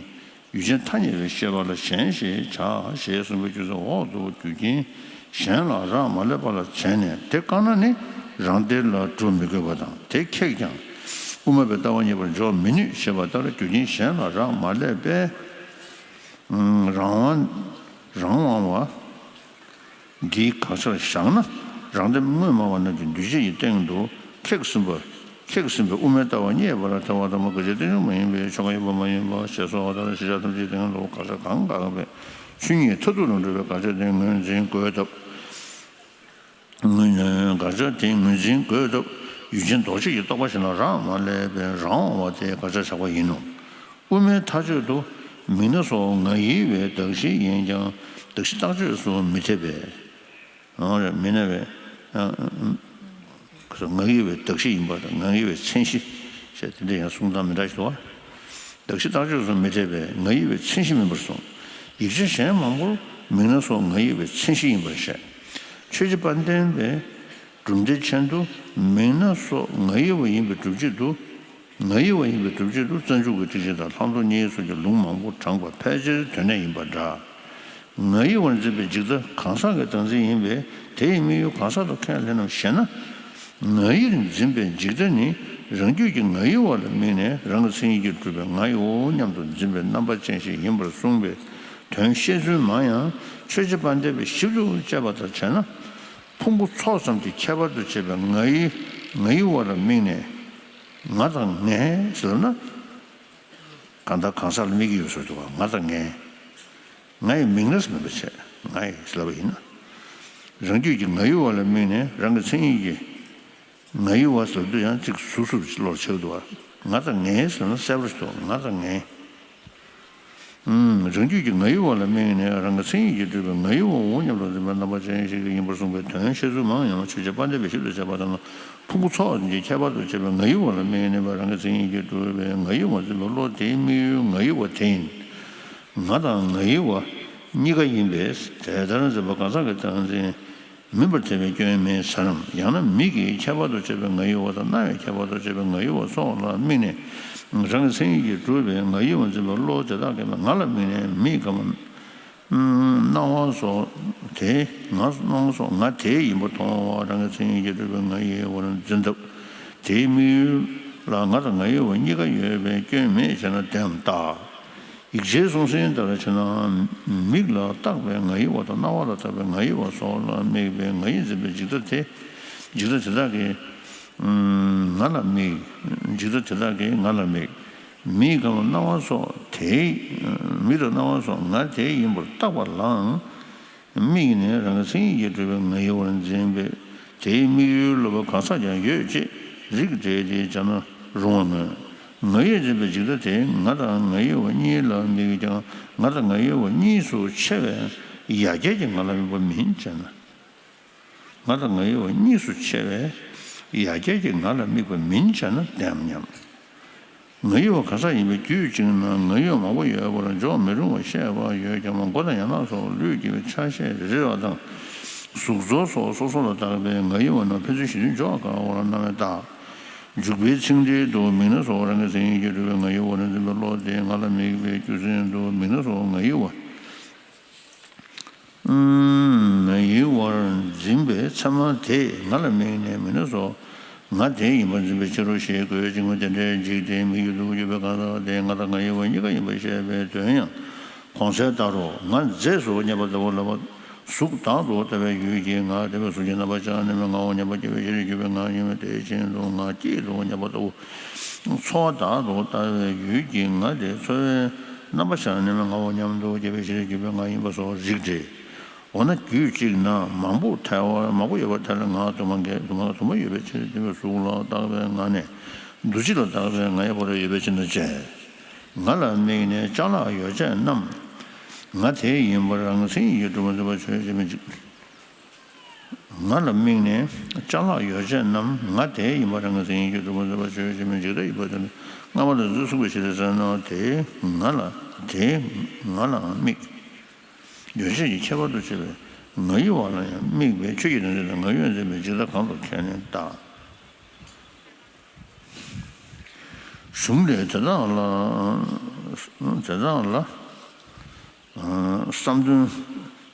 ཡུལ་ཅན་ཐ་སྙད་པའི་ཤེས་པ་ལ་གཞན་ཞེས་བྱ་ཞེས་གསུངས་པའི་རྒྱུ་མཚན་འོག་ཏུ་རྒྱུ་རྐྱེན་གཞན་ལ་རག་མ་ལས་པ་ལ་བྱས་ནས་དེ་བཀག་ན་ནི་རང་འདོད་ལ་གྲུབ་མི་དགོས་པ་དང་དེ་ཁེགས་ཀྱང་དབུ་མ་པའི་ལྟ་བ་རྙེད་པར་འཇོག་མི་ནུས་ཞེས་པ་ལྟར་རྒྱུ་རྐྱེན་གཞན་ལ་རག་མ་ལས་པའི་རང་དབང་རང་དབང་བ། འདིའི་དགག་བྱར་བཞག་ན་རང་སྟེ་དངོས་སྨྲ་བ་རྣམས་ཀྱིས་འདུས་བྱས་ཀྱི་སྟེང་དུ་ཁེགས་ཟིན་པ། ཁེགས་ཟིན་པའི་དབུ་མའི་ལྟ་བ་རྙེད་པར་ཐལ་བ་ལྟ་བུ་དགག་བྱའི་རྟེན་འབྱུང་མ་ཡིན་པའི་ཆོས་འགའ་ཡོད་པ་མ་ཡིན་པ་ཞེས་སོགས་ལྟར་ཤེས་བྱ་ཐམས་ཅད་སྟེང་དུ་དགག་བྱ་གང་དགག་པའི་ཆོས་ཉིད་མཐར་ཐུག་ལ་འགྲོ་བའི་དགག་བྱ་དེ་ངོས་འཛིན་དགོས་སྟབས། དགག་བྱ་དེ་ངོས་འཛིན་དགོས་སྟབས་ཡུལ་ཅན་ལྡོག་ཕྱོགས་ཀྱི་རྟོག་པ་གཞན་ལ་རག་མ་ལས་པའི་རང་དབང་བ་དེ་དགག་བྱར་བཞག་པ་ཡིན་ནོ། དབུ་མའི་མཐའ་དཔྱོད་དུ་མིང་སྣ་སོགས་ང་ཡི་བའི་གདགས་གཞི་ཡིན་ཀྱང་གདགས་གཞི་རྟག་ཆོས་སུ་མི་འཐད་པས། འོ་རེད། མིང་སྣ་བའི་ང་ཡི་བའི་གདགས་གཞི་ཡིན་པ་དང་ང་ཡི་བའི་མཚན་གཞི་ཞེས་དེ་འདྲ་ཡང་གསུང་སྟངས་མི་འདྲ་ཞིག་འདུག་བ། གདགས་གཞི་རྟག་ཆོས་སུ་མི་འཐད་པས་ང་ཡི་བའི་མཚན་གཞི་མིན་པར་གསུངས། ཡིག་ཆ་གཞན་མང་པོར་མིང་སྣ་སོགས་ང་ཡི་བའི་མཚན་གཞི་ཡིན་པར་བཤད། ཆོས་རྗེ་དཔལ་ལྡན་པས་གྲུབ་མཐའི་མཆན་དུ་མིང་སྣ་སོགས་ང་ཡི་བ་ཡིན་པའི་སྒྲུབ་བྱེད་དུ། ང་ཡི་བ་ཡིན་པའི་སྒྲུབ་བྱེད་དུ་རྩ་འཇུག་གི་ཊཱིཀ་ཆེན་དང་ལྷག་མཐོང་གཉིས་སོགས་ཀྱི་ལུང་མང་པོ་དྲངས་པ་ཕལ་ཆེར་དོན་གནད་ཡིན་པ་འདྲ། ང་ཡི་བར་འཛིན་པའི་འཇིག་ལྟ་གང་ཟག་གི་བདག་འཛིན་ཡིན་པས་དེ་ཡི་དམིགས་ཡུལ་གང་ཟག་ཏུ་ཁས་ལེན་ནམ་ཞེ་ན། ང་ཡིར་འཛིན་པའི་འཇིག་ལྟ་ནི་རང་རྒྱུད་ཀྱི་ང་ཡི་བ་ལ་དམིགས་ནས་རང་གི་མཚན་ཉིད་ཀྱིས་གྲུབ་པའི་ང་ཡིའོ་སྙམ་དུ་འཛིན་པའི་རྣམ་པ་ཅན་ཞིག་ཡིན་པར་གསུངས་པའི་དོན་བཤད་ཚུལ་མང་ཡང་ཆོས་རྗེ་དཔལ་ལྡན་པས་ཞིབ་ཏུ་དཔྱད་པ་ལྟར་བྱས་ན། ཕུང་པོ་ཚོགས་ཙམ་གྱི་ཁྱད་པར་དུ་བྱས་པའི་ང་ཡི་ང་ཡི་བ་ལ་དམིགས་ནས་ང་དང་ངའི་ཟེར་ན། གང་ལྟར་གང་ཟག་ལ་དམིགས་ཀྱི་ཡོད་ཟེར་འདུག་ག་ང་དང་ངའི། ང་ཡི་མིང་ནས་མིན་པ་བྱས་ང་ཡི་ཟེར་ལབ་པ་ཡིན་ན། རང་རྒྱུད་ཀྱི་ང་ཡི་བ་ལ་དམིགས་ནས་རང་གི་མཚན་ཉིད་ཀྱིས་ ང་ཡི་བ་ཟེར་དུས་ཡང་གཅིག་ཟུར་ཟུར་བློར་ཆགས་འདུག་བ། ང་དང་ངའི་ཟེར་ན་གསལ་པོ་ཞིག་འདུག་ང་དང་ངའི། ཨུམ། རང་རྒྱུད་ཀྱི་ང་ཡི་བ་ལ་དམིགས་ནས་རང་གི་མཚན་ཉིད་ཀྱིས་གྲུབ་པའི་ང་ཡི་བའོ་སྙམ་དུ་འཛིན་པའི་རྣམ་པ་ཅན་ཞིག་ཡིན་པར་གསུངས་པའི་དོན་བཤད་ཚུལ་མང་ཡང་ཆོས་བྱེད་དཔལ་ལྡན་པས་ཞིབ་ཏུ་བྱས་པ་ལྟར་ན། ཕུང་པོ་ཚོགས་ཀྱི་ཁྱད་པར་དུ་བྱས་པའི་ང་ཡི་བ་ལ་དམིགས་ནས་པ་རང་གི་མཚན་ཉིད་ཀྱིས་གྲུབ་པའི་ང་ཡི་བ་འཛིན་པའི་བློ་དེའི་དམིགས་ཡུལ་ང་ཡི་བ་དེ་ཡིན། ང་དང་ང་ཡི་བ་གཉིས་ཀ་ཡིན་པས་དེ་ལྟར་འཛིན་པ་གང་ཟག་གི་སྟངས་འཛིན། མིན་པར་ཐལ་བའི་སྐྱོན་མེད་ཟེར་རམ། ཡང་ན་མིག་གིས་ཁྱད་པར་དུ་བྱས་པའི་ང་ཡི་བ་དང་རྣ་བས་ཁྱད་པར་དུ་བྱས་པའི་ང་ཡི་བ་སོགས་ལ་དམིགས་ནས་རང་གི་མཚན་ཉིད་ཀྱིས་གྲུབ་པའི་ང་ཡི་བ་འཛིན་པའི་བློ་དེ་དག་གིས་ང་ལ་དམིགས་ནས་མིག་གམ་རྣ་བ་སོགས་དེ་ང་རྣ་བ་སོགས་ང་དེ་ཡིན་པར་མཐོང་བ་རང་གི་མཚན་ཉིད་ཀྱིས་གྲུབ་པའི་ང་ཡི་བར་འཛིན་སྟབས་དེའི་དམིགས་ཡུལ་ལ་ང་དང་ང་ཡི་བ་གཉིས་ཀ་ཡོད་པའི་སྐྱོན་མེད་ཅེ་ན་དེའམ་ལྟ། ཡིག་ཆའི་གསུང་ཟིན་ལྟར་བྱས་ན། མིག་ལ་བཏགས་པའི་ང་ཡི་བ་དང་རྣ་བ་ལ་བཏགས་པའི་ང་ཡི་བ་སོགས་ལ་དམིགས་པའི་ང་ཡིས་འཛིན་པའི་འཇིག་ལྟ་དེ། འཇིག་ལྟ་དེ་དག་གིས་ང་ལ་དམིགས། འཇིག་ལྟ་དེ་དག་གིས་ང་ལ་དམིགས། མིག་གམ་རྣ་བ་སོགས་དེའི། མིག་དང་རྣ་བ་སོགས་ང་དེའི་ཡིན་པར་བཏགས་པ་ལའང་། དམིགས་ནས་རང་གི་མཚན་ཉིད་ཀྱིས་གྲུབ་པའི་ང་ཡི་བར་འཛིན་པས་དེའི་དམིགས་ཡུལ་སློབ་པ་གང་ཟག་ཀྱང་ཡོད་ཅེས་རིགས་འགྲེ་སྟེ་སྦྱར་ན་རུང་བར་མངོན། ང་ཡིས་འཛིན་པའི་འཇིག་ལྟ་དེ་ང་དང་ང་ཡི་བ་གཉིས་ལ་དམིགས་ཀྱང་ང་དང་ང་ཡི་བ་གཉིས་སུ་ཕྱེ་བའི་ཡ་གྱལ་གྱིས་ང་ལ་དམིགས་པ་མིན་ཅེ་ན། ང་དང་ང་ཡི་བ་གཉིས་སུ་ཕྱེ་བའི་ཡ་གྱལ་གྱིས་ང་ལ་དམིགས་པ་མིན་ཅེ་ན་བདེན་སྙམ། ང་ཡི་བ་གང་ཟག་ཡིན་པའི་རྒྱུད་གཅིག་ན་ང་ཡི་བ་མང་པོ་ཡོད་པར་འཇོག་མི་རུང་བར་བཤད་པ་ཡོད་ཀྱང་མགོ་དང་ཡང་ན་སོགས་ལུས་སྐྱེ་བའི་ཆ་ཤས་རེ་རེ་བ་དང་། གཟུགས་ཚོར་སོགས་སོ་སོ་ལ་བཏགས་པའི་ང་ཡི་བ་རྣམས་ཕན་ཚུན་གཞི་མཐུན་འཇོག་དཀའ་བར་སྣང་བས་བཏགས། འཇུག་པའི་ཚིག་འགྲེལ་དུ་མིག་རྣ་སོགས་རང་གི་མཚན་ཉིད་ཀྱིས་གྲུབ་པའི་ང་ཡི་བ་ནི་འཛིན་པའི་བློ་དེ་ང་ལ་དམིགས་པའི་རྒྱུ་མཚན་དུ་མིག་རྣ་སོགས་ང་ཡི་བ། ང་ཡི་བར་འཛིན་པའི་ཚད་མ་དེས་ང་ལ་དམིགས་ནས་མིག་རྣ་སོགས་ང་དེ་ཡིན་པར་འཛིན་པའི་ཕྱིར་རོ་ཞེས་དགོས་ཅིང་། དེ་འདྲའི་འཇིག་རྟེན་མིག་ཡིད་དུ་གྱུར་པའི་གང་ཟག་དེ་ང་དང་ང་ཡི་བ་གཉིས་ཀ་ཡིན་པར་བཤད་པའི་དོན་ཡང་གོང་གསལ་ལྟར་རོ། ང་རྫས་སུ་བརྙས་པ་ལྟ་བུ་ལ་བ། གཟུགས་བདག་ཏུ་ལྟ་བའི་ཡུལ་གྱི་ང་དེ་བས་གཟུགས་ཀྱི་རྣམ་པ་ཅན་རྣམས་ངའོ་སྙམ་པ་སྐྱེ་བའི་ཕྱིར་གྱུར་པའི་ང་ཡིན་པ་དེ་བཞིན་དུ་ང་སྐྱིད་དུ་བརྙས་པ་ལྟ་བུ། ཚོར་བ་བདག་ཏུ་ལྟ་བའི་ཡུལ་གྱི་ང་དེ་ཚོར་བའི་རྣམ་པ་ཅན་རྣམས་ངའོ་སྙམ་དུ་སྐྱེ་བའི་ཕྱིར་གྱུར་པའི་ང་ཡིན་པ་སོགས་རིགས་འགྲེ། འོ་ན་རྒྱུད་གཅིག་ན་མང་པོ་ཐལ་བ་མང་པོ་ཡོད་པར་ཐལ། ང་དུ་མ་འགལ་དུ་མ་དུ་མ་ཡོད་པའི་ཕྱིར་དེ་བས་གཟུགས་ལ་བཏགས་པའི་ང་ནས་འདུ་བྱེད་ལ་བཏགས་པའི་ང་ཡི་བར་ཡོད་པའི་ཕྱིར་ན་བཅས། ང་ལ་དམིགས་ནས་ཅ་ལག་ཡོ་བྱད་རྣམས་ང་དེ་ཡིན་པར་རང་མཚན་ཉིད་ཀྱིས་གྲུབ་པར་འཛིན་པ་ཆོས་ཅན་མིན་འཇིག་ང་ལ་དམིགས་ནས་ཅ་ལག་ཡོ་བྱད་རྣམས་ང་དེ་ཡིན་པར་རང་མཚན་ཉིད་ཀྱིས་གྲུབ་པར་འཛིན་པ་ཆོས་ཅན་མིན་འཇིག་ལྟ་ཡིན་པ་དེ་ནི་སྔ་མ་དང་འཛིན་ཚུགས་པའི་ཕྱིར་ཟེར་ན་དེ་ང་ལ་དེ་ང་ལའང་དམིགས། ཡོ་བྱད་ཀྱི་ཁྱད་པར་དུ་བྱས་པའི་ང་ཡི་བ་ལ་ཡང་དམིགས་པའི་ཆོས་ཀྱི་དོན་དེ་དང་ང་ཡོད་འཛིན་པའི་འཇིག་ལྟ་གང་དུ་ཁས་ལེན་བཏགས། གཞུང་ལས་དེ་དག་ལ་དེ་དག་ལ་བསམ་དོན་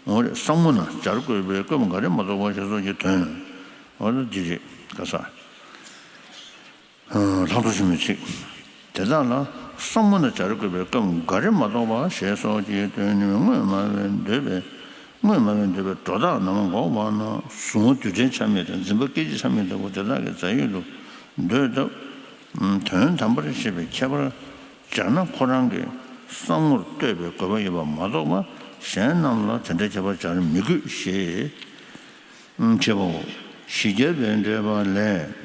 འོ་རེད། བསམ་ངོ་ན་སྦྱར་དགོས་པའི་སྐབས་འགའ་རེ་མ་གཏོགས་པ་ཞེས་སོགས་ཀྱི་དོན་འོ་ན་འདི་རེད། ག་ས། ལྷག་མཐོང་ཆེན་མོའི་ཚིག་དེ་དག་ལ་བསམ་ངོ་ན་སྦྱར་དགོས་པའི་སྐབས་འགའ་རེ་མ་གཏོགས་པ་ཞེས་སོགས་ཀྱི་དོན་ནི་དངོས་སྨྲ་བས་འདོད་པའི་དངོས་སྨྲ་བས་འདོད་པའི་སྒྲོ་བཏགས་རྣམ་པ་འགོག་པ་ན་གཟུང་བ་རྡུལ་ཕྲན་ཆ་མེད་དང་འཛིན་པ་སྐད་ཅིག་ཆ་མེད་ལྟ་བུ་དེ་དག་གི་རྫས་ཡོད་དུ་འདོད་སྟབས། དོན་དམ་པར་ཤེས་པའི་ཁྱད་པར་སྦྱར་ན་ཁོ་རང་གི་བསམ་ངོར་ལྟོས་པའི་དགོས་པ་ཡོད་པ་མ་གཏོགས་པ་གཞན་རྣམས་ལ་དེ་འདྲའི་ཁྱད་པར་སྦྱར་མི་དགོས་ཞེས་བྱེད་པའོ། ཞི་རྒྱས་པའི་འགྲེལ་པ་ལས།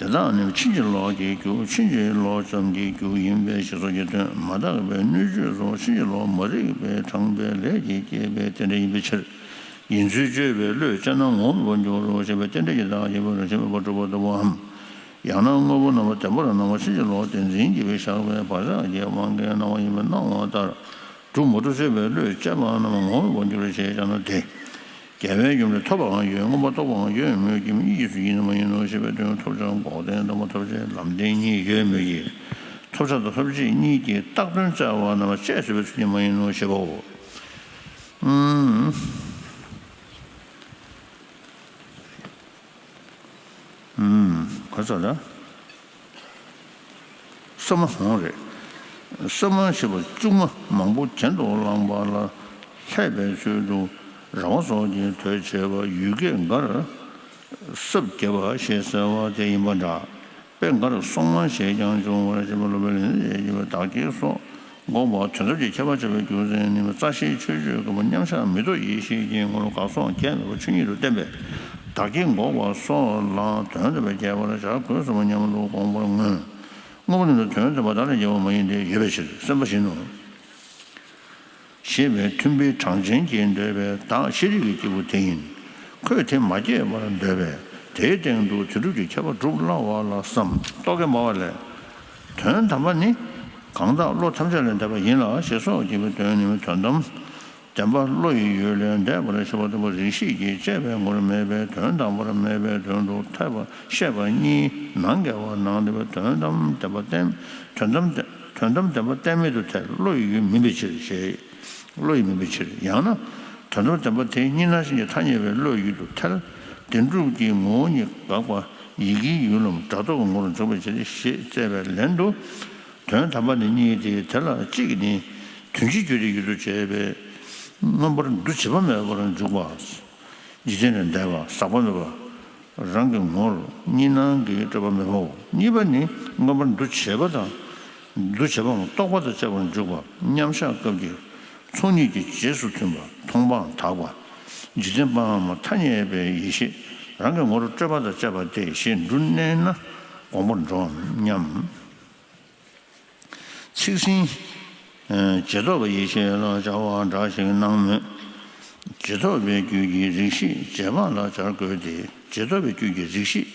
དེ་དག་ནི་ཕྱིན་ཅི་ལོག་གི་རྒྱུ་ཕྱིན་ཅི་ལོག་ཙམ་གྱི་རྒྱུ་ཡིན་པའི་ཞེས་སོགས་ཀྱི་དོན་མ་དག་པའི་སྣོད་བཅུད་སོགས་ཕྱིན་ཅི་ལོག་མ་རིག་པའི་དྲངས་པའི་ལས་ཀྱིས་སྐྱེས་པའི་རྟེན་འབྲེལ་ཡིན་པའི་ཕྱིར། ཡིན་ཚུལ་དཔྱོད་པའི་བློས་དཔྱད་ན་ངོ་བོར་འགྱུར་རོ་ཞེས་པའི་རྟེན་འབྲེལ་གྱི་བདག་ཉིད་པ་རང་བཞིན་མེད་པར་གྲུབ་པ་ལྟ་བུའམ། ཡང་ན་དངོས་པོ་རྣམ་པ་བདེན་པར་སྣང་བ་ཕྱིན་ཅི་ལོག་བདེན་འཛིན་གྱིས་བཞག་པའི་བག་ཆགས་ཀྱི་དབང་གིས་སྣང་བ་ཡིན་པར་སྣང་བ་ལྟར་གྲུབ་མ་གྲུབ་དཔྱོད་པའི་བློས་དཔྱད་པ་རྣམས་ངོ་བོར་འགྱུར་ཞེས་བྱ་ན་དེ། རྒྱལ་བའི་ཡུམ་ལས་ཐོབ་པའང་ཡོད། མངོན་པར་རྟོགས་པའང་ཡོད་མོད་ཀྱི། གཉིས་ཀྱི་ཚུལ་གྱིས་ནི་མ་ཡིན་ནོ་ཞེས་པའི་དོན། ཐོབ་བྱ་འགོག་བདེན་དང་མ་ཐོབ་བྱའི་ལམ་བདེན་གཉིས་ཡོད་མོད་ཀྱི། ཐོབ་བྱ་དང་ཐོབ་བྱེད་གཉིས་ཀྱི་བཏགས་དོན་བཙལ་བ་རྣམས་བཅས་བཟོད་པའི་ཚུལ་གྱིས་མ་ཡིན་ནོ་ཞེ་པའོ། ཨུམ། ཨུམ། ག་ཚོད་ལ། ས་མ་འོང་རེད། ས་མ་ཞེས་པ་ལྕུག་མ་མང་པོ་གྱེན་དུ་བླངས་པ་ལ་ལྷད་པའི་ཚུལ་དུ་ར་བ་སོགས་ཀྱིས་དོད་བྱས་པ་ཡུལ་སྐད་འགར་སྲབ་རྒྱབ་པ་ཞེས་ཟེར་བ་དེ་ཡིན་པ་འདྲ། དཔེ་འགར་སོང་མ་ཞེས་ཀྱང་འབྱུང་བར་བྱེད་པ་ལ་བ་ལེན་ཞེས་བྱ་བའི་བདག་སྐྱེ་སོགས་འགོག་པ་དོན་དམ་གྱི་ཁྱད་པར་བྱ་བའི་རྒྱུ་མཚན་ནི་རྩ་ཤེའི་ཆོས་སྤྱོད་ཀུན་པ་མཉམ་གཞག་མི་རྟོག་ཡེ་ཤེས་ཀྱི་ངོ་བོ་འགག་སོགས་ཁྱད་མེད་པ་ཆོས་ཉིད་དུ་བསྟན་པས་ བདག་གིས་འགོག་པ་སོགས་ལ་དོན་དམ་པའི་ཁྱད་པར་སྦྱར་དགོས་གསུངས་པ་སྙམ་དུ་དགོངས་པར་མངོན། དངོས་པོ་རྣམས་ལ་དོན་དམ་པ་བདག་ལས་སྐྱེ་བ་མ་ཡིན་ཏེ་ཡོད་པའི་ཕྱིར་སེམས་པ་བཞིན་ནོ། ཞེས་པའི་མཐུན་དཔེའི་གྲངས་ཅན་གྱིས་འདོད་པའི་བདག་ཤེས་རིག་གི་སྐྱེས་བུ་དེ་ཡིན། ཁོས་དེ་མ་སྐྱེས་པར་འདོད་པས་དེའི་སྟེང་དུ་དེ་སྒྲུབ་ཀྱི་ཁྱད་པར་སྒྲུབ་སླ་བ་ལ་བསམ། རྟོག་གེ་སྨྲ་བ་ལས། དོན་དམ་པ་ནི་གང་དག་བློ་ཐམས་ཅད་ལས་འདས་པ་ཡིན་ལ་ཞེས་སོགས་བགྱིས་པའི་དོན་ནི་དོན་དམ་བདེན་པ་བློ་ཡི་ཡུལ་ལས་འདས་པར་ཤེས་པ་ལྟ་བུ་རིགས་ཤེས་ཀྱིས་དཔྱད་པའི་ངོར་མེད་པས་དོན་དམ་པར་མེད་པའི་དོན་དུ་འཐད་པ་ཤེས་པ་གཉིས་ནང་འགལ་བ་ནང་འདུས་པའི་དོན་དམ་བདེན་པ་གཏན་དོན་དམ་བདེན་དོན་དམ་བདེན་པ་གཏན་མེད་དུ་ཐལ། བློ་ཡི་ཡུལ་མིན་པའི་ཕྱིར་ཞེས། བློ་ཡི་མིན་པའི་ཕྱིར། ཡང་ན་དོན་དམ་བདེན་པ་དེ་གཉིས་སྣང་ཞེན་གྱི་ཐ་སྙད་པའི་བློའི་ཡུལ་དུ་ཐལ། བདེན་གྲུབ་ཀྱི་ངོ་བོ་ཉིད་དགག་པ་ཡིད་ཀྱི་ཡུལ་ལམ་སྒྲ་རྟོག་གི་ངོར་འཇོག་པའི་ཕྱིར་ཞེས་བརྩད་པའི་ལན་དུ། དོན་དམ་པ་ནི་གཉིས་ཏེ། དེ་ལ་གཅིག་ནི་དོན་སྤྱིའི་རྒྱུ་དེ་ཡུལ་དུ་བྱས་པས་མངོན་པར་འདུ་བྱེད་པ་མེད་པར་འཇུག་པ། འཇིག་རྟེན་ལས་འདས་པ་ཟག་པ་མེད་པ། རང་གི་ངོར་གཉིས་སྣང་གི་སྤྲོས་པ་མེད་པའོ། གཉིས་པ་ནི་མངོན་པར་འདུ་བྱེད་པ་དང་། འདུ་བྱེད་པའམ་རྟོག་པ་དང་བཅས་པར་འཇུག་པ། མཉམ་བཞག་སྐབས་ཀྱི་ཚོགས་གཉིས་ཀྱི་རྗེས་སུ་མཐུན་པ་མཐོང་སྤང་དག་པ། འཇིག་རྟེན་པའམ་ཐ་སྙད་པའི་ཡེ་ཤེས་རང་གི་ངོར་སྤྲོས་པ་དང་བཅས་པ་སྟེ་ཞེས་འབྲུ་བསྣན་ན་དགོངས་པར་འགྲོའམ་སྙམ། ཚིག་ཟིན། རྗེས་ཐོབ་པའི་ཡེ་ཤེས་ལ་སྦྱར་བ་འདྲ་ཞིག་སྣང་མོད། རྗེས་ཐོབ་པའི་རྒྱུད་ཀྱི་རིགས་ཤེས་རྗེས་དཔག་ལ་སྦྱར་དགོས་ཏེ། རྗེས་ཐོབ་པའི་རྒྱུད་ཀྱི་རིགས་ཤེས་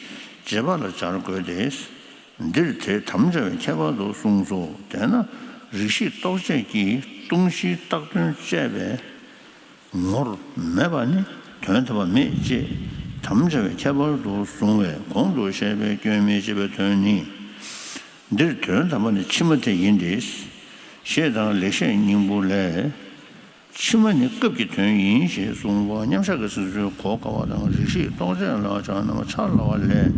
རྗེས་དཔག་ལ་སྦྱར་དགོས་ཏེ། འདིར་དེ་དམ་བཅའ་བའི་ཁྱད་པར་དུ་གསུངས་སོ། དེས་ན་རིགས་ཤེས་རྟོག་བཅས་ཀྱིས་སྟོང་གཞིའི་བཏགས་དོན་བཅད་པའི་ངོར་མེད་པ་ནི་དོན་དམ་པ་མེད་ཅེས་དམ་བཅའ་བའི་ཁྱད་པར་དུ་བཟུང་བས་གོང་དུ་བཤད་པའི་སྐྱོན་མེད་ཅེས་པའི་དོན་ནི། འདིར་དོན་དམ་པ་ནི་ཕྱི་མ་དེ་ཡིན་ཏེ། ཞེས་དང་ལེགས་བཤད་སྙིང་པོ་ལས། ཕྱི་མ་ནི་སྐབས་ཀྱི་དོན་ཡིན་ཞེས་གསུངས་པ་མཉམ་བཞག་གི་སེམས་ཚུལ་གོ་དཀའ་བ་དང་། རིགས་ཤེས་རྟོག་བཅས་ལ་སྦྱར་ན་ཕྱག་ལ་བ་ལས།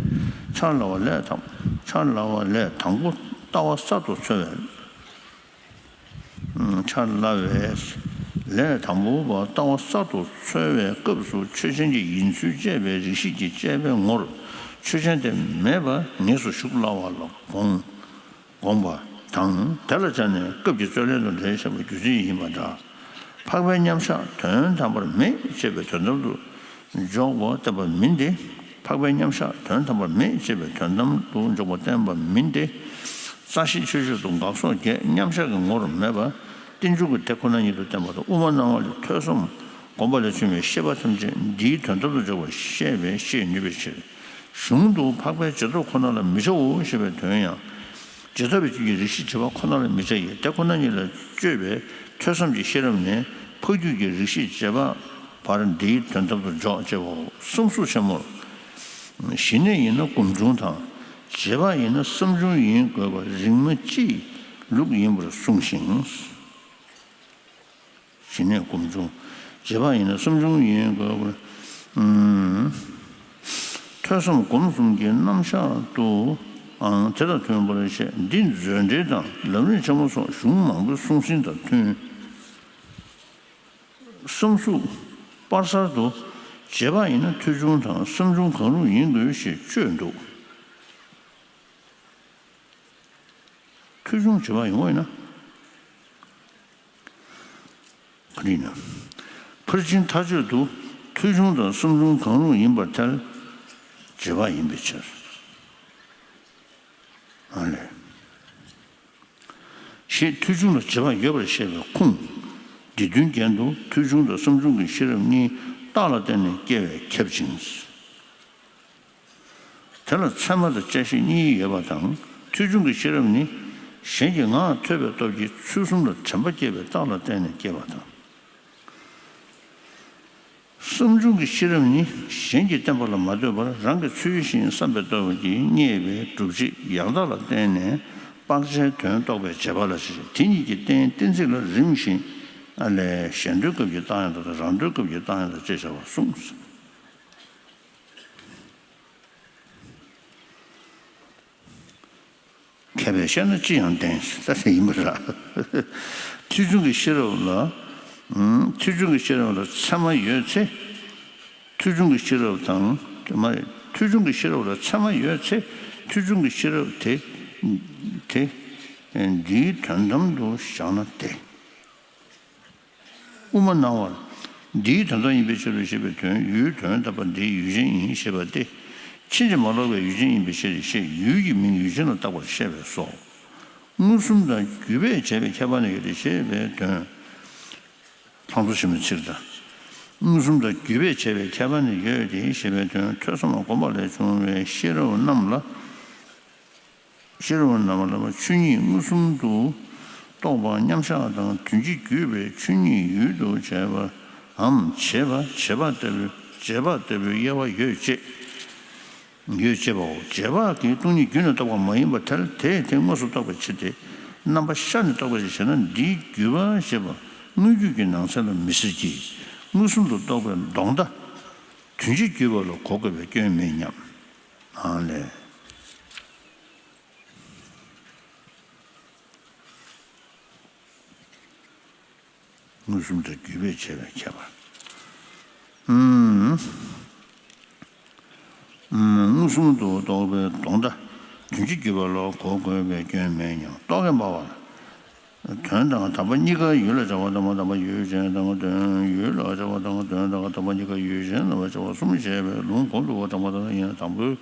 ཕྱག་ལ་བ་ལས་དང་། ཕྱག་ལ་བ་ལས་དང་པོ་ལྟ་བ་གསར་དུ་འཚོལ་བས། ཕྱག་ལ་བའི་ལས་དང་པོ་པ་ལྟ་བ་གསར་དུ་འཚོལ་བའི་སྐབས་སུ་ཆོས་ཅན་གྱི་ཡིན་ཚུལ་དཔྱད་པའི་རིགས་ཤེས་ཀྱིས་དཔྱད་པའི་ངོར་ཆོས་ཅན་དེ་མེད་པ་ངེས་སུ་ཞུགས་སླ་བ་ལ་དགོངས་དགོངས་པ་དང་། དེ་ལ་སྦྱར་ནས་སྐབས་ཀྱི་རྩོད་ལན་དུ་འགྲེལ་བཤད་པ་རྒྱུ་མཚན་ཡིན་པ་འདྲ། འཕགས་པའི་མཉམ་གཞག་དོན་དམ་པར་མེད་ཅེས་པའི་དོན་དམ་དུ་འཇོག་པ་བསྟན་པ་མིན་ཏེ། འཕགས་པའི་མཉམ་གཞག་དོན་དམ་པར་མེད་ཅེས་པའི་དོན་དམ་དུ་འཇོག་པ་བསྟན་པ་མིན་ཏེ། རྩ་ཤེ་ཆོས་སྤྱོད་དུ་འགག་སོགས་བརྒྱད་མཉམ་གཞག་གི་ངོར་མེད་པ། རྟེན་འབྱུང་གི་དེ་ཁོ་ན་ཉིད་དུ་བསྟན་པ་དང་། དབུ་མ་སྣང་བ་ལས་ཐོས་བསམ་སྒོམ་པ་ལས་བྱུང་བའི་ཤེས་པ་ཐམས་ཅད་འདིའི་དོན་དམ་དུ་འཇོག་པར་བཤད་པས་ཤེས་ནུས་པའི་ཕྱིར། གཞུང་དུ་འཕགས་པའི་རྗེས་ཐོབ་ཁོ་ན་ལ་མི་བྱའོ་ཞེས་པའི་དོན་ཡང་། རྗེས་ཐོབ་པའི་རྒྱུད་ཀྱི་རིགས་ཤེས་རྗེས་དཔག་ཁོ་ན་ལ་མི་བྱ་ཡི། དེ་ཁོ་ན་ཉིད་ལ་དཔྱོད་པའི་ཐོས་བསམ་གྱི་ཤེས་རབ་ནས་འཕགས་རྒྱུད་ཀྱི་རིགས་ཤེས་རྗེས་དཔག་བར་འདིའི་དོན་དམ་དུ་འཇོག་ཅེའོ། གསུམ་སུ་ཆེན་མོར། ཞི་གནས་ཡིན་ན་སྒོམ་བྱུང་དང་། རྗེས་དཔག་ཡིན་ན་བསམ་བྱུང་ཡིན་དགོས་པ་རིགས་མ་སྤྱིའི་ལུགས་ཡིན་པར་གསུངས་ཤིང་། ཞི་གནས་སྒོམ་བྱུང་། རྗེས་དཔག་ཡིན་ན་བསམ་བྱུང་ཡིན་དགོས་པར། ཐོས་བསམ་སྒོམ་གསུམ་གྱི་རྣམ་གཞག་ཏུའང་དེ་དང་མཐུན་པར་བཤད། འདི་མཛོད་འགྲེལ་དང་ལམ་རིམ་ཆེན་མོ་སོགས་གཞུང་མང་པོའི་གསུང་ཟིན་དང་མཐུན། གསུམ་གཟུགས་པར་གསར་དུ། རྗེས་དཔག་ཡིན་ན་ཐོས་བྱུང་དང་བསམ་བྱུང་གང་རུང་ཡིན་དགོས་ཞེས་བརྗོད་འདུག་ཐོས་བྱུང་རྗེས་དཔག་ཡིན་དགོས་ན། ག་རེ་ཡིན་ན། ཕར་ཕྱིན་མཐའ་དཔྱོད་དུ་ཐོས་བྱུང་དང་བསམ་བྱུང་གང་རུང་ཡིན་པར་ཐལ། རྗེས་དཔག་ཡིན་པའི་ཕྱིར། ཨ་ལས། ཞེས་ཐོས་བྱུང་ལ་རྗེས་དཔག་ཡོད་པར་བཤད་པའི་ཁུངས། འདི་དོན་རྒྱན་དུ་ཐོས་བྱུང་དང་བསམ་བྱུང་གི་ཤེས་རབ་གཉིས་རྟགས་ལ་བརྟེན་ནས་སྐྱེ་བས་ཁྱབ་ཅིང་། དེ་ལ་ཚད་མ་དང་བཅད་ཤེས་གཉིས་ཡོད་པ་དང་། ཐོས་བྱུང་གི་ཤེས་རབ་ནི་གཞན་གྱི་ངག་ཐོས་པའི་སྟོབས་ཀྱིས་ཚུལ་གསུམ་ལ་དྲན་པ་སྐྱེས་པའི་རྟགས་ལ་བརྟེན་ནས་སྐྱེ་བ་དང་། བསམ་བྱུང་གི་ཤེས་རབ་ནི་གཞན་གྱིས་བསྟན་པ་ལ་མ་ལྟོས་པར་རང་གི་ཚུལ་བཞིན་བསམ་པའི་སྟོབས་ཀྱིས་རྙེད་པའི་སྒྲུབ་བྱེད་ཡང་དག་ལ་བརྟེན་ནས་དཔག་བྱའི་དོན་རྟོགས་པའི་རྗེས་དཔག་ལ་ཞེས། དེ་གཉིས་ཀྱི་རྟེན་གཏན་ཚིགས་ལ་རིམ་བཞིན། ཨ་ལས། གཞན་དོན་སྐབས་ཀྱི་རྟགས་ཡང་དག་དང་རང་དོན་སྐབས་ཀྱི་རྟགས་ཡང་དག་ཅེས་བྱ་བ་གསུངས། མཁས་པས་བཤད་ན་ཅི་ཡང་བདེན་ཟེར་ད་དེ་ཡིན་པ་རེད། ཐོས་བྱུང་གི་ཤེས་རབ་ལ། ཨུམ། ཐོས་བྱུང་གི་ཤེས་རབ་ལ་ཚད་མ་ཡོད་ཚེ། ཐོས་བྱུང་གི་ཤེས་རབ་དང་དེ་མ་རེད། ཐོས་བྱུང་གི་ཤེས་རབ་ལ་ཚད་མ་ཡོད་ཚེ། ཐོས་བྱུང་གི་ཤེས་རབ་དེ་དེ་འདིའི་དོན་དམ་དུ་བཞག་ན་བདེ། དབུ་མ་སྣང་བར། འདིའི་དོན་དམ་ཡིན་པའི་ཕྱིར་ཞེས་པའི་དོན། ཡུལ་དོན་དམ་པ་འདི་ཡུལ་ཅན་ཡིན་ཞེས་པ་སྟེ། ཕྱིན་ཅི་མ་ལོག་པའི་ཡུལ་ཅན་ཡིན་པའི་ཕྱིར་ཞེས་ཡུལ་གྱི་མིང་ཡུལ་ཅན་ལ་བཏགས་པར་བཤད་པས་སོ། མངོན་སུམ་དང་བརྒྱུད་པས་བྱས་པའི་ཁྱད་པར་ནི་ཡོད་དེ་ཞེས་པའི་དོན། ལྷག་འཕྲོ་ཆེན་མོའི་ཚིག་དང་། མངོན་སུམ་དང་བརྒྱུད་པས་བྱས་པའི་ཁྱད་པར་ནི་ཡོད་དེ་ཞེས་པའི་དོན། ཐོས་བསམ་སྒོམ་པ་ལས་བྱུང་བའི་ཤེས་རབ་རྣམས་ལ། ཤེས་རབ་རྣམས་ལ་ཆོས་ཉིད་མངོན་སུམ་དུ་རྟོགས་པ་མཉམ་གཞག་དང་། དོན་སྤྱི་བརྒྱུད་པའི་ཆོས་ཉིད་ཡུལ་དུ་བྱས་པའམ་བྱེད་པ། བྱེད་པ་ལྟ་བུའི། བྱེད་པ་ལྟ་བུའི་དབྱེ་བ་ཡོད་ཅེས། ཡོད་ཅེས་པའོ། རྗེས་དཔག་གིས་སྟོང་ཉིད་བརྒྱུད་ནས་རྟོགས་པ་མ་ཡིན་པར་ཐལ། དེས་དེ་དངོས་སུ་རྟོགས་པའི་ཕྱིར་ཏེ། རྣམ་པ་ཤར་ནས་རྟོགས་པའི་ཕྱིར། བྱས་ན་འདིའི་བརྒྱུད་པ་ཞེས་པ་དངོས་བརྒྱུད་ཀྱི་ནང་ཚན་ལ་མི་ཟེར་གྱི། མངོན་སུམ་དུ་རྟོགས་པའི་ལྡོག་ཟླ། དོན་སྤྱི་བརྒྱུད་པ་ལ་གོ་དགོས་པའི་སྐྱོན་མེད་སྙམ། ཨ་ལས། མངོན་སུམ་དང་བརྒྱུད་པས་བྱས་པའི་ཁྱད་པར། ཨུམ། ཨུམ། མངོན་སུམ་དུ་རྟོགས་པའི་ལྡོག་ཟླ། དོན་སྤྱི་བརྒྱུད་པ་ལ་གོ་དགོས་པའི་སྐྱོན་མེད་སྙམ། རྟོག་གེ་འབར་བ། དོན་དང་དམ་པ་གཉིས་ཀ་ཡུལ་ལ་སྦྱར་བ་དང་། དམ་པ་ཡུལ་ཅན་དང་དོན་ཡུལ་ལ་སྦྱར་བ་དང་། དོན་དང་དམ་པ་གཉིས་ཀ་ཡུལ་ཅན་ལ་སྦྱར་བ་གསུམ་བྱས་པའི་ལུང་གོང་དུ་དྲངས་པ་ལྟར་ཡིན་ན། དང་པོའི་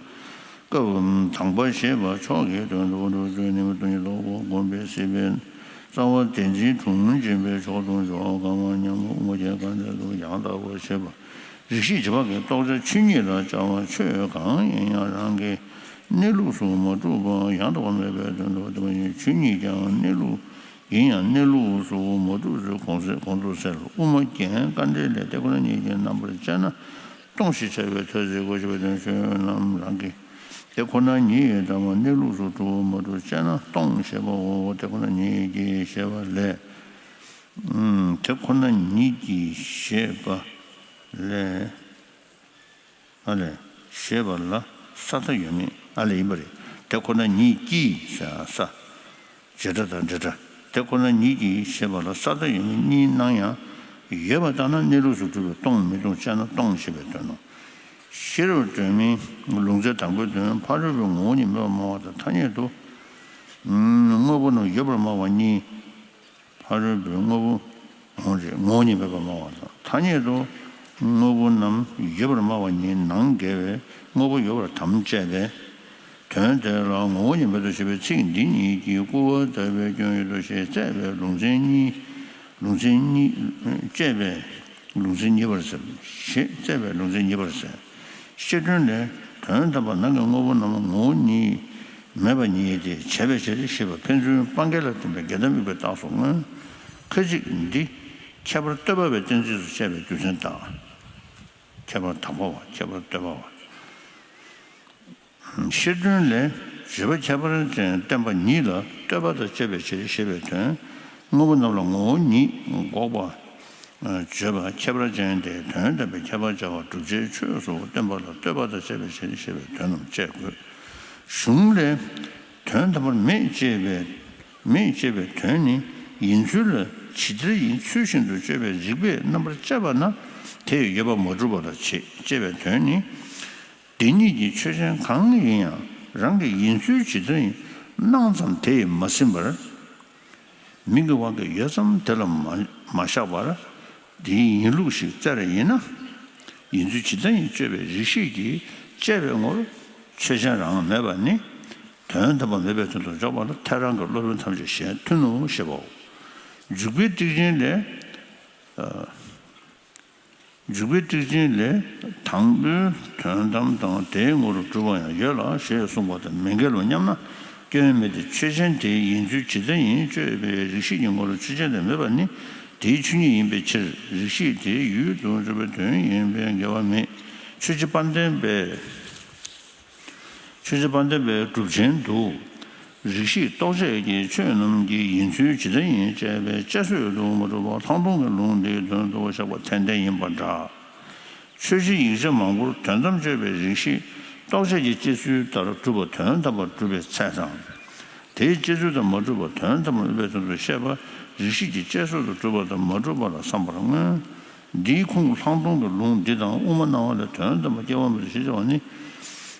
སྐབས་དང་པ་ཞེས་པ་མཆོག་གི་དོན་དུ་འགྲོ་བཅུ་ནི་སྟོང་ཉིད་རྟོགས་པ་སྒོམ་པའི་སྲིད་པའི་རྩ་བ་བདེན་འཛིན་དྲུངས་འབྱིན་པའི་མཆོག་ཏུ་འཇོག་གམ། སྙམ་མོ། དབུ་མ་རྒྱན་གང་འགྲེལ་དུ་ཡང་དག་པར་ཤེས་པ། རིགས་ཤེས་རྗེས་དཔག་གི་རྟོགས་བྱ་ཆོས་ཉིད་ལ་སྦྱར་བ། ཆོས་གང་ཡིན་ཡང་རང་གི་གནས་ལུགས་སུ་མ་གྲུབ་པ་ཡང་དག་པར་མེད་པའི་དོན་དུ་སྟོན་པ་ཡིན། ཆོས་ཉིད་ཀྱང་གནས་ལུགས་ཡིན་ཡང་གནས་ལུགས་སུ་མ་གྲུབ་ཚུལ་གོང་གསལ་གོང་དུ་གསལ། དབུ་མ་རྒྱན་དཀའ་འགྲེལ་ལས། དེ་ཁོ་ན་ཉིད་ཀྱི་རྣམ་པར་དཔྱད་ན་སྟོང་ཞེས་བྱ་བའི་མཐར་གྱིས་གོ་ཞེས་པའི་དོན། ཆོས་རྣམས་རང་གི། དེ་ཁོ་ན་ཉིད་ཀྱི་ལྟ་བ་གནས་ལུགས་སུ་གྲུབ་པ་མ་གྲུབ་དཔྱད་ན་སྟོང་ཞེས་པའོ། དེ་ཁོ་ན་ཉིད་ཀྱི་ཞེས་པ་ལས། ཨུམ། དེ་ཁོ་ན་ཉིད་ཀྱི་ཞེས་པ་ལས། ཨ་ལས། ཞེས་པ་ལ་ས་མཐའ་ཡོད་མེད། ཨ་ལས། ཡིན་པ་རེད། དེ་ཁོ་ན་ཉིད་ཀྱི་ས། ས། བྱེད་སྒྲ་དང་འབྲེལ་སྒྲ། དེ་ཁོ་ན་ཉིད་ཀྱི་ཞེས་པ་ལ་ས་མཐའ་ཡོད་མེད་གཉིས་སྣང་ཡང་། ཡོད་པར་བཏང་ན་གནས་ལུགས་སུ་གྲུབ་པས་སྟོང་། མི་སྟོང་དཔྱད་ན་སྟོང་ཞེས་པའི་དོན་ནོ། ཤེས་རབ་སྒྲོན་མེའི་ལུང་ཚན་དང་པོའི་དོན། ཕ་རོལ་པོའི་ངོ་བོ་ཉིད་མེད་པར་སྨྲ་བ་དང་། ཐ་སྙད་དུ་དངོས་པོ་རྣམས་ཡོད་པར་སྨྲ་བ་གཉིས། ཕ་རོལ་པོའི་དངོས་པོ་ངོ་བོ་ཉིད་མེད་པར་སྨྲ་བ་དང་། ཐ་སྙད་དུ་དངོས་པོ་རྣམས་ཡོད་པར་སྨྲ་བ་ཉིད་ནང་འགལ་བས་དངོས་པོ་ཡོད་པར་དམ་བཅས་པས། དོན་དེ་ལ་ངོ་བོ་ཉིད་མེད་དོ་ཞེས་པའི་ཚིག་འདི་ཉིད་ཀྱིས་སྐུར་བ་བཏབ་པའི་སྐྱོན་ཡོད་དོ་ཞེས་བརྩད་པའི་ལུང་ཚན་གཉིས། ལུང་ཚན་གཉིས། བཅད་པའི་ལུང་ཚན་གཉིས་པར་ཟེར། ཞེས་བརྩད་པའི་ལུང་ཚན་གཉིས་པར་ཟེར། བཤད་སྒྲོན་ལས། དོན་དམ་པར་ནང་གི་དངོས་པོ་རྣམས་ངོ་བོ་ཉིད་མེད་པ་ཉིད་དེ་བྱས་པའི་ཕྱིར་ཞེས་པ་ཕན་ཚུན་སྤང་འགལ་ལ་བརྟེན་པའི་འགལ་ཟླ་དམིགས་པའི་རྟགས་སུ་མངོན། ཁ་ཅིག་འདི་ཁྱད་པར་བསྟོད་པ་པའི་གཏན་ཚིགས་སུ་བཤད་པའི་རྒྱུ་མཚན་དང་། ཁྱད་པར་དག་པ་བ། ཁྱད་པར་བསྟོད་པ་བ། བཤད་སྒྲོན་ལས། བརྗོད་པ་ཁྱད་པར་ཅན་བསྟན་པ་ཉིད་ལ་བསྟོད་པ་དང་བཅས་པའི་ཕྱིར་ཞེས་པའི་དོན། དངོས་པོ་རྣམས་ལ་ངོ་བོ་ཉིད་འགོག་པ། བརྗོད་པ་ཁྱད་པར་ཅན་ཏེ། དོན་དམ་པའི་ཁྱད་པར་བྱ་བ་བསྒྲུབ་བྱའི་ཆོས་སུ་བསྟན་པ་ལ་བསྟོད་པ་དང་བཅས་པའི་ཕྱིར་ཞེས་པའི་དོན་རྣམས་དཔྱད་དགོས། གཞུང་ལས། དོན་དམ་པར་མེད་ཅེས་པའི། མེད་ཅེས་པའི་དོན་ནི་ཡིན་ཚུལ་ལ་ཇི་ལྟར་ཡིན་ཚུལ་བཞིན་དུ་དཔྱོད་པའི་རིགས་པས་རྣམ་པར་དཔྱད་པ་ན་དེ་ཡི་ཡོད་པ་མ་གྲུབ་པ་ལ་བྱེད་ཅེས་པའི་དོན་ནི། དེ་ཉིད་ཀྱི་ཆོས་ཅན་གང་ཡིན་ཡང་རང་གི་ཡིན་ཚུལ་ཇི་ལྟར་ཡིན་སྣང་ཙམ་དེ་ཡིས་མ་ཟིན་པར། མིང་གི་དབང་གིས་ཡོད་ཙམ་དེ་ལ་མ་མ་བཞག་པར། དེའི་ཡིན་ལུགས་ཤིག་བཙལ་བ་ཡིན་ན། ཡིན་ཚུལ་ཇི་ལྟར་ཡིན་དཔྱོད་པའི་རིགས་ཤེས་ཀྱིས་དཔྱད་པའི་ངོར། ཆོས་ཅན་རང་མེད་པ་ནི། དོན་དམ་པ་མེད་པའི་དོན་དུ་འཇོག་པ་ལ་ཐལ། རང་གི་སློབ་དཔོན་ཐམས་ཅད་གཞན་མཐུན་ནོ་ཞེས་པའོ། འཇུག་པའི་ཏིག་ཅན་ལས། འཇུག་པའི་ཏིག་ཅན་ལས། དང་པོའི་དོན་དམ་དང་དེའི་ངོ་བོར་གྲུབ་པ་ཡང་ཡོད་ལ་ཞེས་གསུངས་པ་དང་མི་འགལ་ལོ་སྙམ་ན། སྐྱོན་མེད་དེ། ཆོས་ཅན་དེའི་ཡིན་ཚུལ་ཇི་ལྟར་ཡིན་དཔྱོད་པའི་རིགས་ཤེས་ཀྱི་ངོར་ཆོས་ཅན་དེ་མེད་པ་ནི་དེའི་ཆོས་ཉིད་ཡིན་པའི་ཕྱིར། རིགས་ཤེས་དེའི་ཡུལ་དུ་འཇོག་པའི་དོན་ཡིན་པས་འགལ་བ་མེད། ཆོས་ཅན་དཔལ་ལྡན་པས། ཆོས་ཅན་དཔལ་ལྡན་པའི་སྒྲུབ་ཆེན་དུ། རིགས་ཤེས་རྟོག་བཅས་ཀྱི་ཆོས་རྣམས་ཀྱི་ཡིན་ཚུལ་ཇི་ལྟར་ཡིན་དཔྱད་པའི་དཔྱད་བཟོད་དུ་མ་གྲུབ་པ་ལྷག་མཐོང་གི་ལུང་འདིའི་དོན་དུ་བཞག་པ་ཏན་ཏན་ཡིན་པ་འདྲ། ཆོས་བཞི་ཡིག་ཆ་མང་པོར་དོན་དམ་དཔྱོད་པའི་རིགས་ཤེས་རྟོག་བཅས་ཀྱི་དཔྱད་ཚུལ་ལྟར་གྲུབ་པ་དོན་དམ་པར་གྲུབ་པའི་ཚད་དང་། དེའི་དཔྱད་ཚུལ་ལྟར་མ་གྲུབ་པ་དོན་དམ་པར་མེད་པའི་དོན་དུ་བཤད་པ་རིགས་ཤེས་ཀྱི་དཔྱད་བཟོད་དུ་གྲུབ་པ་དང་མ་གྲུབ་པ་ལ་བསམ་པར་མངོན། འདིའི་ཁུངས་ལྷག་མཐོང་གི་ལུང་འདི་དང་དབུ་མ་སྣང་བ་ལས་དོན་དམ་པར་སྐྱེ་བ་མེད་དོ་ཞེས་བྱ་བ་ནི།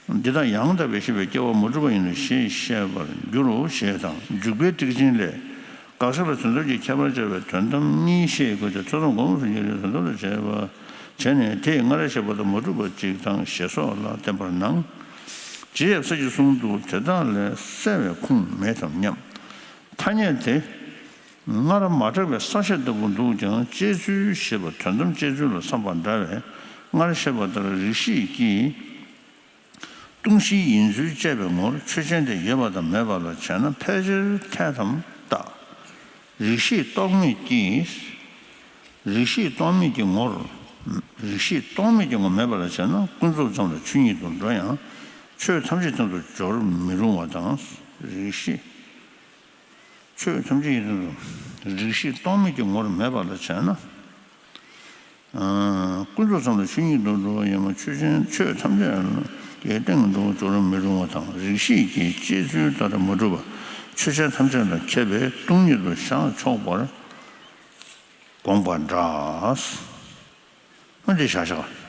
འདི་དག་ཡང་དག་པའི་ཤེས་པས་སྐྱེ་བ་མ་གྲུབ་པ་ཡིན་ནོ་ཞེས་བཤད་པར་འགྱུར་རོ་ཞེས་དང་། འཇུག་པའི་ཏིག་ཅན་ལས། དགག་བྱ་ལ་དོན་དམ་གྱི་ཁྱད་པར་སྦྱར་བའི་དོན་དམ་གཉིས་ཤེས་དགོས་ཏེ། ཐོས་བསམ་སྒོམ་གསུམ་གྱི་ལས་དོན་དམ་དུ་བྱས་པ་བྱས་ནས། དེས་སྔར་བཤད་པ་དང་མ་གྲུབ་པ་ཅིག་དང་ཞེས་སོགས་ལ་བརྟེན་པར་སྣང་། རྗེ་ཡབ་སྲས་ཀྱིས་གསུངས་འདུག། དེ་དག་ལས་གསལ་བའི་ཁུངས་མེད་དམ་སྙམ། ཐ་སྙད་དེ། སྔར་མ་གྲགས་པའི་གསལ་བཤད་ལྟ་བུ་འདུག་ཀྱང་། དཔྱད་ཚུལ་ཞེས་པ་དོན་དམ་དཔྱད་ཚུལ་ལ་བསམ་པ་འདྲ་བས། སྔར་བཤད་པ་ལྟར་རིགས་ཤེས་ཀྱིས་སྟོང་གཞི་ཡིན་ཚུལ་དཔྱད་པའི་ངོར་ཆོས་ཅན་དེ་ཡོད་པ་དང་མེད་པ་ལ་བྱས་ན་ཕལ་ཆེར་འཐད་དམ་བརྟག། རིགས་ཤེས་རྟོག་མེད་ཀྱིས། རིགས་ཤེས་རྟོག་མེད་ཀྱི་ངོར། རིགས་ཤེས་རྟོག་མེད་ཀྱི་ངོར་མེད་པ་ལ་བྱས་ན་ཀུན་རྫོབ་ཙམ་ལ་ཆོས་ཉིད་དུ་འགྲོ་ཡང་། ཆོས་ཐམས་ཅད་སྟེང་དུ་སྦྱོར་མི་རུང་བ་དང་། རིགས་ཤེས། ཆོས་ཐམས་ཅད་ཡིན་དུ། རིགས་ཤེས་རྟོག་མེད་ཀྱི་ངོར་མེད་པ་ལ་བྱས་ན། ཀུན་རྫོབ་ཙམ་ལ་ཆོས་ཉིད་དུ་འགྲོ་བ་ཡིན་ན། ཆོས་ཅན། ཆོས་ཐམས་ཅད་ཀྱི་སྟེང་དུ་སྦྱོར་མི་རུང་བ་དང་། རིགས་ཤེས་ཀྱི་དཔྱད་ཚུལ་ལྟར་མ་གྲུབ་པ། ཆོས་ཅན་ཐམས་ཅད་ལ་ཁྱབ་པས་སྟོང་ཉིད་དུ་བཞག་ཆོག་པར་དགོངས་པ་འདྲ། འོ་འདི་བཞག་བཞག།